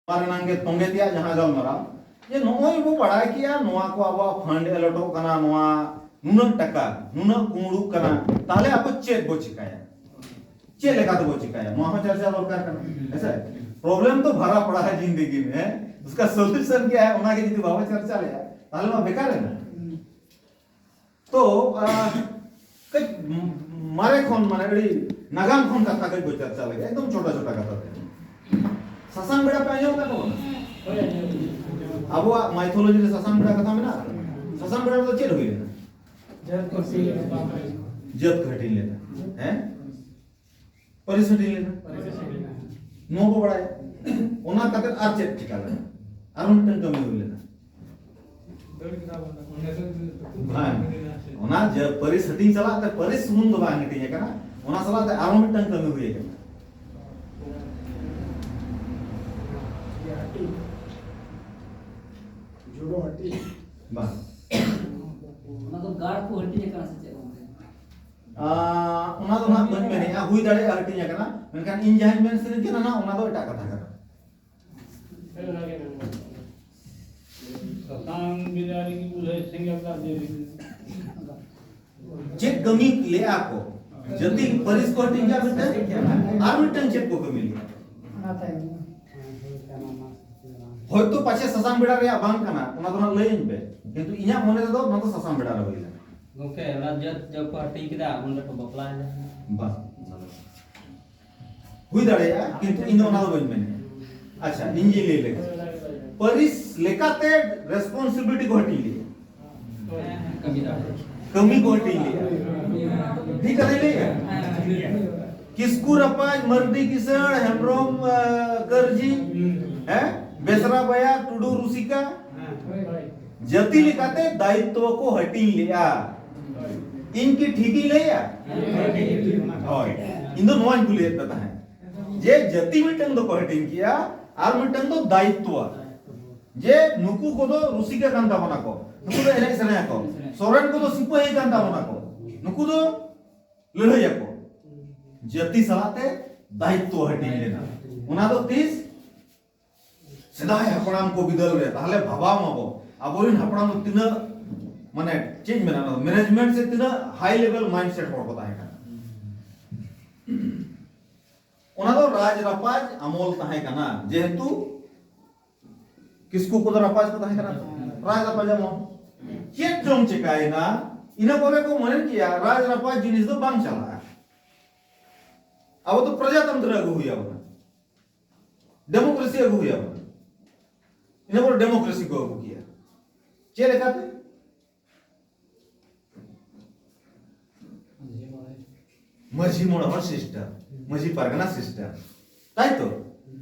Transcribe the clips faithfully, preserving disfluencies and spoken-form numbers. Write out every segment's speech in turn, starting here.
ᱱᱚᱣᱟ ᱨᱮᱱᱟᱝ ᱜᱮ ᱛᱚᱸᱜᱮ ᱛᱮᱭᱟᱜ ᱡᱟᱦᱟᱸ ᱜᱟᱞᱢᱟᱨᱟᱣ, ᱡᱮ ᱱᱚᱜᱼᱚᱭ ᱵᱚ ᱵᱟᱲᱟᱭ ᱠᱮᱜᱼᱟ ᱱᱚᱣᱟ ᱠᱚ ᱟᱵᱚᱣᱟᱜ ᱯᱷᱟᱱᱰ ᱮᱞᱚᱴᱚᱜ ᱠᱟᱱᱟ, ᱱᱚᱣᱟ ᱱᱩᱱᱟᱹᱜ ᱴᱟᱠᱟ, ᱱᱩᱱᱟᱹᱜ ᱠᱩᱢᱲᱩᱜ ᱠᱟᱱᱟ, ᱛᱟᱦᱞᱮ ᱟᱵᱚ ᱪᱮᱫ ᱵᱚ ᱪᱤᱠᱟᱭᱟ? ᱪᱮᱫ ᱞᱮᱠᱟ ᱛᱮᱵᱚ ᱪᱤᱠᱟᱭᱟ? ᱱᱚᱣᱟ ᱦᱚᱸ ᱪᱟᱨᱪᱟ ᱫᱚᱨᱠᱟᱨ ᱠᱟᱱᱟ, ᱦᱮᱸ ᱥᱮ? ᱯᱨᱚᱵᱞᱮᱢ ᱛᱚ ᱵᱷᱟᱨᱟ ᱯᱟᱲᱟ ᱦᱟᱭ ᱡᱤᱱᱫᱮᱜᱤ ᱢᱮ, ᱩᱥᱠᱟ ᱥᱚᱞᱩᱥᱚᱱ ᱠᱭᱟ ᱦᱟᱭ, ᱚᱱᱟ ᱜᱮ ᱡᱩᱫᱤ ᱵᱟᱵᱚ ᱪᱟᱨᱪᱟ ᱞᱮᱭᱟ, ᱛᱟᱦᱞᱮ ᱢᱟ ᱵᱮᱠᱟᱨ ᱮᱱᱟ᱾ ᱛᱚ ᱠᱟᱹᱡ ᱢᱟᱨᱮ ᱠᱷᱚᱱ, ᱢᱟᱱᱮ ᱟᱹᱰᱤ ᱱᱟᱜᱟᱢ ᱠᱷᱚᱱ ᱠᱟᱛᱷᱟ ᱠᱟᱹᱡ ᱵᱚ ᱪᱟᱨᱪᱟ ᱞᱮᱜᱮ, ᱮᱠᱫᱚᱢ ᱪᱷᱳᱴᱟ ᱪᱷᱳᱴᱟ ᱠᱟᱛᱷᱟ ᱛᱮ᱾ ᱥᱟᱥᱟᱝ ᱵᱮᱲᱟ ᱯᱮ ᱟᱸᱡᱚᱢ ᱠᱟᱫ ᱛᱟᱵᱚᱱᱟ? ᱟᱵᱚᱣᱟᱜ ᱢᱟᱭᱛᱷᱳᱞᱚᱡᱤ ᱨᱮ ᱥᱟᱥᱟᱝ ᱵᱮᱲᱟ ᱠᱟᱛᱷᱟ ᱢᱮᱱᱟᱜᱼᱟ᱾ ᱥᱟᱥᱟᱝ ᱵᱮᱲᱟ ᱨᱮᱫᱚ ᱪᱮᱫ ᱦᱩᱭ ᱞᱮᱱᱟ? ᱡᱟᱹᱛ ᱠᱚ ᱦᱟᱹᱴᱤᱧ ᱞᱮᱱᱟ᱾ ᱦᱮᱸ? ᱯᱟᱹᱨᱤᱥ ᱦᱟᱹᱴᱤᱧ ᱞᱮᱱᱟ᱾ ᱱᱚᱣᱟ ᱵᱚ ᱵᱟᱲᱟᱭᱟ᱾ ᱚᱱᱟ ᱠᱟᱛᱮ ᱟᱨ ᱪᱮᱫ ᱪᱤᱠᱟ ᱞᱮᱱᱟ? ᱟᱨ ᱢᱤᱫᱴᱟᱝ ᱠᱟᱹᱢᱤ ᱦᱩᱭ ᱞᱮᱱᱟ᱾ ᱵᱟᱝ, ᱚᱱᱟ ᱡᱮ ᱯᱟᱹᱨᱤᱥ ᱦᱟᱹᱴᱤᱧ ᱥᱟᱞᱟᱜ ᱛᱮ ᱯᱟᱹᱨᱤᱥ ᱥᱩᱢᱩᱝ ᱫᱚ ᱵᱟᱝ ᱦᱟᱹᱴᱤᱧ ᱟᱠᱟᱱᱟ, ᱚᱱᱟ ᱥᱟᱞᱟᱜ ᱛᱮ ᱟᱨᱚ ᱢᱤᱫᱴᱟᱝ ᱠᱟᱹᱢᱤ ᱦᱩᱭ ᱟᱠᱟᱱᱟ᱾ ᱡᱳᱲᱳ ᱦᱟᱹᱴᱤᱧ᱾ ᱵᱟᱝ᱾ ᱚᱱᱟ ᱫᱚ ᱜᱟᱲ ᱠᱚ ᱦᱟᱹᱴᱤᱧ ᱟᱠᱟᱱᱟ ᱥᱮ ᱪᱮᱫ ᱜᱚᱢᱠᱮ? ᱟᱸ, ᱚᱱᱟ ᱫᱚ ᱱᱟᱦᱟᱜ ᱵᱟᱹᱧ ᱢᱮᱱᱮᱫᱼᱟ, ᱦᱩᱭ ᱫᱟᱲᱮᱭᱟᱜᱼᱟ ᱦᱟᱹᱴᱤᱧ ᱟᱠᱟᱱᱟ, ᱢᱮᱱᱠᱷᱟᱱ ᱤᱧ ᱡᱟᱦᱟᱸᱧ ᱢᱮᱱ ᱥᱟᱱᱟᱧ ᱠᱟᱱᱟ ᱱᱟᱦᱟᱜ, ᱚᱱᱟ ᱫᱚ ᱮᱴᱟᱜ ᱠᱟᱛᱷᱟ ᱠᱟᱱᱟ᱾ ᱥᱟᱥᱟᱝ ᱵᱮᱲᱟ ᱨᱮᱜᱮ ᱵᱚᱞᱮ ᱥᱮᱸᱜᱮᱞ ᱫᱟᱜ ᱡᱟᱹᱲᱤ᱾ ᱪᱮᱫ ᱠᱟᱹᱢᱤ ᱞᱮᱜᱼᱟ ᱠᱚ? ᱡᱟᱹᱛᱤ ᱯᱟᱹᱨᱤᱥ ᱠᱚ ᱦᱟᱹᱴᱤᱧ ᱠᱮᱜᱼᱟ ᱢᱤᱫᱴᱟᱝ, ᱟᱨ ᱢᱤᱫᱴᱟᱝ ᱪᱮᱫ ᱠᱚ ᱠᱟᱹᱢᱤ ᱞᱮᱜᱼᱟ? ᱦᱚᱭᱛᱳ ᱯᱟᱪᱷᱮ ᱥᱟᱥᱟᱝ ᱵᱮᱲᱟ ᱨᱮᱭᱟᱜ ᱵᱟᱝ ᱠᱟᱱᱟ, ᱚᱱᱟ ᱫᱚ ᱦᱟᱸᱜ ᱞᱟᱹᱭᱟᱹᱧ ᱯᱮ, ᱠᱤᱱᱛᱩ ᱤᱧᱟᱹᱜ ᱢᱚᱱᱮ ᱛᱮᱫᱚ ᱱᱚᱣᱟ ᱫᱚ ᱥᱟᱥᱟᱝ ᱵᱮᱲᱟ ᱨᱮ ᱦᱩᱭ ᱞᱮᱱᱟ᱾ ᱜᱚᱢᱠᱮ, ᱚᱱᱟ ᱡᱟᱹᱛ ᱡᱟᱹᱛ ᱠᱚ ᱦᱟᱹᱴᱤᱧ ᱠᱮᱫᱟ, ᱩᱱ ᱨᱮᱠᱚ ᱵᱟᱯᱞᱟᱭᱮᱱᱟ᱾ ᱵᱟᱝ, ᱚᱱᱟ ᱫᱚ ᱵᱟᱝ᱾ ᱦᱩᱭ ᱫᱟᱲᱮᱭᱟᱜᱼᱟ, ᱠᱤᱱᱛᱩ ᱤᱧ ᱫᱚ ᱚᱱᱟ ᱫᱚ ᱵᱟᱹᱧ ᱢᱮᱱᱮᱫᱼᱟ᱾ ᱟᱪᱪᱷᱟ, ᱤᱧ ᱜᱤᱧ ᱞᱟᱹᱭ ᱞᱮᱜᱮ᱾ ᱯᱟᱹᱨᱤᱥ ᱞᱮᱠᱟᱛᱮ ᱨᱮᱥᱯᱚᱱᱥᱤᱵᱤᱞᱤᱴᱤ ᱠᱚ ᱦᱟᱹᱴᱤᱧ ᱞᱮᱜᱼᱟ᱾ ᱠᱟᱹᱢᱤ ᱫᱟᱲᱮ᱾ ᱠᱟᱹᱢᱤ ᱠᱚ ᱦᱟᱹᱴᱤᱧ ᱞᱮᱜᱼᱟ᱾ ᱴᱷᱤᱠ ᱠᱟᱛᱷᱟᱧ ᱞᱟᱹᱭᱮᱜᱼᱟ? ᱠᱤᱥᱠᱩ ᱨᱟᱯᱟᱡᱽ, ᱢᱟᱹᱨᱰᱤ ᱠᱤᱥᱟᱹᱬ, ᱦᱮᱢᱵᱨᱚᱢ, ᱟᱸ, ᱠᱟᱹᱨᱡᱤ, ᱦᱮᱸ? ᱵᱮᱥᱨᱟ ᱵᱟᱭᱟᱨ, ᱴᱩᱰᱩ ᱨᱩᱥᱤᱠᱟ, ᱡᱟᱹᱛᱤ ᱞᱮᱠᱟᱛᱮ ᱫᱟᱭᱤᱛᱛᱚ ᱠᱚ ᱦᱟᱹᱴᱤᱧ ᱞᱮᱜᱼᱟ᱾ ᱤᱧ ᱠᱤ ᱴᱷᱤᱠᱤᱧ ᱞᱟᱹᱭᱮᱜᱼᱟ? ᱦᱳᱭ, ᱤᱧ ᱫᱚ ᱱᱚᱣᱟᱧ ᱠᱩᱞᱤᱭᱮᱫ ᱯᱮ ᱛᱟᱦᱮᱸᱫ, ᱡᱮ ᱡᱟᱹᱛᱤ ᱢᱤᱫᱴᱟᱝ ᱫᱚᱠᱚ ᱦᱟᱹᱴᱤᱧ ᱠᱮᱜᱼᱟ ᱟᱨ ᱢᱤᱫᱴᱟᱝ ᱫᱚ ᱫᱟᱭᱤᱛᱛᱚ᱾ ᱡᱮ ᱱᱩᱠᱩ ᱠᱚᱫᱚ ᱨᱩᱥᱤᱠᱟ ᱠᱟᱱ ᱛᱟᱵᱚᱱᱟ ᱠᱚ, ᱱᱩᱠᱩ ᱫᱚ ᱮᱱᱮᱡ ᱥᱮᱨᱮᱧ ᱟᱠᱚ, ᱥᱚᱨᱮᱱ ᱠᱚᱫᱚ ᱥᱤᱯᱟᱹᱦᱤ ᱠᱟᱱ ᱛᱟᱵᱚᱱᱟ ᱠᱚ, ᱱᱩᱠᱩ ᱫᱚ ᱞᱟᱹᱲᱦᱟᱹᱭ ᱟᱠᱚ᱾ ᱡᱟᱹᱛᱤ ᱥᱟᱞᱟᱜ ᱛᱮ ᱫᱟᱭᱤᱛᱛᱚ ᱦᱟᱹᱴᱤᱧ ᱞᱮᱱᱟ᱾ ᱚᱱᱟ ᱫᱚ ᱛᱤᱥ? ᱥᱮᱫᱟᱭ ᱦᱟᱯᱲᱟᱢ ᱠᱚ ᱵᱤᱫᱟᱹᱞ ᱨᱮ, ᱛᱟᱦᱞᱮ ᱵᱷᱟᱵᱟᱣ ᱢᱟᱵᱚ, ᱟᱵᱚᱨᱮᱱ ᱦᱟᱯᱲᱟᱢ ᱫᱚ ᱛᱤᱱᱟᱹᱜ, ᱢᱟᱱᱮ, ᱪᱮᱫ ᱤᱧ ᱢᱮᱱᱟ, ᱚᱱᱟ ᱢᱮᱱᱮᱡᱽᱢᱮᱱᱴ ᱥᱮ ᱛᱤᱱᱟᱹᱜ ᱦᱟᱭ ᱞᱮᱵᱮᱞ ᱢᱟᱭᱤᱱᱰ ᱥᱮᱴ ᱦᱚᱲ ᱠᱚ ᱛᱟᱦᱮᱸ ᱠᱟᱱᱟ᱾ ᱚᱱᱟ ᱫᱚ ᱨᱟᱡᱽ ᱨᱟᱯᱟᱡᱽ ᱟᱢᱚᱞ ᱛᱟᱦᱮᱸ ᱠᱟᱱᱟ, ᱡᱮᱦᱮᱛᱩ ᱠᱤᱥᱠᱩ ᱠᱚᱫᱚ ᱨᱟᱯᱟᱡᱽ ᱠᱚ ᱛᱟᱦᱮᱸ ᱠᱟᱱᱟ, ᱨᱟᱡᱽ ᱨᱟᱯᱟᱡᱽ ᱟᱢᱚᱞ᱾ ᱪᱮᱫ ᱪᱚᱝ ᱪᱮᱠᱟᱭᱮᱱᱟ, ᱤᱱᱟᱹ ᱯᱚᱨᱮ ᱠᱚ ᱢᱚᱱᱮ ᱠᱮᱭᱟ ᱨᱟᱡᱽ ᱨᱟᱯᱟᱡᱽ ᱡᱤᱱᱤᱥ ᱫᱚ ᱵᱟᱝ ᱪᱟᱞᱟᱜᱼᱟ, ᱟᱵᱚ ᱫᱚ ᱯᱨᱚᱡᱟᱛᱚᱱᱛᱨᱚ ᱟᱹᱜᱩ ᱦᱩᱭ ᱟᱵᱚᱱᱟ, ᱰᱮᱢᱳᱠᱨᱮᱥᱤ ᱟᱹᱜᱩ ᱦᱩᱭ ᱟᱵᱚᱱᱟ᱾ ᱤᱱᱟᱹ ᱯᱚᱨᱮ ᱰᱮᱢᱳᱠᱨᱮᱥᱤ ᱠᱚ ᱟᱹᱜᱩ ᱠᱮᱭᱟ᱾ ᱪᱮᱫ ᱞᱮᱠᱟᱛᱮ? ᱢᱟᱹᱡᱷᱤ ᱢᱚᱬᱮ ᱦᱚᱲ ᱥᱤᱥᱴᱮᱢ, ᱢᱟᱹᱡᱷᱤ ᱯᱟᱨᱜᱟᱱᱟ ᱥᱤᱥᱴᱮᱢ, ᱛᱟᱭ ᱛᱚ?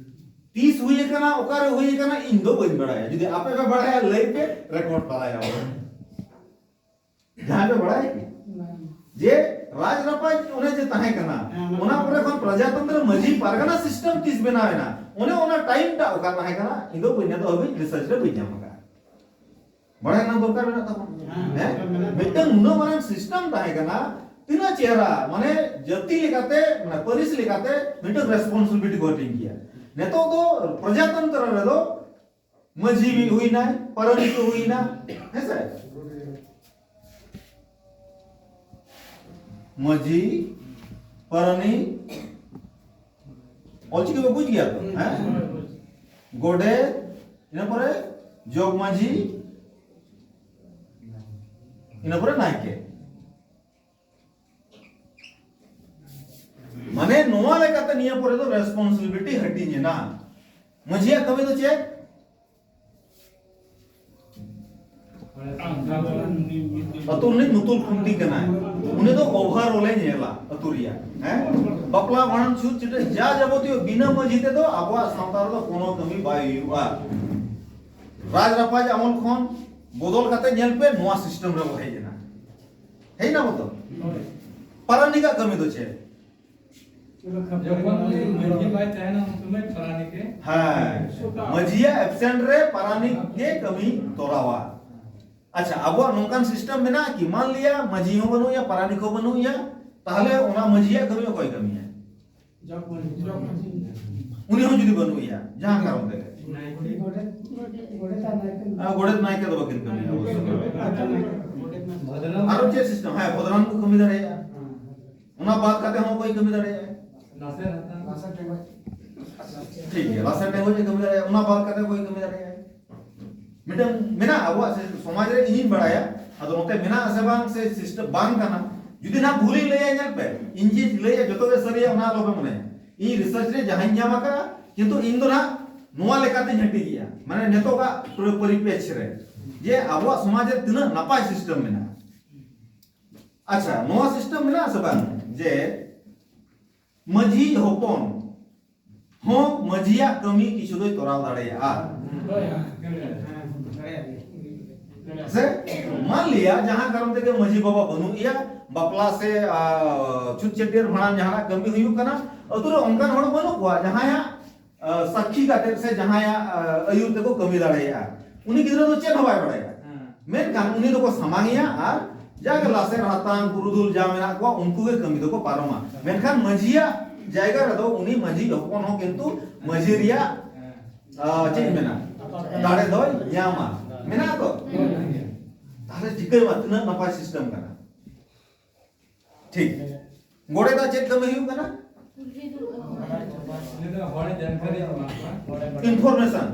ᱛᱤᱥ ᱦᱩᱭ ᱟᱠᱟᱱᱟ, ᱚᱠᱟᱨᱮ ᱦᱩᱭ ᱟᱠᱟᱱᱟ, ᱤᱧ ᱫᱚ ᱵᱟᱹᱧ ᱵᱟᱲᱟᱭᱟ᱾ ᱡᱩᱫᱤ ᱟᱯᱮ ᱯᱮ ᱵᱟᱲᱟᱭᱟ, ᱞᱟᱹᱭ ᱯᱮ, ᱨᱮᱠᱚᱨᱰ ᱛᱟᱞᱟᱭᱟ᱾ ᱡᱟᱦᱟᱸᱭ ᱯᱮ ᱵᱟᱲᱟᱭᱟ ᱠᱤ? ᱡᱮ ᱨᱟᱡᱽ ᱨᱟᱯᱟᱡᱽ ᱚᱱᱮ ᱡᱮ ᱛᱟᱦᱮᱸ ᱠᱟᱱᱟ, ᱦᱮᱸ, ᱚᱱᱟ ᱯᱚᱨᱮ ᱠᱷᱚᱱ ᱯᱨᱚᱡᱟᱛᱚᱱᱛᱨᱚ ᱢᱟᱹᱡᱷᱤ ᱯᱟᱨᱜᱟᱱᱟ ᱥᱤᱥᱴᱮᱢ ᱛᱤᱥ ᱵᱮᱱᱟᱣ ᱮᱱᱟ, ᱚᱱᱮ ᱚᱱᱟ ᱴᱟᱭᱤᱢ ᱴᱟᱜ ᱚᱠᱟ ᱛᱟᱦᱮᱸ ᱠᱟᱱᱟ, ᱤᱧ ᱫᱚ ᱵᱟᱹᱧ, ᱱᱤᱛᱚᱜ ᱦᱟᱹᱵᱤᱡ ᱨᱤᱥᱟᱨᱪ ᱨᱮ ᱵᱟᱹᱧ ᱧᱟᱢ ᱟᱠᱟᱫᱟ᱾ ᱵᱟᱲᱟᱭ ᱨᱮᱱᱟᱜ ᱫᱚᱨᱠᱟᱨ ᱢᱮᱱᱟᱜ ᱛᱟᱵᱚᱱᱟ᱾ ᱦᱮᱸ, ᱦᱮᱸ? ᱫᱚᱨᱠᱟᱨ ᱢᱮᱱᱟᱜ ᱛᱟᱵᱚᱱᱟ᱾ ᱢᱤᱫᱴᱟᱝ ᱱᱩᱱᱟᱹᱜ ᱢᱟᱨᱟᱝ ᱥᱤᱥᱴᱮᱢ ᱛᱟᱦᱮᱸ ᱠᱟᱱᱟ, ᱛᱤᱱᱟᱹᱜ ᱪᱮᱦᱨᱟ, ᱢᱟᱱᱮ, ᱡᱟᱹᱛᱤ ᱞᱮᱠᱟᱛᱮ, ᱢᱟᱱᱮ, ᱯᱟᱹᱨᱤᱥ ᱞᱮᱠᱟᱛᱮ ᱢᱤᱫᱴᱟᱝ ᱨᱮᱥᱯᱚᱱᱥᱤᱵᱤᱞᱤᱴᱤ ᱠᱚ ᱦᱟᱹᱴᱤᱧ ᱜᱮᱭᱟ᱾ ᱱᱤᱛᱚᱜ ᱫᱚ ᱯᱨᱚᱡᱟᱛᱚᱱᱛᱨᱚ ᱨᱮᱫᱚ ᱢᱟᱹᱡᱷᱤ ᱢᱤᱫ ᱦᱩᱭᱱᱟᱭ, ᱯᱟᱨᱟᱱᱤᱠ ᱠᱚ ᱦᱩᱭᱱᱟ, ᱦᱮᱸᱥᱮ? ᱢᱟᱹᱡᱷᱤ, ᱯᱟᱨᱟᱱᱤᱠ, ᱚᱞᱪᱤᱠᱤ ᱯᱮ ᱵᱩᱡᱽ ᱜᱮᱭᱟ ᱛᱚ, ᱦᱮᱸ? ᱜᱚᱰᱮᱛ, ᱤᱱᱟᱹ ᱯᱚᱨᱮ ᱡᱚᱜᱽ ᱢᱟᱹᱡᱷᱤ, ᱤᱱᱟᱹ ᱯᱚᱨᱮ ᱱᱟᱭᱠᱮ᱾ ᱢᱟᱱᱮ, ᱱᱚᱣᱟ ᱞᱮᱠᱟᱛᱮ ᱱᱤᱭᱟᱹ ᱯᱚᱨᱮ ᱫᱚ ᱨᱮᱥᱯᱚᱱᱥᱤᱵᱤᱞᱤᱴᱤ ᱦᱟᱹᱴᱤᱧ ᱮᱱᱟ᱾ ᱢᱟᱹᱡᱷᱤᱭᱟᱜ ᱠᱟᱹᱢᱤ ᱫᱚ ᱪᱮᱫ? ᱟᱹᱛᱩ ᱨᱤᱱᱤᱡ ᱱᱩᱛᱩᱞ ᱠᱷᱩᱱᱴᱤ ᱠᱟᱱᱟᱭ, ᱩᱱᱤ ᱫᱚ ᱳᱵᱷᱟᱨᱚᱞ ᱮ ᱧᱮᱞᱟ ᱟᱹᱛᱩ ᱨᱮᱭᱟᱜ, ᱦᱮᱸ? ᱵᱟᱯᱞᱟ, ᱵᱷᱟᱸᱰᱟᱱ, ᱪᱷᱩᱛ, ᱪᱷᱟᱹᱴᱭᱟᱹᱨ, ᱡᱟ ᱡᱟᱵᱚᱛᱤᱭᱚ ᱵᱤᱱᱟᱹ ᱢᱟᱹᱡᱷᱤ ᱛᱮᱫᱚ ᱟᱵᱚᱣᱟᱜ ᱥᱟᱶᱛᱟ ᱨᱮᱫᱚ ᱠᱳᱱᱳ ᱠᱟᱹᱢᱤ ᱵᱟᱭ ᱦᱩᱭᱩᱜᱼᱟ᱾ ᱨᱟᱡᱽ ᱨᱟᱯᱟᱡᱽ ᱟᱢᱚᱞ ᱠᱷᱚᱱ ᱵᱚᱫᱚᱞ ᱠᱟᱛᱮ ᱧᱮᱞ ᱯᱮ, ᱱᱚᱣᱟ ᱥᱤᱥᱴᱮᱢ ᱨᱮ ᱵᱚ ᱦᱮᱡ ᱮᱱᱟ᱾ ᱦᱮᱡ ᱮᱱᱟ ᱵᱚ ᱛᱚ? ᱯᱟᱨᱟᱱᱤᱠᱟᱜ ᱠᱟᱹᱢᱤ ᱫᱚ ᱪᱮᱫ? ᱡᱚᱠᱷᱚᱱ ᱩᱱᱤ ᱢᱟᱹᱡᱷᱤ ᱵᱟᱭ ᱛᱟᱦᱮᱱᱟ, ᱩᱱ ᱥᱚᱢᱚᱭ ᱯᱟᱨᱟᱱᱤᱠ ᱮ ᱦᱮᱸ, ᱢᱟᱹᱡᱷᱤᱭᱟᱜ ᱮᱵᱥᱮᱱᱴ ᱨᱮ ᱯᱟᱨᱟᱱᱤᱠ ᱜᱮ ᱠᱟᱹᱢᱤ ᱛᱚᱨᱟᱣᱟ᱾ ᱟᱪᱪᱷᱟ, ᱟᱵᱚᱣᱟᱜ ᱱᱚᱝᱠᱟᱱ ᱥᱤᱥᱴᱮᱢ ᱢᱮᱱᱟᱜᱼᱟ ᱠᱤ? ᱢᱟᱱ ᱞᱤᱭᱟ ᱢᱟᱹᱡᱷᱤ ᱦᱚᱸ ᱵᱟᱹᱱᱩᱜ ᱮᱭᱟ, ᱯᱟᱨᱟᱱᱤᱠ ᱦᱚᱸ ᱵᱟᱹᱱᱩᱜ ᱮᱭᱟ, ᱛᱟᱦᱞᱮ ᱚᱱᱟ ᱢᱟᱹᱡᱷᱤᱭᱟᱜ ᱠᱟᱹᱢᱤ ᱚᱠᱚᱭ ᱠᱟᱹᱢᱤᱭᱟ? ᱡᱚᱜᱽ ᱢᱟᱹᱡᱷᱤ᱾ ᱡᱚᱜᱽ ᱢᱟᱹᱡᱷᱤ᱾ ᱩᱱᱤ ᱦᱚᱸ ᱡᱩᱫᱤ ᱵᱟᱹᱱᱩᱜ ᱮᱭᱟ, ᱡᱟᱦᱟᱸ ᱠᱟᱨᱚᱱ ᱛᱮ, ᱜᱚᱰᱮᱛ ᱟᱨ ᱱᱟᱭᱠᱮ᱾ ᱟᱨ ᱜᱚᱰᱮᱛ ᱱᱟᱭᱠᱮ ᱫᱚ ᱵᱟᱹᱠᱤᱱ ᱠᱟᱹᱢᱤᱭᱟ ᱚᱵᱚᱥᱥᱳᱭ᱾ ᱟᱨᱚ ᱪᱮᱫ ᱥᱤᱥᱴᱮᱢ? ᱦᱮᱸ, ᱵᱷᱚᱫᱽᱨᱟᱱ ᱠᱚ ᱠᱟᱹᱢᱤ ᱫᱟᱲᱮᱭᱟᱜᱼᱟ᱾ ᱚᱱᱟ ᱵᱟᱫ ᱠᱟᱛᱮ ᱦᱚᱸ ᱚᱠᱚᱭ ᱠᱟᱹᱢᱤ ᱫᱟᱲᱮᱭᱟᱜᱼᱟ? ᱞᱟᱥᱮᱨ ᱦᱟᱛᱟᱝ᱾ ᱴᱷᱤᱠ ᱜᱮᱭᱟ, ᱞᱟᱥᱮᱨ ᱴᱮᱸᱜᱚᱡ ᱮ ᱠᱟᱹᱢᱤ ᱫᱟᱲᱮᱭᱟᱜᱼᱟ, ᱚᱱᱟ ᱵᱟᱫ ᱠᱟᱛᱮ ᱚᱠᱚᱭ ᱠᱟᱹᱢᱤ ᱫᱟᱲᱮᱭᱟᱜᱼᱟ? ᱢᱤᱫᱴᱟᱝ ᱢᱮᱱᱟᱜᱼᱟ ᱟᱵᱚᱣᱟᱜ ᱥᱮ-, ᱥᱚᱢᱟᱡᱽ ᱨᱮ, ᱤᱧᱤᱧ ᱵᱟᱲᱟᱭᱟ, ᱟᱫᱚ ᱱᱚᱛᱮ ᱢᱮᱱᱟᱜᱼᱟ ᱥᱮ ᱵᱟᱝ ᱥᱮ ᱥᱤᱥᱴᱮᱢ ᱵᱟᱝ ᱠᱟᱱᱟ᱾ ᱡᱩᱫᱤ ᱱᱟᱜ ᱵᱷᱩᱞᱤᱧ ᱞᱟᱹᱭᱟ, ᱧᱮᱞ ᱯᱮ, ᱤᱧ ᱡᱮ ᱞᱟᱹᱭᱟ ᱡᱚᱛᱚ ᱜᱮ ᱥᱟᱹᱨᱤᱭᱟ ᱚᱱᱟ ᱟᱞᱚᱯᱮ ᱢᱚᱱᱮᱭᱟ᱾ ᱤᱧ ᱨᱤᱥᱟᱨᱪ ᱨᱮ ᱡᱟᱦᱟᱸᱧ ᱧᱟᱢ ᱟᱠᱟᱫᱼᱟ, ᱠᱤᱱᱛᱩ ᱤᱧ ᱫᱚ ᱱᱟᱜ ᱱᱚᱣᱟ ᱞᱮᱠᱟᱛᱮᱧ ᱦᱟᱹᱴᱤᱧᱮᱜᱼᱟ, ᱢᱟᱱᱮ ᱱᱤᱛᱚᱜᱟᱜ ᱯᱚᱨᱤ-, ᱯᱚᱨᱤᱯᱮᱠ ᱨᱮ ᱡᱮ ᱟᱵᱚᱣᱟᱜ ᱥᱚᱢᱟᱡᱽ ᱨᱮ ᱛᱤᱱᱟᱹᱜ ᱱᱟᱯᱟᱭ ᱥᱤᱥᱴᱮᱢ ᱢᱮᱱᱟᱜᱼᱟ᱾ ᱟᱪᱪᱷᱟ, ᱱᱚᱣᱟ ᱥᱤᱥᱴᱮᱢ ᱢᱮᱱᱟᱜᱼᱟ ᱥᱮ ᱵᱟᱝ ᱡᱮ ᱢᱟᱹᱡᱷᱤ ᱦᱚᱯᱚᱱ ᱦᱚᱸ ᱢᱟᱹᱡᱷᱤᱭᱟᱜ ᱠᱟᱹᱢᱤ ᱠᱤᱪᱷᱩ ᱫᱚᱭ ᱛᱚᱨᱟᱣ ᱫᱟᱲᱮᱭᱟᱜᱼᱟ? ᱥᱮ ᱢᱟᱱ ᱞᱤᱭᱟ ᱡᱟᱦᱟᱸ ᱠᱟᱨᱚᱱ ᱛᱮᱜᱮ ᱢᱟᱹᱡᱷᱤ ᱵᱟᱵᱟ ᱵᱟᱹᱱᱩᱜ ᱮᱭᱟ, ᱵᱟᱯᱞᱟ ᱥᱮ, ᱟ, ᱪᱷᱩᱛ ᱪᱷᱟᱹᱴᱭᱟᱹᱨ ᱵᱷᱟᱸᱰᱟᱱ ᱡᱟᱦᱟᱱᱟᱜ ᱠᱟᱹᱢᱤ ᱦᱩᱭᱩᱜ ᱠᱟᱱᱟ, ᱟᱹᱛᱩ ᱨᱮ ᱚᱱᱠᱟᱱ ᱦᱚᱲ ᱵᱟᱹᱱᱩᱜ ᱠᱚᱣᱟ ᱡᱟᱦᱟᱸᱭᱟᱜ, ᱟ, ᱥᱟᱹᱠᱷᱤ ᱠᱟᱛᱮ ᱥᱮ ᱡᱟᱦᱟᱸᱭᱟᱜ, ᱟ, ᱟᱹᱭᱩᱨ ᱛᱮᱠᱚ ᱠᱟᱹᱢᱤ ᱫᱟᱲᱮᱭᱟᱜᱼᱟ᱾ ᱩᱱᱤ ᱜᱤᱫᱽᱨᱟᱹ ᱫᱚ ᱪᱮᱫ ᱦᱚᱸ ᱵᱟᱭ ᱵᱟᱲᱟᱭᱟ᱾ ᱦᱮᱸ᱾ ᱢᱮᱱᱠᱷᱟᱱ ᱩᱱᱤ ᱫᱚᱠᱚ ᱥᱟᱢᱟᱝ ᱮᱭᱟ ᱟᱨ ᱡᱟᱜᱮ ᱞᱟᱥᱮᱨ ᱦᱟᱛᱟᱝ ᱯᱩᱨᱩᱫᱷᱩᱞ ᱡᱟ ᱢᱮᱱᱟᱜ ᱠᱚᱣᱟ ᱩᱱᱠᱩ ᱜᱮ ᱠᱟᱹᱢᱤ ᱫᱚᱠᱚ ᱯᱟᱨᱚᱢᱟ᱾ ᱢᱮᱱᱠᱷᱟᱱ ᱢᱟᱹᱡᱷᱤᱭᱟᱜ ᱡᱟᱭᱜᱟ ᱨᱮᱫᱚ ᱩᱱᱤ ᱢᱟᱹᱡᱷᱤ ᱦᱚᱯᱚᱱ ᱦᱚᱸ ᱠᱤᱱᱛᱩ ᱢᱟᱹᱡᱷᱤ ᱨᱮᱭᱟᱜ, ᱟ, ᱪᱮᱫ ᱤᱧ ᱢᱮᱱᱟ, ᱫᱟᱲᱮ ᱫᱚᱭ ᱧᱟᱢᱟ᱾ ᱢᱮᱱᱟᱜᱼᱟ ᱛᱚ? ᱛᱟᱦᱞᱮ ᱴᱷᱤᱠᱟᱹᱭ ᱢᱟ ᱛᱤᱱᱟᱹᱜ ᱱᱟᱯᱟᱭ ᱥᱤᱥᱴᱮᱢ ᱠᱟᱱᱟ᱾ ᱴᱷᱤᱠ᱾ ᱜᱚᱰᱮᱛᱟᱜ ᱪᱮᱫ ᱠᱟᱹᱢᱤ ᱦᱩᱭᱩᱜ ᱠᱟᱱᱟ? ᱩᱱᱤ ᱫᱚ ᱦᱚᱲ ᱡᱟᱱᱠᱟᱨᱤ ᱮᱢᱟ ᱠᱚᱣᱟ᱾ ᱤᱱᱯᱷᱚᱨᱢᱮᱥᱚᱱ᱾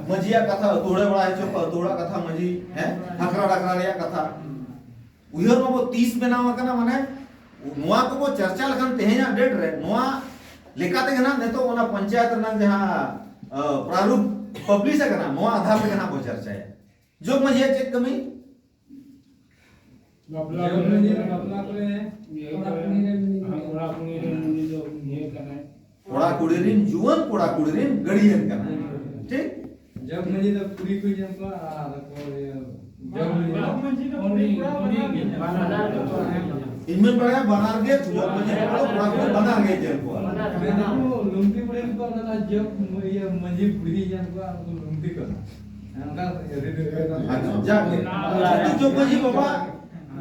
ᱢᱟᱹᱡᱷᱤᱭᱟᱜ ᱠᱟᱛᱷᱟ ᱟᱹᱛᱩ ᱦᱚᱲᱮ ᱵᱟᱲᱟᱭ ᱦᱚᱪᱚ ᱠᱚᱣᱟ, ᱟᱹᱛᱩ ᱦᱚᱲᱟᱜ ᱠᱟᱛᱷᱟ ᱢᱟᱹᱡᱷᱤ, ᱦᱮᱸ, ᱟᱠᱷᱲᱟ ᱰᱟᱠᱷᱨᱟ ᱨᱮᱭᱟᱜ ᱠᱟᱛᱷᱟ᱾ ᱩᱭᱦᱟᱹᱨ ᱢᱟᱵᱚ ᱛᱤᱥ ᱵᱮᱱᱟᱣ ᱟᱠᱟᱱᱟ, ᱢᱟᱱᱮ ᱱᱚᱣᱟ ᱠᱚᱵᱚ ᱪᱟᱨᱪᱟ ᱞᱮᱠᱷᱟᱱ ᱛᱮᱦᱮᱧᱟᱜ ᱰᱮᱴ ᱨᱮ ᱱᱚᱣᱟ ᱞᱮᱠᱟᱛᱮ ᱜᱮ ᱱᱟᱜ ᱱᱤᱛᱚᱜ ᱚᱱᱟ ᱯᱚᱧᱪᱟᱭᱮᱛ ᱨᱮᱱᱟᱜ ᱡᱟᱦᱟᱸ, ᱟ, ᱯᱨᱟᱨᱩᱯ ᱯᱟᱵᱽᱞᱤᱥ ᱟᱠᱟᱱᱟ, ᱱᱚᱣᱟ ᱟᱫᱷᱟᱨ ᱛᱮᱜᱮ ᱱᱟᱜ ᱵᱚ ᱪᱟᱨᱪᱟᱭᱟ᱾ ᱡᱚᱜᱽ ᱢᱟᱹᱡᱷᱤᱭᱟᱜ ᱪᱮᱫ ᱠᱟᱹᱢᱤ? ᱵᱟᱯᱞᱟ ᱡᱚᱜᱽ ᱠᱚᱨᱮ ᱢᱟᱹᱡᱷᱤ ᱫᱚ ᱵᱟᱯᱞᱟ ᱠᱚᱨᱮ ᱤᱭᱟᱹ ᱠᱚᱲᱟ ᱠᱩᱲᱤ ᱨᱮᱱ ᱩᱱᱤ ᱫᱚ ᱠᱚᱲᱟ ᱠᱩᱲᱤ ᱨᱮᱱ ᱩᱱᱤ ᱫᱚ ᱤᱭᱟᱹ ᱠᱟᱱᱟᱭ᱾ ᱠᱚᱲᱟ ᱠᱩᱲᱤ ᱨᱮᱱ ᱡᱩᱣᱟᱹᱱ ᱠᱚᱲᱟ ᱠᱩᱲᱤ ᱨᱮᱱ ᱜᱟᱹᱰᱤᱭᱟᱹᱱ ᱠᱟᱱᱟᱭ᱾ ᱴᱷᱤᱠ? ᱡᱚᱜᱽ ᱢᱟᱹᱡᱷᱤ ᱫᱚ ᱠᱩᱲᱤ ᱠᱚ ᱧᱮᱞ ᱠᱚᱣᱟ ᱟᱨ ᱠᱚ ᱤᱭᱟᱹ ᱡᱚᱜᱽ ᱢᱟᱹᱡᱷᱤ ᱫᱚ ᱩᱱᱤ, ᱩᱱᱤ ᱵᱟᱱᱟᱨ ᱜᱮ ᱠᱚᱲᱟ ᱠᱚ ᱧᱮᱞ ᱠᱚᱣᱟ᱾ ᱤᱧ ᱢᱮᱱ ᱵᱟᱲᱟᱭᱟ ᱵᱟᱱᱟᱨ ᱜᱮ ᱡᱚᱜᱽ ᱢᱟᱹᱡᱷᱤ ᱠᱚᱲᱟ, ᱠᱚᱲᱟ ᱠᱩᱲᱤ ᱵᱟᱱᱟᱨ ᱜᱮ ᱧᱮᱞ ᱠᱚᱣᱟ᱾ ᱢᱟᱱᱮ ᱩᱱᱠᱩ ᱞᱩᱝᱛᱤ ᱵᱩᱲᱦᱤ ᱠᱚ ᱚᱱᱟ ᱡᱚᱜᱽ ᱤᱭᱟᱹ ᱢᱟᱹᱡᱷᱤ ᱵᱩᱲᱦᱤ ᱧᱮᱞ ᱠᱚᱣᱟ, ᱩᱱᱠᱩ ᱞᱩᱝᱛᱤ ᱠᱚ᱾ ᱟᱪᱪᱷᱟ, ᱡᱟᱠ ᱜᱮ᱾ ᱠᱤᱱᱛᱩ ᱡᱚᱜᱽ ᱢᱟᱹᱡᱷᱤ ᱵᱟᱵᱟ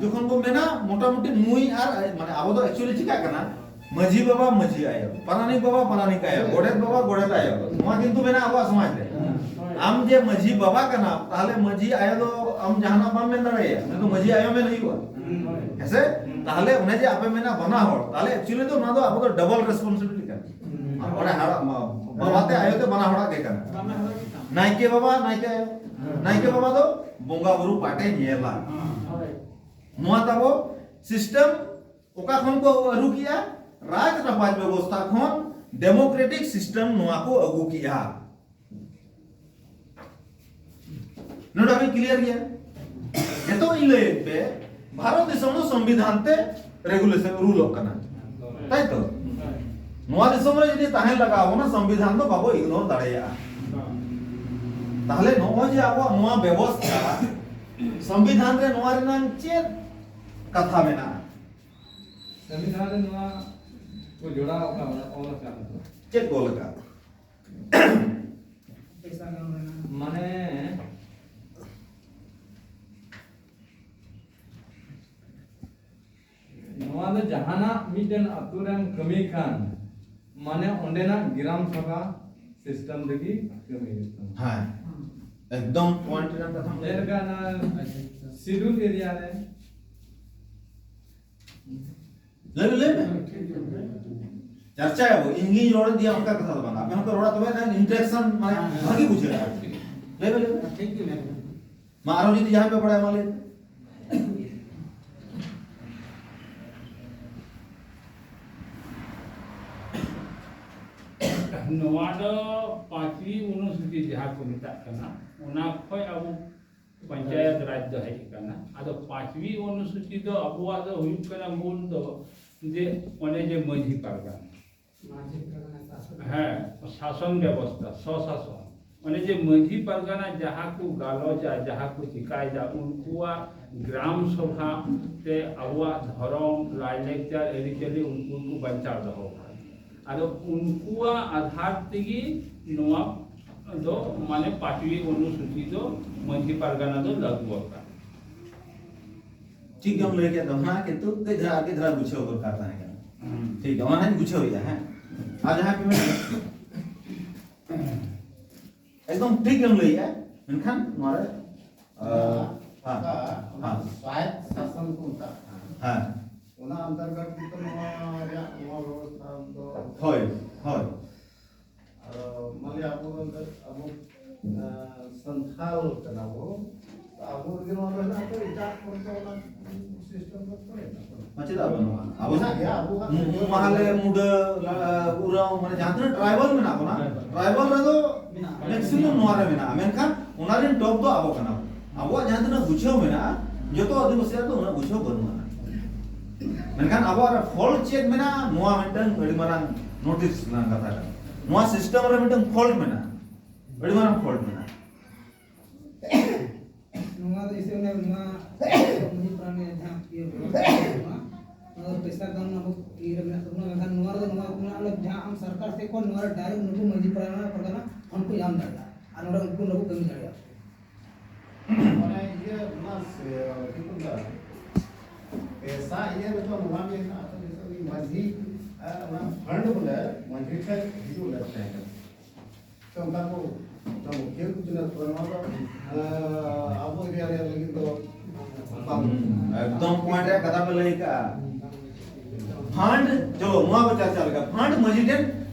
ᱡᱚᱠᱷᱚᱱ ᱵᱚ ᱢᱮᱱᱟ, ᱢᱚᱴᱟᱢᱩᱴᱤ ᱱᱩᱭ ᱟᱨ, ᱢᱟᱱᱮ, ᱟᱵᱚ ᱫᱚ actually ᱪᱤᱠᱟᱹᱜ ᱠᱟᱱᱟ, ᱢᱟᱹᱡᱷᱤ ᱵᱟᱵᱟ ᱢᱟᱹᱡᱷᱤ ᱟᱭᱳ, ᱯᱟᱨᱟᱱᱤᱠ ᱵᱟᱵᱟ ᱯᱟᱨᱟᱱᱤᱠ ᱟᱭᱳ, ᱜᱚᱰᱮᱛ ᱵᱟᱵᱟ ᱜᱚᱰᱮᱛ ᱟᱭᱳ, ᱱᱚᱣᱟ ᱠᱤᱱᱛᱩ ᱢᱮᱱᱟᱜᱼᱟ ᱟᱵᱚᱣᱟᱜ ᱥᱚᱢᱟᱡᱽ ᱨᱮ᱾ ᱟᱢ ᱡᱮ ᱢᱟᱹᱡᱷᱤ ᱵᱟᱵᱟ ᱠᱟᱱᱟᱢ, ᱛᱟᱦᱞᱮ ᱢᱟᱹᱡᱷᱤ ᱟᱭᱳ ᱫᱚ ᱟᱢ ᱡᱟᱦᱟᱱᱟᱜ ᱵᱟᱢ ᱢᱮᱱ ᱫᱟᱲᱮᱭᱟᱭᱟ, ᱩᱱᱤ ᱫᱚ ᱢᱟᱹᱡᱷᱤ ᱟᱭᱳ ᱢᱮᱱ ᱦᱩᱭᱩᱜᱼᱟ᱾ ᱦᱮᱸᱥᱮ? ᱛᱟᱦᱞᱮ ᱚᱱᱮ ᱡᱮ ᱟᱯᱮ ᱢᱮᱱᱟ ᱵᱟᱱᱟ ᱦᱚᱲ, ᱛᱟᱦᱞᱮ actually ᱫᱚ ᱱᱚᱣᱟ ᱫᱚ ᱟᱵᱚ ᱫᱚ double responsibility ᱠᱟᱱᱟ᱾ ᱚᱱᱮ ᱦᱟᱲᱟᱢ, ᱵᱟᱵᱟ ᱛᱮ ᱟᱭᱳ ᱛᱮ ᱵᱟᱱᱟ ᱦᱚᱲᱟᱜ ᱜᱮ ᱠᱟᱱᱟ᱾ ᱱᱟᱭᱠᱮ ᱵᱟᱵᱟ, ᱱᱟᱭᱠᱮ ᱟᱭᱳ, ᱱᱟᱭᱠᱮ ᱵᱟᱵᱟ ᱫᱚ ᱵᱚᱸᱜᱟ ᱵᱩᱨᱩ ᱯᱟᱴᱮ ᱧᱮᱞᱟ᱾ ᱱᱚᱣᱟ ᱛᱟᱵᱚ system ᱚᱠᱟ ᱠᱷᱚᱱ ᱠᱚ ᱟᱹᱨᱩ ᱠᱮᱜᱼᱟ? ᱨᱟᱡᱽ ᱨᱟᱯᱟᱡᱽ ᱵᱮᱵᱚᱥᱛᱷᱟ ᱠᱷᱚᱱ democratic system ᱱᱚᱣᱟ ᱠᱚ ᱟᱹᱜᱩ ᱠᱮᱜᱼᱟ᱾ ᱱᱚᱰᱮ ᱦᱟᱹᱵᱤᱡ clear ᱜᱮᱭᱟ? ᱱᱤᱛᱚᱜ ᱤᱧ ᱞᱟᱹᱭᱮᱫ ᱯᱮ, ᱵᱷᱟᱨᱚᱛ ᱫᱤᱥᱚᱢ ᱫᱚ ᱥᱚᱝᱵᱤᱫᱷᱟᱱ ᱛᱮ regulation ᱨᱩᱞᱚᱜ ᱠᱟᱱᱟ, ᱛᱟᱭ ᱛᱚ? ᱱᱚᱣᱟ ᱫᱤᱥᱚᱢ ᱨᱮ ᱡᱩᱫᱤ ᱛᱟᱦᱮᱱ ᱞᱟᱜᱟᱣ ᱵᱚᱱᱟ, ᱥᱚᱝᱵᱤᱫᱷᱟᱱ ᱫᱚ ᱵᱟᱵᱚ ignore ᱫᱟᱲᱮᱭᱟᱜᱼᱟ᱾ ᱛᱟᱦᱞᱮ ᱱᱚᱜᱼᱚᱭ ᱡᱮ ᱟᱵᱚᱣᱟᱜ ᱱᱚᱣᱟ ᱵᱮᱵᱚᱥᱛᱷᱟ, ᱥᱚᱝᱵᱤᱫᱷᱟᱱ ᱨᱮ ᱱᱚᱣᱟ ᱨᱮᱱᱟᱜ ᱪᱮᱫ ᱠᱟᱛᱷᱟ ᱢᱮᱱᱟᱜᱼᱟ? ᱥᱚᱝᱵᱤᱫᱷᱟᱱ ᱨᱮ ᱱᱚᱣᱟ ᱠᱚ ᱡᱚᱲᱟᱣ ᱟᱠᱟᱫ, ᱚᱞ ᱟᱠᱟᱫ ᱫᱚ᱾ ᱪᱮᱫ ᱠᱚ ᱚᱞ ᱟᱠᱟᱫ? ᱢᱟᱱᱮ, ᱱᱚᱣᱟ ᱫᱚ ᱡᱟᱦᱟᱱᱟᱜ ᱢᱤᱫᱴᱮᱱ ᱟᱛᱳ ᱨᱮᱢ ᱠᱟᱹᱢᱤ ᱠᱷᱟᱱ, ᱢᱟᱱᱮ, ᱚᱸᱰᱮᱱᱟᱜ ᱜᱨᱟᱢ ᱥᱚᱵᱷᱟ system ᱨᱮᱜᱮ ᱠᱟᱹᱢᱤ ᱦᱩᱭᱩᱜ ᱛᱟᱢᱟ᱾ ᱦᱮᱸ, ᱮᱠᱫᱚᱢ point ᱨᱮᱱᱟᱜ ᱠᱟᱛᱷᱟᱢ ᱞᱟᱹᱭ ᱡᱮᱞᱮᱠᱟ ᱚᱱᱟ schedule area ᱨᱮ᱾ ᱞᱟᱹᱭ ᱢᱮ, ᱞᱟᱹᱭ ᱢᱮ᱾ ᱪᱟᱨᱪᱟᱭᱟᱵᱚ, ᱤᱧ ᱜᱤᱧ ᱨᱚᱲ ᱤᱫᱤᱭᱟ ᱚᱱᱠᱟ ᱠᱟᱛᱷᱟ ᱫᱚ ᱵᱟᱝ᱾ ᱟᱯᱮ ᱦᱚᱸᱯᱮ ᱨᱚᱲᱟ, ᱛᱚᱵᱮ ᱠᱷᱟᱱ interaction ᱢᱟᱱᱮ ᱵᱷᱟᱜᱤ ᱵᱩᱡᱷᱟᱹᱜᱼᱟ᱾ ᱞᱟᱹᱭ ᱢᱮ, ᱞᱟᱹᱭ ᱢᱮ᱾ ᱴᱷᱤᱠ ᱜᱮ ᱢᱮᱱᱟᱜᱼᱟ᱾ ᱢᱟ, ᱟᱨᱚ ᱡᱩᱫᱤ ᱡᱟᱦᱟᱸᱭ ᱯᱮ ᱵᱟᱲᱟᱭᱟ, ᱢᱟ ᱞᱟᱹᱭ ᱯᱮ᱾ ᱱᱚᱣᱟ ᱫᱚ ᱯᱟᱸᱪᱣᱤ ᱚᱱᱩᱥᱩᱪᱤ ᱡᱟᱦᱟᱸ ᱠᱚ ᱢᱮᱛᱟᱜ ᱠᱟᱱᱟ, ᱚᱱᱟ ᱠᱷᱚᱱ ᱟᱵᱚ ᱯᱚᱧᱪᱟᱭᱮᱛ ᱨᱟᱡᱽ ᱫᱚ ᱦᱮᱡ ᱟᱠᱟᱱᱟ᱾ ᱟᱫᱚ ᱯᱟᱸᱪᱣᱤ ᱚᱱᱩᱥᱩᱪᱤ ᱫᱚ ᱟᱵᱚᱣᱟᱜ ᱫᱚ ᱦᱩᱭᱩᱜ ᱠᱟᱱᱟ ᱢᱩᱞ ᱫᱚ ᱡᱮ ᱚᱱᱮ ᱡᱮ ᱢᱟᱹᱡᱷᱤ ᱯᱟᱨᱜᱟᱱᱟ᱾ ᱦᱮᱸ, ᱥᱟᱥᱚᱱ ᱵᱮᱵᱚᱥᱛᱷᱟ, ᱥᱚᱥᱟᱥᱚᱱ᱾ ᱚᱱᱮ ᱡᱮ ᱢᱟᱹᱡᱷᱤ ᱯᱟᱨᱜᱟᱱᱟ ᱡᱟᱦᱟᱸ ᱠᱚ ᱜᱟᱞᱚᱪᱟ, ᱡᱟᱦᱟᱸ ᱠᱚ ᱪᱤᱠᱟᱭᱮᱫᱟ, ᱩᱱᱠᱩᱣᱟᱜ ᱜᱨᱟᱢ ᱥᱚᱵᱷᱟ ᱛᱮ ᱟᱵᱚᱣᱟᱜ ᱫᱷᱚᱨᱚᱢ, ᱞᱟᱭᱼᱞᱟᱠᱪᱟᱨ, ᱟᱹᱨᱤᱪᱟᱹᱞᱤ ᱩᱱᱠᱩ ᱠᱚ ᱵᱟᱧᱪᱟᱣ ᱫᱚᱦᱚ ᱠᱟᱜᱼᱟ᱾ ᱟᱫᱚ ᱩᱱᱠᱩᱣᱟᱜ ᱟᱫᱷᱟᱨ ᱛᱮᱜᱮ ᱱᱚᱣᱟ ᱫᱚ, ᱢᱟᱱᱮ, ᱯᱟᱸᱪᱣᱤ ᱚᱱᱩᱥᱩᱪᱤ ᱫᱚ ᱢᱟᱹᱡᱷᱤ ᱯᱟᱨᱜᱟᱱᱟ ᱫᱚ ᱞᱟᱹᱜᱩ ᱟᱠᱟᱱᱟ᱾ ᱴᱷᱤᱠ ᱜᱮᱢ ᱞᱟᱹᱭ ᱠᱮᱫ ᱛᱟᱵᱚᱱᱟ, ᱠᱤᱱᱛᱩ ᱠᱟᱹᱡ ᱫᱷᱟᱨᱟ, ᱟᱨ ᱠᱟᱹᱡ ᱫᱷᱟᱨᱟ ᱵᱩᱡᱷᱟᱹᱣ ᱫᱚᱨᱠᱟᱨ ᱛᱟᱦᱮᱸ ᱠᱟᱱᱟ᱾ ᱦᱩᱸ᱾ ᱴᱷᱤᱠ ᱜᱮᱭᱟ, ᱚᱱᱟ ᱦᱟᱸᱜ ᱵᱩᱡᱷᱟᱹᱣ ᱮᱫᱟ᱾ ᱦᱮᱸ, ᱟᱨ ᱡᱟᱦᱟᱸᱭ ᱯᱮ ᱢᱮᱱᱟ? ᱮᱠᱫᱚᱢ ᱴᱷᱤᱠ ᱜᱮᱢ ᱞᱟᱹᱭᱮᱜᱼᱟ, ᱢᱮᱱᱠᱷᱟᱱ ᱱᱚᱣᱟ ᱨᱮ, ᱟ, ᱦᱮᱸ, ᱚᱱᱟ ᱦᱮᱸ, ᱥᱟᱭᱮᱫ ᱥᱟᱥᱚᱱ ᱠᱚ ᱢᱮᱛᱟᱜ ᱠᱟᱱᱟ᱾ ᱦᱮᱸ᱾ ᱚᱱᱟ ᱚᱱᱛᱚᱨᱜᱚᱛ ᱜᱮᱛᱚ ᱱᱚᱣᱟ ᱨᱮᱭᱟᱜ ᱱᱚᱣᱟ ᱵᱮᱵᱚᱥᱛᱷᱟ ᱫᱚ ᱦᱳᱭ, ᱦᱳᱭ᱾ ᱟᱫᱚ ᱢᱟᱱᱮ ᱟᱵᱚ ᱫᱚ ᱮᱱᱛᱮᱫ ᱟᱵᱚ, ᱟ, ᱥᱟᱱᱛᱷᱟᱞ ᱠᱟᱱᱟ ᱵᱚ᱾ ᱟᱵᱚ ᱨᱮᱜᱮ ᱱᱚᱣᱟ ᱫᱚ ᱦᱮᱱᱟᱜ ᱛᱚ, ᱮᱴᱟᱜ ᱠᱚᱨᱮ ᱫᱚ ᱚᱱᱟ system ᱫᱚ ᱵᱟᱹᱱᱩᱜᱼᱟ᱾ ᱪᱮᱫᱟᱜ ᱵᱟᱹᱱᱩᱜᱼᱟ? ᱟᱵᱚ ᱢᱮᱱᱟᱜ ᱜᱮᱭᱟ, ᱟᱵᱚᱣᱟᱜ ᱢᱩ-, ᱢᱟᱦᱞᱮ, ᱢᱩᱰᱟᱹ, ᱞᱟ-, ᱩᱨᱟᱣ, ᱢᱟᱱᱮ ᱡᱟᱦᱟᱸ ᱛᱤᱱᱟᱹᱜ tribal ᱢᱮᱱᱟᱜ ᱵᱚᱱᱟ, tribal ᱨᱮᱫᱚ maximum ᱱᱚᱣᱟ ᱨᱮ ᱢᱮᱱᱟᱜᱼᱟ, ᱢᱮᱱᱠᱷᱟᱱ ᱚᱱᱟ ᱨᱮᱱ top ᱫᱚ ᱟᱵᱚ ᱠᱟᱱᱟ ᱵᱚᱱ᱾ ᱟᱵᱚᱣᱟᱜ ᱡᱟᱦᱟᱸ ᱛᱤᱱᱟᱹᱜ ᱜᱩᱪᱷᱟᱹᱣ ᱢᱮᱱᱟᱜᱼᱟ, ᱡᱚᱛᱚ ᱟᱹᱫᱤᱵᱟᱹᱥᱤᱭᱟᱜ ᱫᱚ ᱩᱱᱟᱹᱜ ᱜᱩᱪᱷᱟᱹᱣ ᱵᱟᱹᱱᱩᱜᱼᱟ᱾ ᱢᱮᱱᱠᱷᱟᱱ ᱟᱵᱚᱣᱟᱜ ᱨᱮ fault ᱪᱮᱫ ᱢᱮᱱᱟᱜᱼᱟ, ᱱᱚᱣᱟ ᱢᱤᱫᱴᱟᱝ ᱟᱹᱰᱤ ᱢᱟᱨᱟᱝ notice ᱨᱮᱱᱟᱜ ᱠᱟᱛᱷᱟ ᱠᱟᱱᱟ᱾ ᱱᱚᱣᱟ system ᱨᱮ ᱢᱤᱫᱴᱟᱝ fault ᱢᱮᱱᱟᱜᱼᱟ, ᱟᱹᱰᱤ ᱢᱟᱨᱟᱝ fault ᱢᱮᱱᱟᱜᱼᱟ᱾ ᱱᱚᱣᱟ ᱫᱚ ᱤᱥᱤᱱ ᱱᱚᱣᱟ ᱢᱟᱺᱡᱷᱤ ᱯᱟᱨᱟᱱᱤᱠ ᱡᱟᱦᱟᱸ ᱤᱭᱟᱹ ᱵᱮᱵᱚᱥᱛᱷᱟ ᱢᱮᱱᱟᱜ ᱛᱟᱵᱚᱱᱟ, ᱱᱚᱣᱟ ᱫᱚ ᱯᱮᱥᱟ ᱫᱚ ᱱᱚᱣᱟ ᱤᱭᱟᱹ ᱨᱮ ᱢᱮᱱᱟᱜ ᱛᱟᱵᱚᱱᱟ, ᱢᱮᱱᱠᱷᱟᱱ ᱱᱚᱣᱟ ᱨᱮᱫᱚ ᱱᱚᱣᱟ ᱠᱚ ᱢᱮᱱᱟᱜᱼᱟ, ᱡᱟᱦᱟᱸ ᱟᱢ ᱥᱚᱨᱠᱟᱨ ᱥᱮᱫ ᱠᱷᱚᱱ ᱱᱚᱣᱟ ᱨᱮ direct ᱱᱩᱠᱩ ᱢᱟᱺᱡᱷᱤ ᱯᱟᱨᱟᱱᱤᱠ ᱯᱟᱨᱜᱟᱱᱟ ᱠᱷᱚᱱ ᱠᱚ ᱧᱟᱢ ᱫᱟᱲᱮᱭᱟᱜᱼᱟ ᱟᱨ ᱱᱚᱰᱮ ᱩᱱᱠᱩ ᱱᱚᱰᱮ ᱠᱚ ᱠᱟᱹᱢᱤ ᱫᱟᱲᱮᱭᱟᱜᱼᱟ᱾ ᱢᱟᱱᱮ ᱤᱭᱟᱹ ᱚᱱᱟ ᱥᱮ-, ᱪᱮᱫ ᱠᱚ ᱢᱮᱛᱟᱜᱼᱟ? ᱯᱮᱥᱟ ᱤᱭᱟᱹ ᱨᱮᱫᱚ ᱱᱚᱣᱟ ᱜᱮ ᱦᱮᱱᱟᱜᱼᱟ, ᱛᱚ ᱡᱮᱥᱮ ᱩᱱᱤ ᱢᱟᱺᱡᱷᱤ, ᱟᱨ ᱚᱱᱟ fund ᱵᱚᱞᱮ ᱢᱟᱺᱡᱷᱤ ᱴᱷᱮᱱ ᱦᱤᱡᱩᱜ ᱞᱮᱫ ᱛᱟᱦᱮᱸ ᱠᱟᱱᱟ᱾ ᱛᱚ ᱚᱱᱠᱟ ᱠᱚ, ᱚᱱᱟ ᱢᱩᱠᱷᱤᱭᱟᱹ ᱠᱚ ᱪᱩᱱᱟᱹᱣ ᱠᱚᱣᱟ, ᱱᱚᱣᱟ ᱫᱚ, ᱟᱸ, ᱟᱵᱚ area ᱨᱮᱭᱟᱜ ᱞᱟᱹᱜᱤᱫ ᱫᱚ ᱵᱟᱝ᱾ ᱮᱠᱫᱚᱢ point ᱨᱮᱭᱟᱜ ᱠᱟᱛᱷᱟ ᱯᱮ ᱞᱟᱹᱭ ᱠᱟᱜᱼᱟ᱾ Fund, ᱪᱚᱞᱚ ᱱᱚᱣᱟ ᱠᱚ ᱪᱟᱨᱪᱟ ᱞᱮᱠᱟ, fund ᱢᱟᱺᱡᱷᱤ ᱴᱷᱮᱱ,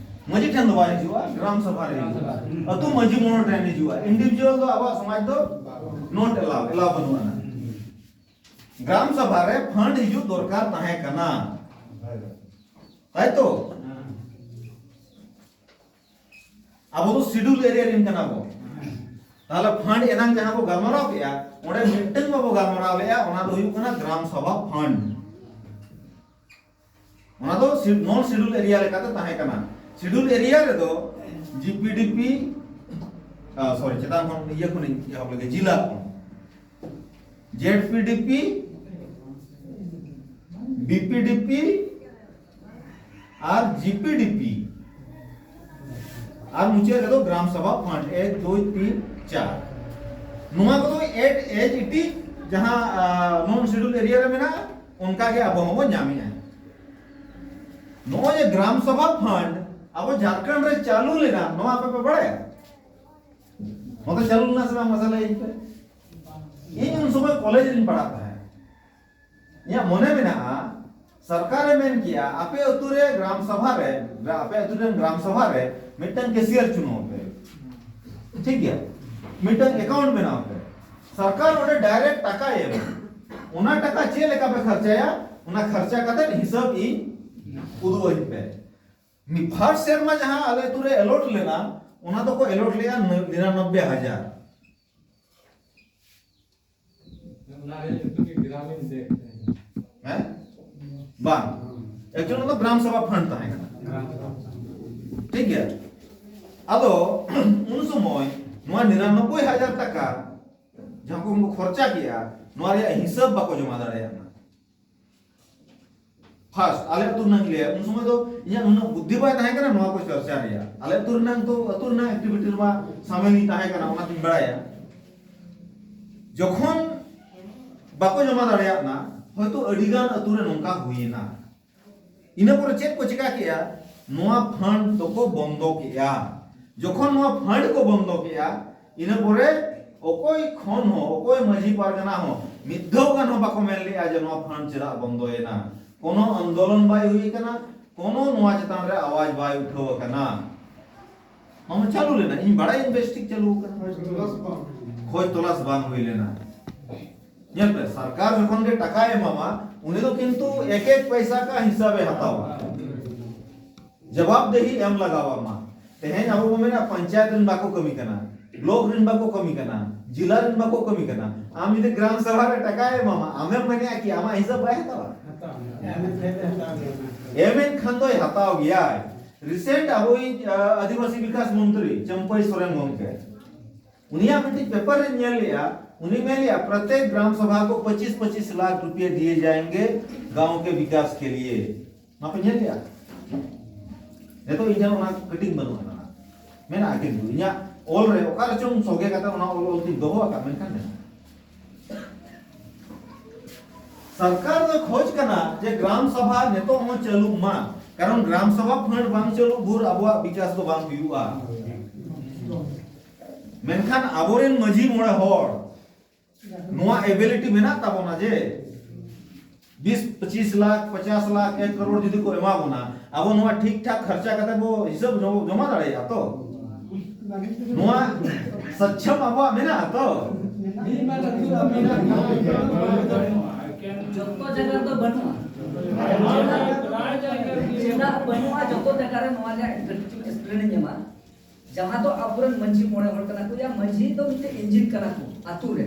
ᱢᱟᱺᱡᱷᱤ ᱴᱷᱮᱱ ᱫᱚ ᱵᱟᱭ ᱦᱤᱡᱩᱜᱼᱟ, ᱜᱨᱟᱢ ᱥᱚᱵᱷᱟ ᱨᱮ ᱦᱤᱡᱩᱜᱼᱟ, ᱟᱹᱛᱩ ᱢᱟᱺᱡᱷᱤ ᱢᱚᱬᱮ ᱴᱷᱮᱱ ᱦᱤᱡᱩᱜᱼᱟ᱾ Individual ᱫᱚ ᱟᱵᱚᱣᱟᱜ ᱥᱚᱢᱟᱡᱽ ᱫᱚ not allow, allow ᱵᱟᱹᱱᱩᱜ ᱟᱱᱟ᱾ ᱜᱨᱟᱢ ᱥᱚᱵᱷᱟ ᱨᱮ fund ᱦᱤᱡᱩᱜ ᱫᱚᱨᱠᱟᱨ ᱛᱟᱦᱮᱸ ᱠᱟᱱᱟ, ᱛᱟᱭ ᱛᱚ? ᱟᱵᱚ ᱫᱚ schedule area ᱨᱮᱱ ᱠᱟᱱᱟ ᱵᱚ᱾ ᱛᱟᱦᱞᱮ fund ᱮᱱᱟᱝ ᱡᱟᱦᱟᱸ ᱵᱚ ᱜᱟᱞᱢᱟᱨᱟᱣ ᱠᱮᱜᱼᱟ, ᱚᱸᱰᱮ ᱢᱤᱫᱴᱟᱝ ᱵᱟᱵᱚ ᱜᱟᱞᱢᱟᱨᱟᱣ ᱞᱮᱜᱼᱟ, ᱚᱱᱟ ᱫᱚ ᱦᱩᱭᱩᱜ ᱠᱟᱱᱟ ᱜᱨᱟᱢ ᱥᱚᱵᱷᱟ fund᱾ ᱚᱱᱟ ᱫᱚ ᱥᱤ-, non schedule area ᱞᱮᱠᱟᱛᱮ ᱛᱟᱦᱮᱸ ᱠᱟᱱᱟ᱾ Schedule area ᱨᱮᱫᱚ G P D P, ᱟ, sorry, ᱪᱮᱛᱟᱱ ᱠᱷᱚᱱ, ᱤᱭᱟᱹ ᱠᱷᱚᱱᱤᱧ ᱮᱦᱚᱵ ᱞᱮᱜᱮ, ᱡᱤᱞᱟ ᱠᱷᱚᱱ᱾ Z P D P, B P D P ᱟᱨ G P D P ᱟᱨ ᱢᱩᱪᱟᱹᱫ ᱨᱮᱫᱚ ᱜᱨᱟᱢ ᱥᱚᱵᱷᱟ fund, ᱮᱠ, ᱫᱩᱭ, ᱛᱤᱱ, ᱪᱟᱨ᱾ ᱱᱚᱣᱟ ᱠᱚᱫᱚ at as it is, ᱡᱟᱦᱟᱸ, ᱟ, non schedule area ᱨᱮ ᱢᱮᱱᱟᱜᱼᱟ, ᱚᱱᱠᱟ ᱜᱮ ᱟᱵᱚ ᱦᱚᱸᱵᱚ ᱧᱟᱢᱮᱜᱼᱟ᱾ ᱱᱚᱜᱼᱚᱭ ᱡᱮ ᱜᱨᱟᱢ ᱥᱚᱵᱷᱟ fund ᱟᱵᱚ ᱡᱷᱟᱲᱠᱷᱚᱸᱰ ᱨᱮ ᱪᱟᱹᱞᱩ ᱞᱮᱱᱟ, ᱱᱚᱣᱟ ᱟᱯᱮ ᱯᱮ ᱵᱟᱲᱟᱭᱟ? ᱱᱚᱛᱮ ᱪᱟᱹᱞᱩ ᱞᱮᱱᱟ ᱥᱮ ᱵᱟᱝ, ᱢᱟᱥᱮ ᱞᱟᱹᱭ ᱯᱮ᱾ ᱤᱧ ᱩᱱ ᱥᱚᱢᱚᱭ ᱠᱚᱞᱮᱡᱽ ᱨᱤᱧ ᱯᱟᱲᱦᱟᱜ ᱛᱟᱦᱮᱸᱫ᱾ ᱤᱧᱟᱹᱜ ᱢᱚᱱᱮ ᱢᱮᱱᱟᱜᱼᱟ, ᱥᱚᱨᱠᱟᱨᱮ ᱢᱮᱱ ᱠᱮᱜᱼᱟ, ᱟᱯᱮ ᱟᱹᱛᱩ ᱨᱮ ᱜᱨᱟᱢ ᱥᱚᱵᱷᱟ ᱨᱮ, ᱟᱯᱮ ᱟᱹᱛᱩ ᱨᱮᱱ ᱜᱨᱟᱢ ᱥᱚᱵᱷᱟ ᱨᱮ ᱢᱤᱫᱴᱟᱝ ᱠᱮᱥᱤᱭᱟᱨ ᱪᱩᱱᱟᱹᱣ ᱯᱮ᱾ ᱴᱷᱤᱠ ᱜᱮᱭᱟ? ᱢᱤᱫᱴᱟᱝ ᱮᱠᱟᱣᱩᱱᱴ ᱵᱮᱱᱟᱣ ᱯᱮ᱾ ᱥᱚᱨᱠᱟᱨ ᱚᱸᱰᱮ ᱰᱟᱭᱨᱮᱠᱴ ᱴᱟᱠᱟᱭ ᱮᱢᱟ᱾ ᱚᱱᱟ ᱴᱟᱠᱟ ᱪᱮᱫ ᱞᱮᱠᱟ ᱯᱮ ᱠᱷᱚᱨᱪᱟᱭᱟ, ᱚᱱᱟ ᱠᱷᱚᱨᱪᱟ ᱠᱟᱛᱮ ᱦᱤᱥᱟᱹᱵ ᱤᱧ ᱩᱫᱩᱜ ᱟᱹᱧ ᱯᱮ᱾ ᱢᱤᱫ ᱯᱷᱟᱥᱴ ᱥᱮᱨᱢᱟ ᱡᱟᱦᱟᱸ ᱟᱞᱮ ᱟᱹᱛᱩ ᱨᱮ ᱮᱞᱚᱴ ᱞᱮᱱᱟ, ᱚᱱᱟ ᱫᱚᱠᱚ ᱮᱞᱚᱴ ᱞᱮᱜᱼᱟ ᱱᱤᱨᱟᱱᱚᱵᱵᱳᱭ ᱦᱟᱡᱟᱨ᱾ ᱚᱱᱟ ᱨᱮᱭᱟᱜ ᱧᱩᱛᱩᱢ ᱜᱮ ᱜᱨᱟᱢᱤᱱ ᱵᱮᱝᱠ ᱛᱟᱦᱮᱸ ᱠᱟᱱᱟ᱾ ᱦᱮᱸ? ᱵᱟᱝ, ᱮᱠᱪᱩᱭᱟᱞ ᱚᱱᱟ ᱫᱚ ᱜᱨᱟᱢ ᱥᱚᱵᱷᱟ ᱯᱷᱟᱱᱰ ᱛᱟᱦᱮᱸ ᱠᱟᱱᱟ᱾ ᱴᱷᱤᱠ ᱜᱮᱭᱟ? ᱟᱫᱚ ᱩᱱ ᱥᱚᱢᱚᱭ ᱱᱚᱣᱟ ᱱᱤᱨᱟᱱᱚᱵᱵᱳᱭ ᱦᱟᱡᱟᱨ ᱴᱟᱠᱟ ᱡᱟᱦᱟᱸ ᱠᱚ ᱠᱷᱚᱨᱪᱟ ᱠᱮᱜᱼᱟ, ᱱᱚᱣᱟ ᱨᱮᱭᱟᱜ ᱦᱤᱥᱟᱹᱵ ᱵᱟᱠᱚ ᱡᱚᱢᱟ ᱫᱟᱲᱮᱭᱟᱜᱼᱟ᱾ ᱯᱷᱟᱥᱴ ᱟᱞᱮ ᱟᱹᱛᱩ ᱨᱮᱱᱟᱜ ᱞᱟᱹᱭᱟ, ᱩᱱ ᱥᱚᱢᱚᱭ ᱫᱚ ᱤᱧᱟᱹᱜ ᱩᱱᱟᱹᱜ ᱵᱩᱫᱽᱫᱷᱤ ᱵᱟᱭ ᱛᱟᱦᱮᱸ ᱠᱟᱱᱟ ᱱᱚᱣᱟ ᱠᱚ ᱪᱚᱨᱪᱟ ᱨᱮᱭᱟᱜ᱾ ᱟᱞᱮ ᱟᱹᱛᱩ ᱨᱮᱱᱟᱜ ᱫᱚ, ᱟᱹᱛᱩ ᱨᱮᱱᱟᱜ ᱮᱠᱴᱤᱵᱷᱤᱴᱤ ᱨᱮᱢᱟ ᱥᱟᱢᱤᱞ ᱤᱧ ᱛᱟᱦᱮᱸ ᱠᱟᱱᱟ, ᱚᱱᱟᱛᱤᱧ ᱵᱟᱲᱟᱭᱟ᱾ ᱡᱚᱠᱷᱚᱱ ᱵᱟᱠᱚ ᱡᱚᱢᱟ ᱫᱟᱲᱮᱭᱟᱜ ᱱᱟ, ᱦᱚᱭᱛᱳ ᱟᱹᱰᱤ ᱜᱟᱱ ᱟᱹᱛᱩ ᱨᱮ ᱱᱚᱝᱠᱟ ᱦᱩᱭᱮᱱᱟ᱾ ᱤᱱᱟᱹ ᱯᱚᱨᱮ ᱪᱮᱫ ᱠᱚ ᱪᱮᱠᱟ ᱠᱮᱜᱼᱟ? ᱱᱚᱣᱟ ᱯᱷᱟᱱᱰ ᱫᱚᱠᱚ ᱵᱚᱱᱫᱚ ᱠᱮᱜᱼᱟ᱾ ᱡᱚᱠᱷᱚᱱ ᱱᱚᱣᱟ ᱯᱷᱟᱱᱰ ᱠᱚ ᱵᱚᱱᱫᱚ ᱠᱮᱜᱼᱟ, ᱤᱱᱟᱹ ᱯᱚᱨᱮ ᱚᱠᱚᱭ ᱠᱷᱚᱱ ᱦᱚᱸ, ᱚᱠᱚᱭ ᱢᱟᱹᱡᱷᱤ ᱯᱟᱨᱜᱟᱱᱟ ᱦᱚᱸ ᱢᱤᱫ ᱫᱷᱟᱣ ᱜᱟᱱ ᱦᱚᱸ ᱵᱟᱠᱚ ᱢᱮᱱ ᱞᱮᱜᱼᱟ ᱡᱮ ᱱᱚᱣᱟ ᱯᱷᱟᱱᱰ ᱪᱮᱫᱟᱜ ᱵᱚᱱᱫᱚᱭᱮᱱᱟ᱾ ᱠᱳᱱᱳ ᱟᱱᱫᱳᱞᱚᱱ ᱵᱟᱭ ᱦᱩᱭ ᱟᱠᱟᱱᱟ, ᱠᱳᱱᱳ ᱱᱚᱣᱟ ᱪᱮᱛᱟᱱ ᱨᱮ ᱟᱣᱟᱡ ᱵᱟᱭ ᱩᱴᱷᱟᱹᱣ ᱟᱠᱟᱱᱟ᱾ ᱱᱚᱣᱟ ᱪᱟᱹᱞᱩ ᱞᱮᱱᱟ, ᱤᱧ ᱵᱟᱲᱟᱭ ᱤᱧ ᱵᱮᱥ ᱴᱷᱤᱠ ᱪᱟᱹᱞᱩ ᱟᱠᱟᱱᱟ᱾ ᱠᱷᱚᱡᱽ ᱛᱚᱞᱟᱥ ᱵᱟᱝ ᱦᱩᱭ ᱞᱮᱱᱟ᱾ ᱧᱮᱞ ᱯᱮ, ᱥᱚᱨᱠᱟᱨ ᱡᱚᱠᱷᱚᱱ ᱜᱮ ᱴᱟᱠᱟᱭ ᱮᱢᱟᱢᱟ, ᱩᱱᱤ ᱫᱚ ᱠᱤᱱᱛᱩ ᱮᱠ ᱮᱠ ᱯᱚᱭᱥᱟ ᱠᱟ ᱦᱤᱥᱟᱹᱵᱮ ᱦᱟᱛᱟᱣᱟ᱾ ᱡᱚᱵᱟᱵᱫᱮᱦᱤ ᱮᱢ ᱞᱟᱜᱟᱣᱟᱢᱟ᱾ ᱛᱮᱦᱮᱧ ᱟᱵᱚ ᱵᱚ ᱢᱮᱱᱟ ᱯᱚᱧᱪᱟᱭᱮᱛ ᱨᱮᱱ ᱵᱟᱠᱚ ᱠᱟᱹᱢᱤ ᱠᱟᱱᱟ, ᱵᱞᱚᱠ ᱨᱮᱱ ᱵᱟᱠᱚ ᱠᱟᱹᱢᱤ ᱠᱟᱱᱟ, ᱡᱤᱞᱟ ᱨᱮᱱ ᱵᱟᱠᱚ ᱠᱟᱹᱢᱤ ᱠᱟᱱᱟ᱾ ᱟᱢ ᱡᱩᱫᱤ ᱜᱨᱟᱢ ᱥᱚᱵᱷᱟ ᱨᱮ ᱴᱟᱠᱟᱭ ᱮᱢᱟᱢᱟ, ᱟᱢᱮᱢ ᱢᱮᱱᱮᱜᱼᱟ ᱠᱤ ᱟᱢᱟᱜ ᱦᱤᱥᱟᱹᱵ ᱵᱟᱭ ᱦᱟᱛᱟᱣᱟ? ᱮᱢᱮᱱ ᱠᱷᱟᱱ ᱫᱚᱭ ᱦᱟᱛᱟᱣ ᱜᱮᱭᱟᱭ᱾ ᱨᱤᱥᱮᱱᱴ ᱟᱵᱚᱭᱤᱡ, ᱟ, ᱟᱹᱫᱤᱵᱟᱹᱥᱤ ᱵᱤᱠᱟᱥ ᱢᱚᱱᱛᱨᱤ ᱪᱟᱹᱢᱯᱟᱹᱭ ᱥᱚᱨᱮᱱ ᱜᱚᱢᱠᱮ, ᱩᱱᱤᱭᱟᱜ ᱢᱤᱫᱴᱤᱡ ᱯᱮᱯᱟᱨ ᱨᱮᱧ ᱧᱮᱞ ᱞᱮᱜᱼᱟ, ᱩᱱᱤ ᱢᱮᱱ ᱞᱮᱜᱼᱟ, "ᱯᱨᱚᱛᱮᱠ ᱜᱨᱟᱢ ᱥᱚᱵᱷᱟ ᱠᱚ ᱯᱚᱸᱪᱤᱥ ᱯᱚᱸᱪᱤᱥ ᱞᱟᱠᱷ ᱨᱩᱯᱤᱭᱟ ᱫᱤᱭᱮ ᱡᱟᱭᱮᱸᱜᱮ ᱜᱟᱸᱣ ᱠᱮ ᱵᱤᱠᱟᱥ ᱠᱮ ᱞᱤᱭᱮ।" ᱢᱟᱯᱮ ᱧᱮᱞ ᱞᱮᱜᱼᱟ? ᱱᱤᱛᱚᱜ ᱤᱧ ᱴᱷᱮᱱ ᱚᱱᱟ ᱠᱟᱹᱴᱤᱡ ᱵᱟᱹᱱᱩᱜ ᱟᱠᱟᱫᱟ, ᱢᱮᱱᱟᱜᱼᱟ, ᱠᱤᱱᱛᱩ ᱤᱧᱟᱹᱜ ᱚᱞ ᱨᱮ ᱚᱠᱟ ᱨᱮᱪᱚᱝ ᱥᱚᱜᱮ ᱠᱟᱛᱮ ᱚᱱᱟ ᱚᱞ ᱚᱞ ᱛᱤᱧ ᱫᱚᱦᱚ ᱟᱠᱟᱫ, ᱢᱮᱱᱠᱷᱟᱱ ᱢᱮᱱᱟᱜᱼᱟ᱾ ᱥᱚᱨᱠᱟᱨ ᱫᱚ ᱠᱷᱚᱡᱽ ᱠᱟᱱᱟ ᱡᱮ ᱜᱨᱟᱢ ᱥᱚᱵᱷᱟ ᱱᱤᱛᱚᱜ ᱦᱚᱸ ᱪᱟᱹᱞᱩᱜ ᱢᱟ, ᱠᱟᱨᱚᱱ ᱜᱨᱟᱢ ᱥᱚᱵᱷᱟ ᱯᱷᱟᱱᱰ ᱵᱟᱝ ᱪᱟᱹᱞᱩᱜ ᱵᱷᱳᱨ ᱟᱵᱚᱣᱟᱜ ᱵᱤᱠᱟᱥ ᱫᱚ ᱵᱟᱝ ᱦᱩᱭᱩᱜᱼᱟ᱾ ᱢᱮᱱᱠᱷᱟᱱ ᱟᱵᱚᱨᱮᱱ ᱢᱟᱹᱡᱷᱤ ᱢᱚᱬᱮ ᱦᱚᱲ ᱱᱚᱣᱟ ᱮᱵᱤᱞᱤᱴᱤ ᱢᱮᱱᱟᱜ ᱛᱟᱵᱚᱱᱟ ᱡᱮ ᱵᱤᱥ ᱯᱚᱸᱪᱤᱥ ᱞᱟᱠᱷ, ᱯᱚᱪᱟᱥ ᱞᱟᱠᱷ, ᱮᱠ ᱠᱟᱨᱳᱲ ᱡᱩᱫᱤ ᱠᱚ ᱮᱢᱟ ᱵᱚᱱᱟ, ᱟᱵᱚ ᱱᱚᱣᱟ ᱴᱷᱤᱠ ᱴᱷᱟᱠ ᱠᱷᱚᱨᱪᱟ ᱠᱟᱛᱮ ᱵᱚ ᱦᱤᱥᱟᱹᱵ ᱡᱚᱢᱟ ᱫᱟᱲᱮᱭᱟᱜᱼᱟ ᱛᱚ? ᱱᱚᱣᱟ ᱥᱚᱠᱠᱷᱚᱢ ᱟᱵᱚᱣᱟᱜ ᱢᱮᱱᱟᱜᱼᱟ ᱛᱚ? ᱡᱚᱛᱚ ᱡᱟᱭᱜᱟ ᱨᱮᱫᱚ ᱵᱟᱹᱱᱩᱜᱼᱟ᱾ ᱪᱮᱫᱟᱜ ᱵᱟᱹᱱᱩᱜᱼᱟ? ᱡᱚᱛᱚ ᱡᱟᱭᱜᱟ ᱨᱮ ᱱᱚᱣᱟ ᱨᱮᱭᱟᱜ ᱠᱟᱹᱴᱤᱡ ᱪᱩᱞᱩᱝ ᱮᱠᱥᱯᱞᱮᱱ ᱤᱧ ᱮᱢᱟ᱾ ᱡᱟᱦᱟᱸ ᱫᱚ ᱟᱵᱚᱨᱮᱱ ᱢᱟᱹᱡᱷᱤ ᱢᱚᱬᱮ ᱦᱚᱲ ᱠᱟᱱᱟ ᱠᱚ, ᱭᱟ ᱢᱟᱹᱡᱷᱤ ᱫᱚ ᱢᱤᱫᱴᱮᱱ ᱤᱧᱡᱤᱱ ᱠᱟᱱᱟ ᱠᱚ ᱟᱛᱳ ᱨᱮ,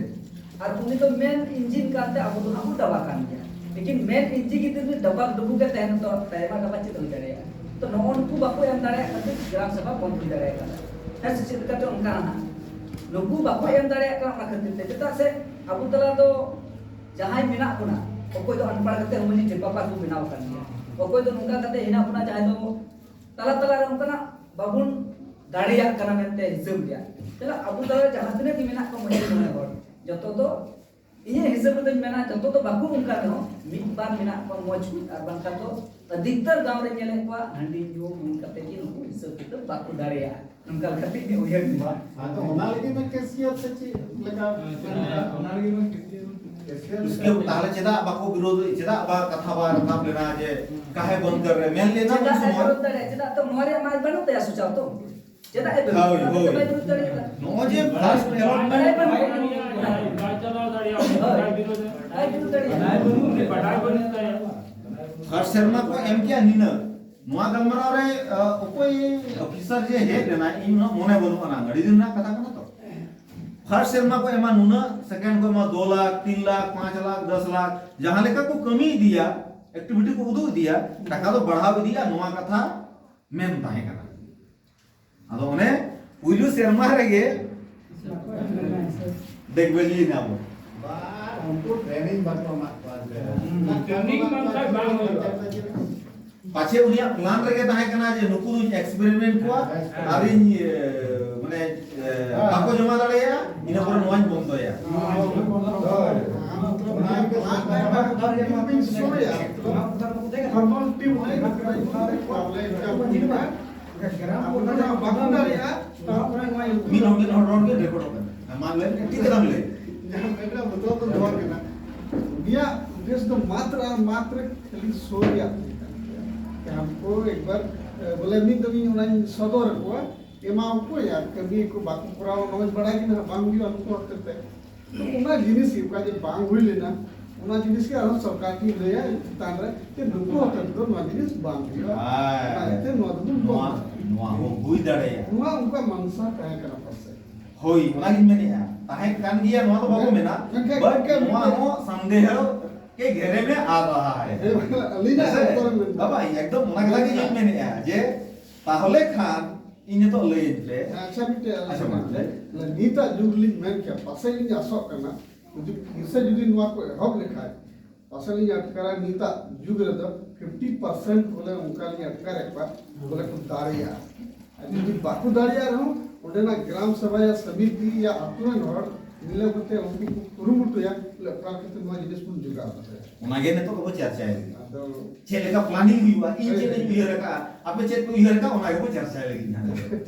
ᱟᱨ ᱩᱱᱤ ᱫᱚ ᱢᱮᱱ ᱤᱧᱡᱤᱱ ᱠᱟᱱᱛᱮ ᱟᱵᱚ ᱫᱚ ᱦᱟᱸᱜ ᱵᱚ ᱰᱟᱵᱟ ᱠᱟᱱ ᱜᱮᱭᱟ᱾ ᱞᱮᱠᱤᱱ ᱢᱮᱱ ᱤᱧᱡᱤᱱ ᱡᱩᱫᱤ ᱩᱱᱤ ᱰᱟᱵᱟ ᱰᱩᱵᱩ ᱜᱮ ᱛᱟᱦᱮᱱᱟ ᱛᱚ ᱛᱟᱭᱢᱟ ᱰᱟᱵᱟ ᱪᱮᱫ ᱦᱩᱭ ᱫᱟᱲᱮᱭᱟᱜᱼᱟ? ᱛᱚ ᱱᱚᱜᱼᱚ ᱱᱩᱠᱩ ᱵᱟᱠᱚ ᱮᱢ ᱫᱟᱲᱮᱭᱟᱜ ᱠᱷᱟᱹᱛᱤᱨ ᱜᱨᱟᱢ ᱥᱚᱵᱷᱟ ᱵᱚᱱᱫ ᱦᱩᱭ ᱫᱟᱲᱮᱭᱟᱜ ᱠᱟᱱᱟ᱾ ᱦᱮᱸ ᱥᱮ ᱪᱮᱫ ᱞᱮᱠᱟᱛᱮ ᱚᱱᱠᱟ ᱦᱟᱸᱜ ᱱᱩᱠᱩ ᱵᱟᱠᱚ ᱮᱢ ᱫᱟᱲᱮᱭᱟᱜ ᱠᱟᱱᱟ ᱚᱱᱟ ᱠᱷᱟᱹᱛᱤᱨ ᱛᱮ, ᱪᱮᱫᱟᱜ ᱥᱮ ᱟᱵᱚ ᱛᱟᱞᱟ ᱫᱚ ᱡᱟᱦᱟᱸᱭ ᱢᱮᱱᱟᱜ ᱵᱚᱱᱟ, ᱚᱠᱚᱭ ᱫᱚ ᱟᱱᱯᱟᱲ ᱠᱟᱛᱮ ᱦᱚᱸ ᱢᱟᱹᱡᱷᱤ ᱴᱷᱮᱯᱟ ᱯᱟᱥ ᱵᱚᱱ ᱵᱮᱱᱟᱣ ᱟᱠᱟᱱ ᱜᱮᱭᱟ, ᱚᱠᱚᱭ ᱫᱚ ᱱᱚᱝᱠᱟ ᱠᱟᱛᱮ ᱦᱮᱱᱟᱜ ᱵᱚᱱᱟ ᱡᱟᱦᱟᱸᱭ ᱫᱚ ᱛᱟᱞᱟ ᱛᱟᱞᱟ ᱨᱮ ᱚᱱᱠᱟᱱᱟᱜ ᱵᱟᱵᱚᱱ ᱫᱟᱲᱮᱭᱟᱜ ᱠᱟᱱᱟ ᱢᱮᱱᱛᱮ ᱦᱤᱥᱟᱹᱵ ᱨᱮᱭᱟᱜ᱾ ᱛᱟᱦᱞᱮ ᱟᱵᱚ ᱛᱟᱞᱟ ᱨᱮ ᱡᱟᱦᱟᱸ ᱛᱤᱱᱟᱹᱜ ᱜᱮ ᱢᱮᱱᱟᱜ ᱠᱚᱣᱟ ᱢᱟᱹᱡᱷᱤ ᱢᱚᱬᱮ ᱦᱚᱲ, ᱡᱚᱛᱚ ᱫᱚ ᱤᱧᱟᱹᱜ ᱦᱤᱥᱟᱹᱵ ᱨᱮᱫᱚᱧ ᱢᱮᱱᱟ ᱡᱚᱛᱚ ᱫᱚ ᱵᱟᱠᱚ ᱚᱱᱠᱟ ᱨᱮᱦᱚᱸ ᱢᱤᱫ ᱵᱟᱨ ᱢᱮᱱᱟᱜ ᱠᱚᱣᱟ ᱢᱚᱡᱽ ᱠᱚ, ᱟᱨ ᱵᱟᱝᱠᱷᱟᱱ ᱫᱚ ᱟᱹᱫᱷᱤᱠᱛᱟᱨ ᱜᱟᱢ ᱨᱮ ᱧᱮᱞᱮᱫ ᱠᱚᱣᱟ ᱦᱟᱺᱰᱤ ᱧᱩ ᱵᱩᱞ ᱠᱟᱛᱮ ᱜᱮ ᱱᱩᱠᱩ ᱦᱤᱥᱟᱹᱵ ᱠᱤᱛᱟᱹᱵ ᱵᱟᱠᱚ ᱫᱟᱲᱮᱭᱟᱜᱼᱟ᱾ ᱱᱚᱝᱠᱟ ᱞᱮᱠᱟᱛᱮ ᱤᱧᱟᱹᱜ ᱩᱭᱦᱟᱹᱨ ᱫᱚ᱾ ᱟᱫᱚ ᱚᱱᱟ ᱞᱟᱹᱜᱤᱫ ᱢᱟ ᱠᱮᱥᱤᱭᱟᱛ ᱥᱮ ᱪᱮᱫ ᱞᱮᱠᱟ? ᱚᱱᱟ ᱞᱟᱹᱜᱤᱫ ᱢᱟ ᱠᱮᱥᱤᱭᱟᱛ᱾ ᱠᱮᱥᱤᱭᱟᱛ ᱛᱟᱦᱞᱮ ᱪᱮᱫᱟᱜ ᱵᱟᱠᱚ ᱵᱤᱨᱳᱫ, ᱪᱮᱫᱟᱜ ᱵᱟ ᱠᱟᱛᱷᱟ ᱵᱟ ᱨᱟᱠᱟᱵ ᱞᱮᱱᱟ ᱡᱮ ᱠᱟᱦᱮ ᱵᱚᱱᱫ ᱠᱟᱨ ᱨᱮ ᱢᱮᱱ ᱞᱮᱱᱟ ᱩᱱ ᱪᱮᱫᱟᱜ ᱮ ᱥᱚᱢᱚᱭ? ᱵᱤᱨᱳᱫ ᱫᱟᱲᱮᱭᱟᱜᱼᱟ? ᱪᱮᱫᱟᱜ ᱛᱚ ᱱᱚᱣᱟ ᱨᱮᱭᱟᱜ ᱢᱟ ᱵᱟᱹᱱᱩᱜ ᱛᱟᱭᱟ ᱥᱩᱪᱟᱣ ᱛᱚ᱾ ᱪᱮᱫᱟᱜ ᱮ ᱵᱤᱨᱳᱫ ᱦᱳᱭ, ᱫᱟᱲᱮᱭᱟᱜᱼᱟ? ᱦᱳᱭ᱾ ᱵᱟᱭ ᱵᱤᱨᱳᱫ ᱫᱟᱲᱮᱭᱟᱜᱼᱟ᱾ ᱱᱚᱜᱼᱚᱭ ᱡᱮ ᱯᱷᱟᱨᱥᱴ ᱮᱞᱚᱴᱢᱮᱱᱴ ᱵᱟᱭ ᱵᱤᱨᱳᱫ ᱫᱟᱲᱮᱭᱟᱜᱼᱟ᱾ ᱵᱟᱭ ᱵᱤᱨᱳᱫ ᱫᱟᱲᱮᱭᱟᱜᱼᱟ᱾ ᱯᱷᱟᱨᱥᱴ ᱥᱮᱨᱢᱟ ᱠᱚ ᱮᱢ ᱠᱮᱜᱼᱟ ᱱᱤᱱᱟᱹᱜ, ᱱᱚᱣᱟ ᱜᱟᱞᱢᱟᱨᱟᱣ ᱨᱮ ᱚᱠᱚᱭ ᱚᱯᱷᱤᱥᱟᱨ ᱡᱮ ᱦᱮᱡ ᱞᱮᱱᱟ ᱤᱧ ᱩᱱᱟᱹᱜ ᱢᱚᱱᱮ ᱵᱟᱹᱱᱩᱜ ᱟᱱᱟ, ᱟᱹᱰᱤ ᱫᱤᱱ ᱨᱮᱱᱟᱜ ᱠᱟᱛᱷᱟ ᱠᱟᱱᱟ ᱛᱚ᱾ ᱯᱷᱟᱨᱥᱴ ᱥᱮᱨᱢᱟ ᱠᱚ ᱮᱢᱟ ᱱᱩᱱᱟᱹᱜ, ᱥᱮᱠᱮᱱᱰ ᱠᱚ ᱮᱢᱟ ᱫᱩ ᱞᱟᱠᱷ, ᱛᱤᱱ ᱞᱟᱠᱷ, ᱯᱟᱸᱪ ᱞᱟᱠᱷ, ᱫᱚᱥ ᱞᱟᱠᱷ, ᱡᱟᱦᱟᱸ ᱞᱮᱠᱟ ᱠᱚ ᱠᱟᱹᱢᱤ ᱤᱫᱤᱭᱟ, ᱮᱠᱴᱤᱵᱷᱤᱴᱤ ᱠᱚ ᱩᱫᱩᱜ ᱤᱫᱤᱭᱟ, ᱴᱟᱠᱟ ᱫᱚ ᱵᱟᱲᱦᱟᱣ ᱤᱫᱤᱭᱟ, ᱱᱚᱣᱟ ᱠᱟᱛᱷᱟ ᱢᱮᱱ ᱛᱟᱦᱮᱸ ᱠᱟᱱᱟ᱾ ᱟᱫᱚ ᱚᱱᱮ ᱯᱩᱭᱞᱩ ᱥᱮᱨᱢᱟ ᱨᱮᱜᱮ ᱰᱮᱜᱽᱵᱟᱹᱡᱤ ᱮᱱᱟ ᱵᱚᱱ᱾ ᱵᱟᱝ, ᱩᱱᱠᱩ ᱴᱨᱮᱱᱤᱝ ᱵᱟᱠᱚ ᱮᱢᱟᱜ ᱠᱚᱣᱟ᱾ ᱴᱨᱮᱱᱤᱝ ᱵᱟᱝᱠᱷᱟᱱ ᱵᱟᱝ ᱦᱩᱭᱩᱜᱼᱟ᱾ ᱯᱟᱪᱷᱮ ᱩᱱᱤᱭᱟᱜ ᱯᱞᱟᱱ ᱨᱮᱜᱮ ᱛᱟᱦᱮᱸ ᱠᱟᱱᱟ ᱡᱮ ᱱᱩᱠᱩ ᱫᱚᱧ ᱮᱠᱥᱯᱮᱨᱤᱢᱮᱱᱴ ᱠᱚᱣᱟ ᱟᱨᱤᱧ ᱮ, ᱢᱟᱱᱮ ᱮ, ᱵᱟᱠᱚ ᱡᱚᱢᱟ ᱫᱟᱲᱮᱭᱟᱜᱼᱟ, ᱤᱱᱟᱹ ᱯᱚᱨᱮ ᱱᱚᱣᱟᱧ ᱵᱚᱱᱫᱚᱭᱟ᱾ ᱦᱳᱭ᱾ ᱚᱱᱟ ᱜᱮ ᱥᱚᱨᱠᱟᱨ ᱵᱟᱠᱚ ᱫᱟᱲᱮᱭᱟᱜᱼᱟ᱾ ᱯᱷᱚᱨᱢᱟᱞ ᱴᱤᱢ ᱚᱱᱟ ᱜᱮ ᱵᱟᱠᱚ ᱫᱟᱲᱮᱭᱟᱜᱼᱟ᱾ ᱢᱤᱫ ᱦᱚᱲ ᱢᱤᱫ ᱦᱚᱲ ᱨᱚᱲ ᱜᱮ ᱨᱮᱠᱚᱨᱰᱚᱜ ᱠᱟᱱᱟ᱾ ᱦᱮᱸ, ᱢᱟ ᱞᱟᱹᱭ ᱢᱮ, ᱴᱷᱤᱠ ᱠᱟᱛᱷᱟᱢ ᱞᱟᱹᱭ᱾ ᱡᱟᱦᱟᱸ ᱢᱮᱱ ᱨᱮᱱᱟᱜ ᱢᱚᱛᱞᱚᱵ ᱫᱚ ᱱᱚᱣᱟ ᱠᱟᱱᱟ, ᱩᱱᱤᱭᱟᱜ ᱩᱫᱽᱫᱮᱥ ᱫᱚ ᱢᱟᱛᱨᱚ ᱟᱨ ᱢᱟᱛᱨᱚ ᱠᱷᱟᱹᱞᱤ ᱥᱳ ᱨᱮᱭᱟᱜ ᱛᱟᱦᱮᱸ ᱠᱟᱱ ᱛᱟᱭᱟ᱾ ᱡᱟᱦᱟᱸ ᱠᱚ ᱮᱠᱵᱟᱨ, ᱮ, ᱵᱚᱞᱮ ᱢᱤᱫ ᱫᱚᱢ ᱤᱧ ᱚᱱᱟᱧ ᱥᱚᱫᱚᱨ ᱟᱠᱚᱣᱟ, ᱮᱢᱟ ᱠᱚᱣᱟ, ᱟᱨ ᱠᱟᱹᱢᱤ ᱠᱚ ᱵᱟᱠᱚ ᱠᱚᱨᱟᱣᱟ, ᱱᱚᱜᱼᱚᱭ ᱵᱟᱲᱟᱭ ᱜᱮ ᱱᱟᱦᱟᱜ ᱵᱟᱝ ᱦᱩᱭᱩᱜᱼᱟ ᱱᱩᱠᱩ ᱦᱚᱛᱮ ᱛᱮ᱾ ᱛᱚ ᱚᱱᱟ ᱡᱤᱱᱤᱥ ᱜᱮ ᱚᱠᱟ ᱡᱮ ᱵᱟᱝ ᱦᱩᱭ ᱞᱮᱱᱟ, ᱚᱱᱟ ᱡᱤᱱᱤᱥ ᱜᱮ ᱟᱨᱦᱚᱸ ᱥᱚᱨᱠᱟᱨ ᱴᱷᱮᱱ ᱞᱟᱹᱭᱟ ᱪᱮᱛᱟᱱ ᱨᱮ ᱡᱮ ᱱᱩᱠᱩ ᱦᱚᱛᱮ ᱛᱮᱫᱚ ᱱᱚᱣᱟ ᱡᱤᱱᱤᱥ ᱵᱟᱝ ᱦᱩᱭᱩᱜᱼᱟ᱾ ᱦᱮᱸ᱾ ᱚᱱᱟ ᱤᱭᱟᱹᱛᱮ ᱱᱚᱣᱟ ᱫᱚᱵᱚᱱ ᱱᱚᱣᱟ, ᱵᱚᱱᱫ ᱠᱟᱜᱼᱟ᱾ ᱱᱚᱣᱟ ᱦᱚᱸ ᱦᱩᱭ ᱫᱟᱲᱮᱭᱟᱜᱼᱟ᱾ ᱱᱚᱣᱟ ᱩᱱᱠᱩᱣᱟᱜ ᱢᱟᱱᱥᱟ ᱛᱟᱦᱮᱸ ᱠᱟᱱᱟ ᱯᱟᱥᱮᱡ᱾ ᱦᱳᱭ, ᱚᱱᱟᱜᱤᱧ ᱢᱮᱱᱮᱫᱼᱟ, ᱛᱟᱦᱮᱸ ᱠᱟᱱ ᱜᱮᱭᱟ, ᱱᱚᱣᱟ ᱫᱚ ᱵᱟᱵᱚ ᱢᱮᱱᱟ᱾ ᱢᱮᱱᱠᱷᱟᱱ, but ᱢᱮᱱᱠᱷᱟᱱ ᱱᱚᱣᱟ ᱢᱮᱱᱠᱷᱟᱱ ᱦᱚᱸ ᱥᱚᱱᱫᱮᱦᱚ ᱠᱮ ᱜᱷᱮᱨᱮ ᱢᱮ ᱟ ᱨᱟᱦᱟ ᱦᱟᱭ᱾ ᱦᱮᱸ, ᱟᱹᱞᱤᱧᱟᱜ ᱦᱮᱸ ᱥᱮ? ᱵᱚᱛᱚᱨ ᱢᱮᱱᱟᱜᱼᱟ᱾ ᱵᱟᱵᱟ, ᱮᱠᱫᱚᱢ ᱚᱱᱟ ᱠᱟᱛᱷᱟ ᱜᱮ ᱤᱧ ᱢᱮᱱᱮᱫᱼᱟ ᱡᱮ ᱛᱟᱦᱚᱞᱮ ᱠᱷᱟᱱ ᱤᱧ ᱱᱤᱛᱚᱜ ᱞᱟᱹᱭᱟᱹᱧ ᱯᱮ᱾ ᱟᱪᱪᱷᱟ, ᱢᱤᱫᱴᱮᱡ ᱟᱪᱪᱷᱟ, ᱢᱟ ᱞᱟᱹᱭ᱾ ᱱᱤᱛᱟᱜ ᱡᱩᱜᱽ ᱞᱤᱧ ᱢᱮᱱ ᱠᱮᱭᱟ, ᱯᱟᱥᱮᱡ ᱞᱤᱧ ᱟᱥᱚᱜ ᱠᱟᱱᱟ, ᱡᱩᱫᱤ ᱯᱷᱤᱨ ᱥᱮ ᱡᱩᱫᱤ ᱱᱚᱣᱟ ᱠᱚ ᱮᱦᱚᱵ ᱞᱮᱠᱷᱟᱡ, ᱯᱟᱥᱮᱡ ᱞᱤᱧ ᱟᱴᱠᱟᱨᱟ ᱱᱤᱛᱟᱜ ᱡᱩᱜᱽ ᱨᱮᱫᱚ ᱯᱷᱤᱯᱴᱤ ᱯᱟᱨᱥᱮᱱᱴ ᱵᱚᱞᱮ ᱚᱱᱠᱟ ᱞᱤᱧ ᱟᱴᱠᱟᱨᱮᱫ ᱠᱚᱣᱟ, ᱵᱚᱞᱮ ᱠᱚ ᱫᱟᱲᱮᱭᱟᱜᱼᱟ᱾ ᱟᱨ ᱡᱩᱫᱤ ᱵᱟᱠᱚ ᱫᱟᱲᱮᱭᱟᱜ ᱨᱮᱦᱚᱸ, ᱚᱸᱰᱮᱱᱟᱜ ᱜᱨᱟᱢ ᱥᱚᱵᱷᱟ ᱭᱟ ᱥᱚᱢᱤᱛᱤ ᱭᱟ ᱟᱹᱛᱩ ᱨᱮᱱ ᱦᱚᱲ ᱢᱤᱞᱟᱹᱣ ᱠᱟᱛᱮ ᱩᱱᱠᱩ ᱠᱚ ᱠᱩᱨᱩᱢᱩᱴᱩᱭᱟ, ᱵᱚᱞᱮ ᱚᱠᱟ ᱞᱮᱠᱟᱛᱮ ᱱᱚᱣᱟ ᱡᱤᱱᱤᱥ ᱵᱚᱱ ᱡᱚᱜᱟᱣ ᱫᱚᱦᱚᱭᱟ᱾ ᱚᱱᱟᱜᱮ ᱱᱤᱛᱚᱜ ᱫᱚᱵᱚ ᱪᱟᱨᱪᱟᱭᱟ᱾ ᱟᱫᱚ ᱪᱮᱫ ᱞᱮᱠᱟ ᱯᱞᱟᱱᱤᱝ ᱦᱩᱭᱩᱜᱼᱟ, ᱤᱧ ᱦᱳᱭ, ᱪᱮᱫ ᱤᱧ ᱦᱳᱭ᱾ ᱩᱭᱦᱟᱹᱨ ᱟᱠᱟᱫᱼᱟ, ᱟᱯᱮ ᱪᱮᱫ ᱯᱮ ᱩᱭᱦᱟᱹᱨ ᱟᱠᱟᱫᱼᱟ, ᱚᱱᱟ ᱜᱮᱵᱚ ᱪᱟᱨᱪᱟᱭ ᱞᱟᱹᱜᱤᱫ ᱱᱟᱦᱟᱜ᱾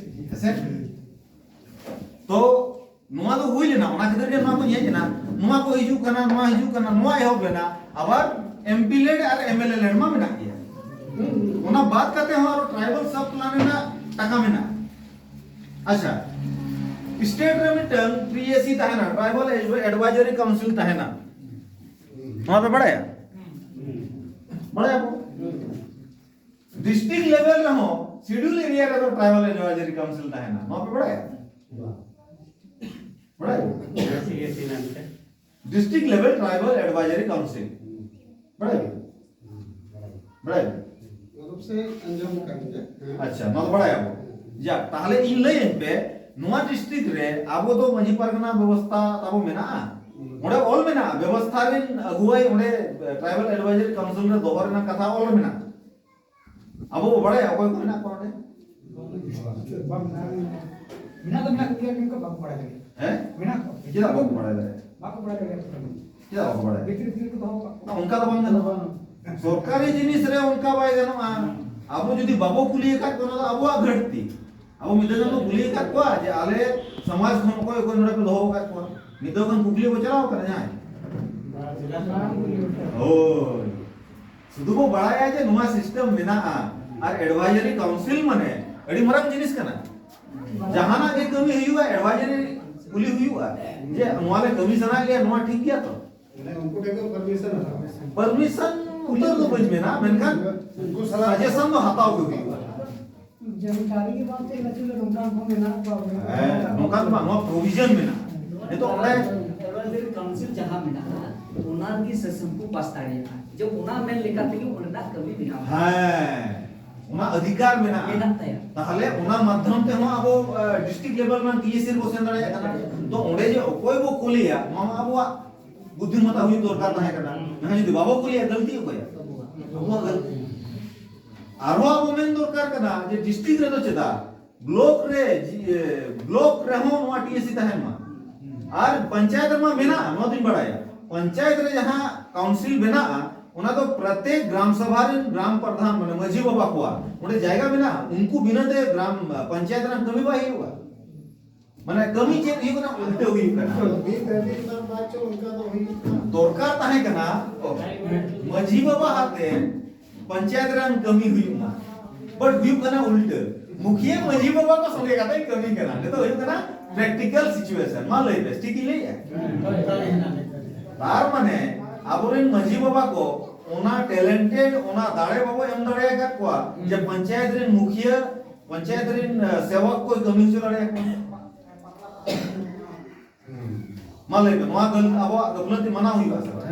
ᱦᱮᱸ ᱥᱮ? ᱛᱚ ᱱᱚᱣᱟ ᱫᱚ ᱦᱩᱭ ᱞᱮᱱᱟ, ᱚᱱᱟ ᱠᱷᱟᱹᱛᱤᱨ ᱜᱮ ᱱᱚᱣᱟ ᱠᱚ ᱦᱮᱡ ᱮᱱᱟ, ᱱᱚᱣᱟ ᱠᱚ ᱦᱤᱡᱩᱜ ᱠᱟᱱᱟ, ᱱᱚᱣᱟ ᱦᱤᱡᱩᱜ ᱠᱟᱱᱟ, ᱱᱚᱣᱟ ᱮᱦᱚᱵ ᱞᱮᱱᱟ, ᱟᱵᱟᱨ ᱮᱢᱯᱤ ᱞᱮᱰ ᱟᱨ ᱮᱢᱮᱞᱮ ᱞᱮᱰ ᱢᱟ ᱢᱮᱱᱟᱜ ᱜᱮᱭᱟ᱾ ᱚᱱᱟ ᱵᱟᱫ ᱠᱟᱛᱮ ᱦᱚᱸ ᱟᱨᱚ ᱴᱨᱟᱭᱵᱟᱞ ᱥᱟᱵ ᱯᱞᱟᱱ ᱨᱮᱱᱟᱜ ᱴᱟᱠᱟ ᱢᱮᱱᱟᱜᱼᱟ᱾ ᱟᱪᱪᱷᱟ, ᱥᱴᱮᱴ ᱨᱮ ᱢᱤᱫᱴᱟᱝ ᱴᱤ ᱮ ᱥᱤ ᱛᱟᱦᱮᱱᱟ, ᱴᱨᱟᱭᱵᱟᱞ ᱮᱰᱵᱷᱟᱭᱡᱟᱨᱤ ᱠᱟᱣᱩᱱᱥᱤᱞ ᱛᱟᱦᱮᱱᱟ, ᱱᱚᱣᱟ ᱯᱮ ᱵᱟᱲᱟᱭᱟ? ᱵᱟᱲᱟᱭᱟ ᱠᱚ? ᱰᱤᱥᱴᱨᱤᱠᱴ ᱞᱮᱵᱮᱞ ᱨᱮᱦᱚᱸ ᱥᱤᱰᱩᱞ ᱮᱨᱤᱭᱟ ᱨᱮᱫᱚ ᱴᱨᱟᱭᱵᱟᱞ ᱮᱰᱵᱷᱟᱭᱡᱟᱨᱤ ᱠᱟᱣᱩᱱᱥᱤᱞ ᱛᱟᱦᱮᱱᱟ, ᱱᱚᱣᱟ ᱯᱮ ᱵᱟᱲᱟᱭᱟ? ᱵᱟᱲᱟᱭᱟ? ᱰᱤᱥᱴᱨᱤᱠᱴ ᱞᱮᱵᱮᱞ ᱴᱨᱟᱭᱵᱟᱞ ᱮᱰᱵᱷᱟᱭᱡᱟᱨᱤ ᱠᱟᱣᱩᱱᱥᱤᱞ, ᱵᱟᱲᱟᱭᱟ? ᱵᱟᱲᱟᱭᱟ? ᱢᱚᱛᱞᱚᱵ ᱥᱮ ᱟᱸᱡᱚᱢ ᱟᱠᱟᱫ ᱜᱮᱭᱟ᱾ ᱦᱮᱸ᱾ ᱟᱪᱪᱷᱟ, ᱱᱚᱣᱟ ᱫᱚ ᱵᱟᱲᱟᱭᱟ ᱵᱚ᱾ ᱡᱟᱠ, ᱛᱟᱦᱞᱮ ᱤᱧ ᱞᱟᱹᱭᱟᱹᱧ ᱯᱮ, ᱱᱚᱣᱟ ᱰᱤᱥᱴᱨᱤᱠᱴ ᱨᱮ ᱟᱵᱚ ᱫᱚ ᱢᱟᱹᱡᱷᱤ ᱯᱟᱨᱜᱟᱱᱟ ᱵᱮᱵᱚᱥᱛᱷᱟ ᱛᱟᱵᱚ ᱢᱮᱱᱟᱜᱼᱟ? ᱚᱸᱰᱮ ᱚᱞ ᱢᱮᱱᱟᱜᱼᱟ, ᱵᱮᱵᱚᱥᱛᱷᱟ ᱨᱮᱱ ᱟᱹᱜᱩᱣᱟᱹᱭ ᱚᱸᱰᱮ ᱴᱨᱟᱭᱵᱟᱞ ᱮᱰᱵᱷᱟᱭᱡᱟᱨᱤ ᱠᱟᱣᱩᱱᱥᱤᱞ ᱨᱮ ᱫᱚᱦᱚ ᱨᱮᱱᱟᱜ ᱠᱟᱛᱷᱟ ᱚᱞ ᱢᱮᱱᱟᱜᱼᱟ᱾ ᱟᱵᱚ ᱵᱚ ᱵᱟᱲᱟᱭᱟ ᱚᱠᱚᱭ ᱠᱚ ᱢᱮᱱᱟᱜ ᱠᱚᱣᱟ ᱚᱸᱰᱮ? ᱵᱟᱝ, ᱢᱮᱱᱟᱜ ᱫᱚ ᱢᱮᱱᱟᱜ ᱠᱚᱜᱮᱭᱟ, ᱢᱮᱱᱠᱷᱟᱱ ᱵᱟᱠᱚ ᱵᱟᱲᱟᱭ ᱫᱟᱲᱮᱭᱟᱜᱼᱟ᱾ ᱦᱮᱸ? ᱢᱮᱱᱟᱜ ᱠᱚᱣᱟ᱾ ᱪᱮᱫᱟᱜ ᱵᱟᱠᱚ ᱵᱟᱲᱟᱭ ᱫᱟᱲᱮᱭᱟᱜᱼᱟ? ᱵᱟᱠᱚ ᱵᱟᱲᱟᱭ ᱫᱟᱲᱮᱭᱟᱜᱼᱟ᱾ ᱪᱮᱫᱟᱜ ᱵᱟᱠᱚ ᱵᱟᱲᱟᱭᱟ? ᱵᱷᱤᱛᱨᱤ ᱵᱷᱤᱛᱨᱤ ᱠᱚ ᱫᱚᱦᱚ ᱠᱟᱜ ᱠᱚᱣᱟ᱾ ᱚᱱᱠᱟ ᱫᱚ ᱵᱟᱝ ᱜᱟᱱᱚᱜᱼᱟ᱾ ᱥᱚᱨᱠᱟᱨᱤ ᱡᱤᱱᱤᱥ ᱨᱮ ᱚᱱᱠᱟ ᱵᱟᱭ ᱜᱟᱱᱚᱜᱼᱟ᱾ ᱟᱵᱚ ᱡᱩᱫᱤ ᱵᱟᱵᱚ ᱠᱩᱞᱤ ᱟᱠᱟᱫ ᱠᱚᱣᱟ, ᱚᱱᱟ ᱫᱚ ᱟᱵᱚᱣᱟᱜ ᱜᱷᱟᱹᱴᱛᱤ᱾ ᱟᱵᱚ ᱢᱤᱫ ᱫᱷᱟᱣ ᱜᱟᱱ ᱵᱚ ᱠᱩᱞᱤ ᱟᱠᱟᱫ ᱠᱚᱣᱟ ᱡᱮ ᱟᱞᱮ ᱥᱚᱢᱟᱡᱽ ᱠᱷᱚᱱ ᱚᱠᱚᱭ ᱚᱠᱚᱭ ᱱᱚᱰᱮ ᱯᱮ ᱫᱚᱦᱚ ᱟᱠᱟᱫ ᱠᱚᱣᱟ? ᱢᱤᱫ ᱫᱷᱟᱣ ᱜᱟᱱ ᱠᱩᱠᱞᱤ ᱵᱚ ᱪᱟᱞᱟᱣ ᱟᱠᱟᱱᱟ ᱡᱟᱦᱟᱸᱭ? ᱦᱳᱭ᱾ ᱥᱩᱫᱷᱩ ᱵᱚ ᱵᱟᱲᱟᱭᱟ ᱡᱮ ᱱᱚᱣᱟ system ᱢᱮᱱᱟᱜᱼᱟ, ᱟᱨ advisory council ᱢᱟᱱᱮ ᱟᱹᱰᱤ ᱢᱟᱨᱟᱝ ᱡᱤᱱᱤᱥ ᱠᱟᱱᱟ᱾ ᱡᱟᱦᱟᱱᱟᱜ ᱜᱮ ᱠᱟᱹᱢᱤ ᱦᱩᱭᱩᱜᱼᱟ, advisory ᱠᱩᱞᱤ ᱦᱩᱭᱩᱜᱼᱟ ᱡᱮ ᱱᱚᱣᱟ ᱞᱮ ᱠᱟᱹᱢᱤ ᱥᱟᱱᱟᱭᱮᱫ ᱞᱮᱭᱟ, ᱱᱚᱣᱟ ᱴᱷᱤᱠ ᱜᱮᱭᱟ ᱛᱚ? ᱢᱟᱱᱮ ᱩᱱᱠᱩ ᱴᱷᱮᱱ ᱠᱷᱚᱱ permission ᱦᱟᱛᱟᱣ᱾ Permission ᱩᱛᱟᱹᱨ ᱫᱚ ᱵᱟᱹᱧ ᱢᱮᱱᱟ, ᱢᱮᱱᱠᱷᱟᱱ ᱩᱱᱠᱩ ᱥᱟᱞᱟᱜ suggestion ᱫᱚ ᱦᱟᱛᱟᱣ ᱜᱮ ᱦᱩᱭᱩᱜᱼᱟ᱾ ᱡᱟᱱᱠᱟᱨᱤ ᱜᱮ ᱵᱟᱝ ᱛᱟᱦᱮᱸ ᱠᱟᱱᱟ, ᱪᱮᱫ ᱞᱮᱠᱟ ᱱᱚᱝᱠᱟ ᱦᱚᱸ ᱢᱮᱱᱟᱜ ᱠᱚᱣᱟ᱾ ᱦᱮᱸ, ᱱᱚᱝᱠᱟ ᱫᱚ ᱵᱟᱝ, ᱱᱚᱣᱟ provision ᱢᱮᱱᱟᱜᱼᱟ᱾ ᱱᱤᱛᱚᱜ ᱚᱸᱰᱮ advisory council ᱡᱟᱦᱟᱸ ᱢᱮᱱᱟᱜᱼᱟ, ᱚᱱᱟ ᱨᱮᱜᱮ ᱥᱮᱥᱚᱱ ᱠᱚ ᱯᱟᱥ ᱫᱟᱲᱮᱭᱟᱜᱼᱟ, ᱡᱮ ᱚᱱᱟ ᱢᱮᱱ ᱞᱮᱠᱟ ᱛᱮᱜᱮ ᱚᱸᱰᱮᱱᱟᱜ ᱠᱟᱹᱢᱤ ᱵᱮᱱᱟᱣ ᱦᱮᱸ, ᱚᱱᱟ ᱚᱫᱷᱤᱠᱟᱨ ᱢᱮᱱᱟᱜᱼᱟ᱾ ᱢᱮᱱᱟᱜ ᱛᱟᱭᱟ᱾ ᱛᱟᱦᱞᱮ ᱚᱱᱟ ᱢᱟᱫᱽᱫᱷᱚᱢ ᱛᱮᱦᱚᱸ ᱟᱵᱚ, ᱟᱸ, district level ᱨᱮᱱᱟᱜ T S C ᱨᱮᱵᱚ ᱥᱮᱱ ᱫᱟᱲᱮᱭᱟᱜ ᱠᱟᱱᱟ᱾ ᱛᱚ ᱚᱸᱰᱮ ᱡᱮ ᱚᱠᱚᱭ ᱵᱚ ᱠᱩᱞᱮᱭᱟ, ᱱᱚᱣᱟ ᱢᱟ ᱟᱵᱚᱣᱟᱜ ᱵᱩᱫᱽᱫᱷᱤᱢᱚᱛᱟ ᱦᱩᱭᱩᱜ ᱫᱚᱨᱠᱟᱨ ᱛᱟᱦᱮᱸ ᱠᱟᱱᱟ᱾ ᱢᱮᱱᱠᱷᱟᱱ ᱡᱩᱫᱤ ᱵᱟᱵᱚ ᱠᱩᱞᱮᱭᱟ, ᱜᱟᱹᱞᱛᱤ ᱚᱠᱚᱭᱟᱜ? ᱟᱵᱚᱣᱟᱜ ᱜᱟᱹᱞᱛᱤ᱾ ᱟᱨᱦᱚᱸ ᱟᱵᱚ ᱢᱮᱱ ᱫᱚᱨᱠᱟᱨ ᱠᱟᱱᱟ ᱡᱮ district ᱨᱮᱫᱚ ᱪᱮᱫᱟᱜ, block ᱨᱮ, ᱡᱤ-, ᱮ, block ᱨᱮᱦᱚᱸ ᱱᱚᱣᱟ T S C ᱛᱟᱦᱮᱱ ᱢᱟ᱾ ᱟᱨ ᱯᱚᱧᱪᱟᱭᱮᱛ ᱨᱮᱢᱟ ᱢᱮᱱᱟᱜᱼᱟ, ᱱᱚᱣᱟ ᱫᱚᱧ ᱵᱟᱲᱟᱭᱟ᱾ ᱯᱚᱧᱪᱟᱭᱮᱛ ᱨᱮ ᱡᱟᱦᱟᱸ council ᱵᱮᱱᱟᱜᱼᱟ, ᱚᱱᱟ ᱫᱚ ᱯᱨᱚᱛᱮᱠ ᱜᱨᱟᱢ ᱥᱚᱵᱷᱟ ᱨᱮᱱ ᱜᱨᱟᱢ ᱯᱨᱚᱫᱷᱟᱱ, ᱢᱟᱱᱮ ᱢᱟᱹᱡᱷᱤ ᱵᱟᱵᱟ ᱠᱚᱣᱟᱜ ᱚᱸᱰᱮ ᱡᱟᱭᱜᱟ ᱢᱮᱱᱟᱜᱼᱟ᱾ ᱩᱱᱠᱩ ᱵᱤᱱᱟᱹ ᱛᱮ ᱜᱨᱟᱢ, ᱯᱚᱧᱪᱟᱭᱮᱛ ᱨᱮᱱᱟᱜ ᱠᱟᱹᱢᱤ ᱵᱟᱭ ᱦᱩᱭᱩᱜᱼᱟ᱾ ᱢᱟᱱᱮ ᱠᱟᱹᱢᱤ ᱪᱮᱫ ᱦᱩᱭᱩᱜ ᱠᱟᱱᱟ? ᱩᱞᱴᱟᱹ ᱦᱩᱭᱩᱜ ᱠᱟᱱᱟ᱾ ᱫᱚᱨᱠᱟᱨ ᱛᱟᱦᱮᱸ ᱠᱟᱱᱟ ᱢᱟᱹᱡᱷᱤ ᱵᱟᱵᱟ ᱟᱛᱮ ᱯᱚᱧᱪᱟᱭᱮᱛ ᱨᱮᱱ ᱠᱟᱹᱢᱤ ᱦᱩᱭᱩᱜ ᱢᱟ, but ᱦᱩᱭᱩᱜ ᱠᱟᱱᱟ ᱩᱞᱴᱟᱹ᱾ ᱢᱩᱠᱷᱤᱭᱟᱹ ᱢᱟᱹᱡᱷᱤ ᱵᱟᱵᱟ ᱠᱚ ᱥᱚᱸᱜᱮ ᱠᱟᱛᱮ ᱠᱟᱹᱢᱤ ᱠᱟᱱᱟ᱾ ᱱᱤᱛᱚᱜ ᱦᱩᱭᱩᱜ ᱠᱟᱱᱟ practical situation᱾ ᱢᱟ ᱞᱟᱹᱭ ᱵᱮᱥ ᱴᱷᱤᱠ ᱤᱧ ᱞᱟᱹᱭᱮᱜᱼᱟ? ᱛᱟᱨ ᱢᱟᱱᱮ ᱟᱵᱚᱨᱮᱱ ᱢᱟᱹᱡᱷᱤ ᱵᱟᱵᱟ ᱠᱚ ᱚᱱᱟ talented, ᱚᱱᱟ ᱫᱟᱲᱮ ᱵᱟᱵᱚ ᱮᱢ ᱫᱟᱲᱮ ᱟᱠᱟᱫ ᱠᱚᱣᱟ ᱡᱮ ᱯᱚᱧᱪᱟᱭᱮᱛ ᱨᱮᱱ ᱢᱩᱠᱷᱤᱭᱟᱹ, ᱯᱚᱧᱪᱟᱭᱮᱛ ᱨᱮᱱ, ᱮ, ᱥᱮᱵᱚᱠ ᱠᱚ ᱠᱟᱹᱢᱤ ᱦᱚᱪᱚ ᱫᱟᱲᱮᱭᱟᱠᱚᱣᱟ᱾ ᱢᱟ ᱞᱟᱹᱭ ᱢᱮ, ᱱᱚᱣᱟ ᱜᱟᱹᱞ-, ᱟᱵᱚᱣᱟᱜ ᱜᱟᱹᱯᱞᱟᱹᱛᱤ ᱢᱟᱱᱟᱣ ᱦᱩᱭᱩᱜᱼᱟ ᱥᱮ ᱵᱟᱝ?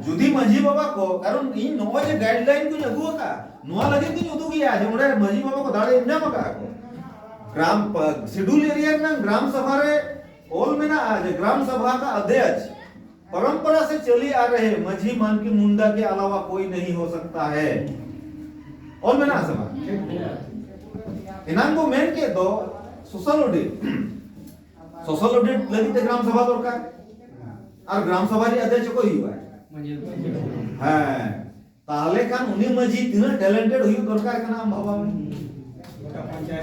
ᱡᱩᱫᱤ ᱢᱟᱹᱡᱷᱤ ᱵᱟᱵᱟ ᱠᱚ, ᱠᱟᱨᱚᱱ ᱤᱧ ᱱᱚᱜᱼᱚᱭ ᱡᱮ guideline ᱠᱚᱧ ᱟᱹᱜᱩ ᱟᱠᱟᱫᱼᱟ, ᱱᱚᱣᱟ ᱞᱟᱹᱜᱤᱫ ᱛᱤᱧ ᱩᱫᱩᱜ ᱜᱮᱭᱟ ᱡᱮ ᱚᱸᱰᱮ ᱢᱟᱹᱡᱷᱤ ᱵᱟᱵᱟ ᱠᱚ ᱫᱟᱲᱮ ᱧᱟᱢ ᱟᱠᱟᱫᱼᱟ ᱠᱚ᱾ ᱜᱨᱟᱢ ᱯᱟ-, schedule area ᱨᱮᱱᱟᱜ ᱜᱨᱟᱢ ᱥᱟᱵᱷᱟ ᱨᱮ ᱚᱞ ᱢᱮᱱᱟᱜᱼᱟ ᱡᱮ ᱜᱨᱟᱢ ᱥᱟᱵᱷᱟ ᱠᱟ ᱟᱫᱷᱭᱟᱠᱥ ᱯᱚᱨᱚᱢᱯᱚᱨᱟ ᱥᱮ ᱪᱟᱞᱤ ᱟ ᱨᱟᱦᱮ ᱢᱟᱹᱡᱷᱤ ᱢᱟᱱ ᱠᱤ ᱢᱩᱱᱰᱟ ᱠᱮ ᱟᱞᱟᱣᱟ ᱠᱳᱭ ᱱᱟᱦᱤ ᱦᱳ ᱥᱟᱠᱛᱟ ᱦᱮ᱾ ᱚᱞ ᱢᱮᱱᱟᱜᱼᱟ ᱥᱮ ᱵᱟᱝ? ᱮᱱᱟᱝ ᱵᱚ ᱢᱮᱱ ᱠᱮᱫ ᱫᱚ social audit᱾ Social audit ᱞᱟᱹᱜᱤᱫ ᱛᱮ ᱜᱨᱟᱢ ᱥᱟᱵᱷᱟ ᱫᱚᱨᱠᱟᱨ᱾ ᱟᱨ ᱜᱨᱟᱢ ᱥᱟᱵᱷᱟ ᱨᱮ ᱟᱫᱮ ᱪᱮᱫ ᱠᱚ ᱦᱩᱭᱩᱜᱼᱟ? ᱦᱮᱸ᱾ ᱛᱟᱦᱞᱮ ᱠᱷᱟᱱ ᱩᱱᱤ ᱢᱟᱹᱡᱷᱤ ᱛᱤᱱᱟᱹᱜ talented ᱦᱩᱭᱩᱜ ᱫᱚᱨᱠᱟᱨ ᱠᱟᱱᱟ ᱟᱢ ᱵᱷᱟᱵᱟᱣ ᱢᱮ᱾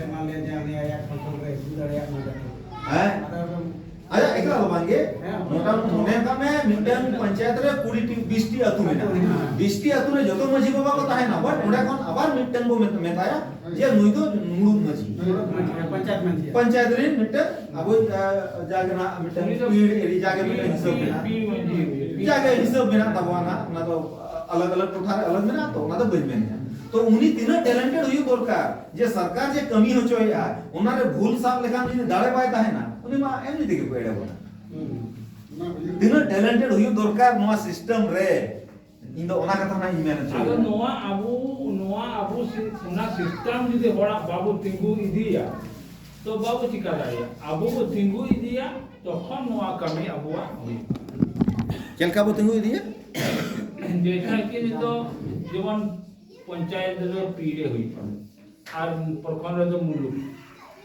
ᱮᱢᱟ ᱞᱮᱭᱟ ᱡᱮ ᱟᱞᱮ ᱟᱭᱟᱜ ᱠᱚᱱᱴᱨᱳᱞ ᱨᱮ ᱤᱫᱤ ᱫᱟᱲᱮᱭᱟᱜ ᱢᱟ ᱡᱟᱛᱮ᱾ ᱦᱮᱸ᱾ ᱟᱫᱚ ᱟᱡᱟᱜ ᱮᱠᱞᱟ ᱫᱚ ᱵᱟᱝᱜᱮ, ᱦᱮᱸ᱾ ᱢᱚᱴᱟᱢᱩᱴᱤ ᱢᱚᱱᱮ ᱠᱟᱜ ᱢᱮ ᱢᱤᱫᱴᱟᱝ ᱯᱚᱧᱪᱟᱭᱮᱛ ᱨᱮ ᱠᱩᱲᱤ ᱴᱤ, ᱵᱤᱥ ᱴᱤ ᱟᱹᱛᱩ ᱢᱮᱱᱟᱜᱼᱟ᱾ ᱟᱹᱛᱩ ᱢᱮᱱᱟᱜᱼᱟ᱾ ᱵᱤᱥ ᱴᱤ ᱟᱹᱛᱩ ᱨᱮ ᱡᱚᱛᱚ ᱢᱟᱹᱡᱷᱤ ᱵᱟᱵᱟ ᱠᱚ ᱛᱟᱦᱮᱱᱟ, but ᱚᱸᱰᱮ ᱠᱷᱚᱱ ᱟᱵᱟᱨ ᱢᱤᱫᱴᱟᱝ ᱵᱚ ᱢᱮᱛ-, ᱢᱮᱛᱟᱭᱟ ᱡᱮ ᱱᱩᱭ ᱫᱚ ᱢᱩᱲᱩᱫ ᱢᱟᱹᱡᱷᱤ᱾ ᱢᱩᱲᱩᱫ ᱢᱟᱹᱡᱷᱤ, ᱦᱮᱸ, ᱯᱚᱧᱪᱟᱭᱮᱛ ᱢᱟᱹᱡᱷᱤ᱾ ᱯᱚᱧᱪᱟᱭᱮᱛ ᱨᱮᱱ ᱢᱤᱫᱴᱟᱝ ᱟᱵᱚ, ᱟ, ᱡᱟᱜᱮ ᱱᱟᱜ ᱢᱤᱫᱴᱟᱝ ᱩᱱᱤ ᱫᱚ ᱯᱤᱲ ᱮᱨᱤ ᱡᱟᱜᱮ ᱢᱤᱫᱴᱟᱝ ᱦᱤᱥᱟᱹᱵ ᱢᱮᱱᱟᱜᱼᱟ᱾ ᱯᱤᱲ ᱢᱟᱹᱡᱷᱤ ᱦᱩᱭᱩᱜᱼᱟ᱾ ᱡᱟᱜᱮ ᱦᱤᱥᱟᱹᱵ ᱢᱮᱱᱟᱜ ᱛᱟᱵᱚᱱᱟ, ᱚᱱᱟ ᱫᱚ ᱟᱞᱟᱜᱽ ᱟᱞᱟᱜᱽ ᱴᱚᱴᱷᱟ ᱨᱮ ᱟᱞᱟᱜᱽ ᱢᱮᱱᱟᱜᱼᱟ, ᱛᱚ ᱚᱱᱟ ᱫᱚ ᱵᱟᱹᱧ ᱢᱮᱱᱮᱫᱼᱟ᱾ ᱛᱚ ᱩᱱᱤ ᱛᱤᱱᱟᱹᱜ talented ᱦᱩᱭᱩᱜ ᱫᱚᱨᱠᱟᱨ, ᱡᱮ ᱥᱚᱨᱠᱟᱨ ᱡᱮ ᱠᱟᱹᱢᱤ ᱦᱚᱪᱚᱭᱮᱫᱼᱟ, ᱚᱱᱟᱨᱮ ᱵᱷᱩᱞ ᱥᱟᱵ ᱞᱮᱠᱷᱟᱱ ᱡᱩᱫᱤ ᱫᱟᱲᱮ ᱵᱟᱭ ᱛᱟᱦᱮᱱᱟ, ᱩᱱᱤ ᱢᱟ ᱮᱢᱱᱤ ᱛᱮᱜᱮ ᱠᱚ ᱮᱲᱮ ᱵᱚᱱᱟ᱾ ᱦᱩᱸ᱾ ᱚᱱᱟ ᱩᱭᱦᱟᱹᱨ ᱛᱤᱱᱟᱹᱜ talented ᱦᱩᱭᱩᱜ ᱫᱚᱨᱠᱟᱨ ᱱᱚᱣᱟ system ᱨᱮ, ᱤᱧ ᱫᱚ ᱚᱱᱟ ᱠᱟᱛᱷᱟ ᱱᱟᱜ ᱤᱧ ᱢᱮᱱ ᱦᱚᱪᱚᱭᱮᱫᱟ᱾ ᱟᱫᱚ ᱱᱚᱣᱟ ᱟᱵᱚ, ᱱᱚᱣᱟ ᱟᱵᱚ ᱥᱤ-, ᱚᱱᱟ system ᱡᱩᱫᱤ ᱦᱚᱲᱟᱜ ᱵᱟᱵᱚ ᱛᱤᱸᱜᱩ ᱤᱫᱤᱭᱟ, ᱛᱚ ᱵᱟᱵᱚ ᱪᱤᱠᱟ ᱫᱟᱲᱮᱭᱟᱜᱼᱟ᱾ ᱟᱵᱚ ᱵᱚ ᱛᱤᱸᱜᱩ ᱤᱫᱤᱭᱟ, ᱛᱚᱠᱷᱚᱱ ᱱᱚᱣᱟ ᱠᱟᱹᱢᱤ ᱟᱵᱚᱣᱟᱜ ᱦᱩᱭᱩᱜᱼᱟ᱾ ᱪᱮᱫ ᱞᱮᱠᱟ ᱵᱚ ᱛᱤᱸᱜᱩ ᱤᱫᱤᱭᱟ? ᱡᱮᱭᱥᱮ ᱠᱤ ᱱᱤᱛᱚᱜ ᱡᱮᱢᱚᱱ ᱯᱚᱧᱪᱟᱭᱮᱛ ᱨᱮᱫᱚ ᱯᱤᱲ ᱮ ᱦᱩᱭᱩᱜᱼᱟ, ᱟᱨ ᱯᱨᱚᱠᱷᱚᱸᱰ ᱨᱮᱫᱚ ᱢᱩᱞᱩᱠ,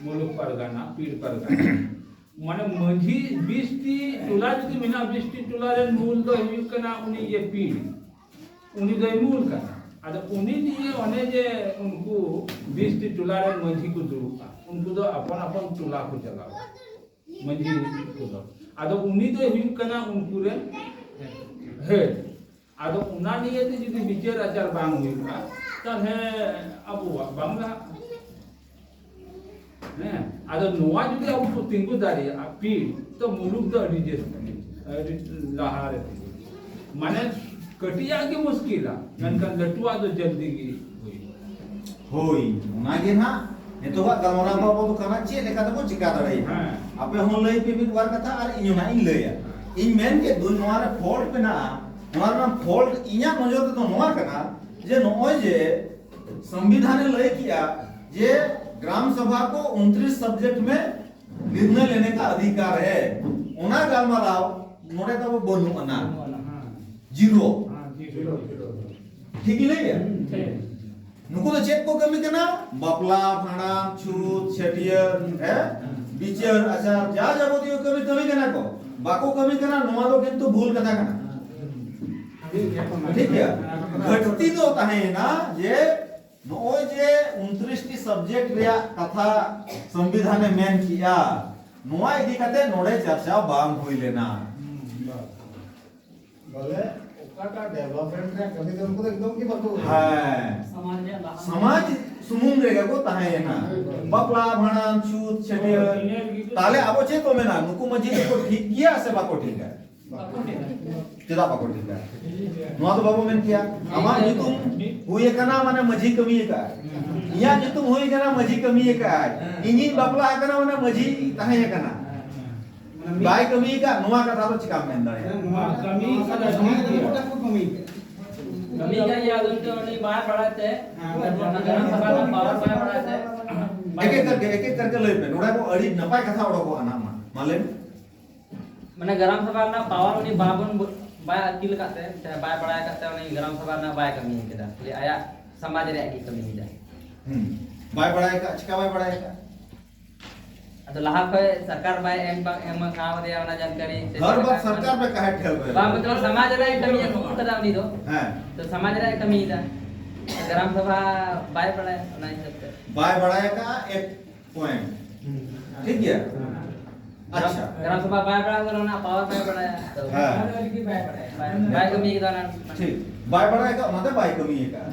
ᱢᱩᱞᱩᱠ ᱯᱟᱨᱜᱟᱱᱟ, ᱯᱤᱲ ᱯᱟᱨᱜᱟᱱᱟ᱾ ᱢᱟᱱᱮ ᱢᱟᱹᱡᱷᱤ ᱵᱤᱥ ᱴᱤ ᱴᱚᱞᱟ ᱡᱩᱫᱤ ᱢᱮᱱᱟᱜᱼᱟ, ᱵᱤᱥ ᱴᱤ ᱴᱚᱞᱟ ᱨᱮᱱ ᱢᱩᱞ ᱫᱚ ᱦᱩᱭᱩᱜ ᱠᱟᱱᱟ ᱩᱱᱤ ᱤᱭᱟᱹ ᱯᱤᱲ, ᱩᱱᱤ ᱫᱚᱭ ᱢᱩᱞ ᱠᱟᱱᱟ᱾ ᱟᱫᱚ ᱩᱱᱤ ᱱᱤᱭᱮ ᱚᱱᱮ ᱡᱮ ᱩᱱᱠᱩ ᱵᱤᱥ ᱴᱤ ᱴᱚᱞᱟ ᱨᱮᱱ ᱢᱟᱹᱡᱷᱤ ᱠᱚ ᱫᱩᱲᱩᱵᱼᱟ, ᱩᱱᱠᱩ ᱫᱚ ᱟᱯᱚᱱ ᱟᱯᱚᱱ ᱴᱚᱞᱟ ᱠᱚ ᱪᱟᱞᱟᱣᱟ, ᱢᱟᱹᱡᱷᱤ ᱠᱚᱫᱚ᱾ ᱟᱫᱚ ᱩᱱᱤ ᱫᱚᱭ ᱦᱩᱭᱩᱜ ᱠᱟᱱᱟ ᱩᱱᱠᱩ ᱨᱮᱱ ᱦᱮᱰ᱾ ᱟᱫᱚ ᱚᱱᱟ ᱱᱤᱭᱮ ᱛᱮ ᱡᱩᱫᱤ ᱵᱤᱪᱟᱹᱨ ᱟᱪᱟᱨ ᱵᱟᱝ ᱦᱩᱭᱩᱜᱼᱟ, ᱛᱟᱦᱞᱮ ᱟᱵᱚᱣᱟᱜ ᱵᱟᱝ ᱞᱟᱦᱟᱜᱼᱟ᱾ ᱦᱮᱸ, ᱟᱫᱚ ᱱᱚᱣᱟ ᱡᱩᱫᱤ ᱟᱵᱚ ᱠᱚ ᱛᱤᱸᱜᱩ ᱫᱟᱲᱮᱭᱟᱜᱼᱟ, ᱯᱤᱲ, ᱛᱚ ᱢᱩᱞᱩᱠ ᱫᱚ ᱟᱹᱰᱤ ᱡᱟᱹᱥᱛᱤ, ᱟᱹᱰᱤ ᱞᱟᱦᱟ ᱨᱮ ᱛᱤᱸᱜᱩ᱾ ᱢᱟᱱᱮ ᱠᱟᱹᱴᱤᱡᱟᱜ ᱜᱮ ᱢᱩᱥᱠᱤᱞᱟ, ᱢᱮᱱᱠᱷᱟᱱ ᱞᱟᱹᱴᱩᱣᱟᱜ ᱫᱚ ᱡᱚᱞᱫᱤ ᱜᱮ ᱦᱩᱭᱩᱜᱼᱟ᱾ ᱦᱳᱭ, ᱚᱱᱟ ᱜᱮ ᱱᱟᱦᱟᱜ ᱱᱤᱛᱚᱜᱟᱜ ᱜᱟᱞᱢᱟᱨᱟᱣ ᱫᱚ ᱟᱵᱚ ᱫᱚ ᱠᱟᱱᱟ, ᱪᱮᱫ ᱞᱮᱠᱟ ᱛᱮᱵᱚ ᱪᱤᱠᱟ ᱫᱟᱲᱮᱭᱟᱜᱼᱟ᱾ ᱦᱮᱸ᱾ ᱟᱯᱮ ᱦᱚᱸ ᱞᱟᱹᱭ ᱯᱮ ᱢᱤᱫ ᱵᱟᱨ ᱠᱟᱛᱷᱟ ᱟᱨ ᱤᱧ ᱦᱚᱸ ᱱᱟᱦᱟᱜ ᱤᱧ ᱞᱟᱹᱭᱟ᱾ ᱤᱧ ᱢᱮᱱ ᱠᱮᱫ ᱫᱚᱧ, ᱱᱚᱣᱟ ᱨᱮ fault ᱢᱮᱱᱟᱜᱼᱟ᱾ ᱱᱚᱣᱟ ᱨᱮᱱᱟᱜ fault ᱤᱧᱟᱹᱜ ᱱᱚᱡᱚᱨ ᱛᱮᱫᱚ ᱱᱚᱣᱟ ᱠᱟᱱᱟ ᱡᱮ ᱱᱚᱜᱼᱚᱭ ᱡᱮ ᱥᱚᱝᱵᱤᱫᱷᱟᱱ ᱮ ᱞᱟᱹᱭ ᱠᱮᱜᱼᱟ ᱡᱮ ᱜᱨᱟᱢ ᱥᱚᱵᱷᱟ ᱠᱚ ᱩᱱᱛᱨᱤᱥ subject ᱢᱮ ᱱᱤᱨᱱᱚᱭ ᱞᱮᱱᱮ ᱠᱟ ᱚᱫᱷᱤᱠᱟᱨ ᱦᱮ, ᱚᱱᱟ ᱜᱟᱞᱢᱟᱨᱟᱣ ᱱᱚᱰᱮ ᱛᱟᱵᱚ ᱵᱟᱹᱱᱩᱜ ᱟᱱᱟ᱾ ᱦᱮᱸ᱾ ᱡᱤᱨᱳ᱾ ᱦᱮᱸ, ᱡᱤᱨᱳ, ᱡᱤᱨᱳ᱾ ᱴᱷᱤᱠ ᱤᱧ ᱞᱟᱹᱭᱮᱜᱼᱟ? ᱦᱮᱸ᱾ ᱱᱩᱠᱩ ᱫᱚ ᱪᱮᱫ ᱠᱚ ᱠᱟᱹᱢᱤ ᱠᱟᱱᱟ? ᱵᱟᱯᱞᱟ, ᱵᱷᱟᱸᱰᱟᱱ, ᱪᱷᱩᱛ, ᱪᱷᱟᱹᱴᱭᱟᱹᱨ, ᱦᱮᱸ? ᱵᱤᱪᱟᱹᱨ, ᱟᱪᱟᱨ, ᱡᱟ ᱡᱟᱵᱚᱛᱤᱭᱚ ᱠᱟᱹᱢᱤ, ᱠᱟᱹᱢᱤ ᱠᱟᱱᱟ ᱠᱚ᱾ ᱵᱟᱠᱚ ᱠᱟᱹᱢᱤ ᱠᱟᱱᱟ, ᱱᱚᱣᱟ ᱫᱚ ᱠᱤᱱᱛᱩ ᱵᱷᱩᱞ ᱠᱟᱛᱷᱟ ᱠᱟᱱᱟ᱾ ᱴᱷᱤᱠ ᱜᱮᱭᱟ? ᱜᱷᱟᱹᱴᱛᱤ ᱫᱚ ᱛᱟᱦᱮᱸᱭᱮᱱᱟ ᱡᱮ ᱱᱚᱜᱼᱚᱭ ᱡᱮ ᱩᱱᱛᱨᱤᱥ ᱴᱤ subject ᱨᱮᱭᱟᱜ ᱠᱟᱛᱷᱟ ᱥᱚᱝᱵᱤᱫᱷᱟᱱᱮ ᱢᱮᱱ ᱠᱮᱜᱼᱟ, ᱱᱚᱣᱟ ᱤᱫᱤ ᱠᱟᱛᱮ ᱱᱚᱰᱮ ᱪᱟᱨᱪᱟ ᱵᱟᱝ ᱦᱩᱭ ᱞᱮᱱᱟ᱾ ᱵᱚᱞᱮ ᱚᱠᱟᱴᱟᱜ development ᱨᱮᱭᱟᱜ ᱠᱟᱹᱢᱤ ᱫᱚ ᱩᱱᱠᱩ ᱫᱚ ᱮᱠᱫᱚᱢ ᱜᱮ ᱵᱟᱠᱚ ᱦᱮᱸ᱾ ᱥᱚᱢᱟᱡᱽ ᱨᱮᱭᱟᱜ ᱞᱟᱦᱟ ᱥᱚᱢᱟᱡᱽ ᱥᱩᱢᱩᱝ ᱨᱮᱜᱮ ᱠᱚ ᱛᱟᱦᱮᱸᱭᱮᱱᱟ᱾ ᱦᱳᱭ, ᱦᱳᱭ᱾ ᱵᱟᱯᱞᱟ, ᱵᱷᱟᱸᱰᱟᱱ, ᱪᱷᱩᱛ, ᱪᱷᱟᱹᱴᱭᱟᱹᱨ᱾ ᱤᱱᱟᱹ ᱜᱮ᱾ ᱛᱟᱦᱞᱮ ᱟᱵᱚ ᱪᱮᱫ ᱠᱚ ᱢᱮᱱᱟ? ᱱᱩᱠᱩ ᱢᱟᱹᱡᱷᱤ ᱫᱚᱠᱚ ᱴᱷᱤᱠ ᱜᱮᱭᱟ ᱥᱮ ᱵᱟᱠᱚ ᱴᱷᱤᱠᱟ? ᱵᱟᱠᱚ ᱴᱷᱤᱠᱟ᱾ ᱪᱮᱫᱟᱜ ᱵᱟᱠᱚ ᱴᱷᱤᱠᱟ? ᱱᱚᱣᱟ ᱫᱚ ᱵᱟᱵᱚ ᱢᱮᱱ ᱠᱮᱭᱟ? ᱟᱢᱟᱜ ᱧᱩᱛᱩᱢ ᱦᱩᱭ ᱟᱠᱟᱱᱟ ᱢᱟᱱᱮ ᱢᱟᱹᱡᱷᱤ ᱠᱟᱹᱢᱤ ᱟᱠᱟᱫ᱾ ᱤᱧᱟᱹᱜ ᱧᱩᱛᱩᱢ ᱦᱩᱭ ᱟᱠᱟᱱᱟ ᱢᱟᱹᱡᱷᱤ ᱠᱟᱹᱢᱤ ᱟᱠᱟᱫ᱾ ᱤᱧᱤᱧ ᱵᱟᱯᱞᱟ ᱟᱠᱟᱱᱟ ᱢᱟᱱᱮ ᱢᱟᱹᱡᱷᱤ ᱛᱟᱦᱮᱸ ᱟᱠᱟᱱᱟ᱾ ᱵᱟᱭ ᱠᱟᱹᱢᱤ ᱟᱠᱟᱫ, ᱱᱚᱣᱟ ᱠᱟᱛᱷᱟ ᱫᱚ ᱪᱤᱠᱟᱢ ᱢᱮᱱ ᱫᱟᱲᱮᱭᱟᱜᱼᱟ? ᱱᱚᱣᱟ ᱠᱟᱹᱢᱤ ᱠᱟᱫᱟ, ᱠᱟᱹᱢᱤ ᱠᱟᱫᱟ᱾ ᱠᱟᱹᱢᱤ ᱠᱟᱱ ᱜᱮᱭᱟ, ᱟᱫᱚ ᱱᱤᱛᱚᱜ ᱩᱱᱤ ᱵᱟᱭ ᱵᱟᱲᱟᱭ ᱛᱮ, ᱦᱮᱸ᱾ ᱚᱱᱟ ᱜᱨᱟᱢ ᱥᱚᱵᱷᱟ ᱨᱮᱱᱟᱜ power ᱵᱟᱭ ᱵᱟᱲᱟᱭ ᱛᱮ᱾ ᱮᱠ ᱮᱠ ᱠᱟᱨᱠᱮ, ᱮᱠ ᱮᱠ ᱠᱟᱨᱠᱮ ᱞᱟᱹᱭ ᱯᱮ, ᱱᱚᱰᱮ ᱠᱚ ᱟᱹᱰᱤ ᱱᱟᱯᱟᱭ ᱠᱟᱛᱷᱟ ᱚᱰᱚᱠᱚᱜᱼᱟ ᱱᱟᱜ, ᱢᱟ, ᱢᱟ ᱞᱟᱹᱭ ᱢᱮ᱾ ᱢᱟᱱᱮ ᱜᱨᱟᱢ ᱥᱚᱵᱷᱟ ᱨᱮᱱᱟᱜ power ᱩᱱᱤ ᱵᱟᱵᱚᱱ ᱵᱩ-, ᱵᱟᱭ ᱟᱹᱠᱤᱞ ᱟᱠᱟᱫ ᱛᱮ, ᱥᱮ ᱵᱟᱭ ᱵᱟᱲᱟᱭ ᱟᱠᱟᱫ ᱛᱮ, ᱩᱱᱤ ᱜᱨᱟᱢ ᱥᱚᱵᱷᱟ ᱨᱮᱱᱟᱜ ᱵᱟᱭ ᱠᱟᱹᱢᱤ ᱠᱮᱫᱟ, ᱠᱷᱟᱹᱞᱤ ᱟᱭᱟᱜ ᱥᱚᱢᱟᱡᱽ ᱨᱮᱭᱟᱜ ᱜᱮ ᱠᱟᱹᱢᱤ ᱠᱮᱫᱟ᱾ ᱦᱩᱸ᱾ ᱵᱟᱭ ᱵᱟᱲᱟᱭ ᱟᱠᱟᱫ, ᱪᱤᱠᱟ ᱵᱟᱭ ᱵᱟᱲᱟᱭ ᱟᱠᱟᱫ? ᱟᱫᱚ ᱞᱟᱦᱟ ᱠᱷᱚᱡ ᱥᱚᱨᱠᱟᱨ ᱵᱟᱭ ᱮᱢ ᱠᱟ-, ᱮᱢ ᱠᱟᱣ ᱫᱮᱭᱟ ᱚᱱᱟ ᱡᱟᱱᱠᱟᱨᱤ, ᱥᱮ ᱦᱟᱨ ᱪᱮᱫ ᱵᱟᱛ ᱞᱮᱠᱟ? ᱥᱚᱨᱠᱟᱨ ᱯᱮ ᱠᱟᱦᱮ ᱴᱷᱮᱞ ᱨᱮ? ᱵᱟᱝ, ᱢᱚᱛᱞᱚᱵ ᱥᱚᱢᱟᱡᱽ ᱨᱮᱭᱟᱜ ᱠᱟᱹᱢᱤ ᱮᱢ ᱠᱟᱫᱟ ᱩᱱᱤ ᱫᱚ᱾ ᱦᱮᱸ᱾ ᱛᱚ ᱥᱚᱢᱟᱡᱽ ᱨᱮᱭᱟᱜ ᱠᱟᱹᱢᱤᱭᱮᱫᱟ᱾ ᱜᱨᱟᱢ ᱥᱚᱵᱷᱟ ᱵᱟᱭ ᱵᱟᱲᱟᱭᱟ ᱚᱱᱟ ᱦᱤᱥᱟᱹᱵ ᱛᱮ᱾ ᱵᱟᱭ ᱵᱟᱲᱟᱭ ᱟᱠᱟᱫᱼᱟ, ᱮᱠ ᱯᱚᱭᱮᱱᱴ᱾ ᱦᱩᱸ᱾ ᱴᱷᱤᱠ ᱜᱮᱭᱟ? ᱦᱩᱸ᱾ ᱟᱪᱪᱷᱟ᱾ ᱜᱨᱟᱢ ᱥᱚᱵᱷᱟ ᱵᱟᱭ ᱵᱟᱲᱟᱭᱟ, ᱚᱱᱟ power ᱵᱟᱭ ᱵᱟᱲᱟᱭᱟ᱾ ᱛᱚ ᱦᱮᱸ᱾ ᱚᱱᱟ ᱫᱚ ᱟᱨᱠᱤ ᱵᱟᱭ ᱵᱟᱲᱟᱭᱟ᱾ ᱵᱟᱭ, ᱵᱟᱭ ᱠᱟᱹᱢᱤ ᱠᱟᱫᱟ ᱚᱱᱟ᱾ ᱴᱷᱤᱠ᱾ ᱵᱟᱭ ᱵᱟᱲᱟᱭ ᱟᱠᱟᱫ, ᱚᱱᱟᱛᱮ ᱵᱟᱭ ᱠᱟᱹᱢᱤ ᱟᱠᱟᱫᱼᱟ᱾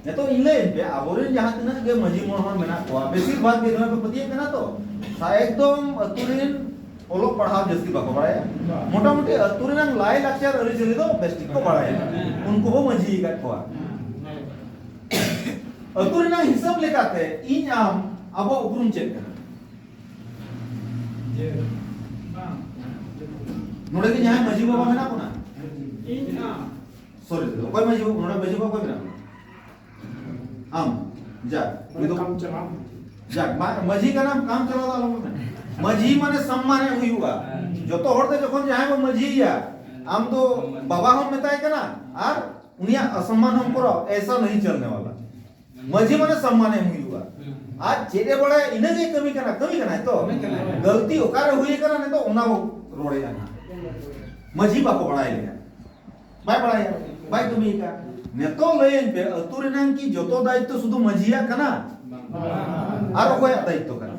ᱱᱤᱛᱚᱜ ᱤᱧ ᱞᱟᱹᱭᱟᱹᱧ ᱯᱮ, ᱟᱵᱚᱨᱮᱱ ᱡᱟᱦᱟᱸ ᱛᱤᱱᱟᱹᱜ ᱜᱮ ᱢᱟᱹᱡᱷᱤ ᱢᱚᱬᱮ ᱦᱚᱲ ᱢᱮᱱᱟᱜ ᱠᱚᱣᱟ, ᱵᱮᱥᱤᱨ ᱵᱷᱟᱜᱽ ᱜᱮ ᱱᱚᱣᱟ ᱯᱮ ᱯᱟᱹᱛᱭᱟᱹᱜ ᱠᱟᱱᱟ ᱛᱚ? ᱥᱟ-, ᱮᱠᱫᱚᱢ ᱟᱹᱛᱩ ᱨᱮᱱ ᱚᱞᱚᱜ ᱯᱟᱲᱦᱟᱣ ᱡᱟᱹᱥᱛᱤ ᱵᱟᱠᱚ ᱵᱟᱲᱟᱭᱟ᱾ ᱵᱟᱝ᱾ ᱢᱚᱴᱟᱢᱩᱴᱤ ᱟᱹᱛᱩ ᱨᱮᱱᱟᱜ ᱞᱟᱭ ᱞᱟᱠᱪᱟᱨ ᱟᱹᱨᱤᱪᱟᱹᱞᱤ ᱫᱚ ᱵᱮᱥ ᱴᱷᱤᱠ ᱠᱚ ᱵᱟᱲᱟᱭᱟ᱾ ᱩᱱᱠᱩ ᱵᱚ ᱢᱟᱹᱡᱷᱤ ᱟᱠᱟᱫ ᱠᱚᱣᱟ᱾ ᱟᱹᱛᱩ ᱨᱮᱱᱟᱜ ᱦᱤᱥᱟᱹᱵ ᱞᱮᱠᱟᱛᱮ ᱤᱧ ᱟᱢ ᱟᱵᱚᱣᱟᱜ ᱩᱯᱨᱩᱢ ᱪᱮᱫ ᱠᱟᱱᱟ? ᱡᱮ, ᱵᱟᱝ᱾ ᱱᱚᱰᱮ ᱜᱮ ᱡᱟᱦᱟᱸᱭ ᱢᱟᱹᱡᱷᱤ ᱵᱟᱵᱟ ᱢᱮᱱᱟᱜ ᱵᱚᱱᱟ? ᱤᱧ ᱟᱢ᱾ Sorry, sorry, ᱚᱠᱚᱭ ᱢᱟᱹᱡᱷᱤ ᱵᱟᱵᱟ? ᱱᱚᱰᱮ ᱢᱟᱹᱡᱷᱤ ᱵᱟᱵᱟ ᱚᱠᱚᱭ ᱢᱮᱱᱟᱜ ᱵᱚᱱᱟ? ᱟᱢ᱾ ᱡᱟᱠ, ᱢᱟᱱᱮ ᱩᱱᱤ ᱫᱚ ᱠᱟᱢ ᱪᱟᱞᱟᱣ᱾ ᱡᱟᱠ, ᱢᱟ-, ᱢᱟᱹᱡᱷᱤ ᱠᱟᱱᱟᱢ, ᱠᱟᱢ ᱪᱟᱞᱟᱣ ᱫᱚ ᱟᱞᱚᱢ ᱢᱮᱱᱟ᱾ ᱢᱟᱹᱡᱷᱤ ᱢᱟᱱᱮ ᱥᱚᱢᱢᱟᱱ ᱮᱢ ᱦᱩᱭᱩᱜᱼᱟ᱾ ᱡᱚᱛᱚ ᱦᱚᱲ ᱛᱮ ᱡᱚᱠᱷᱚᱱ ᱡᱟᱦᱟᱸᱭ ᱵᱚᱱ ᱢᱟᱹᱡᱷᱤᱭᱮᱭᱟ, ᱟᱢ ᱫᱚ ᱵᱟᱵᱟ ᱦᱚᱸᱢ ᱢᱮᱛᱟᱭ ᱠᱟᱱᱟ ᱟᱨ ᱩᱱᱤᱭᱟᱜ ᱚᱥᱚᱢᱢᱟᱱ ᱦᱚᱸᱢ ᱠᱚᱨᱟᱣ, ᱮᱭᱥᱟ ᱱᱟᱦᱤ ᱪᱚᱞᱱᱮ ᱣᱟᱞᱟ᱾ ᱢᱟᱹᱡᱷᱤ ᱢᱟᱱᱮ ᱥᱚᱢᱢᱟᱱ ᱮᱢ ᱦᱩᱭᱩᱜᱼᱟ᱾ ᱟᱨ ᱪᱮᱫ ᱮ ᱵᱟᱲᱟᱭᱟ, ᱤᱱᱟᱹᱜᱮ ᱠᱟᱹᱢᱤ ᱠᱟᱱᱟ, ᱠᱟᱹᱢᱤ ᱠᱟᱱᱟᱭ ᱛᱚ? ᱠᱟᱹᱢᱤ ᱠᱟᱱᱟᱭ᱾ ᱜᱟᱹᱞᱛᱤ ᱚᱠᱟᱨᱮ ᱦᱩᱭ ᱟᱠᱟᱱᱟ ᱱᱤᱛᱚᱜ ᱚᱱᱟ ᱵᱚ ᱨᱚᱲᱮᱫᱼᱟ ᱱᱟᱦᱟᱜ᱾ ᱢᱟᱹᱡᱷᱤ ᱵᱟᱠᱚ ᱵᱟᱲᱟᱭ ᱞᱮᱫᱟ, ᱵᱟᱭ ᱵᱟᱲᱟᱭᱟ᱾ ᱵᱟᱭ ᱠᱟᱹᱢᱤ ᱟᱠᱟᱫ᱾ ᱱᱤᱛᱚᱜ ᱞᱟᱹᱭᱟᱹᱧ ᱯᱮ, ᱟᱹᱛᱩ ᱨᱮᱱᱟᱝ ᱠᱤ ᱡᱚᱛᱚ ᱫᱟᱭᱤᱛᱛᱚ ᱥᱩᱫᱷᱩ ᱢᱟᱹᱡᱷᱤᱭᱟᱜ ᱠᱟᱱᱟ? ᱟᱨ ᱚᱠᱚᱭᱟᱜ ᱫᱟᱭᱤᱛᱛᱚ ᱠᱟᱱᱟ?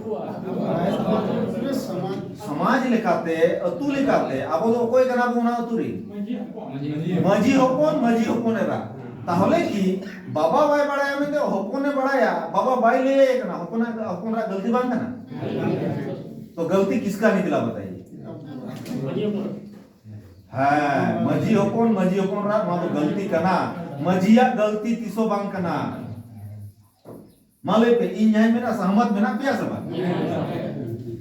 ᱥᱚᱢᱟᱡᱽ ᱞᱮᱠᱟᱛᱮ, ᱟᱹᱛᱩ ᱞᱮᱠᱟᱛᱮ ᱟᱵᱚ ᱫᱚ ᱚᱠᱚᱭ ᱠᱟᱱᱟ ᱵᱚᱱ ᱚᱱᱟ ᱟᱹᱛᱩ ᱨᱮ? ᱢᱟᱹᱡᱷᱤ ᱦᱚᱯᱚᱱ, ᱢᱟᱹᱡᱷᱤ ᱦᱚᱯᱚᱱ ᱮᱨᱟ᱾ ᱛᱟᱦᱚᱞᱮ ᱠᱤ ᱵᱟᱵᱟ ᱵᱟᱭ ᱵᱟᱲᱟᱭᱟ ᱢᱮᱱᱛᱮ ᱦᱚᱯᱚᱱᱮ ᱵᱟᱲᱟᱭᱟ, ᱵᱟᱵᱟ ᱵᱟᱭ ᱞᱟᱹᱭᱟᱭ ᱠᱟᱱᱟ, ᱦᱚᱯᱚᱱᱟᱜ, ᱦᱚᱯᱚᱱ ᱨᱟᱜ ᱜᱟᱹᱞᱛᱤ ᱵᱟᱝ ᱠᱟᱱᱟ? ᱛᱚ ᱜᱟᱹᱞᱛᱤ ᱠᱤᱥᱠᱟ ᱱᱤᱠᱞᱟ ᱵᱟᱛᱟᱭᱮ? ᱦᱮᱸ, ᱢᱟᱹᱡᱷᱤ ᱦᱚᱯᱚᱱ, ᱢᱟᱹᱡᱷᱤ ᱦᱚᱯᱚᱱ ᱨᱟᱜ ᱱᱚᱣᱟ ᱫᱚ ᱜᱟᱹᱞᱛᱤ ᱠᱟᱱᱟ᱾ ᱢᱟᱹᱡᱷᱤᱭᱟᱜ ᱜᱟᱹᱞᱛᱤ ᱛᱤᱥ ᱦᱚᱸ ᱵᱟᱝ ᱠᱟᱱᱟ᱾ ᱢᱟ ᱞᱟᱹᱭ ᱯᱮ, ᱤᱧ ᱡᱟᱦᱟᱸᱧ ᱢᱮᱱᱟ, ᱥᱟᱦᱢᱟᱛ ᱢᱮᱱᱟᱜ ᱯᱮᱭᱟ ᱥᱮ ᱵᱟᱝ?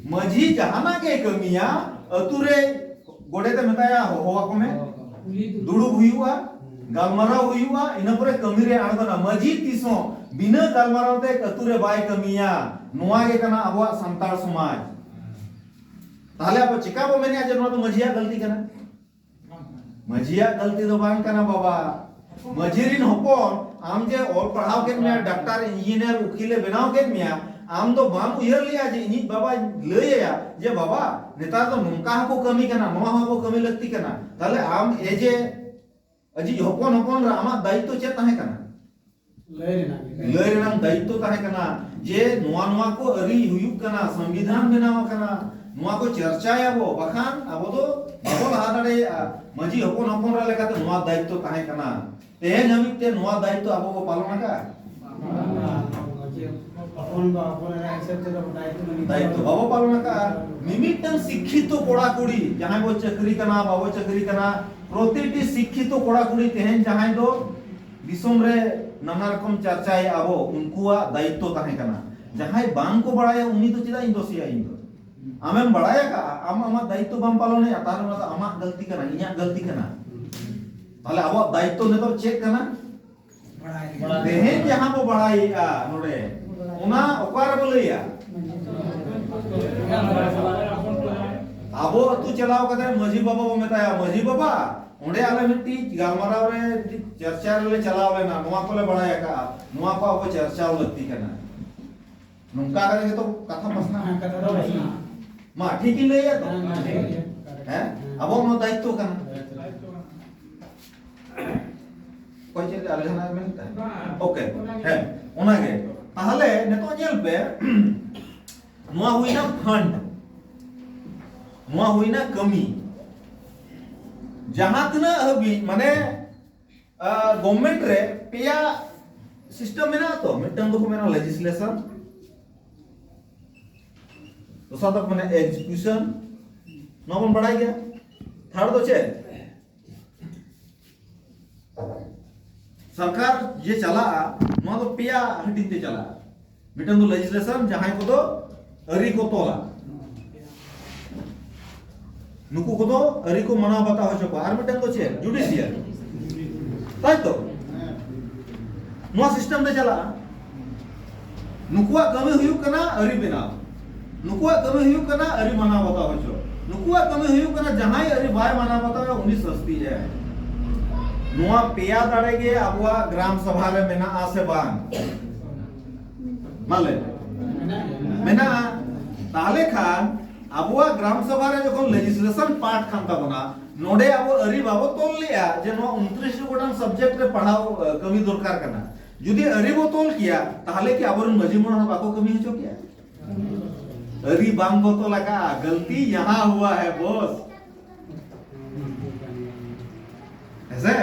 ᱢᱟᱹᱡᱷᱤ ᱡᱟᱦᱟᱱᱟᱜ ᱜᱮ ᱠᱟᱹᱢᱤᱭᱟ, ᱟᱹᱛᱩ ᱨᱮ ᱜᱚᱰᱮᱛ ᱮ ᱢᱮᱛᱟᱭᱟ, ᱦᱚᱦᱚ ᱟᱠᱚ ᱢᱮ, ᱫᱩᱲᱩᱵ ᱦᱩᱭᱩᱜᱼᱟ, ᱜᱟᱞᱢᱟᱨᱟᱣ ᱦᱩᱭᱩᱜᱼᱟ, ᱤᱱᱟᱹ ᱯᱚᱨᱮ ᱠᱟᱹᱢᱤ ᱨᱮ ᱟᱬᱜᱚᱱᱟ᱾ ᱢᱟᱹᱡᱷᱤ ᱛᱤᱥ ᱦᱚᱸ ᱵᱤᱱᱟᱹ ᱜᱟᱞᱢᱟᱨᱟᱣ ᱛᱮ ᱟᱹᱛᱩ ᱨᱮ ᱵᱟᱭ ᱠᱟᱹᱢᱤᱭᱟ᱾ ᱱᱚᱣᱟ ᱜᱮ ᱠᱟᱱᱟ ᱟᱵᱚᱣᱟᱜ ᱥᱟᱱᱛᱟᱲ ᱥᱚᱢᱟᱡᱽ᱾ ᱛᱟᱦᱞᱮ ᱟᱵᱚ ᱪᱮᱠᱟ ᱵᱚ ᱢᱮᱱᱮᱜᱼᱟ ᱡᱮ ᱱᱚᱣᱟ ᱫᱚ ᱢᱟᱹᱡᱷᱤᱭᱟᱜ ᱜᱟᱹᱞᱛᱤ ᱠᱟᱱᱟ? ᱢᱟᱹᱡᱷᱤᱭᱟᱜ ᱜᱟᱹᱞᱛᱤ ᱫᱚ ᱵᱟᱝ ᱠᱟᱱᱟ ᱵᱟᱵᱟ᱾ ᱢᱟᱹᱡᱷᱤ ᱨᱤᱱ ᱦᱚᱯᱚᱱ, ᱟᱢ ᱡᱮ ᱚᱞ ᱯᱟᱲᱦᱟᱣ ᱠᱮᱫ ᱢᱮᱭᱟ, ᱰᱟᱠᱛᱟᱨ, ᱤᱧᱡᱤᱱᱤᱭᱟᱨ, ᱩᱠᱤᱞ ᱮ ᱵᱮᱱᱟᱣ ᱠᱮᱫ ᱢᱮᱭᱟ, ᱟᱢ ᱫᱚ ᱵᱟᱢ ᱩᱭᱦᱟᱹᱨ ᱞᱮᱜᱼᱟ ᱡᱮ ᱤᱧᱤᱡ ᱵᱟᱵᱟᱧ ᱞᱟᱹᱭ ᱟᱭᱟ ᱡᱮ, "ᱵᱟᱵᱟ, ᱱᱮᱛᱟᱨ ᱫᱚ ᱱᱚᱝᱠᱟ ᱦᱚᱸᱠᱚ ᱠᱟᱹᱢᱤ ᱠᱟᱱᱟ, ᱱᱚᱣᱟ ᱦᱚᱸ ᱟᱵᱚ ᱠᱟᱹᱢᱤ ᱞᱟᱹᱠᱛᱤ ᱠᱟᱱᱟ"? ᱛᱟᱦᱞᱮ ᱟᱢ ᱮ ᱡᱮ ᱟᱡᱤᱡ ᱦᱚᱯᱚᱱ ᱦᱚᱯᱚᱱ ᱨᱮ ᱟᱢᱟᱜ ᱫᱟᱭᱤᱛᱛᱚ ᱪᱮᱫ ᱛᱟᱦᱮᱸ ᱠᱟᱱᱟ? ᱞᱟᱹᱭ ᱨᱮᱱᱟᱜ ᱜᱮ᱾ ᱞᱟᱹᱭ ᱨᱮᱱᱟᱜ ᱫᱟᱭᱤᱛᱛᱚ ᱛᱟᱦᱮᱸ ᱠᱟᱱᱟ ᱡᱮ ᱱᱚᱣᱟ, ᱱᱚᱣᱟ ᱠᱚ ᱟᱹᱨᱤ ᱦᱩᱭᱩᱜ ᱠᱟᱱᱟ, ᱥᱚᱝᱵᱤᱫᱷᱟᱱ ᱵᱮᱱᱟᱣ ᱟᱠᱟᱱᱟ, ᱱᱚᱣᱟ ᱠᱚ ᱪᱟᱨᱪᱟᱭᱟᱵᱚ, ᱵᱟᱠᱷᱟᱱ ᱟᱵᱚ ᱫᱚ ᱵᱟᱵᱚ ᱞᱟᱦᱟ ᱫᱟᱲᱮᱭᱟᱜᱼᱟ᱾ ᱢᱟᱹᱡᱷᱤ ᱦᱚᱯᱚᱱ ᱦᱚᱯᱚᱱ ᱨᱮ ᱞᱮᱠᱟᱛᱮ ᱱᱚᱣᱟ ᱫᱟᱭᱤᱛᱛᱚ ᱛᱟᱦᱮᱸ ᱠᱟᱱᱟ᱾ ᱛᱮᱦᱮᱧ ᱦᱟᱹᱵᱤᱡ ᱛᱮ ᱱᱚᱣᱟ ᱫᱟᱭᱤᱛᱛᱚ ᱟᱵᱚ ᱵᱚ ᱯᱟᱞᱚᱱ ᱟᱠᱟᱫᱼᱟ? ᱦᱚᱯᱚᱱ ᱵᱟ ᱦᱚᱯᱚᱱ ᱮᱨᱟ ᱦᱤᱥᱟᱹᱵ ᱛᱮᱫᱚ ᱫᱟᱭᱤᱛᱛᱚ ᱵᱟᱹᱱᱩᱜ ᱫᱟᱭᱤᱛᱛᱚ ᱛᱟᱵᱚᱱᱟ᱾ ᱵᱟᱵᱚ ᱯᱟᱞᱚᱱ ᱟᱠᱟᱫᱼᱟ᱾ ᱢᱤᱢᱤᱫᱴᱟᱝ ᱥᱤᱠᱠᱷᱤᱛᱚ ᱠᱚᱲᱟ ᱠᱩᱲᱤ, ᱡᱟᱦᱟᱸᱭ ᱵᱚ ᱪᱟᱹᱠᱨᱤ ᱠᱟᱱᱟ, ᱵᱟᱵᱚ ᱪᱟᱹᱠᱨᱤ ᱠᱟᱱᱟ, ᱯᱨᱚᱛᱤᱴᱤ ᱥᱤᱠᱠᱷᱤᱛᱚ ᱠᱚᱲᱟ ᱠᱩᱲᱤ ᱛᱮᱦᱮᱧ ᱡᱟᱦᱟᱸᱭ ᱫᱚ ᱫᱤᱥᱚᱢ ᱨᱮ ᱱᱟᱱᱟ ᱨᱚᱠᱚᱢ ᱪᱟᱨᱪᱟᱭᱮᱫᱼᱟ ᱵᱚ, ᱩᱱᱠᱩᱣᱟᱜ ᱫᱟᱭᱤᱛᱛᱚ ᱛᱟᱦᱮᱸ ᱠᱟᱱᱟ᱾ ᱡᱟᱦᱟᱸᱭ ᱵᱟᱝ ᱠᱚ ᱵᱟᱲᱟᱭᱟ, ᱩᱱᱤ ᱫᱚ ᱪᱮᱫᱟᱜ ᱤᱧ ᱫᱳᱥᱮᱭᱟ? ᱤᱧ ᱫᱚ, ᱟᱢᱮᱢ ᱵᱟᱲᱟᱭ ᱟᱠᱟᱫᱼᱟ, ᱟᱢ ᱟᱢᱟᱜ ᱫᱟᱭᱤᱛᱛᱚ ᱵᱟᱢ ᱯᱟᱞᱚᱱᱮᱫᱼᱟ, ᱛᱟᱦᱞᱮ ᱚᱱᱟ ᱫᱚ ᱟᱢᱟᱜ ᱜᱟᱹᱞᱛᱤ ᱠᱟᱱᱟ, ᱤᱧᱟᱹᱜ ᱜᱟᱹᱞᱛᱤ ᱠᱟᱱᱟ᱾ ᱛᱟᱦᱞᱮ ᱟᱵᱚᱣᱟᱜ ᱫᱟᱭᱤᱛᱛᱚ ᱱᱤᱛᱚᱜ ᱪᱮᱫ ᱠᱟᱱᱟ? ᱛᱮᱦᱮᱧ ᱡᱟᱦᱟᱸ ᱵᱚ ᱵᱟᱲᱟᱭᱮᱫᱼᱟ ᱱᱚᱰᱮ, ᱚᱱᱟ ᱚᱠᱟ ᱨᱮᱵᱚ ᱞᱟᱹᱭᱟ? ᱟᱵᱚ ᱟᱹᱛᱩ ᱪᱟᱞᱟᱣ ᱠᱟᱛᱮ ᱢᱟᱹᱡᱷᱤ ᱵᱟᱵᱟ ᱵᱚ ᱢᱮᱛᱟᱭᱟ, "ᱢᱟᱹᱡᱷᱤ ᱵᱟᱵᱟ, ᱚᱸᱰᱮ ᱟᱞᱮ ᱢᱤᱫᱴᱤᱡ ᱜᱟᱞᱢᱟᱨᱟᱣ ᱨᱮ, ᱪᱟᱨᱪᱟ ᱨᱮᱞᱮ ᱪᱟᱞᱟᱣ ᱞᱮᱱᱟ, ᱱᱚᱣᱟ ᱠᱚᱞᱮ ᱵᱟᱲᱟᱭ ᱟᱠᱟᱫᱼᱟ, ᱱᱚᱣᱟ ᱠᱚ ᱟᱵᱚ ᱪᱟᱨᱪᱟᱣ ᱞᱟᱹᱠᱛᱤ ᱠᱟᱱᱟ᱾" ᱱᱚᱝᱠᱟ ᱠᱟᱛᱮ ᱜᱮᱛᱚ ᱠᱟᱛᱷᱟ ᱯᱟᱥᱱᱟᱜᱼᱟ᱾ ᱦᱮᱸ, ᱠᱟᱛᱷᱟ ᱫᱚ ᱯᱟᱥᱱᱟᱜᱼᱟ᱾ ᱢᱟ, ᱴᱷᱤᱠ ᱤᱧ ᱞᱟᱹᱭᱮᱫᱼᱟ ᱛᱚ? ᱦᱮᱸ, ᱴᱷᱤᱠ ᱜᱮᱭᱟ᱾ ᱦᱮᱸ? ᱟᱵᱚᱣᱟᱜ ᱱᱚᱣᱟ ᱫᱟᱭᱤᱛᱛᱚ ᱠᱟᱱᱟ᱾ ᱫᱟᱭᱤᱛᱛᱚ ᱠᱟᱱᱟ᱾ ᱪᱮᱫ ᱟᱨ ᱡᱟᱦᱟᱱᱟᱜ ᱢᱮᱱ ᱛᱟᱦᱮᱸ? ᱳᱠᱮ, ᱦᱮᱸ, ᱚᱱᱟᱜᱮ᱾ ᱛᱟᱦᱚᱞᱮ ᱱᱤᱛᱚᱜ ᱧᱮᱞ ᱯᱮ, ᱱᱚᱣᱟ ᱦᱩᱭᱱᱟ ᱯᱷᱟᱱᱰ, ᱱᱚᱣᱟ ᱦᱩᱭᱱᱟ ᱠᱟᱹᱢᱤ᱾ ᱡᱟᱦᱟᱸ ᱛᱤᱱᱟᱹᱜ ᱦᱟᱹᱵᱤᱡ ᱢᱟᱱᱮ ᱜᱚᱵᱷᱢᱮᱱᱴ ᱨᱮ ᱯᱮᱭᱟ ᱥᱤᱥᱴᱮᱢ ᱢᱮᱱᱟᱜᱼᱟ ᱛᱚ, ᱢᱤᱫᱴᱟᱝ ᱫᱚᱠᱚ ᱢᱮᱱᱟ ᱞᱮᱡᱤᱥᱞᱮᱥᱚᱱ, ᱫᱚᱥᱟᱨ ᱫᱚᱠᱚ ᱢᱮᱱᱟ ᱮᱠᱡᱤᱠᱤᱭᱩᱥᱚᱱ, ᱱᱚᱣᱟ ᱵᱚᱱ ᱵᱟᱲᱟᱭ ᱜᱮᱭᱟ᱾ ᱛᱷᱟᱨᱰ ᱫᱚ ᱪᱮᱫ? ᱥᱚᱨᱠᱟᱨ ᱡᱮ ᱪᱟᱞᱟᱜᱼᱟ, ᱱᱚᱣᱟ ᱫᱚ ᱯᱮᱭᱟ ᱦᱟᱹᱴᱤᱧ ᱛᱮ ᱪᱟᱞᱟᱜᱼᱟ᱾ ᱢᱤᱫᱴᱟᱝ ᱫᱚ ᱞᱮᱡᱤᱥᱞᱮᱥᱚᱱ, ᱡᱟᱦᱟᱸᱭ ᱠᱚᱫᱚ ᱟᱹᱨᱤ ᱠᱚ ᱛᱚᱞᱟ, ᱱᱩᱠᱩ ᱠᱚᱫᱚ ᱟᱹᱨᱤ ᱠᱚ ᱢᱟᱱᱟᱣ ᱵᱟᱛᱟᱣ ᱦᱚᱪᱚ ᱠᱚᱣᱟ᱾ ᱟᱨ ᱢᱤᱫᱴᱟᱝ ᱫᱚ ᱪᱮᱫ? ᱡᱩᱰᱤᱥᱤᱭᱟᱞ, ᱛᱟᱭ ᱛᱚ? ᱱᱚᱣᱟ ᱥᱤᱥᱴᱮᱢ ᱛᱮ ᱪᱟᱞᱟᱜᱼᱟ᱾ ᱱᱩᱠᱩᱣᱟᱜ ᱠᱟᱹᱢᱤ ᱦᱩᱭᱩᱜ ᱠᱟᱱᱟ ᱟᱹᱨᱤ ᱵᱮᱱᱟᱣ, ᱱᱩᱠᱩᱣᱟᱜ ᱠᱟᱹᱢᱤ ᱦᱩᱭᱩᱜ ᱠᱟᱱᱟ ᱟᱹᱨᱤ ᱢᱟᱱᱟᱣ ᱵᱟᱛᱟᱣ ᱦᱚᱪᱚ, ᱱᱩᱠᱩᱣᱟᱜ ᱠᱟᱹᱢᱤ ᱦᱩᱭᱩᱜ ᱠᱟᱱᱟ ᱡᱟᱦᱟᱸᱭ ᱟᱹᱨᱤ ᱵᱟᱭ ᱢᱟᱱᱟᱣ ᱵᱟᱛᱟᱣᱟ ᱩᱱᱤ ᱥᱟᱹᱥᱛᱤ ᱮᱢ᱾ ᱱᱚᱣᱟ ᱯᱮᱭᱟ ᱫᱟᱲᱮ ᱜᱮ ᱟᱵᱚᱣᱟᱜ ᱜᱨᱟᱢ ᱥᱚᱵᱷᱟ ᱨᱮ ᱢᱮᱱᱟᱜᱼᱟ ᱥᱮ ᱵᱟᱝ? ᱢᱟ ᱞᱟᱹᱭ ᱢᱮ᱾ ᱢᱮᱱᱟᱜᱼᱟ᱾ ᱛᱟᱦᱞᱮ ᱠᱷᱟᱱ ᱟᱵᱚᱣᱟᱜ ᱜᱨᱟᱢ ᱥᱚᱵᱷᱟ ᱨᱮ ᱡᱚᱠᱷᱚᱱ ᱞᱮᱡᱤᱥᱞᱮᱥᱚᱱ ᱯᱟᱥ ᱠᱟᱱ ᱛᱟᱵᱚᱱᱟ, ᱱᱚᱰᱮ ᱟᱵᱚ ᱟᱹᱨᱤ ᱵᱟᱵᱚ ᱛᱚᱞ ᱞᱮᱜᱼᱟ ᱡᱮ ᱱᱚᱣᱟ ᱩᱱᱛᱨᱤᱥ ᱜᱚᱴᱟᱝ ᱥᱟᱵᱡᱮᱠᱴ ᱨᱮ ᱯᱟᱲᱦᱟᱣ, ᱮ, ᱠᱟᱹᱢᱤ ᱫᱚᱨᱠᱟᱨ ᱠᱟᱱᱟ᱾ ᱡᱩᱫᱤ ᱟᱹᱨᱤ ᱵᱚ ᱛᱚᱞ ᱠᱮᱭᱟ, ᱛᱟᱦᱞᱮ ᱠᱤ ᱟᱵᱚᱨᱮᱱ ᱢᱟᱹᱡᱷᱤ ᱢᱚᱬᱮ ᱦᱚᱲ ᱵᱟᱠᱚ ᱠᱟᱹᱢᱤ ᱦᱚᱪᱚ ᱠᱮᱭᱟ? ᱟᱹᱨᱤ ᱵᱟᱝ ᱵᱚ ᱛᱚᱞ ᱟᱠᱟᱫᱼᱟ, ᱜᱟᱞᱛᱤ ᱭᱟᱦᱟᱸ ᱦᱩᱣᱟ ᱦᱟᱭ ᱵᱚᱥ᱾ ᱦᱮᱸᱥᱮ?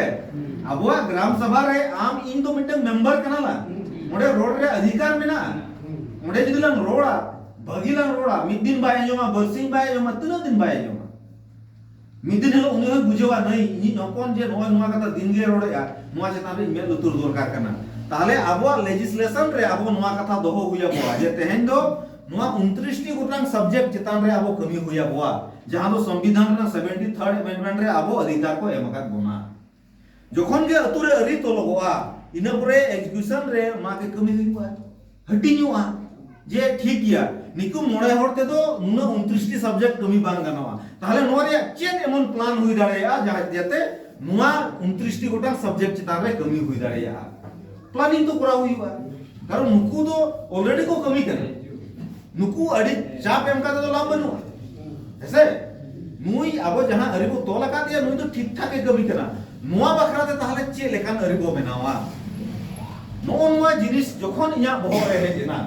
ᱟᱵᱚᱣᱟᱜ ᱜᱨᱟᱢ ᱥᱚᱵᱷᱟ ᱨᱮ ᱟᱢ ᱤᱧ ᱫᱚ ᱢᱤᱫᱴᱟᱝ ᱢᱮᱢᱵᱟᱨ ᱠᱟᱱᱟ ᱞᱟᱝ᱾ ᱚᱸᱰᱮ ᱨᱚᱲ ᱨᱮ ᱚᱫᱷᱤᱠᱟᱨ ᱢᱮᱱᱟᱜᱼᱟ᱾ ᱚᱸᱰᱮ ᱡᱩᱫᱤ ᱞᱟᱝ ᱨᱚᱲᱟ, ᱵᱷᱟᱹᱜᱤ ᱞᱟᱝ ᱨᱚᱲᱟ, ᱢᱤᱫ ᱫᱤᱱ ᱵᱟᱭ ᱟᱸᱡᱚᱢᱟ, ᱵᱟᱨᱥᱤᱧ ᱵᱟᱭ ᱟᱸᱡᱚᱢᱟ, ᱛᱤᱱᱟᱹᱜ ᱫᱤᱱ ᱵᱟᱭ ᱟᱸᱡᱚᱢᱟ? ᱢᱤᱫ ᱫᱤᱱ ᱦᱤᱞᱳᱜ ᱩᱱᱤ ᱦᱚᱸᱭ ᱵᱩᱡᱷᱟᱹᱣᱟ, ᱱᱟᱹᱭ, ᱤᱧᱤᱡ ᱦᱚᱯᱚᱱ ᱡᱮ ᱱᱚᱜᱼᱚᱭ ᱱᱚᱣᱟ ᱠᱟᱛᱷᱟ ᱫᱤᱱ ᱜᱮ ᱨᱚᱲᱮᱜᱼᱟ, ᱱᱚᱣᱟ ᱪᱮᱛᱟᱱ ᱨᱮ ᱤᱧ ᱢᱮᱫ ᱞᱩᱛᱩᱨ ᱫᱚᱨᱠᱟᱨ ᱠᱟᱱᱟ᱾ ᱛᱟᱦᱞᱮ ᱟᱵᱚᱣᱟᱜ ᱞᱮᱡᱤᱥᱞᱮᱥᱚᱱ ᱨᱮ ᱟᱵᱚ ᱱᱚᱣᱟ ᱠᱟᱛᱷᱟ ᱫᱚᱦᱚ ᱦᱩᱭ ᱟᱵᱚᱣᱟ ᱡᱮ ᱛᱮᱦᱮᱧ ᱫᱚ ᱱᱚᱣᱟ ᱩᱱᱛᱨᱤᱥ ᱴᱤ ᱜᱚᱴᱟᱝ ᱥᱟᱵᱡᱮᱠᱴ ᱪᱮᱛᱟᱱ ᱨᱮ ᱟᱵᱚ ᱠᱟᱹᱢᱤ ᱦᱩᱭ ᱟᱵᱚᱣᱟ, ᱡᱟᱦᱟᱸ ᱫᱚ ᱥᱚᱝᱵᱤᱫᱷᱟᱱ ᱨᱮᱱᱟᱜ ᱥᱮᱵᱷᱮᱱᱴᱤ ᱛᱷᱟᱨᱰ ᱮᱢᱮᱱᱰᱢᱮᱱᱴ ᱨᱮ ᱟᱵᱚ ᱚᱫᱷᱤᱠᱟᱨ ᱠᱚ ᱮᱢ ᱟᱠᱟᱫ ᱵᱚᱱᱟ᱾ ᱡᱚᱠᱷᱚᱱ ᱜᱮ ᱟᱹᱛᱩ ᱨᱮ ᱟᱹᱨᱤ ᱛᱚᱞᱚᱜᱚᱜᱼᱟ, ᱤᱱᱟᱹ ᱯᱚᱨᱮ ᱮᱠᱡᱤᱠᱤᱭᱩᱥᱚᱱ ᱨᱮ ᱢᱟ ᱜᱮ ᱠᱟᱹᱢᱤ ᱦᱩᱭᱩᱜᱼᱟ, ᱦᱟᱹᱴᱤᱧᱚᱜᱼᱟ᱾ ᱡᱮ ᱴᱷᱤᱠ ᱜᱮᱭᱟ, ᱱᱤᱠᱩ ᱢᱚᱬᱮ ᱦᱚᱲ ᱛᱮᱫᱚ ᱱᱩᱱᱟᱹᱜ ᱩᱱᱛᱨᱤᱥ ᱴᱤ ᱥᱟᱵᱡᱮᱠᱴ ᱠᱟᱹᱢᱤ ᱵᱟᱝ ᱜᱟᱱᱚᱜᱼᱟ, ᱛᱟᱦᱞᱮ ᱱᱚᱣᱟ ᱨᱮᱭᱟᱜ ᱪᱮᱫ ᱮᱢᱚᱱ ᱯᱞᱟᱱ ᱦᱩᱭ ᱫᱟᱲᱮᱭᱟᱜᱼᱟ ᱡᱟᱦᱟᱸ ᱡᱟᱛᱮ ᱱᱚᱣᱟ ᱩᱱᱛᱨᱤᱥ ᱴᱤ ᱜᱚᱴᱟᱝ ᱥᱟᱵᱡᱮᱠᱴ ᱪᱮᱛᱟᱱ ᱨᱮ ᱠᱟᱹᱢᱤ ᱦᱩᱭ ᱫᱟᱲᱮᱭᱟᱜᱼᱟ? ᱯᱞᱟᱱᱤᱝ ᱛᱚ ᱠᱚᱨᱟᱣ ᱦᱩᱭᱩᱜᱼᱟ, ᱠᱟᱨᱚᱱ ᱱᱩᱠᱩ ᱫᱚ ᱚᱞᱨᱮᱰᱤ ᱠᱚ ᱠᱟᱹᱢᱤ ᱠᱟᱱᱟ᱾ ᱱᱩᱠᱩ ᱟᱹᱰᱤ ᱪᱟᱯ ᱮᱢ ᱠᱟᱛᱮ ᱫᱚ ᱞᱟᱵᱷ ᱵᱟᱹᱱᱩᱜᱼᱟ, ᱦᱮᱸᱥᱮ? ᱱᱩᱭ ᱟᱵᱚ ᱡᱟᱦᱟᱸ ᱟᱹᱨᱤ ᱵᱚ ᱛᱚᱞ ᱟᱠᱟᱫ ᱮᱭᱟ, ᱱᱩᱭ ᱫᱚ ᱴᱷᱤᱠ ᱴᱷᱟᱠ ᱮ ᱠᱟᱹᱢᱤ ᱠᱟᱱᱟ᱾ ᱱᱚᱣᱟ ᱵᱟᱠᱷᱨᱟ ᱛᱮ ᱛᱟᱦᱞᱮ ᱪᱮᱫ ᱞᱮᱠᱟᱱ ᱟᱹᱨᱤ ᱵᱚ ᱵᱮᱱᱟᱣᱟ? ᱱᱚᱜᱼᱚ ᱱᱚᱣᱟ ᱡᱤᱱᱤᱥ ᱡᱚᱠᱷᱚᱱ ᱤᱧᱟᱹᱜ ᱵᱚᱦᱚᱜ ᱨᱮ ᱦᱮᱡ ᱮᱱᱟ,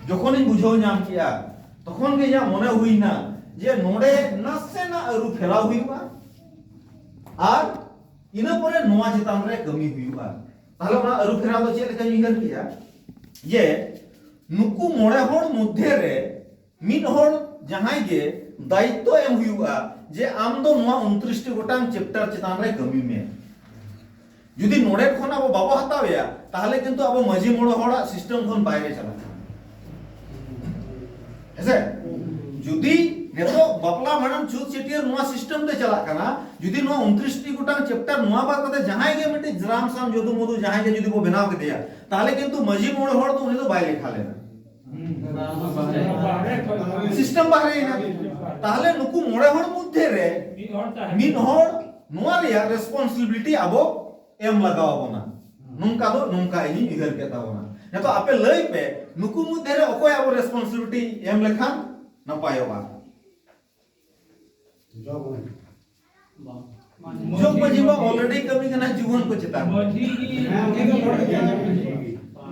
ᱡᱚᱠᱷᱚᱱᱤᱧ ᱵᱩᱡᱷᱟᱹᱣ ᱧᱟᱢ ᱠᱮᱜᱼᱟ, ᱛᱚᱠᱷᱚᱱ ᱜᱮ ᱤᱧᱟᱹᱜ ᱢᱚᱱᱮ ᱦᱩᱭᱱᱟ ᱡᱮ ᱱᱚᱰᱮ ᱱᱟᱥᱮᱱᱟᱜ ᱟᱹᱨᱩ ᱯᱷᱮᱨᱟᱣ ᱦᱩᱭᱩᱜᱼᱟ ᱟᱨ ᱤᱱᱟᱹ ᱯᱚᱨᱮ ᱱᱚᱣᱟ ᱪᱮᱛᱟᱱ ᱨᱮ ᱠᱟᱹᱢᱤ ᱦᱩᱭᱩᱜᱼᱟ᱾ ᱛᱟᱦᱞᱮ ᱚᱱᱟ ᱟᱹᱨᱩ ᱯᱷᱮᱨᱟᱣ ᱫᱚ ᱪᱮᱫ ᱞᱮᱠᱟᱧ ᱩᱭᱦᱟᱹᱨ ᱠᱮᱜᱼᱟ? ᱡᱮ ᱱᱩᱠᱩ ᱢᱚᱬᱮ ᱦᱚᱲ ᱢᱚᱫᱽᱫᱷᱮ ᱨᱮ ᱢᱤᱫ ᱦᱚᱲ ᱡᱟᱦᱟᱸᱭ ᱜᱮ ᱫᱟᱭᱤᱛᱛᱚ ᱮᱢ ᱦᱩᱭᱩᱜᱼᱟ ᱡᱮ ᱟᱢ ᱫᱚ ᱱᱚᱣᱟ ᱩᱱᱛᱨᱤᱥ ᱴᱤ ᱜᱚᱴᱟᱝ ᱪᱮᱯᱴᱟᱨ ᱪᱮᱛᱟᱱ ᱨᱮ ᱠᱟᱹᱢᱤ ᱢᱮ᱾ ᱡᱩᱫᱤ ᱱᱚᱰᱮ ᱠᱷᱚᱱ ᱟᱵᱚ ᱵᱟᱵᱚ ᱦᱟᱛᱟᱣ ᱮᱭᱟ, ᱛᱟᱦᱞᱮ ᱠᱤᱱᱛᱩ ᱟᱵᱚ ᱢᱟᱹᱡᱷᱤ ᱢᱚᱬᱮ ᱦᱚᱲᱟᱜ ᱥᱤᱥᱴᱮᱢ ᱠᱷᱚᱱ ᱵᱟᱭᱨᱮ ᱪᱟᱞᱟᱜ ᱠᱟᱱᱟ᱾ ᱦᱮᱸᱥᱮ? ᱡᱩᱫᱤ ᱱᱤᱛᱚᱜ ᱵᱟᱯᱞᱟ, ᱵᱷᱟᱸᱰᱟᱱ, ᱪᱷᱩᱛ, ᱪᱷᱟᱹᱴᱭᱟᱹᱨ ᱱᱚᱣᱟ ᱥᱤᱥᱴᱮᱢ ᱛᱮ ᱪᱟᱞᱟᱜ ᱠᱟᱱᱟ, ᱡᱩᱫᱤ ᱱᱚᱣᱟ ᱩᱱᱛᱨᱤᱥ ᱴᱤ ᱜᱚᱴᱟᱝ ᱪᱮᱯᱴᱟᱨ ᱱᱚᱣᱟ ᱵᱟᱫ ᱠᱟᱛᱮ ᱡᱟᱦᱟᱸᱭ ᱜᱮ ᱢᱤᱫᱴᱤᱡ ᱡᱨᱟᱢ ᱥᱟᱢ ᱡᱚᱫᱩ ᱢᱚᱫᱩ ᱡᱟᱦᱟᱸᱭ ᱜᱮ ᱡᱩᱫᱤ ᱵᱚ ᱵᱮᱱᱟᱣ ᱠᱮᱫᱮᱭᱟ, ᱛᱟᱦᱞᱮ ᱠᱤᱱᱛᱩ ᱢᱟᱹᱡᱷᱤ ᱢᱚᱬᱮ ᱦᱚᱲ ᱫᱚ ᱩᱱᱤ ᱫᱚ ᱵᱟᱭ ᱞᱮᱠᱷᱟ ᱞᱮᱱᱟ᱾ ᱥᱤᱥᱴᱮᱢ ᱵᱟᱦᱨᱮᱭᱮᱱᱟ᱾ ᱛᱟᱦᱞᱮ ᱱᱩᱠᱩ ᱢᱚᱬᱮ ᱦᱚᱲ ᱢᱚᱫᱽᱫᱷᱮ ᱨᱮ ᱢᱤᱫ ᱦᱚᱲ ᱱᱚᱣᱟ ᱨᱮᱭᱟᱜ ᱨᱮᱥᱯᱚᱱᱥᱤᱵᱤᱞᱤᱴᱤ ᱟᱵᱚ ᱮᱢ ᱞᱟᱜᱟᱣ ᱟᱵᱚᱱᱟ᱾ ᱱᱚᱝᱠᱟ ᱫᱚ ᱱᱚᱝᱠᱟ ᱤᱧᱤᱧ ᱩᱭᱦᱟᱹᱨ ᱠᱮᱫ ᱛᱟᱵᱚᱱᱟ᱾ ᱱᱤᱛᱚᱜ ᱟᱯᱮ ᱞᱟᱹᱭ ᱯᱮ, ᱱᱩᱠᱩ ᱢᱚᱫᱽᱫᱷᱮ ᱨᱮ ᱚᱠᱚᱭ ᱟᱵᱚ ᱨᱮᱥᱯᱚᱱᱥᱤᱵᱤᱞᱤᱴᱤ ᱮᱢ ᱞᱮᱠᱷᱟᱱ ᱱᱟᱯᱟᱭᱚᱜᱼᱟ? ᱡᱚᱜᱽ ᱢᱟᱹᱡᱷᱤ ᱢᱟ ᱚᱞᱨᱮᱰᱤ ᱠᱟᱹᱢᱤ ᱠᱟᱱᱟ ᱡᱩᱣᱟᱹᱱ ᱠᱚ ᱪᱮᱛᱟᱱ ᱨᱮ᱾ ᱢᱟᱹᱡᱷᱤ ᱜᱮ᱾ ᱦᱮᱸ, ᱩᱱᱤ ᱫᱚ ᱦᱚᱲ ᱜᱮ᱾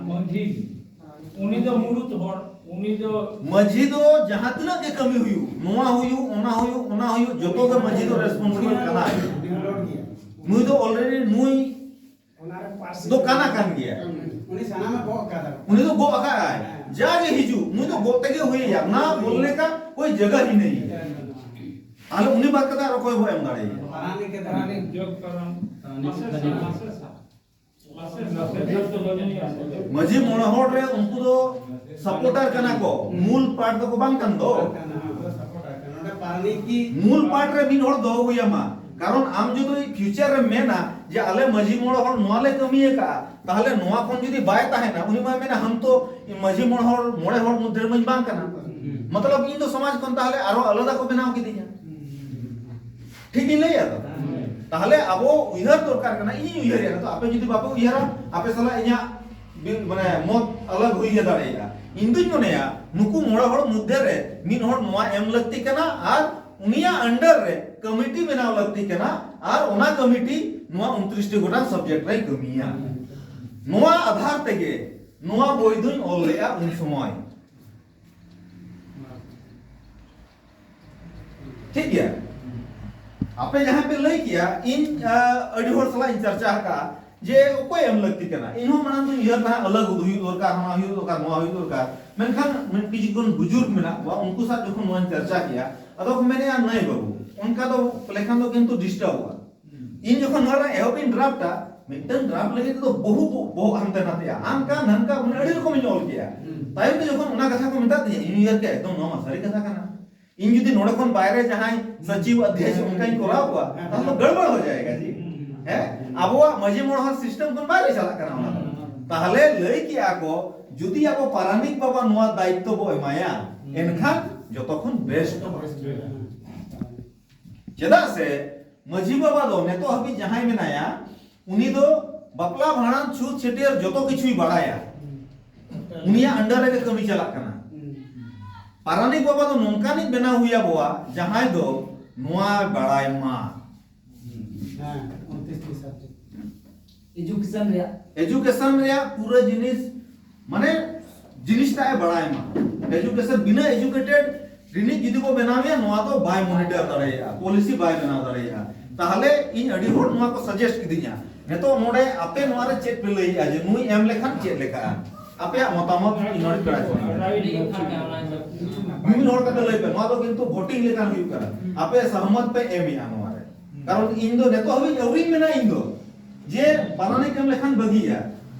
ᱢᱟᱹᱡᱷᱤ ᱜᱮ᱾ ᱩᱱᱤ ᱫᱚ ᱢᱩᱲᱩᱫ ᱦᱚᱲ, ᱩᱱᱤ ᱫᱚ ᱢᱟᱹᱡᱷᱤ ᱫᱚ ᱡᱟᱦᱟᱸ ᱛᱤᱱᱟᱹᱜ ᱜᱮ ᱠᱟᱹᱢᱤ ᱦᱩᱭᱩᱜ, ᱱᱚᱣᱟ ᱦᱩᱭᱩᱜ, ᱚᱱᱟ ᱦᱩᱭᱩᱜ, ᱚᱱᱟ ᱦᱩᱭᱩᱜ, ᱡᱚᱛᱚ ᱜᱮ ᱢᱟᱹᱡᱷᱤ ᱫᱚ ᱨᱮᱥᱯᱚᱱᱥᱤᱵᱤᱞ ᱠᱟᱱᱟᱭ᱾ ᱱᱩᱭ ᱫᱚ ᱚᱞᱨᱮᱰᱤ ᱱᱩᱭ ᱚᱱᱟ ᱨᱮ ᱯᱟᱥ ᱫᱚ ᱠᱟᱱᱟ ᱠᱟᱱ ᱜᱮᱭᱟ᱾ ᱩᱱᱤ ᱥᱟᱱᱟᱢᱮ ᱜᱚᱜ ᱟᱠᱟᱫᱟ᱾ ᱩᱱᱤ ᱫᱚ ᱜᱚᱜ ᱟᱠᱟᱫᱟᱭ᱾ ᱦᱮᱸ᱾ ᱡᱟᱜᱮ ᱦᱤᱡᱩᱜ, ᱱᱩᱭ ᱫᱚ ᱜᱚᱜ ᱛᱮᱜᱮ ᱦᱩᱭ ᱟᱭᱟ᱾ ᱱᱟ ᱵᱚᱞᱱᱮ ᱠᱟ ᱠᱳᱭ ᱡᱟᱜᱟ ᱦᱤ ᱱᱟᱦᱤ ᱦᱮ᱾ ᱛᱟᱦᱞᱮ ᱩᱱᱤ ᱵᱟᱫ ᱠᱟᱛᱮ ᱟᱨ ᱚᱠᱚᱭ ᱵᱚ ᱮᱢ ᱫᱟᱲᱮᱭᱟᱭᱟ? ᱯᱟᱨᱟᱱᱤᱠ ᱮ ᱫᱟᱨᱟᱱᱤᱠ᱾ ᱡᱚᱜᱽ ᱯᱟᱨᱟᱱᱤᱠ᱾ ᱢᱟᱥᱮ ᱥᱟ-, ᱢᱟᱥᱮ ᱥᱟ-, ᱢᱟᱥᱮ ᱥᱟ-, ᱢᱟᱹᱡᱷᱤ ᱢᱚᱬᱮ ᱦᱚᱲ ᱨᱮ ᱩᱱᱠᱩ ᱫᱚ ᱥᱟᱯᱳᱨᱴᱟᱨ ᱠᱟᱱᱟ ᱠᱚ, ᱢᱩᱞ ᱯᱟᱨᱴ ᱫᱚᱠᱚ ᱵᱟᱝ ᱠᱟᱱ ᱫᱚ᱾ ᱱᱚᱰᱮ ᱯᱟᱨᱟᱱᱤᱠ ᱜᱮ ᱢᱩᱞ ᱯᱟᱨᱴ ᱨᱮ ᱢᱤᱫ ᱦᱚᱲ ᱫᱚᱦᱚ ᱦᱩᱭ ᱟᱢᱟ, ᱠᱟᱨᱚᱱ ᱟᱢ ᱡᱩᱫᱤ ᱯᱷᱤᱭᱩᱪᱟᱨ ᱨᱮᱢ ᱢᱮᱱᱟ ᱡᱮ ᱟᱞᱮ ᱢᱟᱹᱡᱷᱤ ᱢᱚᱬᱮ ᱦᱚᱲ ᱱᱚᱣᱟ ᱞᱮ ᱠᱟᱹᱢᱤ ᱟᱠᱟᱫᱼᱟ, ᱛᱟᱦᱞᱮ ᱱᱚᱣᱟ ᱠᱷᱚᱱ ᱡᱩᱫᱤ ᱵᱟᱭ ᱛᱟᱦᱮᱱᱟ, ᱩᱱᱤ ᱢᱟᱭ ᱢᱮᱱᱟ, "ᱦᱟᱢ ᱛᱚ ᱢᱟᱹᱡᱷᱤ ᱢᱚᱬᱮ ᱦᱚᱲ, ᱢᱚᱬᱮ ᱦᱚᱲ ᱢᱚᱫᱽᱫᱷᱮ ᱨᱮ ᱢᱟᱹᱧ ᱵᱟᱝ ᱠᱟᱱᱟ, ᱢᱚᱛᱞᱚᱵ ᱤᱧ ᱫᱚ ᱥᱚᱢᱟᱡᱽ ᱠᱷᱚᱱ ᱛᱟᱦᱞᱮ ᱟᱨᱚ ᱟᱞᱟᱫᱟ ᱠᱚ ᱵᱮᱱᱟᱣ ᱠᱤᱫᱤᱧᱟ᱾" ᱴᱷᱤᱠ ᱤᱧ ᱞᱟᱹᱭᱟ ᱛᱚ? ᱛᱟᱦᱞᱮ ᱟᱵᱚ ᱩᱭᱦᱟᱹᱨ ᱫᱚᱨᱠᱟᱨ ᱠᱟᱱᱟ, ᱤᱧᱤᱧ ᱩᱭᱦᱟᱹᱨᱮᱜᱼᱟ᱾ ᱱᱤᱛᱚᱜ ᱟᱯᱮ ᱡᱩᱫᱤ ᱵᱟᱯᱮ ᱩᱭᱦᱟᱹᱨᱟ, ᱟᱯᱮ ᱥᱟᱞᱟᱜ ᱤᱧᱟᱹᱜ ᱵᱤ-, ᱢᱟᱱᱮ ᱢᱚᱛ ᱟᱞᱟᱜᱽ ᱦᱩᱭ ᱜᱮ ᱫᱟᱲᱮᱭᱟᱜᱼᱟ᱾ ᱤᱧ ᱫᱩᱧ ᱢᱚᱱᱮᱭᱟ ᱱᱩᱠᱩ ᱢᱚᱬᱮ ᱦᱚᱲ ᱢᱚᱫᱽᱫᱷᱮ ᱨᱮ ᱢᱤᱫ ᱦᱚᱲ ᱱᱚᱣᱟ ᱮᱢ ᱞᱟᱹᱠᱛᱤ ᱠᱟᱱᱟ ᱟᱨ ᱩᱱᱤᱭᱟᱜ under ᱨᱮ ᱠᱚᱢᱤᱴᱤ ᱵᱮᱱᱟᱣ ᱞᱟᱹᱠᱛᱤ ᱠᱟᱱᱟ, ᱟᱨ ᱚᱱᱟ ᱠᱚᱢᱤᱴᱤ ᱱᱚᱣᱟ ᱩᱱᱛᱨᱤᱥ ᱴᱤ ᱜᱚᱴᱟᱝ subject ᱨᱮᱭ ᱠᱟᱹᱢᱤᱭᱟ᱾ ᱱᱚᱣᱟ ᱟᱫᱷᱟᱨ ᱛᱮᱜᱮ ᱱᱚᱣᱟ ᱵᱳᱭ ᱫᱩᱧ ᱚᱞ ᱞᱮᱜᱼᱟ ᱩᱱ ᱥᱚᱢᱚᱭ᱾ ᱴᱷᱤᱠ ᱜᱮᱭᱟ? ᱟᱯᱮ ᱡᱟᱦᱟᱸ ᱯᱮ ᱞᱟᱹᱭ ᱠᱮᱭᱟ, ᱤᱧ, ᱟ, ᱟᱹᱰᱤ ᱦᱚᱲ ᱥᱟᱞᱟᱜ ᱤᱧ ᱪᱟᱨᱪᱟ ᱟᱠᱟᱫᱼᱟ ᱡᱮ ᱚᱠᱚᱭ ᱮᱢ ᱞᱟᱹᱠᱛᱤ ᱠᱟᱱᱟ᱾ ᱤᱧ ᱦᱚᱸ ᱢᱟᱲᱟᱝ ᱫᱚᱧ ᱩᱭᱦᱟᱹᱨ ᱛᱟᱦᱮᱸᱫ, ᱟᱞᱟᱜᱽ ᱩᱫᱩᱜ ᱦᱩᱭᱩᱜ ᱫᱚᱨᱠᱟᱨ, ᱦᱟᱱᱟ ᱦᱩᱭᱩᱜ ᱫᱚᱨᱠᱟᱨ, ᱱᱚᱣᱟ ᱦᱩᱭᱩᱜ ᱫᱚᱨᱠᱟᱨ᱾ ᱢᱮᱱᱠᱷᱟᱱ ᱢᱤᱫ ᱠᱤᱪᱷᱩ ᱜᱟᱱ ᱵᱩᱡᱩᱨᱜ ᱢᱮᱱᱟᱜ ᱠᱚᱣᱟ, ᱩᱱᱠᱩ ᱥᱟᱶ ᱡᱚᱠᱷᱚᱱ ᱱᱚᱣᱟᱧ ᱪᱟᱨᱪᱟ ᱠᱮᱭᱟ, ᱟᱫᱚ ᱠᱚ ᱢᱮᱱᱮᱜᱼᱟ, "ᱱᱟᱹᱭ ᱵᱟᱹᱵᱩ, ᱚᱱᱠᱟ ᱫᱚ ᱞᱮᱠᱷᱟᱱ ᱫᱚ ᱠᱤᱱᱛᱩ ᱰᱤᱥᱴᱟᱨᱵᱚᱜᱼᱟ᱾" ᱤᱧ ᱡᱚᱠᱷᱚᱱ ᱱᱚᱣᱟ ᱨᱮᱱᱟᱜ ᱮᱦᱚᱵ ᱤᱧ ᱰᱨᱟᱯᱴᱟ, ᱢᱤᱫᱴᱟᱝ ᱰᱨᱟᱯᱴ ᱞᱟᱹᱜᱤᱫ ᱛᱮᱫᱚ ᱵᱚᱦᱩ ᱵᱚ-, ᱵᱚᱦᱚᱜ ᱦᱟᱱᱛᱮ ᱱᱟᱛᱮᱜᱼᱟ, ᱦᱟᱱᱠᱟ ᱱᱟᱝᱠᱟ, ᱢᱟᱱᱮ ᱟᱹᱰᱤ ᱨᱚᱠᱚᱢᱤᱧ ᱚᱞ ᱠᱮᱭᱟ᱾ ᱛᱟᱭᱚᱢ ᱛᱮ ᱡᱚᱠᱷᱚᱱ ᱚᱱᱟ ᱠᱟᱛᱷᱟ ᱠᱚ ᱢᱮᱛᱟᱫᱤᱧᱟ, ᱤᱧ ᱩᱭᱦᱟᱹᱨ ᱠᱮᱫᱟ, ᱮᱠᱫᱚᱢ ᱱᱚᱣᱟ ᱢᱟ ᱥᱟᱹᱨᱤ ᱠᱟᱛᱷᱟ ᱠᱟᱱᱟ᱾ ᱤᱧ ᱡᱩᱫᱤ ᱱᱚᱰᱮ ᱠᱷᱚᱱ ᱵᱟᱭᱨᱮ ᱡᱟᱦᱟᱸᱭ ᱥᱚᱪᱤᱵᱽ, ᱚᱫᱷᱭᱚᱠᱥ ᱚᱱᱠᱟᱧ ᱠᱚᱨᱟᱣ ᱠᱚᱣᱟ, ᱛᱟᱦᱞᱮ ᱫᱚ ᱜᱟᱲᱵᱟᱲ ᱦᱚ ᱡᱟᱭᱮᱜᱟ ᱡᱤ᱾ ᱦᱮᱸ, ᱟᱵᱚᱣᱟᱜ ᱢᱟᱹᱡᱷᱤ ᱢᱚᱬᱮ ᱦᱚᱲ system ᱠᱷᱚᱱ ᱵᱟᱭᱨᱮ ᱪᱟᱞᱟᱜ ᱠᱟᱱᱟ ᱚᱱᱟ ᱫᱚ᱾ ᱛᱟᱦᱞᱮ ᱞᱟᱹᱭ ᱠᱮᱜᱼᱟ ᱠᱚ, ᱡᱩᱫᱤ ᱟᱵᱚ ᱯᱟᱨᱟᱱᱤᱠ ᱵᱟᱵᱟ ᱱᱚᱣᱟ ᱫᱟᱭᱤᱛᱛᱚ ᱵᱚ ᱮᱢᱟᱭᱟ, ᱮᱱᱠᱷᱟᱱ ᱡᱚᱛᱚ ᱠᱷᱚᱱ best᱾ ᱪᱮᱫᱟᱜ ᱥᱮ ᱢᱟᱹᱡᱷᱤ ᱵᱟᱵᱟ ᱫᱚ ᱱᱤᱛᱚᱜ ᱦᱟᱹᱵᱤᱡ ᱡᱟᱦᱟᱸᱭ ᱢᱮᱱᱟᱭᱟ, ᱩᱱᱤ ᱫᱚ ᱵᱟᱯᱞᱟ, ᱵᱷᱟᱸᱰᱟᱱ, ᱪᱷᱩᱛ, ᱪᱷᱟᱹᱴᱭᱟᱹᱨ ᱡᱚᱛᱚ ᱠᱤᱪᱷᱩᱭ ᱵᱟᱲᱟᱭᱟ᱾ ᱩᱱᱤᱭᱟᱜ under ᱨᱮᱜᱮ ᱠᱟᱹᱢᱤ ᱪᱟᱞᱟᱜ ᱠᱟᱱᱟ᱾ ᱯᱟᱨᱟᱱᱤᱠ ᱵᱟᱵᱟ ᱫᱚ ᱱᱚᱝᱠᱟᱱᱤᱡ ᱵᱮᱱᱟᱣ ᱦᱩᱭ ᱟᱵᱚᱣᱟ, ᱡᱟᱦᱟᱸᱭ ᱫᱚ ᱱᱚᱣᱟ ᱵᱟᱲᱟᱭ ᱢᱟ᱾ ᱦᱮᱸ, ᱩᱱᱛᱨᱤᱥ ᱴᱤ subject᱾ Education ᱨᱮᱭᱟᱜ᱾ Education ᱨᱮᱭᱟᱜ ᱯᱩᱨᱟᱹ ᱡᱤᱱᱤᱥ, ᱢᱟᱱᱮ, ᱡᱤᱱᱤᱥᱴᱟᱜ ᱮ ᱵᱟᱲᱟᱭ ᱢᱟ᱾ Education, ᱵᱤᱱᱟᱹ educated ᱨᱤᱱᱤᱡ ᱡᱩᱫᱤ ᱠᱚ ᱵᱮᱱᱟᱣᱮᱭᱟ, ᱱᱚᱣᱟ ᱫᱚ ᱵᱟᱭ monitor ᱫᱟᱲᱮᱭᱟᱜᱼᱟ, policy ᱵᱟᱭ ᱵᱮᱱᱟᱣ ᱫᱟᱲᱮᱭᱟᱜᱼᱟ᱾ ᱛᱟᱦᱞᱮ ᱤᱧ ᱟᱹᱰᱤ ᱦᱚᱲ ᱱᱚᱣᱟ ᱠᱚ suggest ᱠᱤᱫᱤᱧᱟ᱾ ᱱᱤᱛᱚᱜ ᱱᱚᱰᱮ ᱟᱯᱮ ᱱᱚᱣᱟ ᱨᱮ ᱪᱮᱫ ᱯᱮ ᱞᱟᱹᱭᱮᱜᱼᱟ ᱡᱮ ᱱᱩᱭ ᱮᱢ ᱞᱮᱠᱷᱟᱱ ᱪᱮᱫ ᱞᱮᱠᱟᱜᱼᱟ? ᱟᱯᱮᱭᱟᱜ ᱢᱚᱛᱟᱢᱚᱛ ᱤᱧ ᱱᱚᱰᱮ ᱯᱮᱲᱟ ᱠᱚ ᱢᱤᱢᱤᱫ ᱦᱚᱲ ᱠᱟᱛᱮ ᱞᱟᱹᱭ ᱯᱮ, ᱱᱚᱣᱟ ᱫᱚ ᱠᱤᱱᱛᱩ voting ᱞᱮᱠᱟᱱ ᱦᱩᱭᱩᱜ ᱠᱟᱱᱟ᱾ ᱟᱯᱮ ᱥᱚᱦᱚᱢᱚᱛ ᱯᱮ ᱮᱢᱮᱜᱼᱟ ᱱᱚᱣᱟ ᱨᱮ? ᱠᱟᱨᱚᱱ ᱤᱧ ᱫᱚ ᱱᱤᱛᱚᱜ ᱦᱟᱹᱵᱤᱡ ᱟᱹᱣᱨᱤᱧ ᱢᱮᱱᱟ ᱤᱧ ᱫᱚ ᱡᱮ ᱯᱟᱨᱟᱱᱤᱠ ᱮᱢ ᱞᱮᱠᱷᱟᱱ ᱵᱷᱟᱹᱜᱤᱜᱼᱟ᱾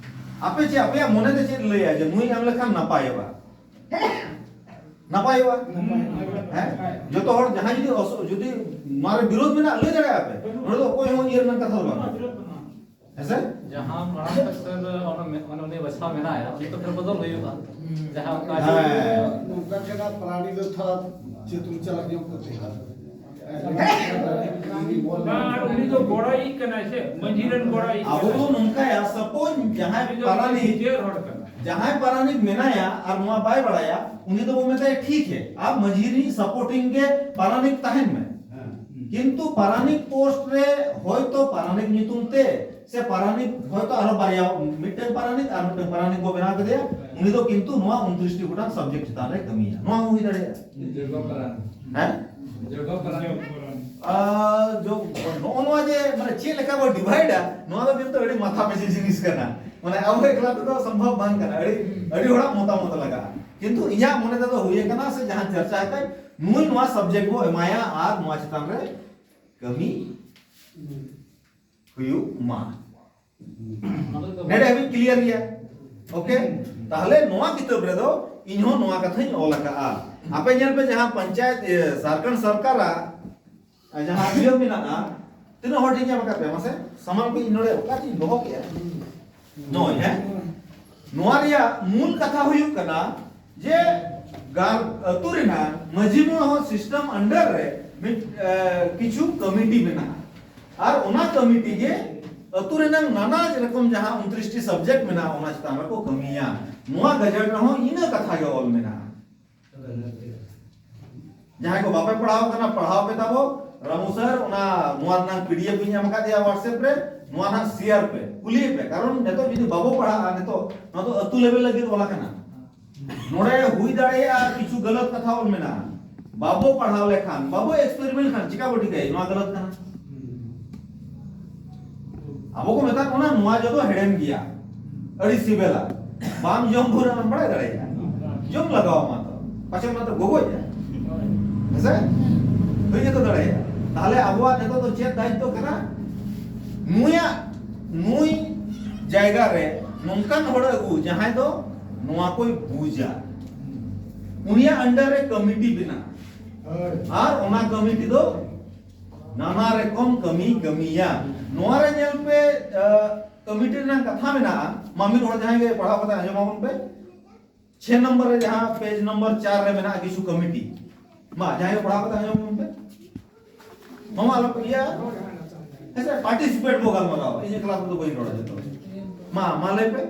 ᱟᱯᱮ ᱪᱮᱫ, ᱟᱯᱮᱭᱟᱜ ᱢᱚᱱᱮ ᱛᱮ ᱪᱮᱫ ᱞᱟᱹᱭᱟ ᱡᱮ ᱱᱩᱭ ᱮᱢ ᱞᱮᱠᱷᱟᱱ ᱱᱟᱯᱟᱭᱚᱜᱼᱟ? ᱱᱟᱯᱟᱭᱚᱜᱼᱟ? ᱦᱮᱸ? ᱡᱚᱛᱚ ᱦᱚᱲ ᱡᱟᱦᱟᱸᱭ ᱡᱩᱫᱤ ᱚᱥ-, ᱡᱩᱫᱤ ᱱᱚᱣᱟ ᱨᱮ ᱵᱤᱨᱳᱫᱷ ᱢᱮᱱᱟᱜ, ᱞᱟᱹᱭ ᱫᱟᱲᱮᱭᱟᱜᱼᱟ ᱯᱮ᱾ ᱱᱚᱰᱮ ᱫᱚ ᱚᱠᱚᱭ ᱦᱚᱸ ᱤᱭᱟᱹ ᱨᱮᱱᱟᱜ ᱠᱟᱛᱷᱟ ᱫᱚ ᱵᱟᱝ᱾ ᱦᱮᱸ ᱥᱮ? ᱡᱟᱦᱟᱸ ᱢᱟᱲᱟᱝ ᱥᱮᱫ ᱚᱱᱟ ᱢᱮ-, ᱢᱟᱱᱮ ᱩᱱᱤ ᱵᱟᱪᱷᱟᱣ ᱢᱮᱱᱟᱭᱟ, ᱩᱱᱤ ᱛᱚ ᱯᱷᱮᱨ ᱵᱚᱫᱚᱞ ᱦᱩᱭᱩᱜᱼᱟ᱾ ᱡᱟᱦᱟᱸ ᱚᱱᱠᱟ ᱦᱮᱸ᱾ ᱱᱚᱝᱠᱟ ᱠᱟᱱᱟ, ᱯᱨᱟᱱᱤ ᱫᱚ ᱛᱷᱚᱲᱟ ᱪᱮᱛᱩᱱ ᱪᱟᱞᱟᱜ ᱧᱚᱜ ᱠᱟᱛᱮ᱾ ᱵᱟᱝ, ᱟᱨ ᱩᱱᱤ ᱫᱚ ᱜᱚᱲᱚᱭᱤᱡ ᱠᱟᱱᱟᱭ ᱥᱮ, ᱢᱟᱹᱡᱷᱤ ᱨᱮᱱ ᱜᱚᱲᱚᱭᱤᱡ ᱟᱵᱚ ᱠᱟᱱᱟᱭ᱾ ᱫᱚ ᱱᱚᱝᱠᱟᱭᱟ, suppose ᱡᱟᱦᱟᱸᱭ ᱩᱱᱤ ᱫᱚ ᱯᱟᱨᱟᱱᱤᱠ ᱵᱤᱪᱟᱹᱨ ᱦᱚᱲ ᱠᱟᱱᱟᱭ᱾ ᱡᱟᱦᱟᱸᱭ ᱯᱟᱨᱟᱱᱤᱠ ᱢᱮᱱᱟᱭᱟ ᱟᱨ ᱱᱚᱣᱟ ᱵᱟᱭ ᱵᱟᱲᱟᱭᱟ, ᱩᱱᱤ ᱫᱚᱵᱚ ᱢᱮᱛᱟᱭᱟ, ᱴᱷᱤᱠ ᱦᱮ, ᱟᱢ ᱢᱟᱹᱡᱷᱤ ᱨᱤᱱᱤᱡ ᱥᱟᱯᱳᱨᱴᱤᱝ ᱜᱮ ᱯᱟᱨᱟᱱᱤᱠ ᱛᱟᱦᱮᱱ ᱢᱮ᱾ ᱠᱤᱱᱛᱩ ᱯᱟᱨᱟᱱᱤᱠ ᱯᱳᱥᱴ ᱨᱮ ᱦᱚᱭᱛᱚ ᱯᱟᱨᱟᱱᱤᱠ ᱧᱩᱛᱩᱢ ᱛᱮ ᱥᱮ ᱯᱟᱨᱟᱱᱤᱠ ᱦᱚᱭᱛᱚ ᱟᱨᱚ ᱵᱟᱨᱭᱟ, ᱢᱤᱫᱴᱟᱝ ᱯᱟᱨᱟᱱᱤᱠ ᱟᱨ ᱢᱤᱫᱴᱟᱝ ᱯᱟᱨᱟᱱᱤᱠ ᱵᱚ ᱵᱮᱱᱟᱣ ᱠᱮᱫᱮᱭᱟ, ᱩᱱᱤ ᱫᱚ ᱠᱤᱱᱛᱩ ᱱᱚᱣᱟ ᱩᱱᱛᱨᱤᱥ ᱴᱤ ᱜᱚᱴᱟᱝ ᱥᱟᱵᱡᱮᱠᱴ ᱪᱮᱛᱟᱱ ᱨᱮ ᱠᱟᱹᱢᱤᱭᱟ᱾ ᱱᱚᱣᱟ ᱦᱚᱸ ᱦᱩᱭ ᱫᱟᱲᱮᱭᱟᱜᱼᱟ᱾ ᱡᱚᱜᱚ ᱯᱟᱨᱟᱱᱤᱠ᱾ ᱦᱮᱸ? ᱡᱚᱜᱚ ᱯᱟᱨᱟᱱᱤᱠ᱾ ᱟᱨ ᱡᱚ-, ᱱᱚᱜᱼᱚ ᱱᱚᱣᱟ ᱡᱮ ᱢᱟᱱᱮ ᱪᱮᱫ ᱞᱮᱠᱟ ᱵᱚ ᱰᱤᱵᱷᱟᱭᱤᱰᱟ, ᱱᱚᱣᱟ ᱫᱚ ᱠᱤᱱᱛᱩ ᱟᱹᱰᱤ ᱢᱟᱛᱷᱟ ᱯᱤᱪᱷᱤ ᱡᱤᱱᱤᱥ ᱠᱟᱱᱟ᱾ ᱢᱟᱱᱮ ᱟᱵᱚ ᱮᱠᱞᱟ ᱛᱮᱫᱚ ᱥᱚᱢᱵᱷᱚᱵ ᱵᱟᱝ ᱠᱟᱱᱟ, ᱟᱹᱰᱤ, ᱟᱹᱰᱤ ᱦᱚᱲᱟᱜ ᱢᱚᱛᱟᱢᱚᱛ ᱞᱟᱜᱟᱜᱼᱟ᱾ ᱠᱤᱱᱛᱩ ᱤᱧᱟᱹᱜ ᱢᱚᱱᱮ ᱛᱮᱫᱚ ᱦᱩᱭ ᱟᱠᱟᱱᱟ ᱥᱮ ᱡᱟᱦᱟᱸ ᱪᱟᱨᱪᱟ ᱟᱠᱟᱫ, ᱱᱩᱭ ᱱᱚᱣᱟ ᱥᱟᱵᱡᱮᱠᱴ ᱵᱚ ᱮᱢᱟᱭᱟ ᱟᱨ ᱱᱚᱣᱟ ᱪᱮᱛᱟᱱ ᱨᱮ ᱠᱟᱹᱢᱤ ᱦᱩᱭᱩᱜ ᱢᱟ᱾ ᱱᱚᱰᱮ ᱦᱟᱹᱵᱤᱡ ᱠᱞᱤᱭᱟᱨ ᱜᱮᱭᱟ? ᱳᱠᱮ, ᱛᱟᱦᱞᱮ ᱱᱚᱣᱟ ᱠᱤᱛᱟᱹᱵ ᱨᱮᱫᱚ ᱤᱧ ᱦᱚᱸ ᱱᱚᱣᱟ ᱠᱟᱛᱷᱟᱧ ᱚᱞ ᱟᱠᱟᱜᱼᱟ᱾ ᱟᱯᱮ ᱧᱮᱞ ᱯᱮ, ᱡᱟᱦᱟᱸ ᱯᱚᱧᱪᱟᱭᱮᱛ, ᱤᱭᱟᱹ, ᱡᱷᱟᱲᱠᱷᱚᱸᱰ ᱥᱚᱨᱠᱟᱨᱟᱜ ᱡᱟᱦᱟᱸ ᱤᱭᱟᱹ ᱢᱮᱱᱟᱜᱼᱟ, ᱛᱤᱱᱟᱹᱜ ᱦᱚᱲ ᱴᱷᱮᱱ ᱧᱟᱢ ᱟᱠᱟᱫ ᱯᱮᱭᱟ? ᱢᱟᱥᱮ ᱥᱟᱢᱟᱝ ᱠᱚ, ᱤᱧ ᱱᱚᱰᱮ ᱚᱠᱟ ᱴᱷᱮᱱ ᱫᱚᱦᱚ ᱠᱮᱜᱼᱟ? ᱱᱚᱜᱼᱚᱭ, ᱦᱮᱸ, ᱱᱚᱣᱟ ᱨᱮᱭᱟᱜ ᱢᱩᱞ ᱠᱟᱛᱷᱟ ᱦᱩᱭᱩᱜ ᱠᱟᱱᱟ ᱡᱮ ᱜᱟᱨ-, ᱟᱹᱛᱩ ᱨᱮᱱᱟᱜ ᱢᱟᱹᱡᱷᱤ ᱢᱚᱬᱮ ᱦᱚᱲ ᱥᱤᱥᱴᱮᱢ ᱟᱱᱰᱟᱨ ᱨᱮ ᱢᱤᱫ, ᱮ, ᱠᱤᱪᱷᱩ ᱠᱚᱢᱤᱴᱤ ᱢᱮᱱᱟᱜᱼᱟ, ᱟᱨ ᱚᱱᱟ ᱠᱚᱢᱤᱴᱤ ᱜᱮ ᱟᱹᱛᱩ ᱨᱮᱱᱟᱜ ᱱᱟᱱᱟ ᱨᱚᱠᱚᱢ ᱡᱟᱦᱟᱸ ᱩᱱᱛᱨᱤᱥ ᱴᱤ ᱥᱟᱵᱡᱮᱠᱴ ᱢᱮᱱᱟᱜᱼᱟ, ᱚᱱᱟ ᱪᱮᱛᱟᱱ ᱨᱮᱠᱚ ᱠᱟᱹᱢᱤᱭᱟ᱾ ᱱᱚᱣᱟ ᱜᱟᱡᱮᱴ ᱨᱮᱦᱚᱸ ᱤᱱᱟᱹ ᱠᱟᱛᱷᱟ ᱜᱮ ᱚᱞ ᱢᱮᱱᱟᱜᱼᱟ᱾ ᱡᱟᱦᱟᱸᱭ ᱠᱚ ᱵᱟᱯᱮ ᱯᱟᱲᱦᱟᱣ ᱠᱟᱱᱟ, ᱯᱟᱲᱦᱟᱣ ᱯᱮ ᱛᱟᱵᱚ᱾ ᱨᱟᱢᱩ ᱥᱟᱨ, ᱚᱱᱟ, ᱱᱚᱣᱟ ᱨᱮᱱᱟᱜ ᱯᱤ ᱰᱤ ᱮᱯᱷ ᱤᱧ ᱮᱢ ᱟᱠᱟᱫᱮᱭᱟ WhatsApp ᱨᱮ, ᱱᱚᱣᱟ ᱱᱟᱜ ᱥᱮᱭᱟᱨ ᱯᱮ, ᱠᱩᱞᱤᱭᱮ ᱯᱮ, ᱠᱟᱨᱚᱱ ᱱᱤᱛᱚᱜ ᱡᱩᱫᱤ ᱵᱟᱵᱚ ᱯᱟᱲᱦᱟᱜᱼᱟ, ᱱᱤᱛᱚᱜ ᱱᱚᱣᱟ ᱫᱚ ᱟᱹᱛᱩ ᱞᱮᱵᱮᱞ ᱞᱟᱹᱜᱤᱫ ᱚᱞ ᱟᱠᱟᱱᱟ᱾ ᱱᱚᱰᱮ ᱦᱩᱭ ᱫᱟᱲᱮᱭᱟᱜᱼᱟ ᱠᱤᱪᱷᱩ ᱜᱟᱞᱟᱛ ᱠᱟᱛᱷᱟ ᱚᱞ ᱢᱮᱱᱟᱜᱼᱟ, ᱵᱟᱵᱚ ᱯᱟᱲᱦᱟᱣ ᱞᱮᱠᱷᱟᱱ, ᱵᱟᱵᱚ ᱮᱠᱥᱯᱮᱨᱤᱢᱮᱱᱴ ᱞᱮᱠᱷᱟᱱ ᱪᱤᱠᱟ ᱵᱚ ᱴᱷᱤᱠᱟᱹᱭᱟ ᱱᱚᱣᱟ ᱜᱟᱞᱟᱛ ᱠᱟᱱᱟ? ᱟᱵᱚ ᱠᱚ ᱢᱮᱛᱟ ᱠᱚ ᱠᱟᱱᱟ, ᱱᱚᱣᱟ ᱡᱚ ᱫᱚ ᱦᱮᱲᱮᱢ ᱜᱮᱭᱟ, ᱟᱹᱰᱤ ᱥᱤᱵᱤᱞᱟ, ᱵᱟᱢ ᱡᱚᱢ ᱵᱷᱩᱨ ᱟᱢ ᱵᱟᱲᱟᱭ ᱫᱟᱲᱮᱭᱟᱜᱼᱟ, ᱡᱚᱢ ᱞᱟᱜᱟᱣ ᱟᱢᱟ ᱛᱚ, ᱯᱟᱪᱷᱮ ᱚᱱᱟ ᱫᱚ ᱜᱚᱜᱚᱡᱼᱟ᱾ ᱦᱮᱸᱥᱮ? ᱦᱩᱭ ᱜᱮᱛᱚ ᱫᱟᱲᱮᱭᱟᱜᱼᱟ᱾ ᱛᱟᱦᱞᱮ ᱟᱵᱚᱣᱟᱜ ᱱᱤᱛᱚᱜ ᱫᱚ ᱪᱮᱫ ᱫᱟᱭᱤᱛᱛᱚ ᱠᱟᱱᱟ? ᱱᱩᱭᱟᱜ, ᱱᱩᱭ ᱡᱟᱭᱜᱟ ᱨᱮ ᱱᱚᱝᱠᱟᱱ ᱦᱚᱲ ᱟᱹᱜᱩ, ᱡᱟᱦᱟᱸᱭ ᱫᱚ ᱱᱚᱣᱟ ᱠᱚᱭ ᱵᱩᱡᱟ, ᱩᱱᱤᱭᱟᱜ ᱟᱱᱰᱟᱨ ᱨᱮ ᱠᱚᱢᱤᱴᱤ ᱵᱮᱱᱟᱜᱼᱟ᱾ ᱟᱨ ᱚᱱᱟ ᱠᱚᱢᱤᱴᱤ ᱫᱚ ᱱᱟᱱᱟ ᱨᱚᱠᱚᱢ ᱠᱟᱹᱢᱤ ᱠᱟᱹᱢᱤᱭᱟ᱾ ᱱᱚᱣᱟ ᱨᱮ ᱧᱮᱞ ᱯᱮ, ᱟ, ᱠᱚᱢᱤᱴᱤ ᱨᱮᱱᱟᱜ ᱠᱟᱛᱷᱟ ᱢᱮᱱᱟᱜᱼᱟ᱾ ᱢᱟ ᱢᱤᱫ ᱦᱚᱲ ᱡᱟᱦᱟᱸᱭ ᱜᱮ ᱯᱟᱲᱦᱟᱣ ᱠᱟᱛᱮ ᱟᱸᱡᱚᱢ ᱟᱵᱚᱱ ᱯᱮ᱾ ᱪᱷᱮ ᱱᱚᱢᱵᱚᱨ ᱨᱮ ᱡᱟᱦᱟᱸ ᱯᱮᱡᱽ ᱱᱚᱢᱵᱚᱨ ᱪᱟᱨ ᱨᱮ ᱢᱮᱱᱟᱜᱼᱟ ᱠᱤᱪᱷᱩ ᱠᱚᱢᱤᱴᱤ᱾ ᱢᱟ ᱡᱟᱦᱟᱸᱭ ᱜᱮ ᱯᱟᱲᱦᱟᱣ ᱠᱟᱛᱮ ᱟᱸᱡᱚᱢ ᱟᱵᱚᱱ ᱯᱮ᱾ ᱢᱟᱢᱟ ᱟᱞᱚ ᱯᱮ ᱤᱭᱟᱹ᱾ ᱦᱮᱸ ᱥᱮ, ᱯᱟᱨᱴᱤᱥᱤᱯᱮᱴ ᱵᱚ ᱜᱟᱞᱢᱟᱨᱟᱣᱟ᱾ ᱤᱧ ᱮᱠᱞᱟ ᱛᱮᱫᱚ ᱵᱟᱹᱧ ᱨᱚᱲᱟ ᱡᱚᱛᱚ᱾ ᱢᱟ, ᱢᱟ ᱞᱟᱹᱭ ᱯᱮ᱾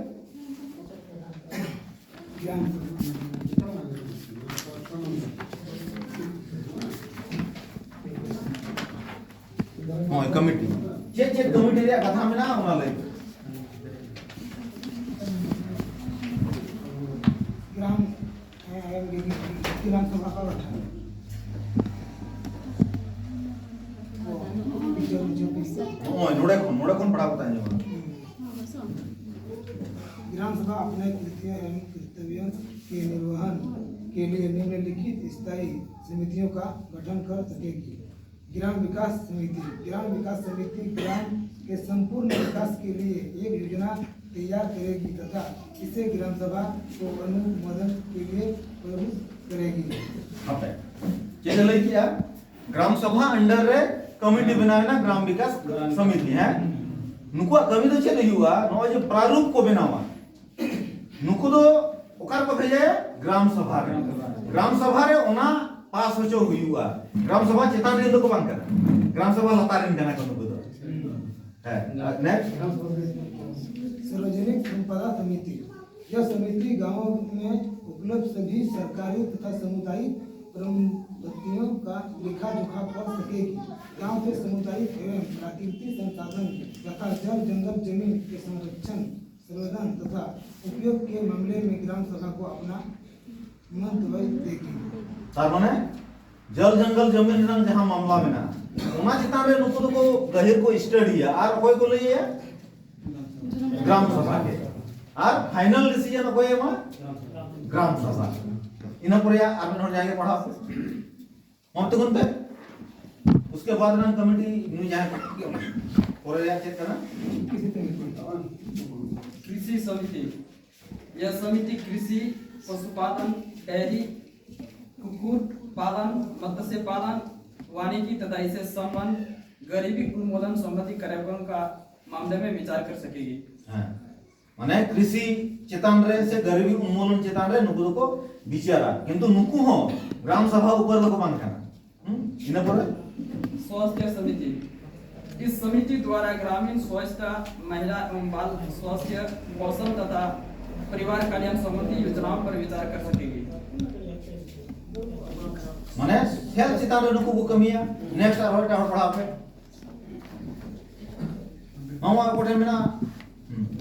ᱦᱳᱭ, ᱠᱚᱢᱤᱴᱤ᱾ ᱪᱮᱫ ᱪᱮᱫ ᱠᱚᱢᱤᱴᱤ ᱨᱮᱭᱟᱜ ᱠᱟᱛᱷᱟ ᱢᱮᱱᱟᱜᱼᱟ, ᱚᱱᱟ ᱞᱟᱹᱭ ᱢᱮ᱾ ᱜᱨᱟᱢ, ᱦᱮᱸ, ᱜᱨᱟᱢ ᱥᱚᱵᱷᱟ ᱠᱚ ᱜᱚᱴᱷᱚᱱ᱾ ᱱᱚᱜᱼᱚᱭ ᱱᱚᱰᱮ ᱠᱷᱚᱱ, ᱱᱚᱰᱮ ᱠᱷᱚᱱ ᱯᱟᱲᱦᱟᱣ ᱠᱟᱛᱮ ᱟᱸᱡᱚᱢ ᱢᱮ᱾ ग्राम सभा अपने कृतियों एवं कर्तव्यों के निर्वहन के लिए निम्नलिखित स्थायी समितियों का गठन कर सकेगी। ग्राम विकास समिति। ग्राम विकास समिति ग्राम के संपूर्ण विकास के लिए एक योजना तैयार करेगी तथा इसे ग्राम सभा को अनुमोदन के लिए प्रस्तुत करेगी। ᱦᱟᱯᱮ, ᱪᱮᱫ ᱮ ᱞᱟᱹᱭ ᱠᱮᱜᱼᱟ? ᱜᱨᱟᱢ ᱥᱚᱵᱷᱟ under ᱨᱮ ᱠᱚᱢᱤᱴᱤ ᱵᱮᱱᱟᱣ ᱮᱱᱟ, ᱜᱨᱟᱢ ᱵᱤᱠᱟᱥ ᱥᱚᱢᱤᱛᱤ᱾ ᱦᱮᱸ, ᱱᱩᱠᱩᱣᱟᱜ ᱠᱟᱹᱢᱤ ᱫᱚ ᱪᱮᱫ ᱦᱩᱭᱩᱜᱼᱟ? ᱱᱚᱜᱼᱚᱭ ᱡᱮ ᱯᱨᱟᱨᱩᱯ ᱠᱚ ᱵᱮᱱᱟᱣᱟ, ᱱᱩᱠᱩ ᱫᱚ ᱚᱠᱟ ᱨᱮᱠᱚ ᱵᱷᱮᱡᱟᱭᱟ? ᱜᱨᱟᱢ ᱥᱚᱵᱷᱟ ᱨᱮ᱾ ᱜᱨᱟᱢ ᱥᱚᱵᱷᱟ ᱨᱮ ᱚᱱᱟ ᱯᱟᱥ ᱦᱚᱪᱚ ᱦᱩᱭᱩᱜᱼᱟ᱾ ᱜᱨᱟᱢ ᱥᱚᱵᱷᱟ ᱪᱮᱛᱟᱱ ᱨᱮᱱ ᱫᱚᱠᱚ ᱵᱟᱝ ᱠᱟᱱᱟ, ᱜᱨᱟᱢ ᱥᱚᱵᱷᱟ ᱞᱟᱛᱟᱨ ᱨᱮᱱ ᱠᱟᱱᱟ ᱠᱚ ᱱᱩᱠᱩ ᱫᱚ᱾ ᱦᱮᱸ, next। सार्वजनिक संपदा समिति। यह समिति गांवों में उपलब्ध सभी सरकारी तथा सामुदायिक परिसंपत्तियों का लेखा जोखा कर सकेगी। गांव के सामुदायिक एवं प्राकृतिक संसाधन तथा जल जंगल जमीन के संरक्षण, संवर्धन तथा उपयोग के मामले में ग्राम सभा को अपना मंतव्य देगी। ᱛᱟᱨ ᱢᱟᱱᱮ ᱡᱚᱞ ᱡᱚᱝᱜᱚᱞ ᱡᱚᱢᱤᱱ ᱨᱮᱱᱟᱜ ᱡᱟᱦᱟᱸ ᱢᱟᱢᱞᱟ ᱢᱮᱱᱟᱜᱼᱟ, ᱚᱱᱟ ᱪᱮᱛᱟᱱ ᱨᱮ ᱱᱩᱠᱩ ᱫᱚᱠᱚ ᱜᱟᱹᱦᱤᱨ ᱠᱚ ᱥᱴᱟᱰᱤᱭᱟ᱾ ᱟᱨ ᱚᱠᱚᱭ ᱠᱚ ᱞᱟᱹᱭᱟ? ᱜᱨᱟᱢ ᱥᱚᱵᱷᱟ ᱜᱮ᱾ ᱟᱨ ᱯᱷᱟᱭᱱᱟᱞ ᱰᱤᱥᱤᱡᱚᱱ ᱚᱠᱚᱭ ᱮᱢᱟ? ᱜᱨᱟᱢ ᱥᱚᱵᱷᱟ᱾ ᱤᱱᱟᱹ ᱯᱚᱨᱮ ᱟᱨ ᱢᱤᱫ ᱦᱚᱲ ᱡᱟᱦᱟᱸᱭ ᱜᱮ ᱯᱟᱲᱦᱟᱣ ᱯᱮ, ᱢᱚᱱ ᱛᱮ ᱜᱩᱱ ᱯᱮ᱾ उसके बाद ᱨᱮᱱᱟᱜ ᱠᱚᱢᱤᱴᱤ ᱱᱩᱭ ᱡᱟᱦᱟᱸᱭ ᱯᱚᱨᱮ ᱨᱮᱭᱟᱜ ᱪᱮᱫ ᱠᱟᱱᱟ? कृषि समिति। यह समिति कृषि, पशुपालन, डेयरी, कुक्कुट पालन, मत्स्य पालन, वानिकी तथा इसे संबंध गरीबी उन्मूलन संबंधी कार्यक्रम का मामले में विचार कर सकेगी। ᱦᱮᱸ, ᱢᱟᱱᱮ ᱠᱨᱤᱥᱤ ᱪᱮᱛᱟᱱ ᱨᱮ ᱥᱮ ᱜᱟᱨᱤᱵᱤ ᱩᱱᱢᱩᱞᱚᱱ ᱪᱮᱛᱟᱱ ᱨᱮ ᱱᱩᱠᱩ ᱫᱚᱠᱚ ᱵᱤᱪᱟᱨᱟ, ᱠᱤᱱᱛᱩ ᱱᱩᱠᱩ ᱦᱚᱸ ᱜᱨᱟᱢ ᱥᱚᱵᱷᱟ ᱩᱯᱚᱨ ᱫᱚᱠᱚ ᱵᱟᱝ ᱠᱟᱱᱟ᱾ ᱦᱩᱸ? ᱤᱱᱟᱹ ᱯᱚᱨᱮ स्वास्थ्य समिति। इस समिति द्वारा ग्रामीण स्वास्थ्य, महिला एवं बाल स्वास्थ्य, पोषण तथा परिवार कल्याण संबंधी योजनाओं पर विचार कर सकेंगे। माने, हेल्थ ᱪᱮᱛᱟᱱ ᱨᱮ ᱱᱩᱠᱩ ᱠᱚ ᱠᱟᱹᱢᱤᱭᱟ᱾ ᱱᱮᱠᱥᱴ ᱟᱨᱦᱚᱸ ᱮᱴᱟᱜ ᱦᱚᱲ ᱯᱟᱲᱦᱟᱣ ᱯᱮ᱾ ᱢᱟᱢᱟ ᱚᱠᱚᱭ ᱴᱷᱮᱱ ᱢᱮᱱᱟᱜᱼᱟ? ᱦᱩᱸ᱾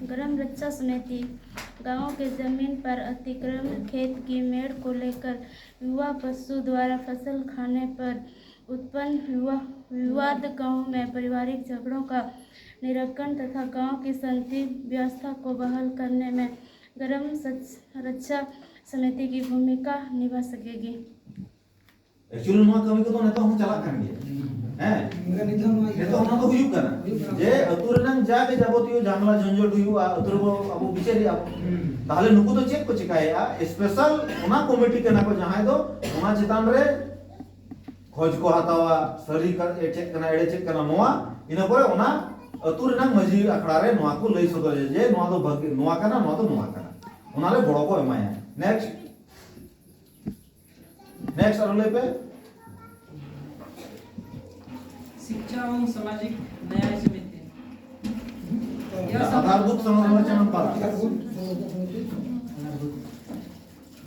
ग्राम रक्षा समिति गांवों के जमीन पर अतिक्रमण खेत की मेड़ को लेकर युवा पशु द्वारा फसल खाने पर उत्पन्न विवा- विवाद गांव में पारिवारिक झगड़ों का निराकरण तथा गांव की शांति व्यवस्था को बहाल करने में ग्राम सच- रक्षा समिति की भूमिका निभा सकेगी। ᱮᱠᱪᱩᱭᱮᱞᱤ ᱱᱚᱣᱟ ᱠᱟᱹᱢᱤ ᱠᱚᱫᱚ ᱱᱤᱛᱚᱜ ᱦᱚᱸ ᱪᱟᱞᱟᱜ ᱠᱟᱱ ᱜᱮᱭᱟ᱾ ᱦᱮᱸ, ᱱᱤᱛᱚᱜ ᱚᱱᱟ ᱫᱚ ᱦᱩᱭᱩᱜ ᱠᱟᱱᱟ᱾ ᱡᱮ ᱟᱹᱛᱩ ᱨᱮᱱᱟᱝ ᱡᱟᱜᱮ ᱡᱟᱵᱚᱛᱤᱭᱚ ᱡᱷᱟᱢᱮᱞᱟ ᱡᱷᱚᱧᱡᱚᱴ ᱦᱩᱭᱩᱜᱼᱟ, ᱟᱹᱛᱩ ᱨᱮᱵᱚ ᱟᱵᱚ ᱵᱤᱪᱟᱹᱨᱮᱜᱼᱟ ᱵᱚ᱾ ᱛᱟᱦᱞᱮ ᱱᱩᱠᱩ ᱫᱚ ᱪᱮᱫ ᱠᱚ ᱪᱮᱠᱟᱭᱮᱜᱼᱟ? ᱥᱯᱮᱥᱟᱞ ᱚᱱᱟ ᱠᱚᱢᱤᱴᱤ ᱠᱟᱱᱟ ᱠᱚ ᱡᱟᱦᱟᱸᱭ ᱫᱚ ᱚᱱᱟ ᱪᱮᱛᱟᱱ ᱨᱮ ᱠᱷᱚᱡᱽ ᱠᱚ ᱦᱟᱛᱟᱣᱟ, ᱥᱟᱹᱨᱤ ᱠᱟ- ᱮ ᱪᱮᱫ ᱠᱟᱱᱟ, ᱮᱲᱮ ᱪᱮᱫ ᱠᱟᱱᱟ, ᱱᱚᱣᱟ᱾ ᱤᱱᱟᱹ ᱯᱚᱨᱮ ᱚᱱᱟ ᱟᱹᱛᱩ ᱨᱮᱱᱟᱝ ᱢᱟᱹᱡᱷᱤ ᱟᱠᱷᱲᱟ ᱨᱮ ᱱᱚᱣᱟ ᱠᱚ ᱞᱟᱹᱭ ᱥᱚᱫᱚᱨᱟ ᱡᱮ ᱱᱚᱣᱟ ᱫᱚ ᱵᱷᱟᱹᱜᱤ, ᱱᱚᱣᱟ ᱠᱟᱱᱟ, ᱱᱚᱣᱟ ᱫᱚ ᱱᱚᱣᱟ ᱠᱟᱱᱟ᱾ ᱚᱱᱟ ᱨᱮ ᱜᱚᱲᱚ ᱠᱚ ᱮᱢᱟᱭᱟ᱾ ᱱᱮᱠᱥᱴ᱾ ᱱᱮᱠᱥᱴ ᱟᱨᱚ ᱞᱟᱹᱭ ᱯᱮ᱾ शिक्षा एवं सामाजिक न्याय समिति। यह सब आधारभूत संरचना पर।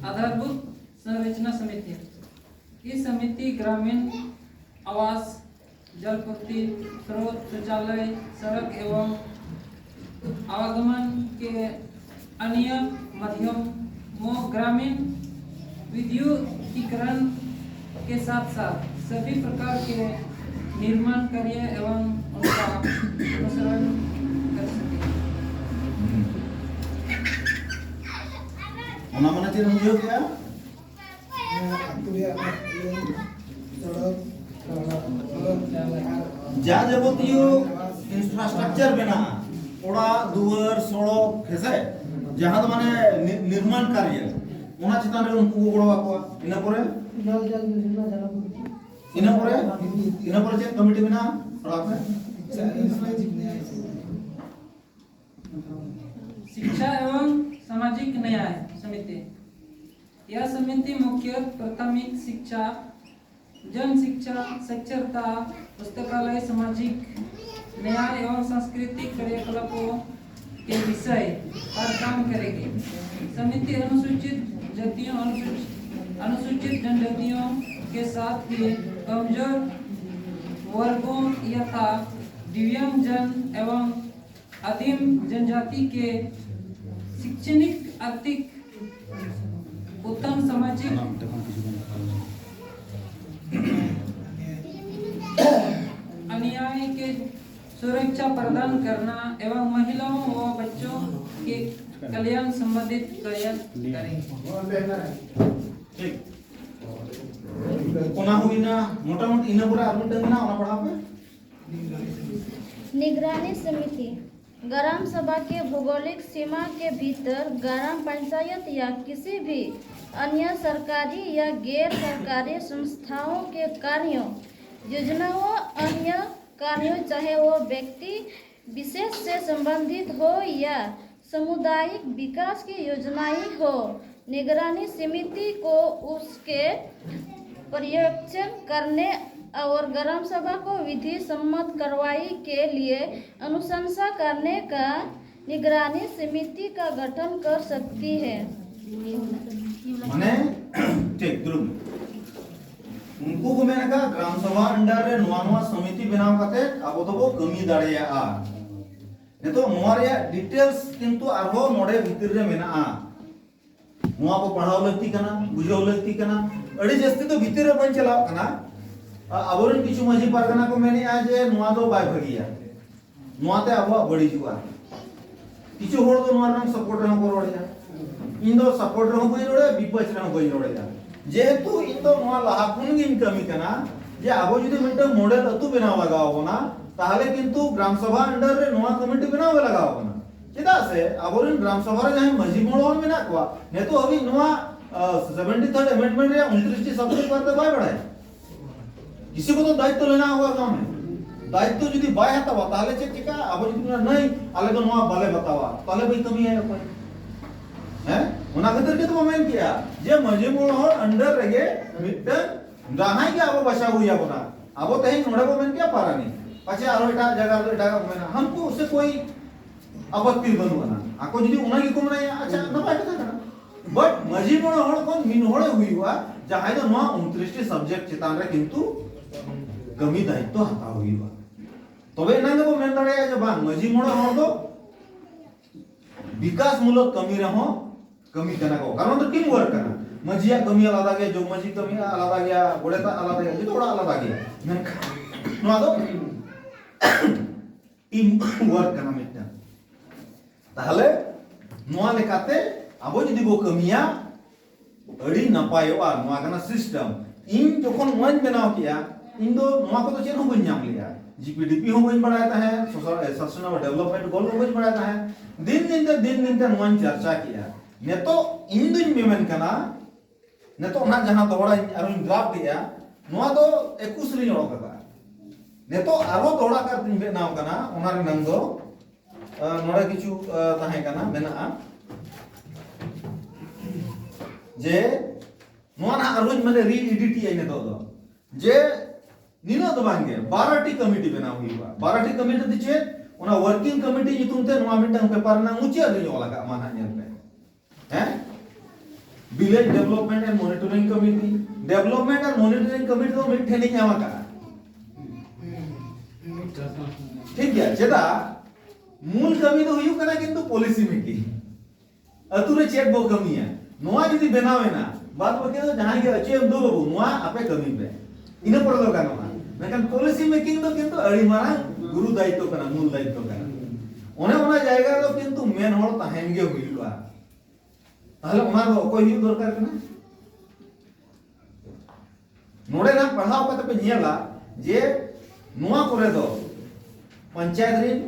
आधारभूत संरचना समिति। इस समिति ग्रामीण आवास, जलपूर्ति, स्रोत, शौचालय, सड़क एवं आवागमन के अन्य माध्यमों, ग्रामीण विद्युतीकरण के साथ साथ सभी प्रकार के निर्माण कार्य एवं उनका अनुसरण कर सके। ᱚᱱᱟ ᱢᱟᱱᱮ ᱪᱮᱫ ᱮᱢ ᱵᱩᱡᱷᱟᱹᱣ ᱠᱮᱜᱼᱟ? ᱟᱹᱛᱩ ᱨᱮᱭᱟᱜ ᱤᱭᱟᱹ, ᱥᱚᱲᱚᱠ, ᱥᱚᱲᱚᱠ ᱟᱨ ᱡᱟ ᱡᱟᱵᱚᱛᱤᱭᱚ ᱤᱱᱯᱷᱨᱟᱥᱴᱨᱟᱠᱪᱟᱨ ᱢᱮᱱᱟᱜᱼᱟ, ᱚᱲᱟᱜ ᱫᱩᱣᱟᱹᱨ, ᱥᱚᱲᱚᱠ, ᱦᱮᱸᱥᱮ, ᱡᱟᱦᱟᱸ ᱫᱚ ᱢᱟᱱᱮ ᱱᱤ- ᱱᱤᱨᱢᱟᱱ ᱠᱟᱨᱭᱚ, ᱚᱱᱟ ᱪᱮᱛᱟᱱ ᱨᱮ ᱩᱱᱠᱩ ᱠᱚ ᱜᱚᱲᱚ ᱟᱠᱚᱣᱟ᱾ ᱤᱱᱟᱹ ᱯᱚᱨᱮ ᱱᱚᱞ ᱡᱚᱞ ᱡᱳᱡᱚᱱᱟ ᱡᱟᱞᱟᱯᱩᱨᱛᱤ᱾ ᱤᱱᱟᱹ ᱯᱚᱨᱮ ᱤᱱᱟᱹ ᱯᱚᱨᱮ ᱪᱮᱫ ᱠᱚᱢᱤᱴᱤ ᱢᱮᱱᱟᱜᱼᱟ? ᱯᱟᱲᱦᱟᱣ ᱯᱮ᱾ शिक्षा एवं सामाजिक न्याय समिति। यह समिति मुख्यतः प्राथमिक शिक्षा, जन शिक्षा, साक्षरता, पुस्तकालय, सामाजिक न्याय एवं सांस्कृतिक क्रियाकलापों के विषय पर काम करेगी। समिति अनुसूचित जातियों, अनुसूचित, अनुसूचित जनजातियों के साथ ही कमजोर वर्गों यथा दिव्यांगजन एवं आदिम जनजाति के शैक्षणिक, आर्थिक, उत्तम सामाजिक अन्याय के सुरक्षा प्रदान करना एवं महिलाओं व बच्चों के कल्याण संबंधित कार्य करें। ᱴᱷᱤᱠ᱾ ᱚᱱᱟ ᱦᱩᱭᱱᱟ ᱢᱚᱴᱟᱢᱩᱴᱤ᱾ ᱤᱱᱟᱹ ᱯᱚᱨᱮ ᱟᱨ ᱢᱤᱫᱴᱟᱝ ᱢᱮᱱᱟᱜᱼᱟ, ᱚᱱᱟ ᱯᱟᱲᱦᱟᱣ ᱯᱮ᱾ निगरानी समिति ग्राम सभा के भौगोलिक सीमा के भीतर ग्राम पंचायत या किसी भी अन्य सरकारी या गैर सरकारी संस्थाओं के कार्यों, योजनाओं, अन्य कार्यों, चाहे वो व्यक्ति विशेष से संबंधित हो या सामुदायिक विकास की योजनाएं हो, निगरानी समिति को उसके पर्यवेक्षण करने और ग्राम सभा को विधि सम्मत कार्रवाई के लिए अनुशंसा करने का निगरानी समिति का गठन कर सकती है। ᱢᱟᱱᱮ ᱴᱷᱤᱠ ᱫᱩᱲᱩᱵ ᱩᱱᱠᱩ ᱠᱚ ᱢᱮᱱ ᱟᱠᱟᱫ ᱜᱨᱟᱢ ᱥᱚᱵᱷᱟ under ᱨᱮ ᱱᱚᱣᱟ ᱱᱚᱣᱟ ᱥᱚᱢᱤᱛᱤ ᱵᱮᱱᱟᱣ ᱠᱟᱛᱮ ᱟᱵᱚ ᱫᱚᱵᱚ ᱠᱟᱹᱢᱤ ᱫᱟᱲᱮᱭᱟᱜᱼᱟ᱾ ᱱᱤᱛᱚᱜ ᱱᱚᱣᱟ ᱨᱮᱭᱟᱜ details ᱠᱤᱱᱛᱩ ᱟᱨᱦᱚᱸ ᱱᱚᱰᱮ ᱵᱷᱤᱛᱤᱨ ᱨᱮ ᱢᱮᱱᱟᱜᱼᱟ᱾ ᱱᱚᱣᱟ ᱠᱚ ᱯᱟᱲᱦᱟᱣ ᱞᱟᱹᱠᱛᱤ ᱠᱟᱱᱟ, ᱵᱩᱡᱷᱟᱹᱣ ᱞᱟᱹᱠᱛᱤ ᱠᱟᱱᱟ᱾ ᱟᱹᱰᱤ ᱡᱟᱹᱥᱛᱤ ᱫᱚ ᱵᱷᱤᱛᱤᱨ ᱨᱮ ᱵᱟᱹᱧ ᱪᱟᱞᱟᱣ ᱠᱟᱱᱟ᱾ ᱟ- ᱟᱵᱚᱨᱮᱱ ᱠᱤᱪᱷᱩ ᱢᱟᱹᱡᱷᱤ ᱯᱟᱨᱜᱟᱱᱟ ᱠᱚ ᱢᱮᱱᱮᱫᱼᱟ ᱡᱮ ᱱᱚᱣᱟ ᱫᱚ ᱵᱟᱭ ᱵᱷᱟᱹᱜᱤᱭᱟ, ᱱᱚᱣᱟᱛᱮ ᱟᱵᱚᱣᱟᱜ ᱵᱟᱹᱲᱤᱡᱚᱜᱼᱟ᱾ ᱠᱤᱪᱷᱩ ᱦᱚᱲ ᱫᱚ ᱱᱚᱣᱟ ᱨᱮᱱᱟᱜ support ᱨᱮᱦᱚᱸ ᱠᱚ ᱨᱚᱲᱮᱫᱼᱟ᱾ ᱤᱧ ᱫᱚ support ᱨᱮᱦᱚᱸ ᱵᱟᱹᱧ ᱨᱚᱲᱮᱫᱼᱟ, ᱵᱤᱯᱚᱠᱷ ᱨᱮᱦᱚᱸ ᱵᱟᱹᱧ ᱨᱚᱲᱮᱫᱼᱟ᱾ ᱡᱮᱦᱮᱛᱩ ᱤᱧ ᱫᱚ ᱱᱚᱣᱟ ᱞᱟᱦᱟ ᱠᱷᱚᱱ ᱜᱤᱧ ᱠᱟᱹᱢᱤ ᱠᱟᱱᱟ ᱡᱮ ᱟᱵᱚ ᱡᱩᱫᱤ ᱢᱤᱫᱴᱟᱝ model ᱟᱹᱛᱩ ᱵᱮᱱᱟᱣ ᱞᱟᱜᱟᱣ ᱟᱵᱚᱱᱟ, ᱛᱟᱦᱚᱞᱮ ᱠᱤᱱᱛᱩ ᱜᱨᱟᱢ ᱥᱚᱵᱷᱟ under ᱨᱮ ᱱᱚᱣᱟ ᱠᱚᱢᱤᱴᱤ ᱵᱮᱱᱟᱣ ᱜᱮ ᱞᱟᱜᱟᱣ ᱟᱵᱚᱱᱟ᱾ ᱪᱮᱫᱟᱜ ᱥᱮ ᱟᱵᱚᱨᱮᱱ ᱜᱨᱟᱢ ᱥᱚᱵᱷᱟ ᱨᱮ ᱡᱟᱦᱟᱸᱭ ᱢᱟᱹᱡᱷᱤ ᱢᱚᱬᱮ ᱦᱚᱲ ᱢᱮᱱᱟᱜ ᱠᱚᱣᱟ, ᱱᱤᱛᱚᱜ ᱦᱟᱹᱵᱤᱡ ᱱᱚᱣᱟ ᱥᱮᱵᱷᱮᱱᱴᱤ ᱛᱷᱟᱨᱰ ᱮᱢᱮᱱᱰᱢᱮᱱᱴ ᱨᱮᱭᱟᱜ ᱩᱱᱛᱨᱤᱥ ᱴᱤ ᱥᱟᱵᱡᱮᱠᱴ ᱵᱟᱨᱮᱛᱮ ᱵᱟᱭ ᱵᱟᱲᱟᱭᱟ᱾ ᱠᱤᱪᱷᱩ ᱠᱚᱫᱚ ᱫᱟᱭᱤᱛᱛᱚ ᱢᱮᱱᱟᱜ ᱟᱠᱟᱫ ᱛᱟᱢᱟ᱾ ᱫᱟᱭᱤᱛᱛᱚ ᱡᱩᱫᱤ ᱵᱟᱭ ᱦᱟᱛᱟᱣᱟ, ᱛᱟᱦᱚᱞᱮ ᱪᱮᱫ ᱪᱤᱠᱟᱹᱜᱼᱟ? ᱟᱵᱚ ᱡᱩᱫᱤ ᱢᱮᱱᱟ, "ᱱᱟᱹᱭ, ᱟᱞᱮ ᱫᱚ ᱱᱚᱣᱟ ᱵᱟᱞᱮ ᱵᱟᱛᱟᱣᱟ", ᱛᱟᱦᱚᱞᱮ ᱵᱟᱹᱭ ᱠᱟᱹᱢᱤᱭᱟᱭ ᱚᱠᱚᱭ? ᱦᱮᱸ? ᱚᱱᱟ ᱠᱷᱟᱹᱛᱤᱨ ᱜᱮ ᱛᱚ ᱵᱚ ᱢᱮᱱ ᱠᱮᱜᱼᱟ ᱡᱮ ᱢᱟᱹᱡᱷᱤ ᱢᱚᱬᱮ ᱦᱚᱲ under ᱨᱮᱜᱮ ᱢᱤᱫᱴᱟᱝ ᱡᱟᱦᱟᱸᱭ ᱜᱮ ᱟᱵᱚ ᱵᱟᱪᱷᱟᱣ ᱦᱩᱭ ᱟᱵᱚᱱᱟ᱾ ᱟᱵᱚ ᱛᱮᱦᱮᱧ ᱱᱚᱰᱮ ᱵᱚ ᱢᱮᱱ ᱠᱮᱜᱼᱟ ᱯᱟᱨᱟᱱᱤᱠ, ᱯᱟᱪᱷᱮ ᱟᱨᱦᱚᱸ ᱮᱴᱟᱜ ᱡᱟᱭᱜᱟ ᱨᱮᱫᱚ ᱮᱴᱟᱜᱟᱜ ᱠᱚ ᱢᱮᱱᱟ, ᱦᱟᱱᱠᱩ ᱥᱮ ᱠᱚᱭ ᱟᱯᱚᱛᱛᱤ ᱵᱟᱹᱱᱩᱜ ᱟᱱᱟ᱾ ᱟᱠᱚ ᱡᱩᱫᱤ ᱚᱱᱟ ᱜᱮᱠᱚ ᱢᱮᱱᱟ, ᱟᱪᱪᱷᱟ, ᱱᱟᱯᱟᱭ ᱠᱟᱛᱷᱟ ᱠᱟᱱᱟ᱾ But ᱢᱟᱹᱡᱷᱤ ᱢᱚᱬᱮ ᱦᱚᱲ ᱠᱷᱚᱱ ᱢᱤᱫ ᱦᱚᱲᱮ ᱦᱩᱭᱩᱜᱼᱟ, ᱡᱟᱦᱟᱸᱭ ᱫᱚ ᱱᱚᱣᱟ ᱩᱱᱛᱨᱤᱥ ᱴᱤ subject ᱪᱮᱛᱟᱱ ᱨᱮ ᱠᱤᱱᱛᱩ ᱠᱟᱹᱢᱤ ᱫᱟᱭᱤᱛᱛᱚ ᱦᱟᱛᱟᱣ ᱦᱩᱭᱩᱜᱼᱟ᱾ ᱛᱚᱵᱮ ᱮᱱᱟᱝ ᱜᱮᱵᱚ ᱢᱮᱱ ᱫᱟᱲᱮᱭᱟᱜᱼᱟ ᱡᱮ ᱵᱟᱝ, ᱢᱟᱹᱡᱷᱤ ᱢᱚᱬᱮ ᱦᱚᱲ ᱫᱚ ᱵᱤᱠᱟᱥ ᱢᱩᱞᱚᱠ ᱠᱟᱹᱢᱤ ᱨᱮᱦᱚᱸ ᱠᱟᱹᱢᱤ ᱠᱟᱱᱟ ᱠᱚ, ᱠᱟᱨᱚᱱ ᱫᱚ team work ᱠᱟᱱᱟ᱾ ᱢᱟᱹᱡᱷᱤᱭᱟᱜ ᱠᱟᱹᱢᱤ ᱟᱞᱟᱫᱟ ᱜᱮᱭᱟ, ᱡᱚᱜᱽ ᱢᱟᱹᱡᱷᱤ ᱠᱟᱹᱢᱤ ᱟᱞᱟᱫᱟ ᱜᱮᱭᱟ, ᱜᱚᱰᱮᱛᱟᱜ ᱟᱞᱟᱫᱟ ᱜᱮᱭᱟ, ᱡᱚᱛᱚ ᱦᱚᱲᱟᱜ ᱟᱞᱟᱫᱟ ᱜᱮᱭᱟ, ᱢᱮᱱᱠᱷᱟᱱ ᱱᱚᱣᱟ ᱫᱚ team work ᱠᱟᱱᱟ ᱢᱤᱫᱴᱟᱝ᱾ ᱛᱟᱦᱞᱮ ᱱᱚᱣᱟ ᱞᱮᱠᱟᱛᱮ ᱟᱵᱚ ᱡᱩᱫᱤ ᱵᱚ ᱠᱟᱹᱢᱤᱭᱟ, ᱟᱹᱰᱤ ᱱᱟᱯᱟᱭᱚᱜᱼᱟ᱾ ᱱᱚᱣᱟ ᱠᱟᱱᱟ system᱾ ᱤᱧ ᱡᱚᱠᱷᱚᱱ ᱱᱚᱣᱟᱧ ᱵᱮᱱᱟᱣ ᱠᱮᱜᱼᱟ, ᱤᱧ ᱫᱚ ᱱᱚᱣᱟ ᱠᱚᱫᱚ ᱪᱮᱫ ᱦᱚᱸ ᱵᱟᱹᱧ ᱧᱟᱢ ᱞᱮᱜᱼᱟ᱾ ᱡᱤ ᱯᱤ ᱰᱤ ᱯᱤ ᱦᱚᱸ ᱵᱟᱹᱧ ᱵᱟᱲᱟᱭ ᱛᱟᱦᱮᱸᱫ, social, sustainable development goal ᱦᱚᱸ ᱵᱟᱹᱧ ᱵᱟᱲᱟᱭ ᱛᱟᱦᱮᱸᱫ᱾ ᱫᱤᱱ ᱫᱤᱱ ᱛᱮ, ᱫᱤᱱ ᱫᱤᱱ ᱛᱮ ᱱᱚᱣᱟᱧ ᱪᱟᱨᱪᱟ ᱠᱮᱜᱼᱟ᱾ ᱱᱤᱛᱚᱜ ᱤᱧ ᱫᱩᱧ ᱢᱮᱢᱮᱱ ᱠᱟᱱᱟ, ᱱᱤᱛᱚᱜ ᱱᱟᱦᱟᱜ ᱡᱟᱦᱟᱸ ᱫᱚᱦᱲᱟᱧ ᱟᱨᱦᱚᱸᱧ draft ᱮᱜᱼᱟ, ᱱᱚᱣᱟ ᱫᱚ ᱮᱠᱩᱥ ᱨᱤᱧ ᱚᱰᱚᱠ ᱟᱠᱟᱫᱟ᱾ ᱱᱤᱛᱚᱜ ᱟᱨᱦᱚᱸ ᱫᱚᱦᱲᱟ ᱠᱟᱨ ᱛᱤᱧ ᱵᱮᱱᱟᱣ ᱠᱟᱱᱟ, ᱚᱱᱟ ᱨᱮᱱᱟᱝ ᱫᱚ, ᱟᱸ, ᱱᱚᱰᱮ ᱠᱤᱪᱷᱩ, ᱟᱸ, ᱛᱟᱦᱮᱸ ᱠᱟᱱᱟ, ᱢᱮᱱᱟᱜᱼᱟ, ᱡᱮ ᱱᱚᱣᱟ ᱱᱟᱦᱟᱜ ᱟᱨᱦᱚᱸᱧ ᱢᱟᱱᱮ re-edit ᱮᱜᱼᱟᱹᱧ ᱱᱤᱛᱚᱜ ᱫᱚ, ᱡᱮ ᱱᱤᱱᱟᱹᱜ ᱫᱚ ᱵᱟᱝ ᱜᱮ, ᱵᱟᱨᱚ ᱴᱤ committee ᱵᱮᱱᱟᱣ ᱦᱩᱭᱩᱜᱼᱟ᱾ ᱵᱟᱨᱚ ᱴᱤ committee ᱫᱚ ᱪᱮᱫ? ᱚᱱᱟ working committee ᱧᱩᱛᱩᱢ ᱛᱮ ᱱᱚᱣᱟ ᱢᱤᱫᱴᱟᱝ paper ᱨᱮᱱᱟᱜ ᱢᱩᱪᱟᱹᱫ ᱨᱤᱧ ᱚᱞ ᱟᱠᱟᱫ, ᱢᱟ ᱱᱟᱦᱟᱜ ᱧᱮᱞ ᱯᱮ᱾ ᱦᱮᱸ? Village Development and Monitoring Committee, Development and Monitoring Committee ᱫᱚ ᱢᱤᱫ ᱴᱷᱮᱱᱤᱧ ᱮᱢ ᱟᱠᱟᱫᱼᱟ᱾ ᱴᱷᱤᱠ ᱜᱮᱭᱟ, ᱪᱮᱫᱟᱜ? ᱢᱩᱞ ᱠᱟᱹᱢᱤ ᱫᱚ ᱦᱩᱭᱩᱜ ᱠᱟᱱᱟ ᱠᱤᱱᱛᱩ policy making᱾ ᱟᱹᱛᱩ ᱨᱮ ᱪᱮᱫ ᱵᱚ ᱠᱟᱹᱢᱤᱭᱟ, ᱱᱚᱣᱟ ᱡᱩᱫᱤ ᱵᱮᱱᱟᱣ ᱮᱱᱟ, ᱵᱟᱫ ᱵᱟᱹᱠᱤ ᱫᱚ ᱡᱟᱦᱟᱸᱭ ᱜᱮ ᱟᱹᱪᱩᱭᱮᱢ ᱫᱩ ᱵᱟᱹᱵᱩ, ᱱᱚᱣᱟ ᱟᱯᱮ ᱠᱟᱹᱢᱤ ᱯᱮ, ᱤᱱᱟᱹ ᱯᱚᱨᱮ ᱫᱚ ᱜᱟᱱᱚᱜᱼᱟ᱾ ᱢᱮᱱᱠᱷᱟᱱ policy making ᱫᱚ ᱠᱤᱱᱛᱩ ᱟᱹᱰᱤ ᱢᱟᱨᱟᱝ ᱜᱩᱨᱩ ᱫᱟᱭᱤᱛᱛᱚ ᱠᱟᱱᱟ, ᱢᱩᱞ ᱫᱟᱭᱤᱛᱛᱚ ᱠᱟᱱᱟ᱾ ᱚᱱᱮ ᱚᱱᱟ ᱡᱟᱭᱜᱟ ᱨᱮᱫᱚ ᱠᱤᱱᱛᱩ ᱢᱮᱱ ᱦᱚᱲ ᱛᱟᱦᱮᱱ ᱜᱮ ᱦᱩᱭᱩᱜᱼᱟ᱾ ᱛᱟᱦᱞᱮ ᱚᱱᱟ ᱫᱚ ᱚᱠᱚᱭ ᱦᱩᱭᱩᱜ ᱫᱚᱨᱠᱟᱨ ᱠᱟᱱᱟ? ᱱᱚᱰᱮ ᱱᱟᱜ ᱯᱟᱲᱦᱟᱣ ᱠᱟᱛᱮ ᱯᱮ ᱧᱮᱞᱟ ᱡᱮ ᱱᱚᱣᱟ ᱠᱚᱨᱮ ᱫᱚ ᱯᱚᱧᱪᱟᱭᱮᱛ ᱨᱤᱱ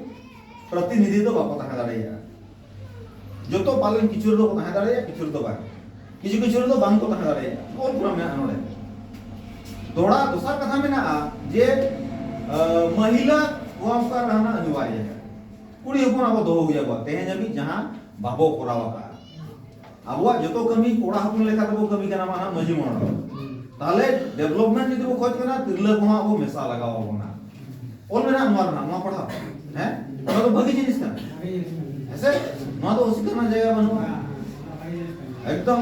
ᱯᱨᱚᱛᱤᱱᱤᱫᱷᱤ ᱫᱚ ᱵᱟᱠᱚ ᱛᱟᱦᱮᱸ ᱫᱟᱲᱮᱭᱟᱜᱼᱟ᱾ ᱡᱚᱛᱚ ᱯᱟᱞᱮᱱ ᱠᱤᱪᱷᱩ ᱨᱮᱫᱚ ᱠᱚ ᱛᱟᱦᱮᱸ ᱫᱟᱲᱮᱭᱟᱜᱼᱟ, ᱠᱤᱪᱷᱩ ᱨᱮᱫᱚ ᱵᱟᱝ, ᱠᱤᱪᱷᱩ ᱠᱤᱪᱷᱩ ᱨᱮᱫᱚ ᱵᱟᱝ ᱠᱚ ᱛᱟᱦᱮᱸ ᱫᱟᱲᱮᱭᱟᱜᱼᱟ᱾ ᱚᱞ ᱯᱩᱨᱟᱹ ᱢᱮᱱᱟᱜᱼᱟ ᱱᱚᱰᱮ᱾ ᱫᱚᱦᱲᱟ ᱫᱚᱥᱟᱨ ᱠᱟᱛᱷᱟ ᱢᱮᱱᱟᱜᱼᱟ ᱡᱮ, ᱟᱸ, ᱢᱟᱹᱦᱤᱞᱟ ᱠᱚᱣᱟᱢ ᱠᱟ ᱨᱟᱦᱱᱟ ᱟᱱᱤᱵᱟᱨᱭᱚ ᱦᱮ᱾ ᱠᱩᱲᱤ ᱦᱚᱯᱚᱱ ᱟᱵᱚ ᱫᱚᱦᱚ ᱦᱩᱭ ᱟᱵᱚᱣᱟ, ᱛᱮᱦᱮᱧ ᱦᱟᱹᱵᱤᱡ ᱡᱟᱦᱟᱸ ᱵᱟᱵᱚ ᱠᱚᱨᱟᱣ ᱟᱠᱟᱫᱼᱟ᱾ ᱟᱵᱚᱣᱟᱜ ᱡᱚᱛᱚ ᱠᱟᱹᱢᱤ ᱠᱚᱲᱟ ᱦᱚᱯᱚᱱ ᱞᱮᱠᱟ ᱛᱮᱵᱚ ᱠᱟᱹᱢᱤ ᱠᱟᱱᱟ, ᱢᱟ ᱱᱟᱦᱟᱜ ᱢᱟᱹᱡᱷᱤ ᱢᱚᱬᱮ ᱦᱚᱲ᱾ ᱛᱟᱦᱞᱮ development ᱡᱩᱫᱤ ᱵᱚ ᱠᱷᱚᱡᱽ ᱠᱟᱱᱟ, ᱛᱤᱨᱞᱟᱹ ᱠᱚᱦᱚᱸ ᱟᱵᱚ ᱢᱮᱥᱟ ᱞᱟᱜᱟᱣ ᱟᱵᱚᱱᱟ᱾ ᱚᱞ ᱢᱮᱱᱟᱜᱼᱟ ᱱᱚᱣᱟ ᱨᱮᱱᱟᱜ, ᱱᱚᱣᱟ ᱯᱟᱲᱦᱟᱣ᱾ ᱦᱮᱸ? ᱱᱚᱣᱟ ᱫᱚ ᱵᱷᱟᱹᱜᱤ ᱡᱤᱱᱤᱥ ᱠᱟᱱᱟ᱾ ᱦᱮᱸ ᱥᱮ? ᱱᱚᱣᱟ ᱫᱚ ᱚᱥᱤᱠᱟᱨ ᱨᱮᱱᱟᱜ ᱡᱟᱭᱜᱟ ᱵᱟᱹᱱᱩᱜᱼᱟ᱾ ᱮᱠᱫᱚᱢ᱾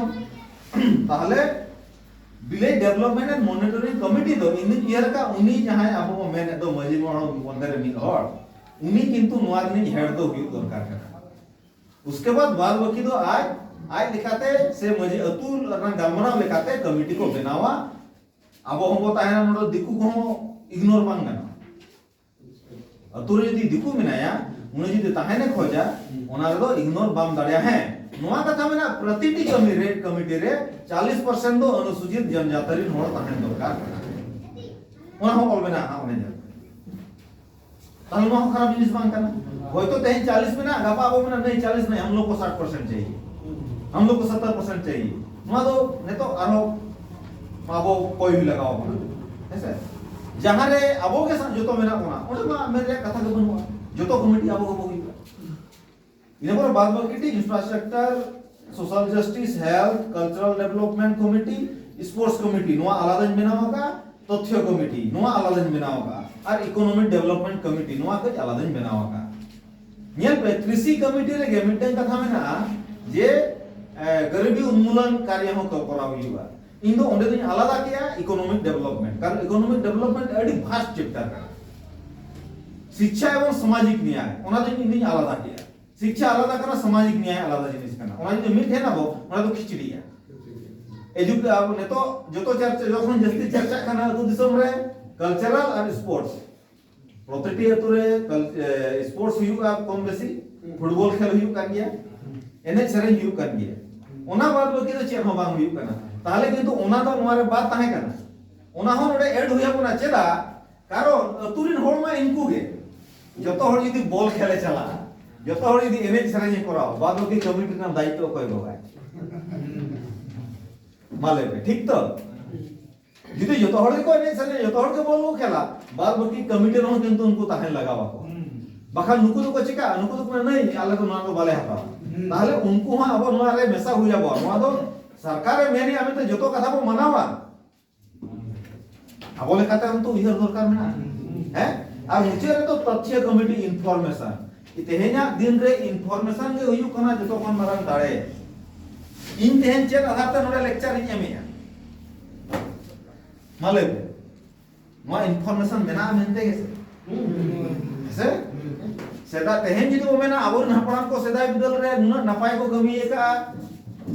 ᱛᱟᱦᱞᱮ village development and monitoring committee ᱫᱚ ᱤᱧ ᱫᱩᱧ ᱩᱭᱦᱟᱹᱨ ᱟᱠᱟᱫ, ᱩᱱᱤ ᱡᱟᱦᱟᱸᱭ ᱟᱵᱚ ᱵᱚ ᱢᱮᱱᱮᱫ ᱫᱚ ᱢᱟᱹᱡᱷᱤ ᱢᱚᱬᱮ ᱦᱚᱲ ᱢᱚᱫᱽᱫᱷᱮ ᱨᱮ ᱢᱤᱫ ᱦᱚᱲ, ᱩᱱᱤ ᱠᱤᱱᱛᱩ ᱱᱚᱣᱟ ᱨᱤᱱᱤᱡ head ᱫᱚ ᱦᱩᱭᱩᱜ ᱫᱚᱨᱠᱟᱨ ᱠᱟᱱᱟ᱾ ᱩᱥᱠᱮ ᱵᱟᱫ ᱵᱟᱫ ᱵᱟᱹᱠᱤ ᱫᱚ ᱟᱡ, ᱟᱡ ᱞᱮᱠᱟᱛᱮ ᱥᱮ ᱢᱟᱹᱡᱷᱤ ᱟᱹᱛᱩ ᱨᱮᱱᱟᱜ ᱜᱟᱞᱢᱟᱨᱟᱣ ᱞᱮᱠᱟᱛᱮ ᱠᱚᱢᱤᱴᱤ ᱠᱚ ᱵᱮᱱᱟᱣᱟ᱾ ᱟᱵᱚ ᱦᱚᱸᱵᱚ ᱛᱟᱦᱮᱱᱟ ᱱᱚᱰᱮ, ᱫᱤᱠᱩ ᱠᱚᱦᱚᱸ ignore ᱵᱟᱝ ᱜᱟᱱᱚᱜᱼᱟ᱾ ᱟᱹᱛᱩ ᱨᱮ ᱡᱩᱫᱤ ᱫᱤᱠᱩ ᱢᱮᱱᱟᱭᱟ, ᱩᱱᱤ ᱡᱩᱫᱤ ᱛᱟᱦᱮᱱᱮ ᱠᱷᱚᱡᱟ, ᱚᱱᱟ ᱨᱮᱫᱚ ignore ᱵᱟᱢ ᱫᱟᱲᱮᱭᱟᱜᱼᱟ᱾ ᱦᱮᱸ, ᱱᱚᱣᱟ ᱠᱟᱛᱷᱟ ᱢᱮᱱᱟᱜᱼᱟ, ᱯᱨᱚᱛᱤᱴᱤ ᱠᱟᱹᱢᱤ ᱨᱮ, ᱠᱚᱢᱤᱴᱤ ᱨᱮ ᱪᱟᱞᱤᱥ ᱯᱟᱨᱥᱮᱱᱴ ᱫᱚ ᱚᱱᱩᱥᱩᱪᱤᱛ ᱡᱚᱱᱡᱟᱛᱤ ᱨᱤᱱ ᱦᱚᱲ ᱛᱟᱦᱮᱱ ᱫᱚᱨᱠᱟᱨ ᱠᱟᱱᱟ᱾ ᱚᱱᱟ ᱦᱚᱸ ᱚᱞ ᱢᱮᱱᱟᱜᱼᱟ, ᱚᱸᱰᱮ ᱧᱮᱞ ᱯᱮ᱾ ᱛᱟᱦᱞᱮ ᱱᱚᱣᱟ ᱦᱚᱸ ᱠᱷᱟᱨᱟᱯ ᱡᱤᱱᱤᱥ ᱵᱟᱝ ᱠᱟᱱᱟ᱾ ᱦᱚᱭᱛᱳ ᱛᱮᱦᱮᱧ ᱪᱟᱞᱤᱥ ᱢᱮᱱᱟᱜᱼᱟ, ᱜᱟᱯᱟ ᱟᱵᱚ ᱢᱮᱱᱟ, "ᱱᱟᱦᱤ, ᱪᱟᱞᱤᱥ ᱱᱟᱦᱤ, ᱦᱟᱢ ᱞᱳᱜ ᱠᱚ ᱥᱟᱴ ᱯᱟᱨᱥᱮᱱᱴ ᱪᱟᱦᱤᱭᱮ, ᱦᱟᱢ ᱞᱳᱜ ᱠᱚ ᱥᱚᱛᱛᱚᱨ ᱯᱟᱨᱥᱮᱱᱴ ᱪᱟᱦᱤᱭᱮ᱾" ᱱᱚᱣᱟ ᱫᱚ ᱱᱤᱛᱚᱜ ᱟᱨᱦᱚᱸ ᱟᱵᱚ ᱠᱚᱭ ᱦᱩᱭ ᱞᱟᱜᱟᱣ ᱵᱚᱱᱟ, ᱦᱮᱸ ᱥᱮ? ᱡᱟᱦᱟᱸ ᱨᱮ ᱟᱵᱚ ᱜᱮ ᱥᱟᱶ ᱡᱚᱛᱚ ᱢᱮᱱᱟᱜ ᱵᱚᱱᱟ, ᱚᱸᱰᱮ ᱢᱟ ᱢᱮᱱ ᱨᱮᱭᱟᱜ ᱠᱟᱛᱷᱟ ᱜᱮ ᱵᱟᱹᱱᱩᱜᱼᱟ, ᱡᱚᱛᱚ ᱠᱚᱢᱤᱴᱤ ᱟᱵᱚ ᱜᱮᱵᱚ ᱦᱩᱭᱩᱜᱼᱟ᱾ ᱤᱱᱟᱹ ᱯᱚᱨᱮ ᱵᱟᱫ ᱵᱟᱹᱠᱤ T infrastructure, social justice, health, cultural development committee, sports committee, ᱱᱚᱣᱟ ᱟᱞᱟᱫᱟᱧ ᱵᱮᱱᱟᱣ ᱟᱠᱟᱫᱼᱟ, ᱛᱚᱛᱛᱷᱚ ᱠᱚᱢᱤᱴᱤ, ᱱᱚᱣᱟ ᱟᱞᱟᱫᱟᱧ ᱵᱮᱱᱟᱣ ᱟᱠᱟᱫᱼᱟ, ᱟᱨ economic development committee, ᱱᱚᱣᱟ ᱠᱟᱹᱡ ᱟᱞᱟᱫᱟᱧ ᱵᱮᱱᱟᱣ ᱟᱠᱟᱫᱼᱟ᱾ ᱧᱮᱞ ᱯᱮ, ᱠᱨᱤᱥᱤ ᱠᱚᱢᱤᱴᱤ ᱨᱮᱜᱮ ᱢᱤᱫᱴᱟᱝ ᱠᱟᱛᱷᱟ ᱢᱮᱱᱟᱜᱼᱟ ᱡᱮ, ᱮ, ᱜᱟᱨᱤᱵᱤ ᱩᱱᱢᱩᱞᱚᱱ ᱠᱟᱨᱭᱚ ᱦᱚᱸ ᱠᱚ ᱠᱚᱨᱟᱣ ᱦᱩᱭᱩᱜᱼᱟ᱾ ᱤᱧ ᱫᱚ ᱚᱸᱰᱮ ᱫᱚᱧ ᱟᱞᱟᱫᱟ ᱠᱮᱜᱼᱟ economic development, ᱠᱟᱨᱚᱱ economic development ᱟᱹᱰᱤ vast chapter ᱠᱟᱱᱟ᱾ ᱥᱤᱠᱪᱷᱟ ᱮᱵᱚᱝ ᱥᱟᱢᱟᱡᱤᱠ ᱱᱭᱟᱭ, ᱚᱱᱟ ᱫᱚ ᱤᱧ ᱫᱚᱧ ᱟᱞᱟᱫᱟ ᱠᱮᱜᱼᱟ᱾ ᱥᱤᱠᱪᱷᱟ ᱟᱞᱟᱫᱟ ᱠᱟᱱᱟ, ᱥᱟᱢᱟᱡᱤᱠ ᱱᱭᱟᱭ ᱟᱞᱟᱫᱟ ᱡᱤᱱᱤᱥ ᱠᱟᱱᱟ᱾ ᱚᱱᱟ ᱡᱩᱫᱤ ᱢᱤᱫ ᱴᱷᱮᱱ ᱟᱵᱚ, ᱚᱱᱟ ᱫᱚ ᱠᱷᱤᱪᱲᱤᱜᱼᱟ᱾ ᱮᱡᱩᱠ-, ᱟᱵᱚ ᱱᱤᱛᱚᱜ ᱡᱚᱛᱚ ᱪᱟᱨᱪᱟ, ᱡᱚᱠᱷᱚᱱ ᱡᱟᱹᱥᱛᱤ ᱪᱟᱨᱪᱟᱜ ᱠᱟᱱᱟ ᱟᱹᱛᱩ ᱫᱤᱥᱚᱢ ᱨᱮ, cultural ᱟᱨ sports, ᱯᱨᱚᱛᱤᱴᱤ ᱟᱹᱛᱩ ᱨᱮ ᱠᱟᱞ-, ᱮ, sports ᱦᱩᱭᱩᱜᱼᱟ ᱠᱚᱢ ᱵᱮᱥᱤ, football ᱠᱷᱮᱞ ᱦᱩᱭᱩᱜ ᱠᱟᱱ ᱜᱮᱭᱟ, ᱮᱱᱮᱡ ᱥᱮᱨᱮᱧ ᱦᱩᱭᱩᱜ ᱠᱟᱱ ᱜᱮᱭᱟ᱾ ᱚᱱᱟ ᱵᱟᱫ ᱵᱟᱹᱠᱤ ᱫᱚ ᱪᱮᱫ ᱦᱚᱸ ᱵᱟᱝ ᱦᱩᱭᱩᱜ ᱠᱟᱱᱟ᱾ ᱛᱟᱦᱞᱮ ᱠᱤᱱᱛᱩ ᱚᱱᱟ ᱫᱚ ᱱᱚᱣᱟ ᱨᱮ ᱵᱟᱫ ᱛᱟᱦᱮᱸ ᱠᱟᱱᱟ, ᱚᱱᱟ ᱦᱚᱸ ᱱᱚᱰᱮ add ᱦᱩᱭ ᱟᱵᱚᱱᱟ᱾ ᱪᱮᱫᱟᱜ? ᱠᱟᱨᱚᱱ ᱟᱹᱛᱩ ᱨᱮᱱ ᱦᱚᱲ ᱢᱟ ᱤᱱᱠᱩ ᱜᱮ, ᱡᱚᱛᱚ ᱦᱚᱲ ᱡᱩᱫᱤ ᱵᱚᱞ ᱠᱷᱮᱞ ᱮ ᱪᱟᱞᱟᱜᱼᱟ, ᱡᱚᱛᱚ ᱦᱚᱲ ᱡᱩᱫᱤ ᱮᱱᱮᱡ ᱥᱮᱨᱮᱧ ᱮ ᱠᱚᱨᱟᱣᱟ, ᱵᱟᱫ ᱵᱟᱹᱠᱤ ᱠᱚᱢᱤᱴᱤ ᱨᱮᱱᱟᱜ ᱫᱟᱭᱤᱛᱛᱚ ᱚᱠᱚᱭ ᱜᱚᱜᱟᱭ? ᱢᱟ ᱞᱟᱹᱭ ᱯᱮ, ᱴᱷᱤᱠ ᱛᱚ? ᱡᱩᱫᱤ ᱡᱚᱛᱚ ᱦᱚᱲ ᱜᱮᱠᱚ ᱮᱱᱮᱡ ᱥᱮᱨᱮᱧᱟ, ᱡᱚᱛᱚ ᱦᱚᱲ ᱜᱮ ᱵᱚᱞ ᱠᱚ ᱠᱷᱮᱞᱟ, ᱵᱟᱫ ᱵᱟᱹᱠᱤ ᱠᱚᱢᱤᱴᱤ ᱨᱮᱦᱚᱸ ᱠᱤᱱᱛᱩ ᱩᱱᱠᱩ ᱛᱟᱦᱮᱱ ᱞᱟᱜᱟᱣ ᱟᱠᱚᱣᱟ᱾ ᱵᱟᱠᱷᱟᱱ ᱱᱩᱠᱩ ᱫᱚᱠᱚ ᱪᱤᱠᱟᱹᱜᱼᱟ? ᱱᱩᱠᱩ ᱫᱚᱠᱚ ᱢᱮᱱᱟ, "ᱱᱟᱹᱭ, ᱟᱞᱮ ᱫᱚ ᱱᱚᱣᱟ ᱫᱚ ᱵᱟᱞᱮ ᱦᱟᱛᱟᱣᱟ᱾" ᱛᱟᱦᱞᱮ ᱩᱱᱠᱩ ᱦᱚᱸ ᱟᱵᱚ ᱱᱚᱣᱟ ᱨᱮ ᱢᱮᱥᱟ ᱦᱩᱭ ᱟᱵᱚᱣᱟ᱾ ᱱᱚᱣᱟ ᱫᱚ ᱥᱚᱨᱠᱟᱨ ᱮ ᱢᱮᱱᱮᱜᱼᱟ ᱢᱮᱱᱛᱮ ᱡᱚᱛᱚ ᱠᱟᱛᱷᱟ ᱵᱚ ᱢᱟᱱᱟᱣᱟ? ᱟᱵᱚ ᱞᱮᱠᱟᱛᱮ ᱦᱚᱸᱛᱚ ᱩᱭᱦᱟᱹᱨ ᱫᱚᱨᱠᱟᱨ ᱢᱮᱱᱟᱜᱼᱟ᱾ ᱦᱮᱸ? ᱟᱨ ᱢᱩᱪᱟᱹᱫ ᱨᱮᱫᱚ ᱛᱚᱛᱷᱭᱚ ᱠᱚᱢᱤᱴᱤ ᱤᱱᱯᱷᱚᱨᱢᱮᱥᱚᱱ᱾ ᱛᱮᱦᱮᱧᱟᱜ ᱫᱤᱱ ᱨᱮ ᱤᱱᱯᱷᱚᱨᱢᱮᱥᱚᱱ ᱜᱮ ᱦᱩᱭᱩᱜ ᱠᱟᱱᱟ ᱡᱚᱛᱚ ᱠᱷᱚᱱ ᱢᱟᱨᱟᱝ ᱫᱟᱲᱮ᱾ ᱤᱧ ᱛᱮᱦᱮᱧ ᱪᱮᱫ ᱟᱫᱷᱟᱨ ᱛᱮ ᱱᱚᱰᱮ ᱞᱮᱠᱪᱟᱨ ᱤᱧ ᱮᱢᱮᱜᱼᱟ? ᱢᱟ ᱞᱟᱹᱭ ᱯᱮ, ᱱᱚᱣᱟ ᱤᱱᱯᱷᱚᱨᱢᱮᱥᱚᱱ ᱢᱮᱱᱟᱜᱼᱟ ᱢᱮᱱᱛᱮ ᱜᱮ ᱥᱮ? ᱦᱮᱸ ᱥᱮ? ᱥᱮᱫᱟᱭ, ᱛᱮᱦᱮᱧ ᱡᱩᱫᱤ ᱵᱚ ᱢᱮᱱᱟ ᱟᱵᱚᱨᱮᱱ ᱦᱟᱯᱲᱟᱢ ᱠᱚ ᱥᱮᱫᱟᱭ ᱵᱤᱫᱟᱹᱞ ᱨᱮ ᱱᱩᱱᱟᱹᱜ ᱱᱟᱯᱟᱭ ᱠᱚ ᱠᱟᱹᱢᱤ ᱟᱠᱟᱫᱼᱟ,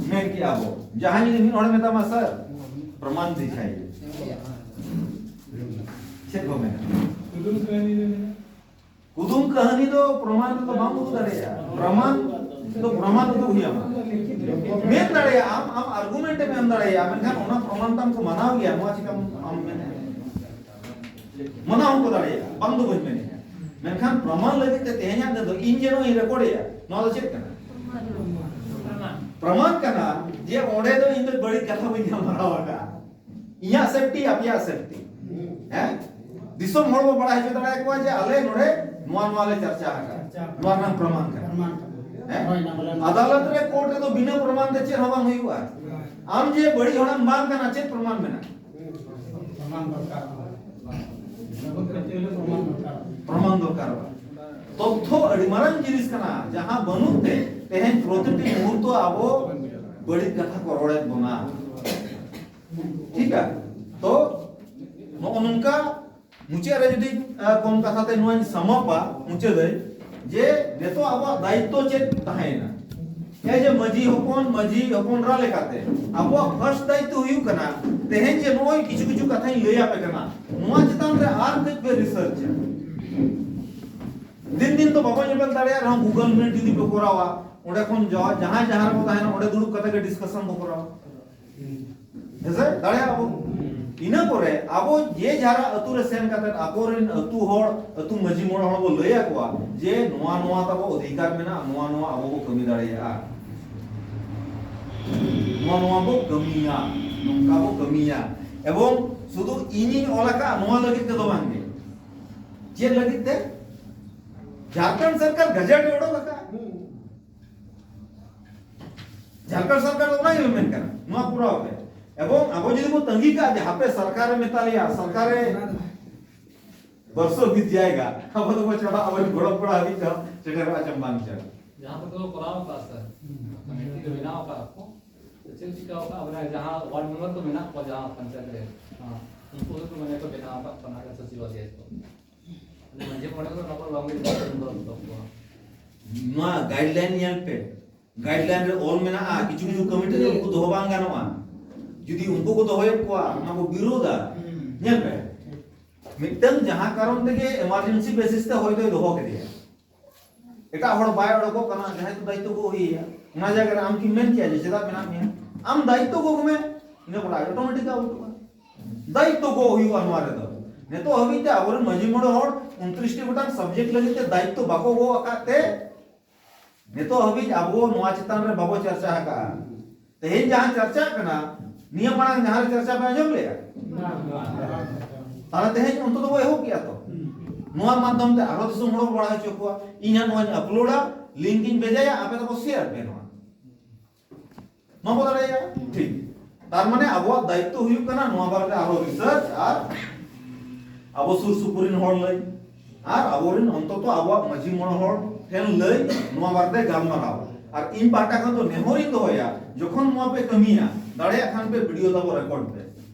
ᱢᱮᱱ ᱠᱮᱜᱼᱟ ᱵᱚ᱾ ᱡᱟᱦᱟᱸᱭ ᱡᱩᱫᱤ ᱢᱤᱫ ᱦᱚᱲᱮ ᱢᱮᱛᱟᱢᱟ, "ᱥᱟᱨ, ᱯᱨᱚᱢᱟᱱ ᱫᱤᱠᱷᱟᱭᱤᱭᱮ", ᱪᱮᱫ ᱠᱚ ᱢᱮᱱᱟ? ᱠᱩᱫᱩᱢ ᱠᱟᱹᱦᱱᱤ ᱫᱚ ᱯᱨᱚᱢᱟᱱ ᱨᱮᱫᱚ ᱵᱟᱢ ᱩᱫᱩᱜ ᱫᱟᱲᱮᱭᱟᱜᱼᱟ᱾ ᱯᱨᱚᱢᱟᱱ ᱫᱚ ᱯᱨᱚᱢᱟᱱ ᱩᱫᱩᱜ ᱦᱩᱭ ᱟᱢᱟ᱾ ᱢᱮᱱ ᱫᱟᱲᱮᱭᱟᱜᱼᱟ ᱟᱢ, ᱟᱢ ᱟᱨᱜᱩᱢᱮᱱᱴ ᱮᱢ ᱮᱢ ᱫᱟᱲᱮᱭᱟᱜᱼᱟ, ᱢᱮᱱᱠᱷᱟᱱ ᱚᱱᱟ ᱯᱨᱚᱢᱟᱱ ᱛᱟᱢ ᱠᱚ ᱢᱟᱱᱟᱣ ᱜᱮᱭᱟ, ᱱᱚᱣᱟ ᱪᱤᱠᱟᱢ ᱟᱢ ᱢᱮᱱᱟ? ᱢᱟᱱᱟᱣ ᱦᱚᱸᱠᱚ ᱫᱟᱲᱮᱭᱟᱜᱼᱟ, ᱵᱟᱝ ᱫᱚ ᱵᱟᱹᱧ ᱢᱮᱱᱮᱫᱼᱟ᱾ ᱢᱮᱱᱠᱷᱟᱱ ᱯᱨᱚᱢᱟᱱ ᱞᱟᱹᱜᱤᱫ ᱛᱮ ᱛᱮᱦᱮᱧᱟᱜ ᱫᱤᱱ ᱫᱚ ᱤᱧ ᱡᱮ ᱱᱚᱜᱼᱚᱭ ᱤᱧ ᱨᱮᱠᱚᱨᱰ ᱮᱫᱼᱟ, ᱱᱚᱣᱟ ᱫᱚ ᱪᱮᱫ ᱠᱟᱱᱟ? ᱯᱨᱚᱢᱟᱱ ᱠᱟᱱᱟ ᱡᱮ ᱚᱸᱰᱮ ᱫᱚ ᱤᱧ ᱫᱚ ᱵᱟᱹᱲᱤᱡ ᱠᱟᱛᱷᱟ ᱵᱟᱹᱧ ᱜᱟᱞᱢᱟᱨᱟᱣ ᱟᱠᱟᱫᱼᱟ᱾ ᱤᱧᱟᱹᱜ ᱥᱮᱯᱴᱤ, ᱟᱯᱮᱭᱟᱜ ᱥᱮᱯᱴᱤ᱾ ᱦᱮᱸ? ᱫᱤᱥᱚᱢ ᱦᱚᱲ ᱵᱚ ᱵᱟᱲᱟᱭ ᱦᱚᱪᱚ ᱫᱟᱲᱮᱭᱟᱠᱚᱣᱟ ᱡᱮ ᱟᱞᱮ ᱱᱚᱰᱮ ᱱᱚᱣᱟ, ᱱᱚᱣᱟ ᱞᱮ ᱪᱟᱨᱪᱟ ᱟᱠᱟᱫᱼᱟ᱾ ᱪᱟᱨᱪᱟ ᱟᱠᱟᱫᱼᱟ᱾ ᱱᱚᱣᱟ ᱨᱮᱱᱟᱜ ᱯᱨᱚᱢᱟᱱ ᱠᱟᱱᱟ᱾ ᱯᱨᱚᱢᱟᱱ ᱠᱟᱱᱟ᱾ ᱦᱮᱸ? ᱦᱳᱭ, ᱚᱱᱟ ᱵᱚᱞᱮ ᱟᱫᱟᱞᱚᱛ ᱨᱮ, ᱠᱳᱨᱴ ᱨᱮᱫᱚ ᱵᱤᱱᱟᱹ ᱯᱨᱚᱢᱟᱱ ᱛᱮ ᱪᱮᱫ ᱦᱚᱸ ᱵᱟᱝ ᱦᱩᱭᱩᱜᱼᱟ᱾ ᱦᱳᱭ᱾ ᱟᱢ ᱡᱮ ᱵᱟᱹᱲᱤᱡ ᱦᱚᱲᱮᱢ ᱵᱟᱝ ᱠᱟᱱᱟ, ᱪᱮᱫ ᱯᱨᱚᱢᱟᱱ ᱢᱮᱱᱟᱜᱼᱟ? ᱯᱨᱚᱢᱟᱱ ᱫᱚᱨᱠᱟᱨ᱾ ᱯᱨᱚᱢᱟᱱ ᱫᱚᱨᱠᱟᱨ᱾ ᱯᱨᱚᱢᱟᱱ ᱫᱚᱨᱠᱟᱨᱚᱜᱼᱟ᱾ ᱛᱚᱛᱛᱷᱚ ᱟᱹᱰᱤ ᱢᱟᱨᱟᱝ ᱡᱤᱱᱤᱥ ᱠᱟᱱᱟ, ᱡᱟᱦᱟᱸ ᱵᱟᱹᱱᱩᱜ ᱛᱮ ᱛᱮᱦᱮᱧ ᱯᱨᱚᱛᱤᱴᱤ ᱢᱩᱦᱩᱨᱛᱚ ᱟᱵᱚ ᱵᱟᱹᱲᱤᱡ ᱠᱟᱛᱷᱟ ᱠᱚ ᱨᱚᱲᱮᱫ ᱵᱚᱱᱟ᱾ ᱴᱷᱤᱠᱟ? ᱛᱚ ᱱᱚᱜᱼᱚ ᱱᱚᱝᱠᱟ ᱢᱩᱪᱟᱹᱫ ᱨᱮ ᱡᱩᱫᱤ, ᱟ, ᱠᱚᱢ ᱠᱟᱛᱷᱟ ᱛᱮ ᱱᱚᱣᱟᱧ ᱥᱟᱢᱟᱯᱟ, ᱢᱩᱪᱟᱹᱫᱟᱹᱧ ᱡᱮ ᱱᱤᱛᱚᱜ ᱟᱵᱚᱣᱟᱜ ᱫᱟᱭᱤᱛᱛᱚ ᱪᱮᱫ ᱛᱟᱦᱮᱸᱭᱮᱱᱟ? ᱮ ᱡᱮ ᱢᱟᱹᱡᱷᱤ ᱦᱚᱯᱚᱱ, ᱢᱟᱹᱡᱷᱤ ᱦᱚᱯᱚᱱ ᱨᱟ ᱞᱮᱠᱟᱛᱮ ᱟᱵᱚᱣᱟᱜ ᱯᱷᱟᱨᱥᱴ ᱫᱟᱭᱤᱛᱛᱚ ᱦᱩᱭᱩᱜ ᱠᱟᱱᱟ ᱛᱮᱦᱮᱧ ᱡᱮ ᱱᱚᱜᱼᱚᱭ ᱠᱤᱪᱷᱩ ᱠᱤᱪᱷᱩ ᱠᱟᱛᱷᱟᱧ ᱞᱟᱹᱭ ᱟᱯᱮ ᱠᱟᱱᱟ, ᱱᱚᱣᱟ ᱪᱮᱛᱟᱱ ᱨᱮ ᱟᱨ ᱠᱟᱹᱡ ᱯᱮ ᱨᱤᱥᱟᱨᱪᱟ᱾ ᱫᱤᱱ ᱫᱤᱱ ᱫᱚ ᱵᱟᱵᱚ ᱧᱮᱯᱮᱞ ᱫᱟᱲᱮᱭᱟᱜ ᱨᱮᱦᱚᱸ Google Meet ᱡᱩᱫᱤ ᱯᱮ ᱠᱚᱨᱟᱣᱟ, ᱚᱸᱰᱮ ᱠᱷᱚᱱ ᱡᱟ-, ᱡᱟᱦᱟᱸᱭ ᱡᱟᱦᱟᱸ ᱨᱮᱵᱚ ᱛᱟᱦᱮᱱᱟ ᱚᱸᱰᱮ ᱫᱩᱲᱩᱵ ᱠᱟᱛᱮ ᱜᱮ ᱰᱤᱥᱠᱟᱥᱚᱱ ᱵᱚ ᱠᱚᱨᱟᱣᱟ᱾ ᱦᱮᱸᱥᱮ? ᱫᱟᱲᱮᱭᱟᱜᱼᱟ ᱵᱚ᱾ ᱤᱱᱟᱹ ᱯᱚᱨᱮ ᱟᱵᱚ ᱡᱮ ᱡᱟᱦᱟᱸ ᱟᱹᱛᱩ ᱨᱮ ᱥᱮᱱ ᱠᱟᱛᱮ ᱟᱠᱚᱨᱮᱱ ᱟᱹᱛᱩ ᱦᱚᱲ, ᱟᱹᱛᱩ ᱢᱟᱹᱡᱷᱤ ᱢᱚᱬᱮ ᱦᱚᱲ ᱵᱚ ᱞᱟᱹᱭ ᱟᱠᱚᱣᱟ ᱡᱮ ᱱᱚᱣᱟ ᱱᱚᱣᱟ ᱛᱟᱵᱚ ᱚᱫᱷᱤᱠᱟᱨ ᱢᱮᱱᱟᱜᱼᱟ, ᱱᱚᱣᱟ ᱱᱚᱣᱟ ᱟᱵᱚ ᱵᱚ ᱠᱟᱹᱢᱤ ᱫᱟᱲᱮᱭᱟᱜᱼᱟ, ᱱᱚᱣᱟ ᱱᱚᱣᱟ ᱵᱚ ᱠᱟᱹᱢᱤᱭᱟ, ᱱᱚᱝᱠᱟ ᱵᱚ ᱠᱟᱹᱢᱤᱭᱟ᱾ ᱮᱵᱚᱝ ᱥᱩᱫᱷᱩ ᱤᱧᱤᱧ ᱚᱞ ᱟᱠᱟᱫ ᱱᱚᱣᱟ ᱞᱟᱹᱜᱤᱫ ᱛᱮᱫᱚ ᱵᱟᱝᱜᱮ᱾ ᱪᱮᱫ ᱞᱟᱹᱜᱤᱫ ᱛᱮ? ᱡᱷᱟᱲᱠᱷᱚᱸᱰ ᱥᱚᱨᱠᱟᱨ ᱜᱟᱡᱮᱴ ᱮ ᱚᱰᱚᱠ ᱟᱠᱟᱫ᱾ ᱡᱷᱟᱲᱠᱷᱚᱸᱰ ᱥᱚᱨᱠᱟᱨ ᱫᱚ ᱚᱱᱟ ᱜᱮ ᱢᱮᱱ ᱠᱟᱱᱟ, ᱱᱚᱣᱟ ᱯᱩᱨᱟᱣ ᱯᱮ᱾ ᱮᱵᱚᱝ ᱟᱵᱚ ᱡᱩᱫᱤ ᱵᱚ ᱛᱟᱺᱜᱤ ᱠᱟᱜᱼᱟ ᱡᱮ ᱦᱟᱯᱮ ᱥᱚᱨᱠᱟᱨᱮ ᱢᱮᱛᱟ ᱞᱮᱭᱟ, ᱥᱚᱨᱠᱟᱨᱮ ᱵᱚᱨᱥᱚ ᱵᱤᱛ ᱡᱟᱭᱜᱟ, ᱟᱵᱚ ᱫᱚᱵᱚ ᱪᱟᱵᱟᱜ, ᱟᱵᱚᱨᱮᱱ ᱜᱚᱲᱚᱢ ᱠᱚᱲᱟ ᱦᱟᱹᱵᱤᱡ ᱛᱮᱦᱚᱸ ᱥᱮᱴᱮᱨᱚᱜᱼᱟ ᱪᱚᱝ ᱵᱟᱝ ᱪᱚᱝ᱾ ᱡᱟᱦᱟᱸ ᱠᱚᱫᱚ ᱠᱚᱨᱟᱣ ᱟᱠᱟᱫ ᱥᱮ, ᱠᱚᱢᱤᱴᱤ ᱠᱚ ᱵᱮᱱᱟᱣ ᱟᱠᱟᱫ ᱠᱚ, ᱪᱮᱫ ᱪᱤᱠᱟᱹ ᱟᱠᱟᱫ ᱵᱚᱱᱟ, ᱡᱟᱦᱟᱸ ᱣᱟᱨᱰ ᱢᱮᱢᱵᱟᱨ ᱠᱚ ᱢᱮᱱᱟᱜ ᱠᱚᱣᱟ ᱡᱟᱦᱟᱸ ᱯᱚᱧᱪᱟᱭᱮᱛ ᱨᱮ, ᱦᱮᱸ, ᱩᱱᱠᱩ ᱜᱮᱠᱚ ᱢᱟᱱᱮ ᱠᱚ ᱵᱮᱱᱟᱣ ᱟᱠᱟᱫ ᱠᱚᱣᱟ ᱚᱱᱟ ᱨᱮ ᱥᱚᱪᱤᱵ ᱟᱫᱮᱭᱟ ᱠᱚ᱾ ᱢᱟᱱᱮ ᱢᱟᱹᱡᱷᱤ ᱢᱚᱬᱮ ᱠᱚᱫᱚ ᱚᱱᱟ ᱠᱚ ᱵᱟᱝ ᱜᱮ ᱵᱟᱝ ᱜᱚᱲᱚ ᱦᱚᱪᱚ ᱠᱚᱣᱟ᱾ ᱱᱚᱣᱟ ᱜᱟᱭᱤᱰᱞᱟᱭᱤᱱ ᱧᱮᱞ ᱯᱮ, ᱜᱟᱭᱤᱰᱞᱟᱭᱤᱱ ᱨᱮ ᱚᱞ ᱢᱮᱱᱟᱜᱼᱟ, ᱠᱤᱪᱷᱩ ᱠᱤᱪᱷᱩ ᱠᱚᱢᱤᱴᱤ ᱨᱮ ᱩᱱᱠᱩ ᱫᱚᱦᱚ ᱵᱟᱝ ᱜᱟᱱᱚᱜᱼᱟ᱾ ᱡᱩᱫᱤ ᱩᱱᱠᱩ ᱠᱚ ᱫᱚᱦᱚᱭᱮᱫ ᱠᱚᱣᱟ, ᱚᱱᱟ ᱠᱚ ᱵᱤᱨᱳᱫᱟ᱾ ᱧᱮᱞ ᱯᱮ, ᱢᱤᱫᱴᱟᱝ ᱡᱟᱦᱟᱸ ᱠᱟᱨᱚᱱ ᱛᱮᱜᱮ ᱮᱢᱟᱨᱡᱮᱱᱥᱤ ᱵᱮᱥᱤᱥ ᱛᱮ ᱦᱚᱭᱛᱳᱭ ᱫᱚᱦᱚ ᱠᱮᱫᱮᱭᱟ, ᱮᱴᱟᱜ ᱦᱚᱲ ᱵᱟᱭ ᱚᱰᱚᱠᱚᱜ ᱠᱟᱱᱟ, ᱡᱟᱦᱟᱸᱭ ᱠᱚ ᱫᱟᱭᱤᱛᱛᱚ ᱜᱚᱜ ᱦᱩᱭᱟᱭᱟ, ᱚᱱᱟ ᱡᱟᱭᱜᱟ ᱨᱮ ᱟᱢ ᱠᱤᱢ ᱢᱮᱱ ᱠᱮᱭᱟ ᱡᱮ ᱪᱮᱫᱟᱜ ᱢᱮᱱᱟᱜ ᱢᱮᱭᱟ? ᱟᱢ ᱫᱟᱭᱤᱛᱛᱚ ᱜᱚᱜ ᱢᱮ, ᱤᱱᱟᱹ ᱯᱚᱨᱮ ᱟᱡ ᱚᱴᱳᱢᱮᱴᱤᱠ ᱟᱣᱩᱴᱚᱜᱼᱟ᱾ ᱫᱟᱭᱤᱛᱛᱚ ᱜᱚᱜ ᱦᱩᱭᱩᱜᱼᱟ ᱱᱚᱣᱟ ᱨᱮᱫᱚ᱾ ᱱᱤᱛᱚᱜ ᱦᱟᱹᱵᱤᱡ ᱛᱮ ᱟᱵᱚᱨᱮᱱ ᱢᱟᱹᱡᱷᱤ ᱢᱚᱬᱮ ᱦᱚᱲ ᱩᱱᱛᱨᱤᱥ ᱴᱤ ᱜᱚᱴᱟᱝ ᱥᱟᱵᱡᱮᱠᱴ ᱞᱟᱹᱜᱤᱫ ᱛᱮ ᱫᱟᱭᱤᱛᱛᱚ ᱵᱟᱠᱚ ᱜᱚᱜ ᱟᱠᱟᱫ ᱛᱮ ᱱᱤᱛᱚᱜ ᱦᱟᱹᱵᱤᱡ ᱟᱵᱚ ᱱᱚᱣᱟ ᱪᱮᱛᱟᱱ ᱨᱮ ᱵᱟᱵᱚ ᱪᱟᱨᱪᱟ ᱟᱠᱟᱫᱼᱟ᱾ ᱛᱮᱦᱮᱧ ᱡᱟᱦᱟᱸ ᱪᱟᱨᱪᱟᱜ ᱠᱟᱱᱟ, ᱱᱤᱭᱟᱹ ᱢᱟᱲᱟᱝ ᱡᱟᱦᱟᱸ ᱨᱮ ᱪᱟᱨᱪᱟ ᱯᱮ ᱟᱸᱡᱚᱢ ᱞᱮᱜᱼᱟ? ᱛᱟᱦᱞᱮ ᱛᱮᱦᱮᱧ ᱚᱱᱛᱚ ᱫᱚ ᱵᱚ ᱮᱦᱚᱵ ᱠᱮᱜᱼᱟ ᱛᱚ᱾ ᱱᱚᱣᱟ ᱢᱟᱫᱽᱫᱷᱚᱢ ᱛᱮ ᱟᱨᱦᱚᱸ ᱫᱤᱥᱚᱢ ᱦᱚᱲ ᱵᱚ ᱵᱟᱲᱟᱭ ᱦᱚᱪᱚ ᱠᱚᱣᱟ᱾ ᱤᱧ ᱦᱟᱸᱜ ᱱᱚᱣᱟᱧ ᱟᱯᱞᱳᱰᱟ, ᱞᱤᱝᱠ ᱤᱧ ᱵᱷᱮᱡᱟᱭᱟ, ᱟᱯᱮ ᱫᱚᱠᱚ ᱥᱮᱭᱟᱨ ᱯᱮ ᱱᱚᱣᱟ᱾ ᱵᱟᱵᱚ ᱫᱟᱲᱮᱭᱟᱜᱼᱟ? ᱴᱷᱤᱠ᱾ ᱛᱟᱨ ᱢᱟᱱᱮ ᱟᱵᱚᱣᱟᱜ ᱫᱟᱭᱤᱛᱛᱚ ᱦᱩᱭᱩᱜ ᱠᱟᱱᱟ ᱱᱚᱣᱟ ᱵᱟᱨᱮᱛᱮ ᱟᱨᱦᱚᱸ ᱨᱤᱥᱟᱨᱪ ᱟᱨ ᱟᱵᱚ ᱥᱩᱨ ᱥᱩᱯᱩᱨ ᱨᱮᱱ ᱦᱚᱲ ᱞᱟᱹᱭ ᱟᱨ ᱟᱵᱚᱨᱮᱱ ᱚᱱᱛᱚᱛᱚ ᱟᱵᱚᱣᱟᱜ ᱢᱟᱹᱡᱷᱤ ᱢᱚᱬᱮ ᱦᱚᱲ ᱴᱷᱮᱱ ᱞᱟᱹᱭ, ᱱᱚᱣᱟ ᱵᱟᱨᱮᱛᱮ ᱜᱟᱞᱢᱟᱨᱟᱣ᱾ ᱟᱨ ᱤᱧ ᱯᱟᱦᱴᱟ ᱠᱷᱚᱱ ᱫᱚ ᱱᱮᱦᱚᱨᱤᱧ ᱫᱚᱦᱚᱭᱟ, ᱡᱚᱠᱷᱚᱱ ᱱᱚᱣᱟ ᱯᱮ ᱠᱟᱹᱢᱤᱭᱟ, ᱫᱟᱲᱮᱭᱟᱜ ᱠᱷᱟᱱ ᱯᱮ ᱵᱷᱤᱰᱤᱭᱳ ᱛᱟᱵᱚ ᱨᱮᱠᱚᱨᱰ ᱯᱮ᱾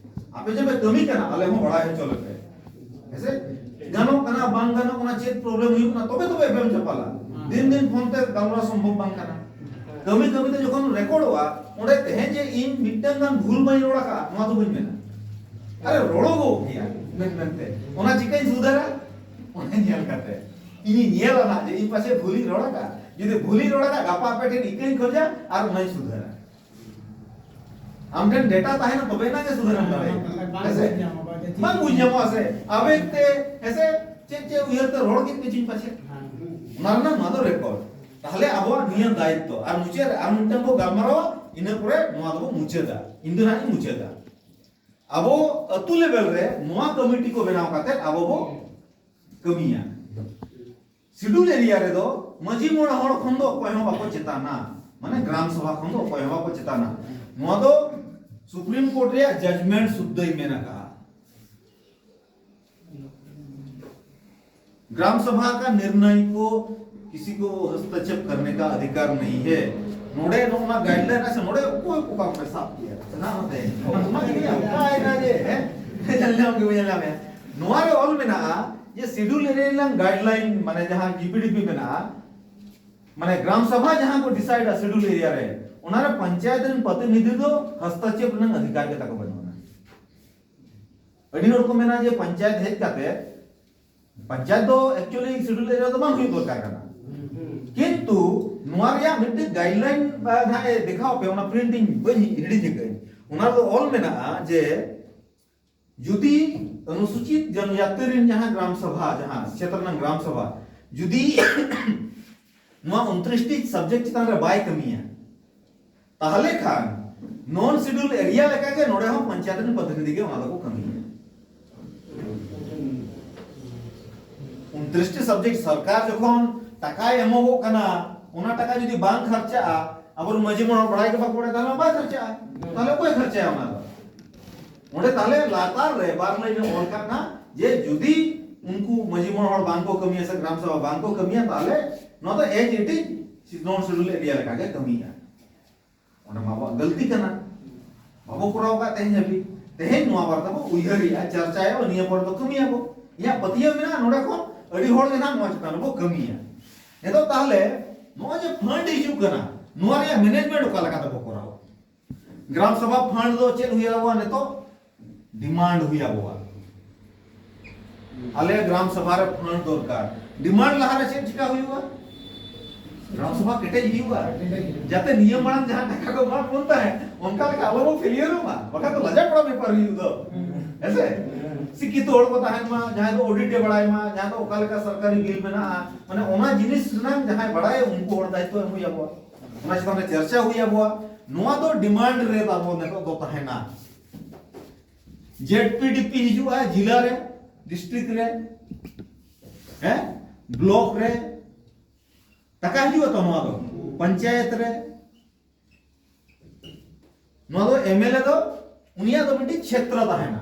ᱟᱯᱮ ᱡᱮ ᱯᱮ ᱠᱟᱹᱢᱤ ᱠᱟᱱᱟ, ᱟᱞᱮ ᱦᱚᱸ ᱵᱟᱲᱟᱭ ᱦᱚᱪᱚ ᱞᱮᱯᱮ᱾ ᱦᱮᱸᱥᱮ? ᱜᱟᱱᱚᱜ ᱠᱟᱱᱟ, ᱵᱟᱝ ᱜᱟᱱᱚᱜ ᱠᱟᱱᱟ, ᱪᱮᱫ ᱯᱨᱚᱵᱞᱮᱢ ᱦᱩᱭᱩᱜ ᱠᱟᱱᱟ, ᱛᱚᱵᱮ ᱛᱚᱵᱮ ᱮᱯᱮᱢ ᱪᱟᱯᱟᱞᱟ᱾ ᱫᱤᱱ ᱫᱤᱱ ᱯᱷᱳᱱ ᱛᱮ ᱜᱟᱞᱢᱟᱨᱟᱣ ᱥᱚᱢᱵᱷᱚᱵ ᱵᱟᱝ ᱠᱟᱱᱟ᱾ ᱠᱟᱹᱢᱤ ᱠᱟᱹᱢᱤ ᱛᱮ ᱡᱚᱠᱷᱚᱱ ᱨᱮᱠᱚᱨᱰᱚᱜᱼᱟ, ᱚᱸᱰᱮ ᱛᱮᱦᱮᱧ ᱡᱮ ᱤᱧ ᱢᱤᱫᱴᱟᱝ ᱜᱟᱱ ᱵᱷᱩᱞ ᱵᱟᱹᱧ ᱨᱚᱲ ᱟᱠᱟᱫᱼᱟ, ᱱᱚᱣᱟ ᱫᱚ ᱵᱟᱹᱧ ᱢᱮᱱᱟ᱾ ᱟᱨᱮ, ᱨᱚᱲᱚᱜᱚᱜ ᱜᱮᱭᱟ ᱢᱮᱱ ᱢᱮᱱᱛᱮ᱾ ᱚᱱᱟ ᱪᱤᱠᱟᱹᱧ ᱥᱩᱫᱷᱟᱹᱨᱟ? ᱚᱱᱟ ᱧᱮᱞ ᱠᱟᱛᱮ ᱤᱧᱤᱧ ᱧᱮᱞᱟ ᱱᱟᱜ ᱡᱮ ᱤᱧ ᱯᱟᱪᱮᱫ ᱵᱷᱩᱞᱤᱧ ᱨᱚᱲ ᱟᱠᱟᱫᱼᱟ᱾ ᱡᱩᱫᱤ ᱵᱷᱩᱞᱤᱧ ᱨᱚᱲ ᱟᱠᱟᱫᱼᱟ, ᱜᱟᱯᱟ ᱟᱯᱮ ᱴᱷᱮᱱ ᱤᱠᱟᱹᱧ ᱠᱷᱚᱡᱟ ᱟᱨ ᱚᱱᱟᱧ ᱥᱩᱫᱷᱟᱹᱨᱟ᱾ ᱟᱢ ᱴᱷᱮᱱ ᱰᱮᱴᱟ ᱛᱟᱦᱮᱱᱟ, ᱛᱚᱵᱮ ᱮᱱᱟᱝ ᱜᱮ ᱥᱩᱫᱷᱟᱹᱨᱮᱢ ᱫᱟᱲᱮᱭᱟᱜᱼᱟ᱾ ᱵᱟᱝ ᱦᱮᱸᱥᱮ? ᱵᱩᱡᱽ ᱧᱟᱢᱚᱜᱼᱟ ᱡᱮ ᱪᱮᱫ ᱵᱟᱝ ᱵᱩᱡᱽ ᱧᱟᱢᱚᱜᱼᱟ ᱥᱮ, ᱟᱵᱮᱜᱽ ᱛᱮ, ᱦᱮᱸᱥᱮ? ᱪᱮᱫ ᱪᱮᱫ ᱩᱭᱦᱟᱹᱨ ᱛᱮ ᱨᱚᱲ ᱠᱮᱫ ᱠᱚᱪᱚᱧ ᱯᱟᱪᱮᱫ᱾ ᱦᱮᱸ᱾ ᱚᱱᱟ ᱨᱮᱱᱟᱜ ᱱᱚᱣᱟ ᱫᱚ ᱨᱮᱠᱚᱨᱰ᱾ ᱛᱟᱦᱞᱮ ᱟᱵᱚᱣᱟᱜ ᱱᱤᱭᱟᱹ ᱫᱟᱭᱤᱛᱛᱚ᱾ ᱟᱨ ᱢᱩᱪᱟᱹᱫ ᱨᱮ ᱟᱨ ᱢᱤᱫᱴᱟᱝ ᱵᱚ ᱜᱟᱞᱢᱟᱨᱟᱣᱟ, ᱤᱱᱟᱹ ᱯᱚᱨᱮ ᱱᱚᱣᱟ ᱫᱚᱵᱚ ᱢᱩᱪᱟᱹᱫᱟ᱾ ᱤᱧ ᱫᱚ ᱱᱟᱦᱟᱜ ᱤᱧ ᱢᱩᱪᱟᱹᱫᱟ᱾ ᱟᱵᱚ ᱟᱹᱛᱩ ᱞᱮᱵᱮᱞ ᱨᱮ ᱱᱚᱣᱟ ᱠᱚᱢᱤᱴᱤ ᱠᱚ ᱵᱮᱱᱟᱣ ᱠᱟᱛᱮ ᱟᱵᱚ ᱵᱚ ᱠᱟᱹᱢᱤᱭᱟ᱾ ᱥᱤᱰᱩᱞ ᱮᱨᱤᱭᱟ ᱨᱮᱫᱚ ᱢᱟᱹᱡᱷᱤ ᱢᱚᱬᱮ ᱦᱚᱲ ᱠᱷᱚᱱ ᱫᱚ ᱚᱠᱚᱭ ᱦᱚᱸ ᱵᱟᱠᱚ ᱪᱮᱛᱟᱱᱟ, ᱢᱟᱱᱮ ᱜᱨᱟᱢ ᱥᱚᱵᱷᱟ ᱠᱷᱚᱱ ᱫᱚ ᱚᱠᱚᱭ ᱦᱚᱸ ᱵᱟᱠᱚ ᱪᱮᱛᱟᱱᱟ᱾ ᱱᱚᱣᱟ ᱫᱚ ᱥᱩᱯᱨᱤᱢ ᱠᱳᱨᱴ ᱨᱮᱭᱟᱜ ᱡᱟᱡᱽᱢᱮᱱᱴ ᱥᱩᱫᱽᱫᱷᱟᱹᱭ ᱢᱮᱱ ᱟᱠᱟᱫᱼᱟ᱾ ग्राम सभा का निर्णय को किसी को हस्तक्षेप करने का अधिकार नहीं है। ᱱᱚᱰᱮ ᱱᱚᱜᱼᱚ ᱱᱟ ᱜᱟᱭᱤᱰᱞᱟᱭᱤᱱ ᱟᱪᱪᱷᱟ, ᱱᱚᱰᱮ ᱚᱠᱚᱭ ᱠᱚ ᱵᱟᱝ ᱯᱮ ᱥᱟᱵ ᱠᱮᱭᱟ? ᱥᱟᱱᱟᱢ ᱟᱛᱮ᱾ ᱚᱱᱟ ᱜᱮ ᱚᱱᱠᱟᱭᱮᱱᱟ ᱡᱮ, ᱦᱮᱸ? ᱧᱮᱞ ᱧᱟᱢ ᱜᱮ ᱧᱮᱞ ᱧᱟᱢᱮ᱾ ᱱᱚᱣᱟ ᱨᱮ ᱚᱞ ᱢᱮᱱᱟᱜᱼᱟ ᱡᱮ ᱥᱤᱰᱩᱞ ᱮᱨᱤᱭᱟ ᱨᱮᱱᱟᱜ ᱜᱟᱭᱤᱰᱞᱟᱭᱤᱱ, ᱢᱟᱱᱮ ᱡᱟᱦᱟᱸ ᱡᱤᱯᱤᱰᱤᱯᱤ ᱢᱮᱱᱟᱜᱼᱟ, ᱢᱟᱱᱮ ᱜᱨᱟᱢ ᱥᱟᱵᱷᱟ ᱡᱟᱦᱟᱸ ᱠᱚ ᱰᱤᱥᱟᱭᱤᱰᱟ ᱥᱤᱰᱩᱞ ᱮᱨᱤᱭᱟ ᱨᱮ, ᱚᱱᱟ ᱨᱮ ᱯᱚᱧᱪᱟᱭᱮᱛ ᱨᱮᱱ ᱯᱨᱚᱛᱤᱱᱤᱫᱷᱤ ᱫᱚ ᱦᱚᱥᱛᱟᱠᱷᱮᱯ ᱨᱮᱱᱟᱜ ᱚᱫᱷᱤᱠᱟᱨ ᱜᱮ ᱛᱟᱠᱚ ᱵᱟᱹᱱᱩᱜᱼᱟ᱾ ᱟᱹᱰᱤ ᱦᱚᱲ ᱠᱚ ᱢᱮᱱᱟ ᱡᱮ ᱯᱚᱧᱪᱟᱭᱮᱛ ᱦᱮᱡ ᱠᱟᱛᱮ, ᱯᱚᱧᱪᱟᱭᱮᱛ ᱫᱚ actually ᱥᱤᱰᱩᱞ ᱮᱨᱤᱭᱟ ᱫᱚ ᱵᱟᱝ ᱦᱩᱭᱩᱜ ᱫᱚᱨᱠᱟᱨ ᱠᱟᱱᱟ, ᱠᱤᱱᱛᱩ ᱱᱚᱣᱟ ᱨᱮᱭᱟᱜ ᱢᱤᱫᱴᱮᱱ ᱜᱟᱭᱤᱰᱞᱟᱭᱤᱱ ᱱᱟᱦᱟᱜ ᱮ ᱫᱮᱠᱷᱟᱣ ᱯᱮ, ᱚᱱᱟ ᱯᱨᱤᱱᱴᱤᱝ ᱵᱟᱹᱧ ᱦᱤᱲᱤᱧ ᱟᱠᱟᱫᱟᱹᱧ, ᱚᱱᱟ ᱨᱮᱫᱚ ᱚᱞ ᱢᱮᱱᱟᱜᱼᱟ ᱡᱮ ᱡᱩᱫᱤ ᱚᱱᱩᱥᱩᱪᱤᱛ ᱡᱚᱱᱡᱟᱛᱤ ᱨᱮᱱ ᱡᱟᱦᱟᱸ ᱜᱨᱟᱢ ᱥᱟᱵᱷᱟ, ᱡᱟᱦᱟᱸ ᱠᱷᱮᱛᱨᱚ ᱨᱮᱱᱟᱜ ᱜᱨᱟᱢ ᱥᱟᱵᱷᱟ, ᱡᱩᱫᱤ ᱱᱚᱣᱟ ᱩᱱᱛᱨᱤᱥ ᱴᱤ ᱥᱟᱵᱡᱮᱠᱴ ᱪᱮᱛᱟᱱ ᱨᱮ ᱵᱟᱭ ᱠᱟᱹᱢᱤᱭᱟ, ᱛᱟᱦᱞᱮ ᱠᱷᱟᱱ ᱱᱚᱱ ᱥᱤᱰᱩᱞ ᱮᱨᱤᱭᱟ ᱞᱮᱠᱟᱜᱮ ᱱᱚᱰᱮ ᱦᱚᱸ ᱯᱚᱧᱪᱟᱭᱮᱛ ᱨᱮᱱ ᱯᱨᱚᱛᱤᱱᱤᱫᱷᱤ ᱜᱮ ᱚᱱᱟ ᱫᱚᱠᱚ ᱠᱟᱹᱢᱤᱭᱟ᱾ ᱩᱱᱛᱨᱤᱥ ᱴᱤ ᱥᱟᱵᱡᱮᱠᱴ ᱥᱚᱨᱠᱟᱨ ᱡᱚᱠᱷᱚᱱ ᱴᱟᱠᱟᱭ ᱮᱢᱚᱜᱚᱜ ᱠᱟᱱᱟ, ᱚᱱᱟ ᱴᱟᱠᱟ ᱡᱩᱫᱤ ᱵᱟᱝ ᱠᱷᱚᱨᱪᱟᱜᱼᱟ, ᱟᱵᱚᱨᱮᱱ ᱢᱟᱹᱡᱷᱤ ᱢᱚᱬᱮ ᱦᱚᱲ ᱵᱟᱲᱟᱭ ᱜᱮ ᱵᱟᱠᱚ ᱵᱟᱲᱟᱭᱟ, ᱛᱟᱦᱞᱮ ᱵᱟᱭ ᱠᱷᱚᱨᱪᱟᱜᱼᱟ᱾ ᱛᱟᱦᱞᱮ ᱚᱠᱚᱭ ᱠᱷᱚᱨᱪᱟᱭᱟ ᱚᱱᱟ ᱫᱚ? ᱚᱸᱰᱮ ᱛᱟᱦᱞᱮ ᱞᱟᱛᱟᱨ ᱨᱮ ᱵᱟᱨ ᱞᱟᱭᱤᱱ ᱮ ᱚᱞ ᱠᱟᱜ ᱠᱟᱱᱟ ᱡᱮ ᱡᱩᱫᱤ ᱩᱱᱠᱩ ᱢᱟᱹᱡᱷᱤ ᱢᱚᱬᱮ ᱦᱚᱲ ᱵᱟᱝ ᱠᱚ ᱠᱟᱹᱢᱤᱭᱟ ᱥᱮ ᱜᱨᱟᱢ ᱥᱚᱵᱷᱟ ᱵᱟᱝ ᱠᱚ ᱠᱟᱹᱢᱤᱭᱟ, ᱛᱟᱦᱞᱮ ᱱᱚᱣᱟ ᱫᱚ as it is ᱱᱚᱱ ᱥᱤᱰᱩᱞ ᱮᱨᱤᱭᱟ ᱞᱮᱠᱟᱜᱮ ᱠᱟᱹᱢᱤᱭᱟ᱾ ᱚᱱᱟ ᱢᱟ ᱟᱵᱚᱣᱟᱜ ᱜᱟᱹᱞᱛᱤ ᱠᱟᱱᱟ, ᱵᱟᱵᱚ ᱠᱚᱨᱟᱣ ᱟᱠᱟᱫ ᱛᱮᱦᱮᱧ ᱦᱟᱹᱵᱤᱡ᱾ ᱛᱮᱦᱮᱧ ᱱᱚᱣᱟ ᱵᱟᱨᱮ ᱛᱮᱵᱚ ᱩᱭᱦᱟᱹᱨᱮᱜᱼᱟ, ᱪᱟᱨᱪᱟᱭᱟᱵᱚ, ᱱᱤᱭᱟᱹ ᱯᱚᱨᱮ ᱫᱚ ᱠᱟᱹᱢᱤᱭᱟᱵᱚ᱾ ᱤᱧᱟᱹᱜ ᱯᱟᱹᱛᱭᱟᱹᱣ ᱢᱮᱱᱟᱜᱼᱟ, ᱱᱚᱰᱮ ᱠᱷᱚᱱ ᱟᱹᱰᱤ ᱦᱚᱲ ᱜᱮ ᱱᱟᱦᱟᱜ ᱱᱚᱣᱟ ᱪᱮᱛᱟᱱ ᱨᱮᱵᱚ ᱠᱟᱹᱢᱤᱭᱟ᱾ ᱱᱤᱛᱚᱜ ᱛᱟᱦᱞᱮ ᱱᱚᱜᱼᱚᱭ ᱡᱮ ᱯᱷᱟᱱᱰ ᱦᱤᱡᱩᱜ ᱠᱟᱱᱟ, ᱱᱚᱣᱟ ᱨᱮᱭᱟᱜ ᱢᱮᱱᱮᱡᱢᱮᱱᱴ ᱚᱠᱟ ᱞᱮᱠᱟ ᱛᱮᱵᱚ ᱠᱚᱨᱟᱣᱟ? ᱜᱨᱟᱢ ᱥᱚᱵᱷᱟ ᱯᱷᱟᱱᱰ ᱫᱚ ᱪᱮᱫ ᱦᱩᱭ ᱟᱵᱚᱣᱟ ᱱᱤᱛᱚᱜ? ᱰᱤᱢᱟᱱᱰ ᱦᱩᱭ ᱟᱵᱚᱣᱟ, ᱟᱞᱮ ᱜᱨᱟᱢ ᱥᱚᱵᱷᱟ ᱨᱮ ᱯᱷᱟᱱᱰ ᱫᱚᱨᱠᱟᱨ᱾ ᱰᱤᱢᱟᱱᱰ ᱞᱟᱦᱟ ᱨᱮ ᱪᱮᱫ ᱪᱤᱠᱟ ᱦᱩᱭᱩᱜᱼᱟ? ᱜᱨᱟᱢ ᱥᱚᱵᱷᱟ ᱠᱮᱴᱮᱡ ᱦᱩᱭᱩᱜᱼᱟ᱾ ᱡᱟᱛᱮ ᱱᱤᱭᱟᱹ ᱢᱟᱲᱟᱝ ᱡᱟᱦᱟᱸ ᱴᱟᱠᱟ ᱠᱚ ᱮᱢᱟᱫ ᱵᱚᱱ ᱛᱟᱦᱮᱸᱫ, ᱚᱱᱠᱟ ᱞᱮᱠᱟ ᱟᱵᱚ ᱵᱚ ᱯᱷᱮᱞᱤᱭᱟᱨᱚᱜ ᱢᱟ, ᱵᱟᱠᱷᱟᱱ ᱫᱚ ᱞᱟᱡᱟᱣ ᱯᱟᱲᱟ ᱵᱮᱯᱟᱨ ᱦᱩᱭᱩᱜ ᱫᱚ᱾ ᱦᱮᱸ ᱥᱮ? ᱥᱤᱠᱠᱷᱤᱛᱚ ᱦᱚᱲ ᱠᱚ ᱛᱟᱦᱮᱱ ᱢᱟ, ᱡᱟᱦᱟᱸᱭ ᱫᱚ ᱚᱰᱤᱴ ᱮ ᱵᱟᱲᱟᱭ ᱢᱟ, ᱡᱟᱦᱟᱸᱭ ᱫᱚ ᱚᱠᱟ ᱞᱮᱠᱟ ᱥᱚᱨᱠᱟᱨᱤ ᱵᱤᱞ ᱢᱮᱱᱟᱜᱼᱟ, ᱢᱟᱱᱮ ᱚᱱᱟ ᱡᱤᱱᱤᱥ ᱨᱮᱱᱟᱜ ᱡᱟᱦᱟᱸᱭ ᱵᱟᱲᱟᱭᱟ, ᱩᱱᱠᱩ ᱦᱚᱲ ᱫᱟᱭᱤᱛᱛᱚ ᱮᱢ ᱦᱩᱭ ᱟᱵᱚᱣᱟ, ᱚᱱᱟ ᱪᱮᱛᱟᱱ ᱨᱮ ᱪᱟᱨᱪᱟ ᱦᱩᱭ ᱟᱵᱚᱣᱟ᱾ ᱱᱚᱣᱟ ᱫᱚ ᱰᱤᱢᱟᱱᱰ ᱨᱮ ᱛᱟᱵᱚ ᱱᱤᱛᱚᱜ ᱫᱚ ᱛᱟᱦᱮᱱᱟ᱾ ᱡᱮᱰ ᱯᱤ ᱰᱤ ᱯᱤ ᱦᱤᱡᱩᱜᱼᱟ ᱡᱤᱞᱟ ᱨᱮ, ᱰᱤᱥᱴᱨᱤᱠᱴ ᱨᱮ, ᱦᱮᱸ, ᱵᱞᱚᱠ ᱨᱮ, ᱴᱟᱠᱟ ᱦᱤᱡᱩᱜᱼᱟ ᱛᱚ ᱱᱚᱣᱟ ᱫᱚ, ᱯᱚᱧᱪᱟᱭᱮᱛ ᱨᱮ᱾ ᱱᱚᱣᱟ ᱫᱚ ᱮᱢ ᱮᱞ ᱮ ᱫᱚ ᱩᱱᱤᱭᱟᱜ ᱫᱚ ᱢᱤᱫᱴᱤᱡ ᱪᱷᱮᱛᱨᱚ ᱛᱟᱦᱮᱱᱟ᱾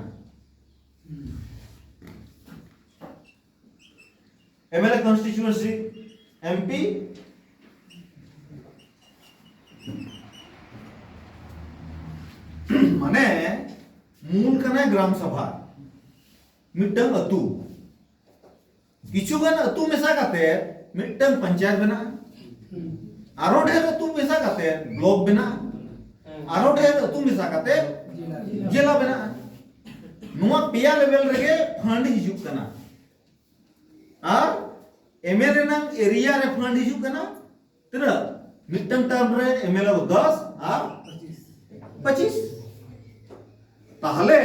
ᱮᱢᱮᱞᱮ ᱠᱚᱱᱥᱴᱤᱪᱩᱭᱮᱱᱥᱤ, ᱮᱢᱯᱤ, ᱢᱟᱱᱮ ᱢᱩᱞ ᱠᱟᱱᱟᱭ ᱜᱨᱟᱢ ᱥᱟᱵᱷᱟ, ᱢᱤᱫᱴᱟᱝ ᱟᱹᱛᱩ, ᱠᱤᱪᱷᱩ ᱜᱟᱱ ᱟᱹᱛᱩ ᱢᱮᱥᱟ ᱠᱟᱛᱮ ᱢᱤᱫᱴᱟᱝ ᱯᱚᱧᱪᱟᱭᱮᱛ ᱵᱮᱱᱟᱜᱼᱟ, ᱟᱨᱚ ᱰᱷᱮᱨ ᱟᱹᱛᱩ ᱢᱮᱥᱟ ᱠᱟᱛᱮ ᱵᱞᱚᱠ ᱵᱮᱱᱟᱜᱼᱟ, ᱟᱨᱚ ᱰᱷᱮᱨ ᱟᱹᱛᱩ ᱢᱮᱥᱟ ᱠᱟᱛᱮ ᱡᱮᱞᱟ ᱵᱮᱱᱟᱜᱼᱟ᱾ ᱱᱚᱣᱟ ᱯᱮᱭᱟ ᱞᱮᱵᱮᱞ ᱨᱮᱜᱮ ᱯᱷᱟᱱᱰ ᱦᱤᱡᱩᱜ ᱠᱟᱱᱟ᱾ ᱟᱨ ᱮᱢᱮᱞᱮ ᱨᱮᱱᱟᱝ ᱮᱨᱤᱭᱟ ᱨᱮ ᱯᱷᱟᱱᱰ ᱦᱤᱡᱩᱜ ᱠᱟᱱᱟ ᱛᱤᱱᱟᱹᱜ? ᱢᱤᱫᱴᱟᱝ ᱴᱟᱨᱢ ᱨᱮ ᱮᱢᱮᱞᱮ ᱫᱚ ᱫᱚᱥ ᱟᱨ ᱯᱚᱸᱪᱤᱥ᱾ ᱛᱟᱦᱞᱮ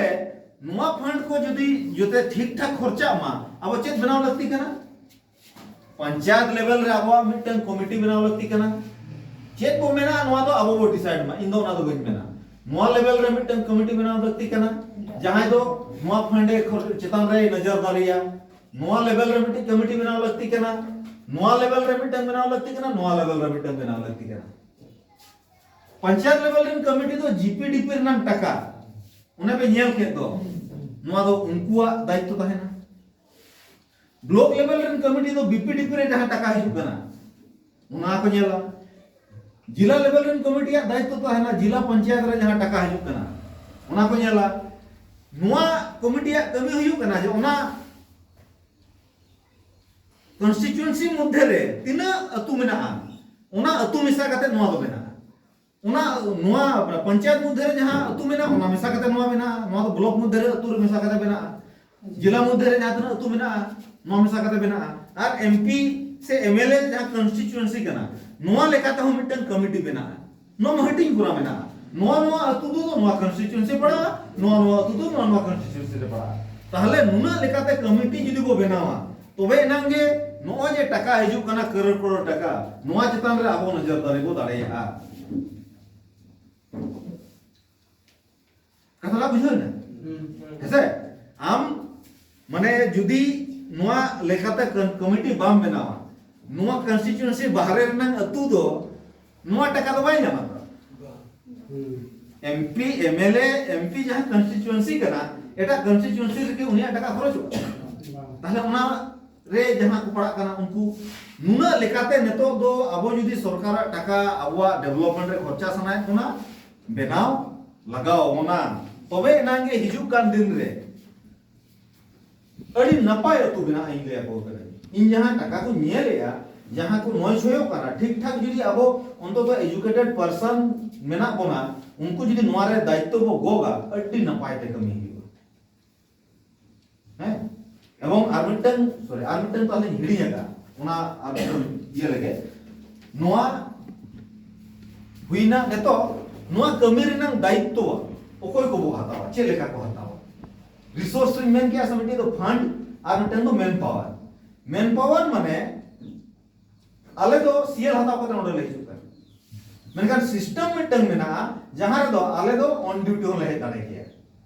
ᱱᱚᱣᱟ ᱯᱷᱟᱱᱰ ᱠᱚ ᱡᱩᱫᱤ ᱡᱚᱛᱚ ᱴᱷᱤᱠ ᱴᱷᱟᱠ ᱠᱷᱚᱨᱪᱟᱜ ᱢᱟ, ᱟᱵᱚ ᱪᱮᱫ ᱵᱮᱱᱟᱣ ᱞᱟᱹᱠᱛᱤ ᱠᱟᱱᱟ? ᱯᱚᱧᱪᱟᱭᱮᱛ ᱞᱮᱵᱮᱞ ᱨᱮ ᱟᱵᱚᱣᱟᱜ ᱢᱤᱫᱴᱟᱝ ᱠᱚᱢᱤᱴᱤ ᱵᱮᱱᱟᱣ ᱞᱟᱹᱠᱛᱤ ᱠᱟᱱᱟ᱾ ᱪᱮᱫ ᱵᱚ ᱢᱮᱱᱟ, ᱱᱚᱣᱟ ᱫᱚ ᱟᱵᱚ ᱵᱚ ᱰᱤᱥᱟᱭᱤᱰ ᱢᱟ, ᱤᱧ ᱫᱚ ᱚᱱᱟ ᱫᱚ ᱵᱟᱹᱧ ᱢᱮᱱᱟ᱾ ᱱᱚᱣᱟ ᱞᱮᱵᱮᱞ ᱨᱮ ᱢᱤᱫᱴᱟᱝ ᱠᱚᱢᱤᱴᱤ ᱵᱮᱱᱟᱣ ᱞᱟᱹᱠᱛᱤ ᱠᱟᱱᱟ, ᱡᱟᱦᱟᱸᱭ ᱫᱚ ᱱᱚᱣᱟ ᱯᱷᱟᱱᱰ ᱮ ᱠᱷᱚᱨ-, ᱪᱮᱛᱟᱱ ᱨᱮᱭ ᱱᱚᱡᱚᱨ ᱫᱟᱲᱮᱭᱟᱜᱼᱟ᱾ ᱱᱚᱣᱟ ᱞᱮᱵᱮᱞ ᱨᱮ ᱢᱤᱫᱴᱤᱡ ᱠᱚᱢᱤᱴᱤ ᱵᱮᱱᱟᱣ ᱞᱟᱹᱠᱛᱤ ᱠᱟᱱᱟ, ᱱᱚᱣᱟ ᱞᱮᱵᱮᱞ ᱨᱮ ᱢᱤᱫᱴᱟᱝ ᱵᱮᱱᱟᱣ ᱞᱟᱹᱠᱛᱤ ᱠᱟᱱᱟ, ᱱᱚᱣᱟ ᱞᱮᱵᱮᱞ ᱨᱮ ᱢᱤᱫᱴᱟᱝ ᱵᱮᱱᱟᱣ ᱞᱟᱹᱠᱛᱤ ᱠᱟᱱᱟ᱾ ᱯᱚᱧᱪᱟᱭᱮᱛ ᱞᱮᱵᱮᱞ ᱨᱮᱱ ᱠᱚᱢᱤᱴᱤ ᱫᱚ ᱡᱤᱯᱤᱰᱤᱯᱤ ᱨᱮᱱᱟᱜ ᱴᱟᱠᱟ, ᱚᱱᱮ ᱯᱮ ᱧᱮᱞ ᱠᱮᱫ ᱫᱚ, ᱱᱚᱣᱟ ᱫᱚ ᱩᱱᱠᱩᱣᱟᱜ ᱫᱟᱭᱤᱛᱛᱚ ᱛᱟᱦᱮᱱᱟ᱾ ᱵᱞᱚᱠ ᱞᱮᱵᱮᱞ ᱨᱮᱱ ᱠᱚᱢᱤᱴᱤ ᱫᱚ ᱵᱤᱯᱤᱰᱤᱯᱤ ᱨᱮ ᱡᱟᱦᱟᱸ ᱴᱟᱠᱟ ᱦᱤᱡᱩᱜ ᱠᱟᱱᱟ, ᱚᱱᱟ ᱠᱚ ᱧᱮᱞᱟ᱾ ᱡᱮᱞᱟ ᱞᱮᱵᱮᱞ ᱨᱮᱱ ᱠᱚᱢᱤᱴᱤᱭᱟᱜ ᱫᱟᱭᱤᱛᱛᱚ ᱛᱟᱦᱮᱱᱟ ᱡᱮᱞᱟ ᱯᱚᱧᱪᱟᱭᱮᱛ ᱨᱮ ᱡᱟᱦᱟᱸ ᱴᱟᱠᱟ ᱦᱤᱡᱩᱜ ᱠᱟᱱᱟ, ᱚᱱᱟ ᱠᱚ ᱧᱮᱞᱟ᱾ ᱱᱚᱣᱟ ᱠᱚᱢᱤᱴᱤᱭᱟᱜ ᱠᱟᱹᱢᱤ ᱦᱩᱭᱩᱜ ᱠᱟᱱᱟ ᱡᱮ ᱚᱱᱟ ᱠᱚᱱᱥᱴᱤᱪᱩᱭᱮᱱᱥᱤ ᱢᱚᱫᱽᱫᱷᱮ ᱨᱮ ᱛᱤᱱᱟᱹᱜ ᱟᱹᱛᱩ ᱢᱮᱱᱟᱜᱼᱟ, ᱚᱱᱟ ᱟᱹᱛᱩ ᱢᱮᱥᱟ ᱠᱟᱛᱮ ᱱᱚᱣᱟ ᱫᱚ ᱢᱮᱱᱟᱜᱼᱟ᱾ ᱚᱱᱟ, ᱱᱚᱣᱟ ᱯᱚᱧᱪᱟᱭᱮᱛ ᱢᱚᱫᱽᱫᱷᱮ ᱨᱮ ᱡᱟᱦᱟᱸ ᱟᱹᱛᱩ ᱢᱮᱱᱟᱜᱼᱟ, ᱚᱱᱟ ᱢᱮᱥᱟ ᱠᱟᱛᱮ ᱱᱚᱣᱟ ᱢᱮᱱᱟᱜᱼᱟ, ᱱᱚᱣᱟ ᱫᱚ ᱵᱞᱚᱠ ᱢᱚᱫᱽᱫᱷᱮ ᱨᱮ ᱟᱹᱛᱩ ᱨᱮ ᱢᱮᱥᱟ ᱠᱟᱛᱮ ᱢᱮᱱᱟᱜᱼᱟ, ᱡᱮᱞᱟ ᱢᱚᱫᱽᱫᱷᱮ ᱨᱮ ᱡᱟᱦᱟᱸ ᱛᱤᱱᱟᱹᱜ ᱟᱹᱛᱩ ᱢᱮᱱᱟᱜᱼᱟ, ᱱᱚᱣᱟ ᱢᱮᱥᱟ ᱠᱟᱛᱮ ᱢᱮᱱᱟᱜᱼᱟ, ᱟᱨ ᱮᱢᱯᱤ ᱥᱮ ᱮᱢᱮᱞᱮ ᱡᱟᱦᱟᱸ ᱠᱚᱱᱥᱴᱤᱪᱩᱭᱮᱱᱥᱤ ᱠᱟᱱᱟ, ᱱᱚᱣᱟ ᱞᱮᱠᱟ ᱛᱮᱦᱚᱸ ᱢᱤᱫᱴᱟᱝ ᱠᱚᱢᱤᱴᱤ ᱢᱮᱱᱟᱜᱼᱟ᱾ ᱱᱚᱣᱟ ᱢᱟ ᱦᱟᱹᱴᱤᱧ ᱠᱚᱨᱟ ᱢᱮᱱᱟᱜᱼᱟ, ᱱᱚᱣᱟ ᱱᱚᱣᱟ ᱟᱹᱛᱩ ᱫᱚ ᱱᱚᱣᱟ ᱠᱚᱱᱥᱴᱤᱪᱩᱭᱮᱱᱥᱤ ᱯᱟᱲᱟᱜᱼᱟ, ᱱᱚᱣᱟ ᱱᱚᱣᱟ ᱟᱹᱛᱩ ᱫᱚ ᱱᱚᱣᱟ ᱱᱚᱣᱟ ᱠᱚᱱᱥᱴᱤᱪᱩᱭᱮᱱᱥᱤ ᱨᱮ ᱯᱟᱲᱟᱜᱼᱟ᱾ ᱛᱟᱦᱞᱮ ᱱᱩᱱᱟᱹᱜ ᱞᱮᱠᱟᱛᱮ ᱠᱚᱢᱤᱴᱤ ᱡᱩᱫᱤ ᱵᱚ ᱵᱮᱱᱟᱣᱟ, ᱛᱚᱵᱮ ᱮᱱᱟᱝ ᱜᱮ ᱱᱚᱜᱼᱚᱭ ᱡᱮ ᱴᱟᱠᱟ ᱦᱤᱡᱩᱜ ᱠᱟᱱᱟ, ᱠᱟᱨᱳᱲ ᱠᱟᱨᱳᱲ ᱴᱟᱠᱟ, ᱱᱚᱣᱟ ᱪᱮᱛᱟᱱ ᱨᱮ ᱟᱵᱚ ᱱᱚᱡᱚᱨ ᱫᱟᱨᱤ ᱵᱚ ᱫᱟᱲᱮᱭᱟᱜᱼᱟ᱾ ᱠᱟᱛᱷᱟ ᱴᱟᱜ ᱵᱩᱡᱷᱟᱹᱣ ᱮᱱᱟ? ᱦᱮᱸᱥᱮ? ᱟᱢ ᱢᱟᱱᱮ ᱡᱩᱫᱤ ᱱᱚᱣᱟ ᱞᱮᱠᱟᱛᱮ ᱠᱚ-, ᱠᱚᱢᱤᱴᱤ ᱵᱟᱢ ᱵᱮᱱᱟᱣᱟ, ᱱᱚᱣᱟ ᱠᱚᱱᱥᱴᱤᱪᱩᱭᱮᱱᱥᱤ ᱵᱟᱦᱨᱮ ᱨᱮᱱᱟᱝ ᱟᱹᱛᱩ ᱫᱚ ᱱᱚᱣᱟ ᱴᱟᱠᱟ ᱫᱚ ᱵᱟᱭ ᱧᱟᱢᱟ ᱛᱚ᱾ ᱮᱢᱯᱤ, ᱮᱢᱮᱞᱮ, ᱮᱢᱯᱤ ᱡᱟᱦᱟᱸ ᱠᱚᱱᱥᱴᱤᱪᱩᱭᱮᱱᱥᱤ ᱠᱟᱱᱟ, ᱮᱴᱟᱜ ᱠᱚᱱᱥᱴᱤᱪᱩᱭᱮᱱᱥᱤ ᱨᱮᱜᱮ ᱩᱱᱤᱭᱟᱜ ᱴᱟᱠᱟ ᱠᱷᱚᱨᱚᱪᱚᱜᱼᱟ᱾ ᱛᱟᱦᱞᱮ ᱚᱱᱟ ᱨᱮ ᱡᱟᱦᱟᱸ ᱠᱚ ᱯᱟᱲᱦᱟᱜ ᱠᱟᱱᱟ ᱩᱱᱠᱩ ᱱᱩᱱᱟᱹᱜ ᱞᱮᱠᱟᱛᱮ ᱱᱤᱛᱚᱜ ᱫᱚ ᱟᱵᱚ ᱡᱩᱫᱤ ᱥᱚᱨᱠᱟᱨᱟᱜ ᱴᱟᱠᱟ ᱟᱵᱚᱣᱟᱜ ᱰᱮᱵᱷᱞᱚᱯᱢᱮᱱᱴ ᱨᱮ ᱠᱷᱚᱨᱪᱟ ᱥᱟᱱᱟᱭᱮᱫ ᱵᱚᱱᱟ, ᱵᱮᱱᱟᱣ ᱞᱟᱜᱟᱣ ᱟᱵᱚᱱᱟ, ᱛᱚᱵᱮ ᱮᱱᱟᱝ ᱜᱮ ᱦᱤᱡᱩᱜ ᱠᱟᱱ ᱫᱤᱱ ᱨᱮ ᱟᱹᱰᱤ ᱱᱟᱯᱟᱭ ᱟᱹᱛᱩ ᱵᱮᱱᱟᱜᱼᱟ᱾ ᱤᱧ ᱞᱟᱹᱭ ᱟᱠᱚ ᱠᱟᱹᱱᱟᱹᱧ, ᱤᱧ ᱡᱟᱦᱟᱸ ᱴᱟᱠᱟ ᱠᱚ ᱧᱮᱞᱮᱜᱼᱟ, ᱡᱟᱦᱟᱸ ᱠᱚ ᱱᱚᱭ ᱥᱚᱭᱚᱜ ᱠᱟᱱᱟ, ᱴᱷᱤᱠ ᱴᱷᱟᱠ ᱡᱩᱫᱤ ᱟᱵᱚ ᱚᱱᱛᱚᱛᱚ educated person ᱢᱮᱱᱟᱜ ᱵᱚᱱᱟ, ᱩᱱᱠᱩ ᱡᱩᱫᱤ ᱱᱚᱣᱟ ᱨᱮ ᱫᱟᱭᱤᱛᱛᱚ ᱵᱚ ᱜᱚᱜᱟ, ᱟᱹᱰᱤ ᱱᱟᱯᱟᱭ ᱛᱮ ᱠᱟᱹᱢᱤ ᱦᱩᱭᱩᱜᱼᱟ᱾ ᱦᱮᱸ, ᱮᱵᱚᱝ ᱟᱨ ᱢᱤᱫᱴᱟᱝ, ᱥᱚᱨᱤ, ᱟᱨ ᱢᱤᱫᱴᱟᱝ ᱛᱟᱦᱞᱮᱧ ᱦᱤᱲᱤᱧ ᱟᱠᱟᱫ, ᱚᱱᱟ ᱟᱨ ᱢᱤᱫᱴᱟᱝ ᱤᱭᱟᱹ ᱞᱮᱜᱮ᱾ ᱱᱚᱣᱟ ᱦᱩᱭᱱᱟ ᱱᱤᱛᱚᱜ, ᱱᱚᱣᱟ ᱠᱟᱹᱢᱤ ᱨᱮᱱᱟᱜ ᱫᱟᱭᱤᱛᱛᱚ ᱚᱠᱚᱭ ᱠᱚᱵᱚ ᱦᱟᱛᱟᱣᱟ, ᱪᱮᱫ ᱞᱮᱠᱟ ᱠᱚ ᱦᱟᱛᱟᱣᱟ? ᱨᱤᱥᱳᱨᱥ ᱨᱤᱧ ᱢᱮᱱ ᱠᱮᱜᱼᱟ ᱥᱮ, ᱢᱤᱫᱴᱮᱱ ᱫᱚ ᱯᱷᱟᱱᱰ ᱟᱨ ᱢᱤᱫᱴᱮᱱ ᱫᱚ ᱢᱮᱱ ᱯᱟᱣᱟᱨ᱾ ᱢᱮᱱ ᱯᱟᱣᱟᱨ ᱢᱟᱱᱮ ᱟᱞᱮ ᱫᱚ ᱥᱤᱭᱮᱞ ᱦᱟᱛᱟᱣ ᱠᱟᱛᱮ ᱱᱚᱰᱮ ᱞᱮ ᱦᱤᱡᱩᱜ ᱠᱟᱱᱟ, ᱢᱮᱱᱠᱷᱟᱱ ᱥᱤᱥᱴᱮᱢ ᱢᱤᱫᱴᱟᱝ ᱢᱮᱱᱟᱜᱼᱟ ᱡᱟᱦᱟᱸ ᱨᱮᱫᱚ ᱟᱞᱮ ᱫᱚ ᱚᱱ ᱰᱤᱭᱩᱴᱤ ᱦᱚᱸᱞᱮ ᱦᱮᱡ ᱫᱟᱲᱮ ᱜᱮᱭᱟ᱾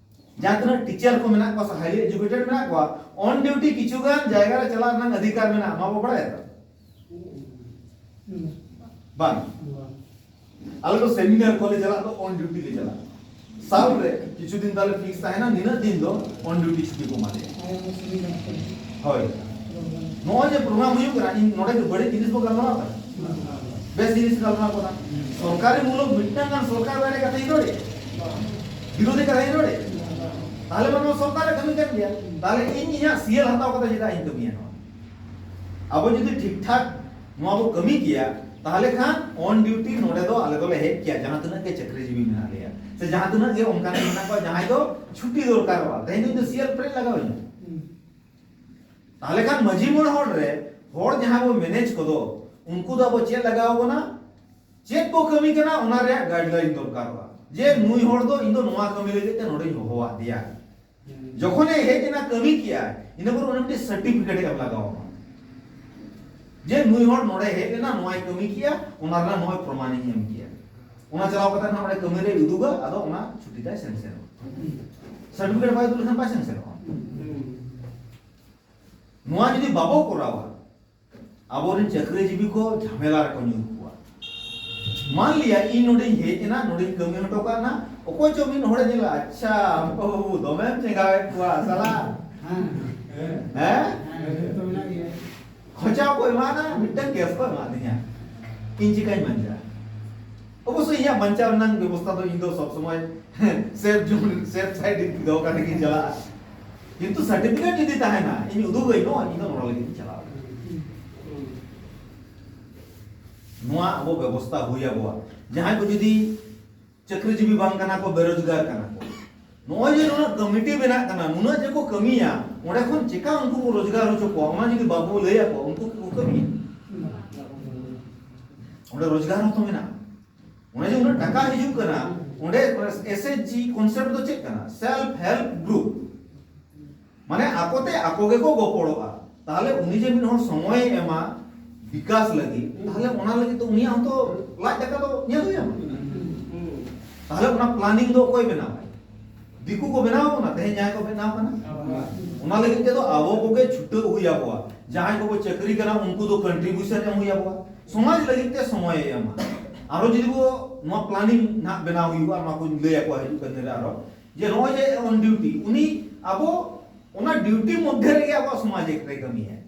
ᱡᱟᱦᱟᱸ ᱛᱤᱱᱟᱹᱜ ᱴᱤᱪᱟᱨ ᱠᱚ ᱢᱮᱱᱟᱜ ᱠᱚᱣᱟ ᱥᱮ ᱦᱟᱭᱞᱤ ᱮᱡᱩᱠᱮᱴᱮᱰ ᱢᱮᱱᱟᱜ ᱠᱚᱣᱟ, ᱚᱱ ᱰᱤᱭᱩᱴᱤ ᱠᱤᱪᱷᱩ ᱜᱟᱱ ᱡᱟᱭᱜᱟ ᱨᱮ ᱪᱟᱞᱟᱜ ᱨᱮᱱᱟᱜ ᱚᱫᱷᱤᱠᱟᱨ ᱢᱮᱱᱟᱜᱼᱟ, ᱱᱚᱣᱟ ᱵᱚ ᱵᱟᱲᱟᱭᱟ ᱛᱚ? ᱵᱟᱝ᱾ ᱟᱞᱮ ᱫᱚ ᱥᱮᱢᱤᱱᱟᱨ ᱠᱚᱞᱮ ᱪᱟᱞᱟᱜ ᱫᱚ ᱚᱱ ᱰᱤᱭᱩᱴᱤ ᱞᱮ ᱪᱟᱞᱟᱜᱼᱟ᱾ ᱥᱟᱞ ᱨᱮ ᱠᱤᱪᱷᱩ ᱫᱤᱱ ᱛᱟᱦᱞᱮ ᱯᱷᱤᱠᱥ ᱛᱟᱦᱮᱱᱟ, ᱱᱤᱱᱟᱹᱜ ᱫᱤᱱ ᱫᱚ ᱚᱱ ᱰᱤᱭᱩᱴᱤ ᱪᱷᱩᱴᱤ ᱠᱚ ᱮᱢᱟ ᱞᱮᱭᱟ᱾ ᱦᱳᱭ, ᱱᱚᱜᱼᱚᱭ ᱡᱮ ᱯᱨᱳᱜᱨᱟᱢ ᱦᱩᱭᱩᱜ ᱠᱟᱱᱟ, ᱤᱧ ᱱᱚᱰᱮ ᱠᱤ ᱵᱟᱹᱲᱤᱡ ᱡᱤᱱᱤᱥ ᱵᱚ ᱜᱟᱞᱢᱟᱨᱟᱣ ᱠᱟᱱᱟ? ᱵᱮᱥ ᱡᱤᱱᱤᱥ ᱜᱟᱞᱢᱟᱨᱟᱣ ᱠᱟᱱᱟ᱾ ᱥᱚᱨᱠᱟᱨᱤ ᱢᱩᱞᱚᱠ ᱢᱤᱫᱴᱟᱝ ᱜᱟᱱ ᱥᱚᱨᱠᱟᱨ ᱵᱟᱭᱨᱮ ᱠᱟᱛᱷᱟᱧ ᱨᱚᱲᱮᱫ, ᱵᱤᱨᱳᱫᱷᱤ ᱠᱟᱛᱷᱟᱧ ᱨᱚᱲᱮᱫ, ᱛᱟᱦᱞᱮ ᱢᱟ ᱱᱚᱣᱟ ᱥᱚᱨᱠᱟᱨ ᱨᱮ ᱠᱟᱹᱢᱤ ᱠᱟᱱ ᱜᱮᱭᱟ᱾ ᱛᱟᱦᱞᱮ ᱤᱧ ᱤᱧᱟᱹᱜ ᱥᱤᱭᱮᱞ ᱦᱟᱛᱟᱣ ᱠᱟᱛᱮ ᱪᱮᱫᱟᱜ ᱤᱧ ᱠᱟᱹᱢᱤᱭᱟ ᱱᱚᱣᱟ? ᱟᱵᱚ ᱡᱩᱫᱤ ᱴᱷᱤᱠ ᱴᱷᱟᱠ ᱱᱚᱣᱟ ᱵᱚ ᱠᱟᱹᱢᱤ ᱠᱮᱭᱟ, ᱛᱟᱦᱞᱮ ᱠᱷᱟᱱ ᱚᱱ ᱰᱤᱭᱩᱴᱤ ᱱᱚᱰᱮ ᱫᱚ ᱟᱞᱮ ᱫᱚᱞᱮ ᱦᱮᱡ ᱠᱮᱭᱟ, ᱡᱟᱦᱟᱸ ᱛᱤᱱᱟᱹᱜ ᱜᱮ ᱪᱟᱹᱠᱨᱤᱡᱤᱵᱤ ᱢᱮᱱᱟᱜ ᱞᱮᱭᱟ, ᱥᱮ ᱡᱟᱦᱟᱸ ᱛᱤᱱᱟᱹᱜ ᱜᱮ ᱚᱱᱠᱟᱱ ᱢᱮᱱᱟᱜ ᱠᱚᱣᱟ ᱡᱟᱦᱟᱸᱭ ᱫᱚ ᱪᱷᱩᱴᱤ ᱫᱚᱨᱠᱟᱨᱚᱜᱼᱟ᱾ ᱛᱮᱦᱮᱧ ᱫᱚ ᱤᱧ ᱫᱚ ᱥᱤᱭᱮᱞ ᱯᱮᱨᱮᱡ ᱞᱟᱜᱟᱣ ᱤᱧᱟ᱾ ᱛᱟᱦᱞᱮ ᱠᱷᱟᱱ ᱢᱟᱹᱡᱷᱤ ᱢᱚᱬᱮ ᱦᱚᱲ ᱨᱮ ᱦᱚᱲ ᱡᱟᱦᱟᱸ ᱵᱚ ᱢᱮᱱᱮᱡᱽ ᱠᱚᱫᱚ, ᱩᱱᱠᱩ ᱫᱚ ᱟᱵᱚ ᱪᱮᱫ ᱞᱟᱜᱟᱣ ᱵᱚᱱᱟ? ᱪᱮᱫ ᱵᱚ ᱠᱟᱹᱢᱤ ᱠᱟᱱᱟ, ᱚᱱᱟ ᱨᱮᱭᱟᱜ ᱜᱟᱭᱤᱰᱞᱟᱭᱤᱱ ᱫᱚᱨᱠᱟᱨᱚᱜᱼᱟ, ᱡᱮ ᱱᱩᱭ ᱦᱚᱲ ᱫᱚ ᱤᱧ ᱫᱚ ᱱᱚᱣᱟ ᱠᱟᱹᱢᱤ ᱞᱟᱹᱜᱤᱫ ᱛᱮ ᱱᱚᱰᱮᱧ ᱦᱚᱦᱚᱣᱟᱫ ᱫᱮᱭᱟ᱾ ᱡᱚᱠᱷᱚᱱᱮ ᱦᱮᱡ ᱮᱱᱟ, ᱠᱟᱹᱢᱤ ᱠᱮᱜᱼᱟᱭ, ᱤᱱᱟᱹ ᱯᱚᱨ ᱩᱱᱤ ᱢᱤᱫᱴᱤᱡ ᱥᱟᱨᱴᱤᱯᱷᱤᱠᱮᱴ ᱮᱢ ᱞᱟᱜᱟᱣ ᱟᱢᱟ, ᱡᱮ ᱱᱩᱭ ᱦᱚᱲ ᱱᱚᱰᱮ ᱦᱮᱡ ᱞᱮᱱᱟ, ᱱᱚᱣᱟᱭ ᱠᱟᱹᱢᱤ ᱠᱮᱜᱼᱟ, ᱚᱱᱟ ᱨᱮᱱᱟᱜ ᱱᱚᱜᱼᱚᱭ ᱯᱨᱚᱢᱟᱱᱤᱧ ᱮᱢ ᱠᱮᱜᱼᱟ᱾ ᱚᱱᱟ ᱪᱟᱞᱟᱣ ᱠᱟᱛᱮ ᱱᱟᱜ ᱚᱸᱰᱮ ᱠᱟᱹᱢᱤ ᱨᱮᱭ ᱩᱫᱩᱜᱟ, ᱟᱫᱚ ᱚᱱᱟ ᱪᱷᱩᱴᱤ ᱛᱟᱭ ᱥᱮᱱ ᱥᱮᱱᱚᱜᱼᱟ᱾ ᱥᱟᱨᱴᱤᱯᱷᱤᱠᱮᱴ ᱵᱟᱭ ᱩᱫᱩᱜ ᱞᱮᱠᱷᱟᱱ ᱵᱟᱭ ᱥᱮᱱ ᱥᱮᱱᱚᱜᱼᱟ᱾ ᱱᱚᱣᱟ ᱡᱩᱫᱤ ᱵᱟᱵᱚ ᱠᱚᱨᱟᱣᱟ, ᱟᱵᱚᱨᱮᱱ ᱪᱟᱹᱠᱨᱤᱡᱤᱵᱤ ᱠᱚ ᱡᱷᱟᱢᱮᱞᱟ ᱨᱮᱠᱚ ᱧᱩᱨ ᱠᱚᱣᱟ᱾ ᱢᱟᱱ ᱞᱤᱭᱟ, ᱤᱧ ᱱᱚᱰᱮᱧ ᱦᱮᱡ ᱮᱱᱟ, ᱱᱚᱰᱮᱧ ᱠᱟᱹᱢᱤ ᱦᱚᱴᱚ ᱠᱟᱜ ᱱᱟ, ᱚᱠᱚᱭ ᱪᱚ ᱢᱤᱫ ᱦᱚᱲᱮ ᱧᱮᱞᱟ, "ᱟᱪᱪᱷᱟ, ᱟᱢ ᱠᱚ ᱵᱟᱹᱵᱩ ᱫᱚᱢᱮᱢ ᱪᱮᱸᱜᱟᱣᱮᱫ ᱠᱚᱣᱟ ᱥᱟᱞᱟ᱾" ᱦᱮᱸ? ᱦᱮᱸ, ᱡᱚᱛᱚ ᱢᱮᱱᱟᱜ ᱜᱮᱭᱟ᱾ ᱠᱷᱚᱪᱟ ᱠᱚ ᱮᱢᱟᱫᱟ, ᱢᱤᱫᱴᱟᱝ ᱜᱮᱥ ᱠᱚ ᱮᱢᱟᱫᱤᱧᱟ᱾ ᱤᱧ ᱪᱤᱠᱟᱹᱧ ᱵᱟᱧᱪᱟᱜᱼᱟ? ᱚᱵᱚᱥᱥᱳᱭ ᱤᱧᱟᱜ ᱵᱟᱧᱪᱟᱣ ᱨᱮᱱᱟᱜ ᱵᱮᱵᱚᱥᱛᱷᱟ ᱫᱚ ᱤᱧ ᱫᱚ ᱥᱚᱵ ᱥᱚᱢᱚᱭ ᱥᱮᱯ ᱡᱳᱱ, ᱥᱮᱯ ᱥᱟᱭᱤᱰ ᱨᱮ ᱫᱚᱦᱚ ᱠᱟᱛᱮ ᱜᱤᱧ ᱪᱟᱞᱟᱜᱼᱟ᱾ ᱠᱤᱱᱛᱩ ᱥᱟᱨᱴᱤᱯᱷᱤᱠᱮᱴ ᱡᱩᱫᱤ ᱛᱟᱦᱮᱱᱟ, ᱤᱧ ᱩᱫᱩᱜᱟᱹᱧ, ᱱᱚᱣᱟ ᱤᱧ ᱫᱚ ᱱᱚᱣᱟ ᱞᱟᱹᱜᱤᱫ ᱤᱧ ᱪᱟᱞᱟᱣ ᱠᱟᱱᱟ᱾ ᱱᱚᱣᱟ ᱟᱵᱚ ᱵᱮᱵᱚᱥᱛᱷᱟ ᱦᱩᱭ ᱟᱵᱚᱣᱟ᱾ ᱡᱟᱦᱟᱸᱭ ᱠᱚ ᱡᱩᱫᱤ ᱪᱟᱹᱠᱨᱤᱡᱤᱵᱤ ᱵᱟᱝ ᱠᱟᱱᱟ ᱠᱚ, ᱵᱮᱨᱳᱡᱽᱜᱟᱨ ᱠᱟᱱᱟ ᱠᱚ, ᱱᱚᱜᱼᱚᱭ ᱡᱮ ᱱᱩᱱᱟᱹᱜ ᱠᱚᱢᱤᱴᱤ ᱵᱮᱱᱟᱜ ᱠᱟᱱᱟ, ᱱᱩᱱᱟᱹᱜ ᱡᱮ ᱠᱚ ᱠᱟᱹᱢᱤᱭᱟ, ᱚᱸᱰᱮ ᱠᱷᱚᱱ ᱪᱮᱠᱟ ᱩᱱᱠᱩ ᱠᱚ ᱨᱳᱡᱽᱜᱟᱨ ᱦᱚᱪᱚ ᱠᱚᱣᱟ, ᱚᱱᱟ ᱡᱩᱫᱤ ᱵᱟᱵᱚ ᱞᱟᱹᱭ ᱟᱠᱚᱣᱟ, ᱩᱱᱠᱩ ᱠᱚ ᱠᱟᱹᱢᱤᱭᱟ? ᱚᱸᱰᱮ ᱨᱳᱡᱽᱜᱟᱨ ᱦᱚᱸᱛᱚ ᱢᱮᱱᱟᱜᱼᱟ᱾ ᱚᱸᱰᱮ ᱡᱮ ᱩᱱᱟᱹᱜ ᱴᱟᱠᱟ ᱦᱤᱡᱩᱜ ᱠᱟᱱᱟ, ᱚᱸᱰᱮ ᱮᱥ ᱮᱭᱤᱪ ᱡᱤ ᱠᱚᱱᱥᱮᱯᱴ ᱫᱚ ᱪᱮᱫ ᱠᱟᱱᱟ? ᱥᱮᱞᱯ ᱦᱮᱞᱯ ᱜᱨᱩᱯ, ᱢᱟᱱᱮ ᱟᱠᱚᱛᱮ ᱟᱠᱚ ᱜᱮᱠᱚ ᱜᱚᱯᱚᱲᱚᱜᱼᱟ᱾ ᱛᱟᱦᱚᱞᱮ ᱩᱱᱤ ᱡᱮ ᱢᱤᱫ ᱦᱚᱲ ᱥᱚᱢᱚᱭᱮ ᱮᱢᱟ ᱵᱤᱠᱟᱥ ᱞᱟᱹᱜᱤᱫ, ᱛᱟᱦᱚᱞᱮ ᱚᱱᱟ ᱞᱟᱹᱜᱤᱫ ᱛᱮ ᱩᱱᱤᱭᱟᱜ ᱦᱚᱸᱛᱚ ᱞᱟᱡ ᱫᱟᱠᱟ ᱫᱚ ᱧᱮᱞ ᱦᱩᱭ ᱟᱢᱟ᱾ ᱛᱟᱦᱚᱞᱮ ᱚᱱᱟ ᱯᱞᱟᱱᱤᱝ ᱫᱚ ᱚᱠᱚᱭ ᱵᱮᱱᱟᱣᱟᱭ? ᱫᱤᱠᱩ ᱠᱚ ᱵᱮᱱᱟᱣ ᱠᱟᱱᱟ, ᱛᱮᱦᱮᱧ ᱡᱟᱦᱟᱸᱭ ᱠᱚ ᱵᱮᱱᱟᱣ ᱠᱟᱱᱟ᱾ ᱚᱱᱟ ᱞᱟᱹᱜᱤᱫ ᱛᱮᱫᱚ ᱟᱵᱚ ᱠᱚᱜᱮ ᱪᱷᱩᱴᱟᱹᱣ ᱦᱩᱭ ᱟᱵᱚᱣᱟ᱾ ᱡᱟᱦᱟᱸᱭ ᱠᱚᱠᱚ ᱪᱟᱹᱠᱨᱤ ᱠᱟᱱᱟ, ᱩᱱᱠᱩ ᱫᱚ ᱠᱚᱱᱴᱨᱤᱵᱤᱭᱩᱥᱚᱱ ᱮᱢ ᱦᱩᱭ ᱟᱵᱚᱣᱟ᱾ ᱥᱚᱢᱟᱡᱽ ᱞᱟᱹᱜᱤᱫ ᱛᱮ ᱥᱚᱢᱚᱭ ᱮ ᱮᱢᱟ᱾ ᱟᱨᱚ ᱡᱩᱫᱤ ᱵᱚ ᱱᱚᱣᱟ ᱯᱞᱟᱱᱤᱝ ᱱᱟᱦᱟᱜ ᱵᱮᱱᱟᱣ ᱦᱩᱭᱩᱜᱼᱟ, ᱱᱚᱣᱟ ᱠᱚᱧ ᱞᱟᱹᱭ ᱟᱠᱚᱣᱟ ᱦᱤᱡᱩᱜ ᱠᱟᱱ ᱫᱤᱱ ᱨᱮ ᱟᱨᱚ, ᱡᱮ ᱱᱚᱜᱼᱚᱭ ᱡᱮ ᱚᱱ ᱰᱤᱭᱩᱴᱤ, ᱩᱱᱤ ᱟᱵᱚ ᱚᱱᱟ ᱰᱤᱭᱩᱴᱤ ᱢᱚᱫᱽᱫᱷᱮ ᱨᱮᱜᱮ ᱟᱵᱚᱣᱟᱜ ᱥᱚᱢᱟᱡᱽ ᱨᱮ ᱠᱟᱹᱢᱤᱭᱟᱭ᱾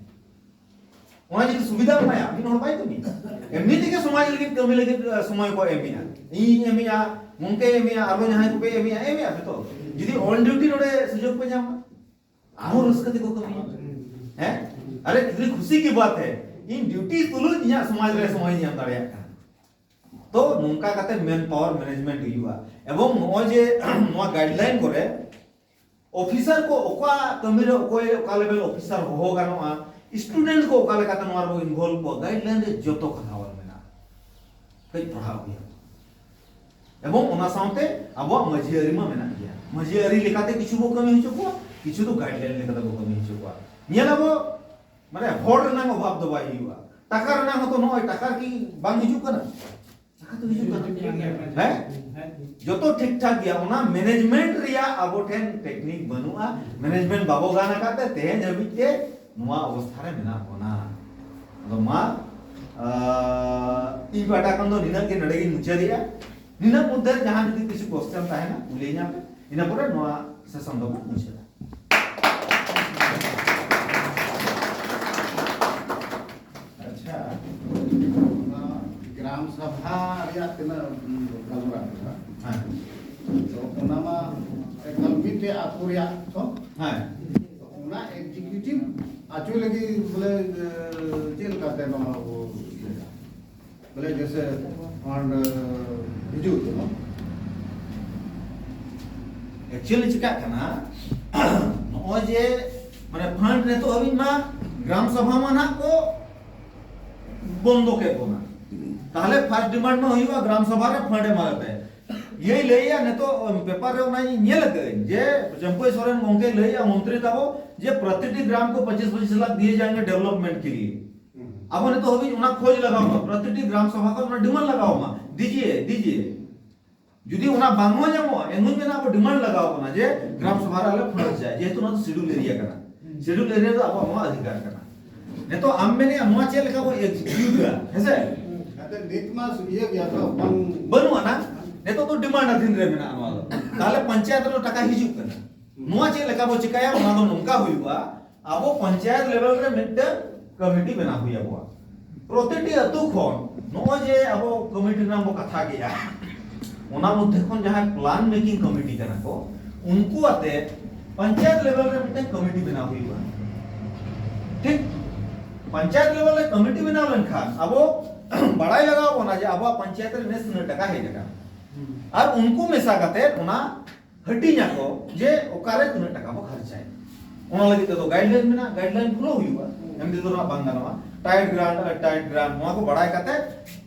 ᱚᱱᱟ ᱡᱩᱫᱤ ᱥᱩᱵᱤᱫᱷᱟ ᱮᱢᱟᱭᱟ, ᱢᱤᱫ ᱦᱚᱲ ᱵᱟᱭ ᱠᱟᱹᱢᱤᱭᱟ᱾ ᱮᱢᱱᱤ ᱛᱮᱜᱮ ᱥᱚᱢᱟᱡᱽ ᱞᱟᱹᱜᱤᱫ ᱠᱟᱹᱢᱤ ᱞᱟᱹᱜᱤᱫ, ᱟᱸ, ᱥᱚᱢᱚᱭ ᱠᱚ ᱮᱢᱮᱜᱼᱟ᱾ ᱤᱧᱤᱧ ᱮᱢᱮᱜᱼᱟ, ᱜᱚᱢᱠᱮ ᱮᱢᱮᱜᱼᱟ, ᱟᱨᱦᱚᱸ ᱡᱟᱦᱟᱸᱭ ᱠᱚᱯᱮ ᱮᱢᱮᱜᱼᱟ, ᱮᱢᱮᱜᱼᱟ ᱯᱮ ᱛᱚ᱾ ᱡᱩᱫᱤ ᱚᱱ ᱰᱤᱭᱩᱴᱤ ᱱᱚᱰᱮ ᱥᱩᱡᱳᱜᱽ ᱯᱮ ᱧᱟᱢᱟ, ᱟᱨᱦᱚᱸ ᱨᱟᱹᱥᱠᱟᱹ ᱛᱮᱠᱚ ᱠᱟᱹᱢᱤᱭᱟ᱾ ᱦᱮᱸ? ᱟᱨᱮ ᱠᱤᱛᱱᱤ ᱠᱷᱩᱥᱤ ᱠᱤ ᱵᱟᱛ ᱦᱮ, ᱤᱧ ᱰᱤᱭᱩᱴᱤ ᱛᱩᱞᱩᱡ ᱤᱧᱟᱹᱜ ᱥᱚᱢᱟᱡᱽ ᱨᱮ ᱥᱚᱢᱚᱭ ᱤᱧ ᱮᱢ ᱫᱟᱲᱮᱭᱟᱜ ᱠᱟᱱᱟ᱾ ᱛᱚ ᱱᱚᱝᱠᱟ ᱠᱟᱛᱮ ᱢᱮᱱ ᱯᱟᱣᱟᱨ ᱢᱮᱱᱮᱡᱽᱢᱮᱱᱴ ᱦᱩᱭᱩᱜᱼᱟ᱾ ᱮᱵᱚᱝ ᱱᱚᱜᱼᱚᱭ ᱡᱮ ᱱᱚᱣᱟ ᱜᱟᱭᱤᱰᱞᱟᱭᱤᱱ ᱠᱚᱨᱮ ᱚᱯᱷᱤᱥᱟᱨ ᱠᱚ ᱚᱠᱟ ᱠᱟᱹᱢᱤ ᱨᱮ ᱚᱠᱚᱭ ᱚᱠᱟ ᱞᱮᱵᱮᱞ ᱚᱯᱷᱤᱥᱟᱨ ᱦᱚᱦᱚ ᱜᱟᱱᱚᱜᱼᱟ, ᱥᱴᱩᱰᱮᱱᱴ ᱠᱚ ᱚᱠᱟ ᱞᱮᱠᱟᱛᱮ ᱱᱚᱣᱟ ᱨᱮᱵᱚ ᱤᱱᱵᱷᱚᱞᱵᱷ ᱠᱚᱣᱟ, ᱜᱟᱭᱤᱰᱞᱟᱭᱤᱱ ᱨᱮ ᱡᱚᱛᱚ ᱠᱟᱛᱷᱟ ᱚᱞ ᱢᱮᱱᱟᱜᱼᱟ᱾ ᱠᱟᱹᱡ ᱯᱟᱲᱦᱟᱣ ᱦᱩᱭᱩᱜᱼᱟ᱾ ᱮᱵᱚᱝ ᱚᱱᱟ ᱥᱟᱶᱛᱮ ᱟᱵᱚᱣᱟᱜ ᱢᱟᱹᱡᱷᱤ ᱟᱹᱨᱤ ᱢᱟ ᱢᱮᱱᱟᱜ ᱜᱮᱭᱟ᱾ ᱢᱟᱹᱡᱷᱤ ᱟᱹᱨᱤ ᱞᱮᱠᱟᱛᱮ ᱠᱤᱪᱷᱩ ᱵᱚ ᱠᱟᱹᱢᱤ ᱦᱚᱪᱚ ᱠᱚᱣᱟ, ᱠᱤᱪᱷᱩ ᱫᱚ ᱜᱟᱭᱤᱰᱞᱟᱭᱤᱱ ᱞᱮᱠᱟᱛᱮ ᱵᱚ ᱠᱟᱹᱢᱤ ᱦᱚᱪᱚ ᱠᱚᱣᱟ᱾ ᱧᱮᱞ ᱟᱵᱚ, ᱢᱟᱱᱮ, ᱦᱚᱲ ᱨᱮᱱᱟᱜ ᱚᱵᱷᱟᱵ ᱫᱚ ᱵᱟᱭ ᱦᱩᱭᱩᱜᱼᱟ᱾ ᱴᱟᱠᱟ ᱨᱮᱱᱟᱜ ᱦᱚᱸᱛᱚ ᱱᱚᱜᱼᱚᱭ ᱴᱟᱠᱟ ᱠᱤ ᱵᱟᱝ ᱦᱤᱡᱩᱜ ᱠᱟᱱᱟ? ᱪᱟᱠᱟ ᱛᱮ ᱦᱤᱡᱩᱜ ᱠᱟᱱᱟ? ᱦᱮᱸ? ᱡᱚᱛᱚ ᱴᱷᱤᱠ ᱴᱷᱟᱠ ᱜᱮᱭᱟ᱾ ᱚᱱᱟ ᱢᱮᱱᱮᱡᱽᱢᱮᱱᱴ ᱨᱮᱭᱟᱜ ᱟᱵᱚ ᱴᱷᱮᱱ ᱴᱮᱠᱱᱤᱠ ᱵᱟᱹᱱᱩᱜᱼᱟ, ᱢᱮᱱᱮᱡᱽᱢᱮᱱᱴ ᱵᱟᱵᱚ ᱜᱟᱱ ᱟᱠᱟᱫ ᱛᱮ ᱛᱮᱦᱮᱧ ᱦᱟᱹᱵᱤᱡ ᱛᱮ ᱱᱚᱣᱟ ᱚᱵᱚᱥᱛᱷᱟ ᱨᱮ ᱢᱮᱱᱟᱜ ᱵᱚᱱᱟ᱾ ᱟᱫᱚ ᱢᱟ, ᱟᱸ, ᱤᱧ ᱯᱟᱦᱴᱟ ᱠᱷᱚᱱ ᱫᱚ ᱱᱤᱱᱟᱹᱜ ᱜᱮ, ᱱᱚᱰᱮ ᱜᱤᱧ ᱢᱩᱪᱟᱹᱫᱮᱜᱼᱟ᱾ ᱱᱤᱱᱟᱹᱜ ᱢᱚᱫᱽᱫᱷᱮ ᱨᱮ ᱡᱟᱦᱟᱸ ᱡᱩᱫᱤ ᱠᱤᱪᱷᱩ ᱠᱚᱥᱪᱮᱱ ᱛᱟᱦᱮᱱᱟ, ᱠᱩᱞᱤᱧᱟ ᱯᱮ, ᱤᱱᱟᱹ ᱯᱚᱨᱮ ᱱᱚᱣᱟ ᱥᱮᱥᱚᱱ ᱫᱚᱵᱚᱱ ᱢᱩᱪᱟᱹᱫᱟ᱾ ᱛᱚ, ᱦᱮᱸ᱾ ᱚᱱᱟ ᱮᱠᱡᱤᱠᱤᱭᱩᱴᱤᱵᱷ ᱟᱪᱩᱭ ᱞᱟᱹᱜᱤᱫ ᱵᱚᱞᱮ, ᱮ, ᱪᱮᱫ ᱞᱮᱠᱟᱛᱮ ᱱᱚᱣᱟ ᱵᱚ ᱤᱭᱟᱹᱭᱟ? ᱵᱚᱞᱮ ᱡᱮᱥᱮ ᱯᱷᱟᱱᱰ, ᱮ, ᱦᱤᱡᱩᱜ ᱛᱟᱵᱚᱱ᱾ ᱮᱠᱪᱩᱭᱟᱞᱤ ᱪᱤᱠᱟᱜ ᱠᱟᱱᱟ, ᱱᱚᱜᱼᱚᱭ ᱡᱮ ᱢᱟᱱᱮ ᱯᱷᱟᱱᱰ ᱱᱤᱛᱚᱜ ᱦᱟᱹᱵᱤᱡ ᱢᱟ ᱜᱨᱟᱢ ᱥᱚᱵᱷᱟ ᱢᱟ ᱱᱟᱦᱟᱜ ᱠᱚ ᱵᱚᱱᱫᱚ ᱠᱮᱫ ᱵᱚᱱᱟ᱾ ᱛᱟᱦᱞᱮ ᱯᱷᱟᱥᱴ ᱰᱤᱢᱟᱱᱰ ᱢᱟ ᱦᱩᱭᱩᱜᱼᱟ ᱜᱨᱟᱢ ᱥᱚᱵᱷᱟ ᱨᱮ ᱯᱷᱟᱱᱰ ᱮᱢᱟ ᱞᱮᱯᱮ᱾ ᱤᱭᱟᱹᱭ ᱞᱟᱹᱭᱮᱜᱼᱟ, ᱱᱤᱛᱚᱜ ᱯᱮᱯᱟᱨ ᱨᱮ ᱚᱱᱟᱧ ᱧᱮᱞ ᱟᱠᱟᱫᱟᱹᱧ ᱡᱮ ᱪᱟᱹᱢᱯᱟᱹᱭ ᱥᱚᱨᱮᱱ ᱜᱚᱝᱠᱮ ᱞᱟᱹᱭᱮᱜᱼᱟ, ᱢᱚᱱᱛᱨᱤ ᱛᱟᱵᱚ, ᱡᱮ ᱯᱨᱚᱛᱤᱴᱤ ᱜᱨᱟᱢ ᱠᱚ ᱯᱚᱸᱪᱤᱥ ᱯᱚᱸᱪᱤᱥ ᱞᱟᱠᱷ ᱫᱤᱭᱮ ᱡᱟᱭᱮᱸᱜᱮ ᱰᱮᱵᱷᱞᱚᱯᱢᱮᱱᱴ ᱠᱮ ᱞᱤᱭᱮ᱾ ᱟᱵᱚ ᱱᱤᱛᱚᱜ ᱦᱟᱹᱵᱤᱡ ᱚᱱᱟ ᱠᱷᱚᱡᱽ ᱞᱟᱜᱟᱣ ᱢᱟ, ᱯᱨᱚᱛᱤᱴᱤ ᱜᱨᱟᱢ ᱥᱚᱵᱷᱟ ᱠᱷᱚᱱ ᱚᱱᱟ ᱰᱤᱢᱟᱱᱰ ᱞᱟᱜᱟᱣ ᱢᱟ, ᱫᱤᱡᱤᱭᱮ, ᱫᱤᱡᱤᱭᱮ᱾ ᱡᱩᱫᱤ ᱚᱱᱟ ᱵᱟᱝ ᱦᱚᱸ ᱧᱟᱢᱚᱜᱼᱟ, ᱮᱱᱦᱚᱸ ᱢᱮᱱᱟ ᱟᱵᱚ ᱰᱤᱢᱟᱱᱰ ᱞᱟᱜᱟᱣ ᱵᱚᱱᱟ ᱡᱮ ᱜᱨᱟᱢ ᱥᱚᱵᱷᱟ ᱨᱮ ᱟᱞᱮ ᱯᱷᱟᱱᱰ ᱪᱟᱭ, ᱡᱮᱦᱮᱛᱩ ᱚᱱᱟ ᱫᱚ ᱥᱤᱰᱩᱞ ᱮᱨᱤᱭᱟ ᱠᱟᱱᱟ᱾ ᱥᱤᱰᱩᱞ ᱮᱨᱤᱭᱟ ᱫᱚ ᱟᱵᱚᱣᱟᱜ ᱱᱚᱣᱟ ᱚᱫᱷᱤᱠᱟᱨ ᱠᱟᱱᱟ᱾ ᱱᱤᱛᱚᱜ ᱟᱢ ᱢᱮᱱᱮᱜᱼᱟ ᱱᱚᱣᱟ ᱪᱮᱫ ᱞᱮᱠᱟ ᱵᱚ ᱮᱠᱡᱤᱠᱤᱭᱩᱴᱟ, ᱦᱮᱸᱥᱮ? ᱟᱫᱚ ᱱᱤᱛ ᱢᱟ ᱤᱭᱟᱹ ᱜᱮᱭᱟ ᱛᱚ, ᱵᱟᱝ ᱵᱟᱹᱱᱩᱜ ᱟᱱᱟ᱾ ᱱᱤᱛᱚᱜ ᱫᱚ ᱰᱤᱢᱟᱱᱰ ᱟᱫᱷᱤᱱ ᱨᱮ ᱢᱮᱱᱟᱜᱼᱟ ᱱᱚᱣᱟ ᱫᱚ᱾ ᱛᱟᱦᱞᱮ ᱯᱚᱧᱪᱟᱭᱮᱛ ᱨᱮ ᱴᱟᱠᱟ ᱦᱤᱡᱩᱜ ᱠᱟᱱᱟ, ᱱᱚᱣᱟ ᱪᱮᱫ ᱞᱮᱠᱟ ᱵᱚ ᱪᱤᱠᱟᱭᱟ? ᱚᱱᱟ ᱫᱚ ᱱᱚᱝᱠᱟ ᱦᱩᱭᱩᱜᱼᱟ, ᱟᱵᱚ ᱯᱚᱧᱪᱟᱭᱮᱛ ᱞᱮᱵᱮᱞ ᱨᱮ ᱢᱤᱫᱴᱟᱝ ᱠᱚᱢᱤᱴᱤ ᱵᱮᱱᱟᱣ ᱦᱩᱭ ᱟᱵᱚᱣᱟ᱾ ᱯᱨᱚᱛᱤᱴᱤ ᱟᱹᱛᱩ ᱠᱷᱚᱱ ᱱᱚᱜᱼᱚᱭ ᱡᱮ ᱟᱵᱚ ᱠᱚᱢᱤᱴᱤ ᱨᱮᱱᱟᱜ ᱵᱚ ᱠᱟᱛᱷᱟ ᱠᱮᱜᱼᱟ, ᱚᱱᱟ ᱢᱚᱫᱽᱫᱷᱮ ᱠᱷᱚᱱ ᱡᱟᱦᱟᱸᱭ ᱯᱞᱟᱱ ᱢᱮᱠᱤᱝ ᱠᱚᱢᱤᱴᱤ ᱠᱟᱱᱟ ᱠᱚ, ᱩᱱᱠᱩ ᱟᱛᱮ ᱯᱚᱧᱪᱟᱭᱮᱛ ᱞᱮᱵᱮᱞ ᱨᱮ ᱢᱤᱫᱴᱟᱝ ᱠᱚᱢᱤᱴᱤ ᱵᱮᱱᱟᱣ ᱦᱩᱭᱩᱜᱼᱟ᱾ ᱴᱷᱤᱠ, ᱯᱚᱧᱪᱟᱭᱮᱛ ᱞᱮᱵᱮᱞ ᱨᱮ ᱠᱚᱢᱤᱴᱤ ᱵᱮᱱᱟᱣ ᱞᱮᱱᱠᱷᱟᱱ ᱟᱵᱚ ᱵᱟᱲᱟᱭ ᱞᱟᱜᱟᱣ ᱵᱚᱱᱟ ᱡᱮ ᱟᱵᱚᱣᱟᱜ ᱯᱚᱧᱪᱟᱭᱮᱛ ᱨᱮ ᱱᱮᱥ ᱛᱤᱱᱟᱹᱜ ᱴᱟᱠᱟ ᱦᱮᱡ ᱟᱠᱟᱱᱟ, ᱟᱨ ᱩᱱᱠᱩ ᱢᱮᱥᱟ ᱠᱟᱛᱮ ᱚᱱᱟ ᱦᱟᱹᱴᱤᱧ ᱟᱠᱚ ᱡᱮ ᱚᱠᱟᱨᱮ ᱛᱤᱱᱟᱹᱜ ᱴᱟᱠᱟ ᱵᱚ ᱠᱷᱚᱨᱪᱟᱭᱟ᱾ ᱚᱱᱟ ᱞᱟᱹᱜᱤᱫ ᱛᱮᱫᱚ ᱜᱟᱭᱤᱰᱞᱟᱭᱤᱱ ᱢᱮᱱᱟᱜᱼᱟ, ᱜᱟᱭᱤᱰᱞᱟᱭᱤᱱ ᱯᱷᱚᱞᱳ ᱦᱩᱭᱩᱜᱼᱟ᱾ ᱮᱢᱱᱤ ᱛᱮᱫᱚ ᱱᱟᱜ ᱵᱟᱝ ᱜᱟᱱᱚᱜᱼᱟ᱾ ᱴᱟᱭᱤᱴ ᱜᱨᱟᱱᱴ ᱟᱨ ᱴᱟᱭᱤᱴ ᱜᱨᱟᱱᱴ ᱱᱚᱣᱟ ᱠᱚ ᱵᱟᱲᱟᱭ ᱠᱟᱛᱮ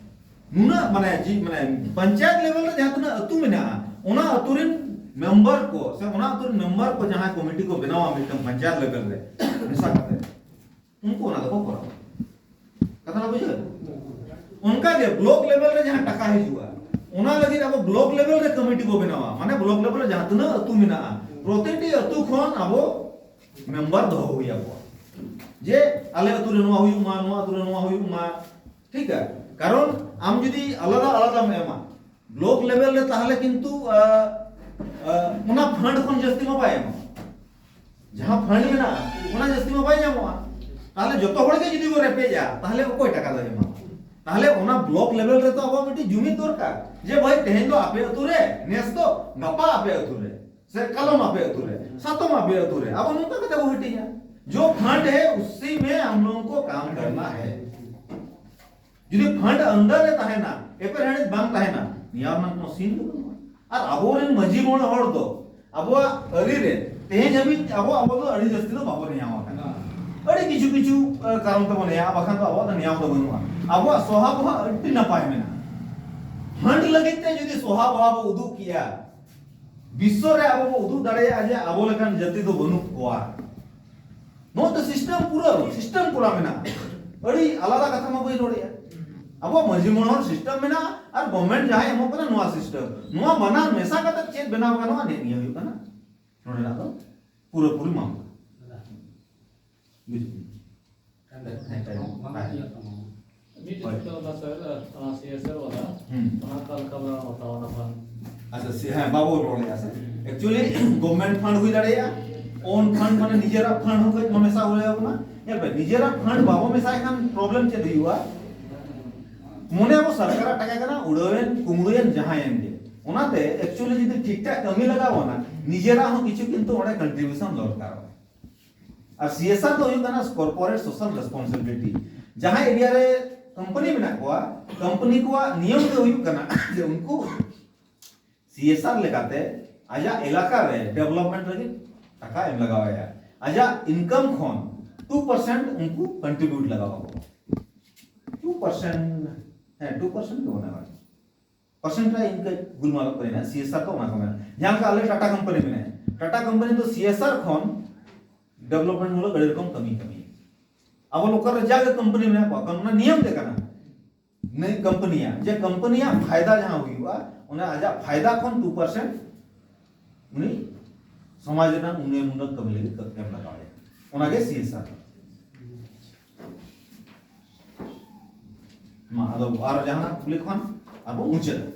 ᱱᱩᱱᱟᱹᱜ ᱢᱟᱱᱮ ᱡᱤ-, ᱢᱟᱱᱮ ᱯᱚᱧᱪᱟᱭᱮᱛ ᱞᱮᱵᱮᱞ ᱨᱮ ᱡᱟᱦᱟᱸ ᱛᱤᱱᱟᱹᱜ ᱟᱹᱛᱩ ᱢᱮᱱᱟᱜᱼᱟ, ᱚᱱᱟ ᱟᱹᱛᱩ ᱨᱮᱱ ᱢᱮᱢᱵᱟᱨ ᱠᱚ ᱥᱮ ᱚᱱᱟ ᱟᱹᱛᱩ ᱨᱮᱱ ᱢᱮᱢᱵᱟᱨ ᱠᱚ ᱡᱟᱦᱟᱸ ᱠᱚᱢᱤᱴᱤ ᱠᱚ ᱵᱮᱱᱟᱣᱟ ᱢᱤᱫᱴᱟᱝ ᱯᱚᱧᱪᱟᱭᱮᱛ ᱞᱮᱵᱮᱞ ᱨᱮ ᱢᱮᱥᱟ ᱠᱟᱛᱮ, ᱩᱱᱠᱩ ᱚᱱᱟ ᱫᱚᱠᱚ ᱠᱚᱨᱟᱣᱟ᱾ ᱠᱟᱛᱷᱟ ᱵᱩᱡᱷᱟᱹᱣ? ᱚᱱᱠᱟ ᱜᱮ ᱵᱞᱚᱠ ᱞᱮᱵᱮᱞ ᱨᱮ ᱡᱟᱦᱟᱸ ᱴᱟᱠᱟ ᱦᱤᱡᱩᱜᱼᱟ, ᱚᱱᱟ ᱞᱟᱹᱜᱤᱫ ᱟᱵᱚ ᱵᱞᱚᱠ ᱞᱮᱵᱮᱞ ᱨᱮ ᱠᱚᱢᱤᱴᱤ ᱵᱚ ᱵᱮᱱᱟᱣᱟ᱾ ᱢᱟᱱᱮ ᱵᱞᱚᱠ ᱞᱮᱵᱮᱞ ᱨᱮ ᱡᱟᱦᱟᱸ ᱛᱤᱱᱟᱹᱜ ᱟᱹᱛᱩ ᱢᱮᱱᱟᱜᱼᱟ, ᱯᱨᱚᱛᱤᱴᱤ ᱟᱹᱛᱩ ᱠᱷᱚᱱ ᱟᱵᱚ ᱢᱮᱢᱵᱟᱨ ᱫᱚᱦᱚ ᱦᱩᱭ ᱟᱵᱚᱣᱟ᱾ ᱡᱮ ᱟᱞᱮ ᱟᱹᱛᱩ ᱨᱮ ᱱᱚᱣᱟ ᱦᱩᱭᱩᱜ ᱢᱟ, ᱱᱚᱣᱟ ᱟᱹᱛᱩ ᱨᱮ ᱱᱚᱣᱟ ᱦᱩᱭᱩᱜ ᱢᱟ, ᱴᱷᱤᱠ ᱜᱮᱭᱟ? ᱠᱟᱨᱚᱱ ᱟᱢ ᱡᱩᱫᱤ ᱟᱞᱟᱫᱟ ᱟᱞᱟᱫᱟᱢ ᱮᱢᱟ ᱵᱞᱚᱠ ᱞᱮᱵᱮᱞ ᱨᱮ, ᱛᱟᱦᱞᱮ ᱠᱤᱱᱛᱩ, ᱟ, ᱟ, ᱚᱱᱟ ᱯᱷᱟᱱᱰ ᱠᱷᱚᱱ ᱡᱟᱹᱥᱛᱤ ᱢᱟ ᱵᱟᱭ ᱮᱢᱟ᱾ ᱡᱟᱦᱟᱸ ᱯᱷᱟᱱᱰ ᱢᱮᱱᱟᱜᱼᱟ, ᱚᱱᱟ ᱡᱟᱹᱥᱛᱤ ᱢᱟ ᱵᱟᱭ ᱧᱟᱢᱚᱜᱼᱟ᱾ ᱛᱟᱦᱞᱮ ᱡᱚᱛᱚ ᱦᱚᱲ ᱜᱮ ᱡᱩᱫᱤ ᱵᱚ ᱨᱮᱯᱮᱡᱟ, ᱛᱟᱦᱞᱮ ᱚᱠᱚᱭ ᱴᱟᱠᱟ ᱫᱚᱭ ᱮᱢᱟ? ᱛᱟᱦᱞᱮ ᱚᱱᱟ ᱵᱞᱚᱠ ᱞᱮᱵᱮᱞ ᱨᱮ ᱛᱚ ᱟᱵᱚᱣᱟᱜ ᱢᱤᱫᱴᱤᱡ ᱡᱩᱢᱤᱫ ᱫᱚᱨᱠᱟᱨ, ᱡᱮ ᱵᱷᱟᱭ, ᱛᱮᱦᱮᱧ ᱫᱚ ᱟᱯᱮ ᱟᱹᱛᱩ ᱨᱮ, ᱱᱮᱥ ᱫᱚ ᱜᱟᱯᱟ ᱟᱯᱮ ᱟᱹᱛᱩ ᱨᱮ᱾ ᱥᱮ ᱠᱟᱞᱚᱢ ᱟᱯᱮ ᱟᱹᱛᱩ ᱨᱮ, ᱥᱟᱛᱚᱢ ᱟᱯᱮ ᱟᱹᱛᱩ ᱨᱮ, ᱟᱵᱚ ᱱᱚᱝᱠᱟ ᱠᱟᱛᱮ ᱵᱚ ᱦᱟᱹᱴᱤᱧᱟ᱾ जो फंड है उसी में हम लोगों को काम करना है। ᱡᱩᱫᱤ ᱯᱷᱟᱱᱰ ᱟᱱᱰᱟᱨ ᱨᱮ ᱛᱟᱦᱮᱱᱟ, ᱮᱯᱮᱨᱦᱮᱸᱰᱮᱡ ᱵᱟᱝ ᱛᱟᱦᱮᱱᱟ, ᱱᱮᱭᱟᱣ ᱨᱮᱱᱟᱜ ᱠᱳᱱᱳ ᱥᱤᱱ ᱜᱮ ᱵᱟᱹᱱᱩᱜᱼᱟ᱾ ᱟᱨ ᱟᱵᱚᱨᱮᱱ ᱢᱟᱹᱡᱷᱤ ᱢᱚᱬᱮ ᱦᱚᱲ ᱫᱚ ᱟᱵᱚᱣᱟᱜ ᱟᱹᱨᱤ ᱨᱮ ᱛᱮᱦᱮᱧ ᱦᱟᱹᱵᱤᱡ ᱟᱵᱚ, ᱟᱵᱚ ᱫᱚ ᱟᱹᱰᱤ ᱡᱟᱹᱥᱛᱤ ᱫᱚ ᱵᱟᱵᱚ ᱱᱮᱭᱟᱣ ᱟᱠᱟᱱᱟ᱾ ᱟᱹᱰᱤ ᱠᱤᱪᱷᱩ ᱠᱤᱪᱷᱩ, ᱟ, ᱠᱟᱨᱚᱱ ᱛᱮᱵᱚ ᱱᱮᱭᱟᱣ, ᱵᱟᱠᱷᱟᱱ ᱫᱚ ᱟᱵᱚᱣᱟᱜ ᱫᱚ ᱱᱮᱭᱟᱣ ᱫᱚ ᱵᱟᱹᱱᱩᱜᱼᱟ᱾ ᱟᱵᱚᱣᱟᱜ ᱥᱚᱦᱟ ᱵᱚᱦᱟ ᱟᱹᱰᱤ ᱱᱟᱯᱟᱭ ᱢᱮᱱᱟᱜᱼᱟ᱾ ᱯᱷᱟᱱᱰ ᱞᱟᱹᱜᱤᱫ ᱛᱮ ᱡᱩᱫᱤ ᱥᱚᱦᱟ ᱵᱚᱦᱟ ᱵᱚ ᱩᱫᱩᱜ ᱠᱮᱭᱟ, ᱵᱤᱥᱥᱚ ᱨᱮ ᱟᱵᱚ ᱵᱚ ᱩᱫᱩᱜ ᱫᱟᱲᱮᱭᱟᱜᱼᱟ ᱡᱮ ᱟᱵᱚ ᱞᱮᱠᱟᱱ ᱡᱟᱹᱛᱤ ᱫᱚ ᱵᱟᱹᱱᱩᱜ ᱠᱚᱣᱟ᱾ ᱱᱚᱣᱟ ᱫᱚ ᱥᱤᱥᱴᱮᱢ ᱯᱩᱨᱟᱹ, ᱥᱤᱥᱴᱮᱢ ᱠᱚᱨᱟ ᱢᱮᱱᱟᱜᱼᱟ᱾ ᱟᱹᱰᱤ ᱟᱞᱟᱫᱟ ᱠᱟᱛᱷᱟ ᱢᱟ ᱵᱟᱹᱧ ᱨᱚᱲᱮᱜᱼᱟ᱾ ᱟᱵᱚᱣᱟᱜ ᱢᱟᱹᱡᱷᱤ ᱢᱚᱬᱮ ᱦᱚᱲ ᱥᱤᱥᱴᱮᱢ ᱢᱮᱱᱟᱜᱼᱟ ᱟᱨ ᱜᱚᱵᱷᱢᱮᱱᱴ ᱡᱟᱦᱟᱸᱭ ᱮᱢᱚᱜ ᱠᱟᱱᱟ ᱱᱚᱣᱟ ᱥᱤᱥᱴᱮᱢ᱾ ᱱᱚᱣᱟ ᱵᱟᱱᱟᱨ ᱢᱮᱥᱟ ᱠᱟᱛᱮ ᱪᱮᱫ ᱵᱮᱱᱟᱣ ᱜᱟᱱᱚᱜᱼᱟ, ᱱᱤᱭᱟᱹ ᱦᱩᱭᱩᱜ ᱠᱟᱱᱟ ᱱᱚᱰᱮᱱᱟᱜ ᱫᱚ ᱯᱩᱨᱟᱹᱯᱩᱨᱤ ᱢᱟᱢᱞᱟ᱾ ᱵᱩᱡᱷᱟᱹᱣ? ᱦᱮᱸ, ᱦᱮᱸ, ᱦᱮᱸ᱾ ᱢᱤᱫᱴᱮᱱ ᱦᱳᱭ᱾ ᱠᱟᱛᱷᱟ ᱵᱟᱝ ᱥᱟᱨ, ᱚᱱᱟ ᱥᱤ ᱮᱥ ᱟᱨ ᱵᱟᱞᱟ, ᱦᱩᱸ᱾ ᱚᱱᱟ ᱚᱠᱟ ᱞᱮᱠᱟ ᱵᱚᱱ ᱦᱟᱛᱟᱣᱟ ᱚᱱᱟ ᱵᱟᱝ? ᱟᱪᱪᱷᱟ, ᱥᱤ-, ᱦᱮᱸ, ᱵᱟᱵᱚ ᱨᱚᱲ ᱞᱮᱜᱼᱟ ᱥᱮ᱾ Actually, government fund ᱦᱩᱭ ᱫᱟᱲᱮᱭᱟᱜᱼᱟ, own fund ᱢᱟᱱᱮ ᱱᱤᱡᱮᱨᱟᱜ fund ᱦᱚᱸ ᱠᱟᱹᱡ ᱢᱮᱥᱟ ᱦᱩᱭ ᱟᱠᱟᱱᱟ᱾ ᱧᱮᱞ ᱯᱮ, ᱱᱤᱡᱮᱨᱟᱜ fund ᱵᱟᱵᱚ ᱢᱮᱥᱟᱭ ᱠᱷᱟᱱ problem ᱪᱮᱫ ᱦᱩᱭᱩᱜᱼᱟ? ᱢᱚᱱᱮ ᱟᱵᱚ ᱥᱚᱨᱠᱟᱨᱟᱜ ᱴᱟᱠᱟ ᱠᱟᱱᱟ, ᱩᱲᱟᱹᱣᱮᱱ, ᱠᱩᱢᱲᱩᱭᱮᱱ, ᱡᱟᱦᱟᱸᱭᱮᱱ ᱜᱮ᱾ ᱚᱱᱟᱛᱮ actually ᱡᱩᱫᱤ ᱴᱷᱤᱠ ᱴᱷᱟᱠ ᱠᱟᱹᱢᱤ ᱞᱟᱜᱟᱣ ᱵᱚᱱᱟ, ᱱᱤᱡᱮᱨᱟᱜ ᱦᱚᱸ ᱠᱤᱪᱷᱩ ᱠᱤᱱᱛᱩ ᱚᱸᱰᱮ contribution ᱫᱚᱨᱠᱟᱨᱚᱜᱼᱟ᱾ ᱟᱨ ᱥᱤ ᱮᱥ ᱟᱨ ᱫᱚ ᱦᱩᱭᱩᱜ ᱠᱟᱱᱟ corporate social responsibility᱾ ᱡᱟᱦᱟᱸ area ᱨᱮ company ᱢᱮᱱᱟᱜ ᱠᱚᱣᱟ, company ᱠᱚᱣᱟᱜ ᱱᱤᱭᱚᱢ ᱫᱚ ᱦᱩᱭᱩᱜ ᱠᱟᱱᱟ ᱡᱮ ᱩᱱᱠᱩ ᱥᱤ ᱮᱥ ᱟᱨ ᱞᱮᱠᱟᱛᱮ ᱟᱡᱟᱜ ᱮᱞᱟᱠᱟ ᱨᱮ development ᱞᱟᱹᱜᱤᱫ ᱴᱟᱠᱟ ᱮᱢ ᱞᱟᱜᱟᱣ ᱟᱭᱟ᱾ ᱟᱡᱟᱜ income ᱠᱷᱚᱱ two percent ᱩᱱᱠᱩ contribute ᱞᱟᱜᱟᱣ ᱟᱠᱚ᱾ Two percent, ᱦᱮᱸ, two percent ᱜᱮ ᱢᱚᱱᱮ ᱦᱚᱭ᱾ Percent ᱨᱮ ᱤᱱᱠᱟᱹ ᱜᱩᱞᱢᱟᱞᱚᱜ ᱠᱟᱱᱟ, ᱥᱤ ᱮᱥ ᱟᱨ ᱫᱚ ᱚᱱᱟ ᱠᱚ ᱢᱮᱱᱟ᱾ ᱡᱟᱦᱟᱸ ᱞᱮᱠᱟ ᱟᱞᱮ ᱴᱟᱴᱟ ᱠᱳᱢᱯᱟᱱᱤ ᱢᱮᱱᱟᱭᱟ, ᱴᱟᱴᱟ ᱠᱳᱢᱯᱟᱱᱤ ᱫᱚ ᱥᱤ ᱮᱥ ᱟᱨ ᱠᱷᱚᱱ development ᱢᱩᱞᱚᱠ ᱟᱹᱰᱤ ᱨᱚᱠᱚᱢ ᱠᱟᱹᱢᱤ ᱠᱟᱹᱢᱤ᱾ ᱟᱵᱚ local ᱨᱮ ᱡᱟᱜᱮ ᱠᱳᱢᱯᱟᱱᱤ ᱢᱮᱱᱟᱜ ᱠᱚᱣᱟ, ᱠᱟᱨᱚᱱ ᱚᱱᱟ ᱱᱤᱭᱚᱢ ᱜᱮ ᱠᱟᱱᱟ᱾ ᱱᱩᱭ ᱠᱳᱢᱯᱟᱱᱤᱭᱟᱜ, ᱡᱮ ᱠᱳᱢᱯᱟᱱᱤᱭᱟᱜ ᱯᱷᱟᱭᱫᱟ ᱡᱟᱦᱟᱸ ᱦᱩᱭᱩᱜᱼᱟ, ᱚᱱᱟ ᱟᱡᱟᱜ ᱯᱷᱟᱭᱫᱟ ᱠᱷᱚᱱ two percent ᱩᱱᱤ ᱥᱚᱢᱟᱡᱽ ᱨᱮᱱᱟᱜ ᱩᱱᱱᱚᱭᱚᱱ ᱢᱩᱞᱚᱠ ᱠᱟᱹᱢᱤ ᱞᱟᱹᱜᱤᱫ ᱮᱢ ᱞᱟᱜᱟᱣ ᱟᱭᱟ᱾ ᱚᱱᱟᱜᱮ ᱥᱤ ᱮᱥ ᱟᱨ᱾ ᱢᱟ, ᱟᱫᱚ ᱟᱨ ᱡᱟᱦᱟᱱᱟᱜ ᱠᱩᱠᱞᱤ ᱠᱷᱟᱱ ᱟᱨᱵᱚ ᱢᱩᱪᱟᱹᱫᱟ᱾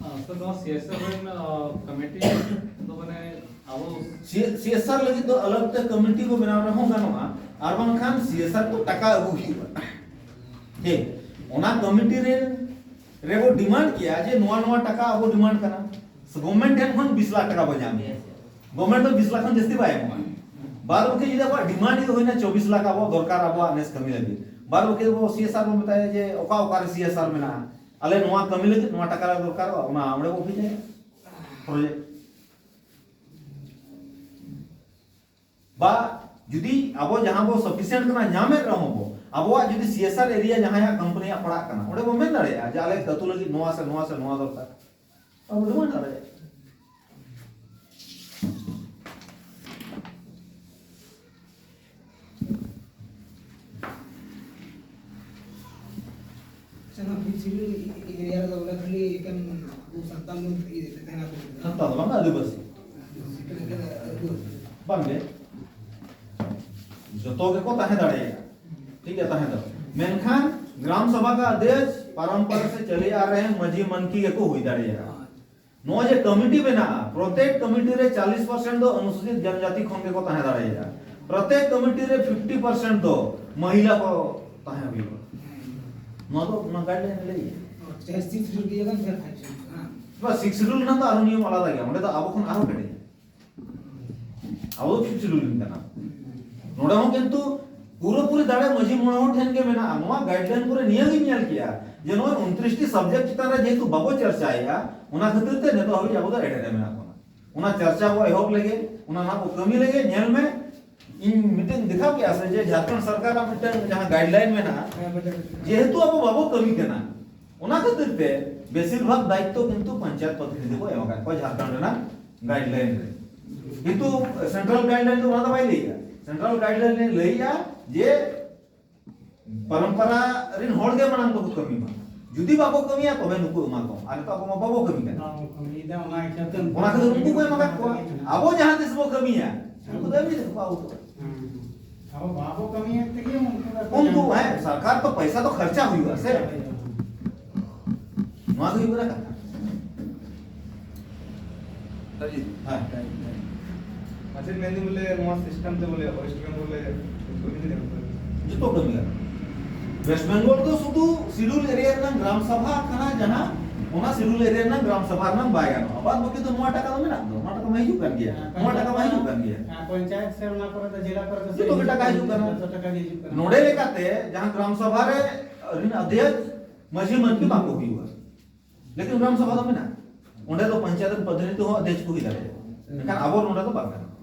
ᱟᱨ ᱥᱟᱨ, ᱱᱚᱣᱟ ᱥᱤ ᱮᱥ ᱟᱨ ᱨᱮᱱ, ᱟ, ᱠᱚᱢᱤᱴᱤ ᱫᱚ ᱢᱟᱱᱮ ᱟᱵᱚ ᱥᱤ-, ᱥᱤ ᱮᱥ ᱟᱨ ᱞᱟᱹᱜᱤᱫ ᱫᱚ ᱟᱞᱟᱜᱽ ᱛᱮ ᱠᱚᱢᱤᱴᱤ ᱵᱚ ᱵᱮᱱᱟᱣ ᱨᱮᱦᱚᱸ ᱜᱟᱱᱚᱜᱼᱟ, ᱟᱨ ᱵᱟᱝᱠᱷᱟᱱ ᱥᱤ ᱮᱥ ᱟᱨ ᱫᱚ ᱴᱟᱠᱟ ᱟᱹᱜᱩ ᱦᱩᱭᱩᱜᱼᱟ᱾ ᱦᱮᱸ, ᱚᱱᱟ ᱠᱚᱢᱤᱴᱤ ᱨᱮ ᱨᱮᱵᱚ ᱰᱤᱢᱟᱱᱰ ᱠᱮᱭᱟ ᱡᱮ ᱱᱚᱣᱟ ᱱᱚᱣᱟ ᱴᱟᱠᱟ ᱟᱵᱚ ᱰᱤᱢᱟᱱᱰ ᱠᱟᱱᱟ, ᱜᱚᱵᱷᱢᱮᱱᱴ ᱴᱷᱮᱱ ᱠᱷᱚᱱ ᱵᱤᱥ ᱞᱟᱠᱷ ᱴᱟᱠᱟ ᱵᱚ ᱧᱟᱢ ᱠᱮᱭᱟ᱾ ᱜᱚᱵᱷᱢᱮᱱᱴ ᱫᱚ ᱵᱤᱥ ᱞᱟᱠᱷ ᱠᱷᱚᱱ ᱡᱟᱹᱥᱛᱤ ᱵᱟᱭ ᱮᱢᱚᱜᱼᱟ᱾ ᱵᱟᱫ ᱵᱟᱹᱠᱤ ᱡᱩᱫᱤ ᱟᱵᱚᱣᱟᱜ ᱰᱤᱢᱟᱱᱰ ᱜᱮ ᱦᱩᱭᱱᱟ ᱪᱚᱵᱵᱤᱥ ᱞᱟᱠᱷ ᱟᱵᱚᱣᱟᱜ ᱫᱚᱨᱠᱟᱨ ᱟᱵᱚᱣᱟᱜ ᱱᱮᱥ ᱠᱟᱹᱢᱤ ᱞᱟᱹᱜᱤᱫ, ᱵᱟᱫ ᱵᱟᱹᱠᱤ ᱟᱵᱚ ᱥᱤ ᱮᱥ ᱟᱨ ᱵᱚ ᱢᱮᱛᱟᱭᱟ ᱡᱮ ᱚᱠᱟ ᱚᱠᱟᱨᱮ ᱥᱤ ᱮᱥ ᱟᱨ ᱢᱮᱱᱟᱜᱼᱟ, ᱟᱞᱮ ᱱᱚᱣᱟ ᱠᱟᱹᱢᱤ ᱞᱟᱹᱜᱤᱫ ᱱᱚᱣᱟ ᱴᱟᱠᱟ ᱞᱮ ᱫᱚᱨᱠᱟᱨᱚᱜᱼᱟ, ᱚᱱᱟ ᱚᱸᱰᱮ ᱵᱚ ᱵᱷᱮᱡᱟᱭᱟ ᱯᱨᱚᱡᱮᱠᱴ᱾ ᱵᱟ ᱡᱩᱫᱤ ᱟᱵᱚ ᱡᱟᱦᱟᱸ ᱵᱚ ᱥᱟᱯᱷᱤᱥᱤᱭᱮᱱᱴ ᱠᱟᱱᱟ ᱧᱟᱢᱮᱫ ᱨᱮᱦᱚᱸ ᱵᱚ, ᱟᱵᱚᱣᱟᱜ ᱡᱩᱫᱤ ᱥᱤ ᱮᱥ ᱟᱨ ᱮᱨᱤᱭᱟ ᱡᱟᱦᱟᱸᱭᱟᱜ ᱠᱳᱢᱯᱟᱱᱤᱭᱟᱜ ᱯᱟᱲᱟᱜ ᱠᱟᱱᱟ, ᱚᱸᱰᱮ ᱵᱚ ᱢᱮᱱ ᱫᱟᱲᱮᱭᱟᱜᱼᱟ ᱡᱮ ᱟᱞᱮ ᱟᱹᱛᱩ ᱞᱟᱹᱜᱤᱫ ᱱᱚᱣᱟ ᱥᱮ ᱱᱚᱣᱟ ᱥᱮ ᱱᱚᱣᱟ ᱫᱚᱨᱠᱟᱨ, ᱟᱵᱚ ᱰᱤᱢᱟᱱᱰ ᱫᱟᱲᱮᱭᱟᱜᱼᱟ᱾ ᱟᱪᱪᱷᱟ, ᱱᱚᱣᱟ ᱯᱷᱤᱯᱛᱷ ᱥᱤᱰᱩᱞ ᱮᱨᱤᱭᱟ ᱨᱮᱫᱚ ᱵᱚᱞᱮ ᱠᱷᱟᱹᱞᱤ ᱮᱠᱮᱱ ᱟᱵᱚ ᱥᱟᱱᱛᱟᱲ ᱵᱚᱱ ᱤᱭᱟᱹ ᱛᱟᱦᱮᱱᱟ ᱵᱚᱞᱮ᱾ ᱥᱟᱱᱛᱟᱲ ᱫᱚ ᱵᱟᱝ, ᱟᱹᱫᱤᱵᱟᱹᱥᱤ᱾ ᱮᱠᱮᱱ ᱟᱹᱫᱤᱵᱟᱹᱥᱤ᱾ ᱵᱟᱝᱜᱮ, ᱡᱚᱛᱚ ᱜᱮᱠᱚ ᱛᱟᱦᱮᱸ ᱫᱟᱲᱮᱭᱟᱜᱼᱟ, ᱴᱷᱤᱠ ᱜᱮᱭᱟ, ᱛᱟᱦᱮᱸ ᱫᱚ᱾ ᱢᱮᱱᱠᱷᱟᱱ ᱜᱨᱟᱢ ᱥᱚᱵᱷᱟ ᱠᱟ ᱟᱫᱮᱥ ᱯᱟᱨᱚᱢᱯᱚᱨᱟ ᱥᱮ ᱪᱟᱞᱤ ᱟ ᱨᱮ ᱢᱟᱹᱡᱷᱤ ᱢᱟᱱᱠᱤ ᱜᱮᱠᱚ ᱦᱩᱭ ᱫᱟᱲᱮᱭᱟᱜᱼᱟ᱾ ᱱᱚᱣᱟ ᱡᱮ ᱠᱚᱢᱤᱴᱤ ᱢᱮᱱᱟᱜᱼᱟ, ᱯᱨᱚᱛᱮᱠ ᱠᱚᱢᱤᱴᱤ ᱨᱮ ᱪᱟᱞᱤᱥ ᱯᱟᱨᱥᱮᱱᱴ ᱫᱚ ᱚᱱᱩᱥᱩᱪᱤᱛ ᱡᱚᱱᱡᱟᱛᱤ ᱠᱷᱚᱱ ᱜᱮᱠᱚ ᱛᱟᱦᱮᱸ ᱫᱟᱲᱮᱭᱟᱜᱼᱟ, ᱯᱨᱚᱛᱮᱠ ᱠᱚᱢᱤᱴᱤ ᱨᱮ ᱯᱷᱤᱯᱴᱤ ᱯᱟᱨᱥᱮᱱᱴ ᱫᱚ ᱢᱚᱦᱤᱞᱟ ᱠᱚ ᱛᱟᱦᱮᱸ ᱦᱩᱭᱩᱜᱼᱟ᱾ ᱱᱚᱣᱟ ᱫᱚ ᱚᱱᱟ ᱜᱟᱭᱤᱰᱞᱟᱭᱤᱱ ᱞᱟᱹᱭ᱾ ᱪᱟᱦᱮ ᱥᱤᱠᱥ ᱥᱤᱰᱩᱞ ᱜᱮ ᱦᱩᱭᱩᱜ ᱠᱟᱱ, ᱪᱟᱦᱮ ᱯᱷᱟᱭᱤᱵᱷ ᱥᱤᱰᱩᱞ, ᱦᱮᱸ᱾ ᱵᱟ, ᱥᱤᱠᱥ ᱥᱤᱰᱩᱞ ᱨᱮᱱᱟᱜ ᱫᱚ ᱟᱨᱦᱚᱸ ᱱᱤᱭᱚᱢ ᱟᱞᱟᱫᱟ ᱜᱮᱭᱟ, ᱚᱸᱰᱮ ᱫᱚ ᱟᱵᱚ ᱠᱷᱚᱱ ᱟᱨᱦᱚᱸ ᱠᱮᱴᱮᱡᱟ᱾ ᱟᱵᱚ ᱫᱚ ᱯᱷᱤᱯᱛᱷ ᱥᱤᱰᱩᱞ ᱨᱮᱱ ᱠᱟᱱᱟ᱾ ᱱᱚᱰᱮ ᱦᱚᱸ ᱠᱤᱱᱛᱩ ᱯᱩᱨᱟᱹᱯᱩᱨᱤ ᱫᱟᱲᱮ ᱢᱟᱹᱡᱷᱤ ᱢᱚᱬᱮ ᱦᱚᱲ ᱴᱷᱮᱱ ᱜᱮ ᱢᱮᱱᱟᱜᱼᱟ᱾ ᱱᱚᱣᱟ ᱜᱟᱭᱤᱰᱞᱟᱭᱤᱱ ᱠᱚᱨᱮ ᱱᱤᱭᱟᱹ ᱜᱤᱧ ᱧᱮᱞ ᱠᱮᱜᱼᱟ ᱡᱮ ᱱᱚᱜᱼᱚᱭ ᱩᱱᱛᱨᱤᱥ ᱴᱤ ᱥᱟᱵᱡᱮᱠᱴ ᱪᱮᱛᱟᱱ ᱨᱮ ᱡᱮᱦᱮᱛᱩ ᱵᱟᱵᱚ ᱪᱟᱨᱪᱟᱭᱮᱜᱼᱟ, ᱚᱱᱟ ᱠᱷᱟᱹᱛᱤᱨ ᱛᱮ ᱱᱤᱛᱚᱜ ᱦᱟᱹᱵᱤᱡ ᱟᱵᱚ ᱫᱚ ᱮᱲᱮ ᱨᱮ ᱢᱮᱱᱟᱜ ᱵᱚᱱᱟ᱾ ᱚᱱᱟ ᱪᱟᱨᱪᱟ ᱵᱚ ᱮᱦᱚᱵ ᱞᱮᱜᱮ, ᱚᱱᱟ ᱱᱟᱜ ᱵᱚ ᱠᱟᱹᱢᱤ ᱞᱮᱜᱮ᱾ ᱧᱮᱞ ᱢᱮ, ᱤᱧ ᱢᱤᱫᱴᱮᱱ ᱫᱮᱠᱷᱟᱣ ᱠᱮᱜᱼᱟ ᱥᱮ ᱡᱮ ᱡᱷᱟᱲᱠᱷᱚᱸᱰ ᱥᱚᱨᱠᱟᱨᱟᱜ ᱢᱤᱫᱴᱮᱱ ᱡᱟᱦᱟᱸ ᱜᱟᱭᱤᱰᱞᱟᱭᱤᱱ ᱢᱮᱱᱟᱜᱼᱟ, ᱦᱮᱸ, ᱵᱮᱴᱟ, ᱵᱮᱴᱟ᱾ ᱡᱮᱦᱮᱛᱩ ᱟᱵᱚ ᱵᱟᱵᱚ ᱠᱟᱹᱢᱤ ᱠᱟᱱᱟ, ᱚᱱᱟ ᱠᱷᱟᱹᱛᱤᱨ ᱛᱮ ᱵᱮᱥᱤᱨ ᱵᱷᱟᱜᱽ ᱫᱟᱭᱤᱛᱛᱚ ᱠᱤᱱᱛᱩ ᱯᱚᱧᱪᱟᱭᱮᱛ ᱯᱨᱚᱛᱤᱱᱤᱫᱷᱤ ᱠᱚ ᱮᱢ ᱟᱠᱟᱫ ᱠᱚᱣᱟ ᱡᱷᱟᱲᱠᱷᱚᱸᱰ ᱨᱮᱱᱟᱜ ᱜᱟᱭᱤᱰᱞᱟᱭᱤᱱ ᱨᱮ᱾ ᱠᱤᱱᱛᱩ ᱥᱮᱱᱴᱨᱟᱞ ᱜᱟᱭᱤᱰᱞᱟᱭᱤᱱ ᱫᱚ ᱚᱱᱟ ᱫᱚ ᱵᱟᱭ ᱞᱟᱹᱭᱮᱜᱼᱟ᱾ ᱥᱮᱱᱴᱨᱟᱞ ᱜᱟᱭᱤᱰᱞᱟᱭᱤᱱ ᱞᱟᱹᱭᱮᱜᱼᱟ ᱡᱮ ᱯᱚᱨᱚᱢᱯᱚᱨᱟ ᱨᱮᱱ ᱦᱚᱲ ᱜᱮ ᱢᱟᱲᱟᱝ ᱫᱚᱠᱚ ᱠᱟᱹᱢᱤ ᱢᱟ, ᱡᱩᱫᱤ ᱵᱟᱠᱚ ᱠᱟᱹᱢᱤᱭᱟ ᱛᱚᱵᱮ ᱱᱩᱠᱩ ᱮᱢᱟ ᱠᱚ, ᱟᱨ ᱱᱤᱛᱚᱜ ᱟᱵᱚ ᱢᱟ ᱵᱟᱵᱚ ᱠᱟᱹᱢᱤ ᱠᱟᱱᱟ᱾ ᱵᱟᱵᱚ ᱠᱟᱹᱢᱤᱭᱮᱫᱟ, ᱚᱱᱟ ᱦᱤᱥᱟᱹᱵ ᱛᱮ ᱩᱱᱠᱩ ᱚᱱᱟ ᱠᱷᱟᱹᱛᱤᱨ ᱩᱱᱠᱩ ᱠᱚ ᱮᱢ ᱟᱠᱟᱫ ᱠᱚᱣᱟ᱾ ᱟᱵᱚ ᱡᱟᱦᱟᱸ ᱛᱤᱥ ᱵᱚ ᱠᱟᱹᱢᱤᱭᱟ, ᱩᱱᱠᱩ ᱫᱚ ᱮᱢᱱᱤ ᱛᱮᱠᱚ ᱯᱟᱣ ᱩᱛᱟᱹᱨᱟ᱾ ᱦᱮᱸ᱾ ᱟᱵᱚ ᱵᱟᱵᱚ ᱠᱟᱹᱢᱤᱭᱮᱫ ᱛᱮᱜᱮ ᱩᱱᱠᱩ ᱫᱚᱠᱚ ᱩᱱᱠᱩ, ᱧᱟᱢ ᱦᱮᱸ, ᱥᱚᱨᱠᱟᱨ ᱛᱚ ᱯᱚᱭᱥᱟ ᱫᱚ ᱠᱷᱚᱨᱪᱟ ᱦᱩᱭᱩᱜᱼᱟ ᱥᱮ᱾ ᱱᱚᱣᱟ ᱜᱮ ᱦᱩᱭᱩᱜ ᱠᱟᱱᱟ ᱠᱟᱛᱷᱟ᱾ ᱦᱮᱸ᱾ ᱟᱪᱪᱷᱟ, ᱢᱮᱱᱫᱟᱹᱧ ᱵᱚᱞᱮ ᱱᱚᱣᱟ ᱥᱤᱥᱴᱮᱢ ᱛᱮ ᱵᱚᱞᱮ ᱳᱭᱮᱥᱴ ᱵᱮᱝᱜᱚᱞ ᱨᱮ ᱠᱟᱹᱢᱤ ᱫᱟᱲᱮᱭᱟᱜᱼᱟ? ᱡᱚᱛᱚ ᱠᱟᱹᱢᱤ ᱜᱟᱱᱚᱜᱼᱟ᱾ ᱳᱭᱮᱥᱴ ᱵᱮᱝᱜᱚᱞ ᱫᱚ ᱥᱩᱫᱷᱩ ᱥᱤᱰᱩᱞ ᱮᱨᱤᱭᱟ ᱨᱮᱱᱟᱜ ᱜᱨᱟᱢ ᱥᱟᱵᱷᱟ ᱠᱟᱱᱟ, ᱡᱟᱦᱟᱸ ᱚᱱᱟ ᱥᱤᱰᱩᱞ ᱮᱨᱤᱭᱟ ᱨᱮᱱᱟᱜ ᱜᱨᱟᱢ ᱥᱟᱵᱷᱟ ᱨᱮᱱᱟᱜ ᱵᱟᱭ ᱜᱟᱱᱚᱜᱼᱟ᱾ ᱵᱟᱫ ᱵᱟᱹᱠᱤ ᱫᱚ ᱱᱚᱣᱟ ᱴᱟᱠᱟ ᱫᱚ ᱢᱮᱱᱟᱜ ᱫᱚ, ᱱᱚᱣᱟ ᱴᱟᱠᱟ ᱢᱟ ᱦᱤᱡᱩᱜ ᱠᱟᱱ ᱜᱮᱭᱟ, ᱱᱚᱣᱟ ᱴᱟᱠᱟ ᱢᱟ ᱦᱤᱡᱩᱜ ᱠᱟᱱ ᱜᱮᱭᱟ᱾ ᱦᱮᱸ, ᱯᱚᱧᱪᱟᱭᱮᱛ ᱥᱮ ᱚᱱᱟ ᱠᱚᱨᱮ ᱫᱚ, ᱡᱮᱞᱟ ᱠᱚᱨᱮ ᱫᱚ ᱡᱚᱛᱚ ᱜᱮ ᱴᱟᱠᱟ ᱦᱤᱡᱩᱜ ᱠᱟᱱᱟ᱾ ᱡᱚᱛᱚ ᱴᱟᱠᱟ ᱜᱮ ᱦᱤᱡᱩᱜ ᱠᱟᱱᱟ᱾ ᱱᱚᱰᱮ ᱞᱮᱠᱟᱛᱮ ᱡᱟᱦᱟᱸ ᱜᱨᱟᱢ ᱥᱟᱵᱷᱟ ᱨᱮ ᱨᱤᱱ ᱟᱫᱷᱭᱚᱠ ᱢᱟᱹᱡᱷᱤ ᱢᱟᱹᱱᱠᱤ ᱵᱟᱝ ᱠᱚ ᱦᱩᱭᱩᱜᱼᱟ, ᱞᱮᱠᱤᱱ ᱜᱨᱟᱢ ᱥᱟᱵᱷᱟ ᱫᱚ ᱢᱮᱱᱟᱜᱼᱟ᱾ ᱚᱸᱰᱮ ᱫᱚ ᱯᱚᱧᱪᱟᱭᱮᱛ ᱨᱮᱱ ᱯᱨᱚᱛᱤᱱᱤᱫᱷᱤ ᱦᱚᱸ ᱟᱫᱷᱭᱚᱠ ᱠᱚ ᱦᱩᱭ ᱫᱟᱲᱮᱭᱟᱜᱼᱟ, ᱢᱮᱱᱠᱷᱟᱱ ᱟᱵᱚ ᱱᱚᱰᱮ ᱫᱚ ᱵᱟᱝ ᱜᱟᱱᱚᱜᱼᱟ᱾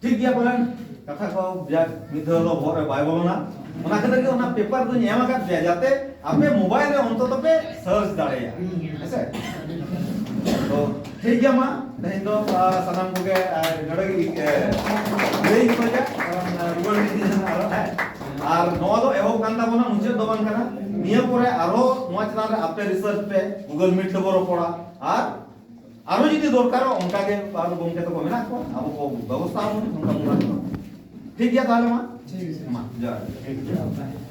ᱴᱷᱤᱠ ᱜᱮᱭᱟ, ᱯᱟᱞᱮᱱ ᱠᱟᱛᱷᱟ ᱠᱚ ᱡᱟᱠ ᱢᱤᱫ ᱫᱷᱟᱣ ᱫᱚ ᱵᱚᱦᱚᱜ ᱨᱮ ᱵᱟᱭ ᱵᱚᱞᱚᱱᱟ᱾ ᱚᱱᱟ ᱠᱷᱟᱹᱛᱤᱨ ᱜᱮ ᱚᱱᱟ ᱯᱮᱯᱟᱨ ᱫᱚᱧ ᱮᱢ ᱟᱠᱟᱫ ᱯᱮᱭᱟ, ᱡᱟᱛᱮ ᱟᱯᱮ ᱢᱳᱵᱟᱭᱤᱞ ᱨᱮ ᱚᱱᱛᱚᱛᱚ ᱯᱮ ᱥᱟᱨᱪ ᱫᱟᱲᱮᱭᱟᱜᱼᱟ᱾ ᱦᱮᱸᱥᱮ? ᱛᱚ ᱴᱷᱤᱠ ᱜᱮᱭᱟ, ᱢᱟ ᱛᱮᱦᱮᱧ ᱫᱚ, ᱟ, ᱥᱟᱱᱟᱢ ᱠᱚᱜᱮ, ᱟ, ᱱᱚᱰᱮ ᱜᱮ, ᱮ, ᱞᱟᱹᱭ ᱠᱚ ᱡᱟᱠ, ᱠᱟᱨᱚᱱ, ᱟ, ᱨᱩᱣᱟᱹᱲ ᱤᱫᱤ ᱟᱨᱚ, ᱦᱮᱸ᱾ ᱟᱨ ᱱᱚᱣᱟ ᱫᱚ ᱮᱦᱚᱵ ᱠᱟᱱ ᱛᱟᱵᱚᱱᱟ, ᱢᱩᱪᱟᱹᱫ ᱫᱚ ᱵᱟᱝ ᱠᱟᱱᱟ᱾ ᱱᱤᱭᱟᱹ ᱯᱚᱨᱮ ᱟᱨᱦᱚᱸ ᱱᱚᱣᱟ ᱪᱮᱛᱟᱱ ᱨᱮ ᱟᱯᱮ ᱨᱤᱥᱟᱨᱪ ᱯᱮ, ᱜᱩᱜᱚᱞ ᱢᱤᱴ ᱛᱮᱵᱚ ᱨᱚᱯᱚᱲᱟ᱾ ᱟᱨ ᱟᱨᱦᱚᱸ ᱡᱩᱫᱤ ᱫᱚᱨᱠᱟᱨᱚᱜ, ᱚᱱᱠᱟ ᱜᱮ ᱟᱨᱦᱚᱸ ᱜᱚᱢᱠᱮ ᱛᱟᱠᱚ ᱢᱮᱱᱟᱜ ᱠᱚᱣᱟ, ᱟᱵᱚ ᱠᱚ ᱵᱮᱵᱚᱥᱛᱷᱟ ᱟᱵᱚᱱ, ᱚᱱᱠᱟ ᱵᱚᱱ ᱴᱷᱤᱠ ᱜᱮᱭᱟ ᱛᱟᱦᱚᱞᱮ, ᱢᱟ᱾ ᱴᱷᱤᱠ ᱜᱮᱭᱟ᱾ ᱢᱟ, ᱡᱚᱦᱟᱨ᱾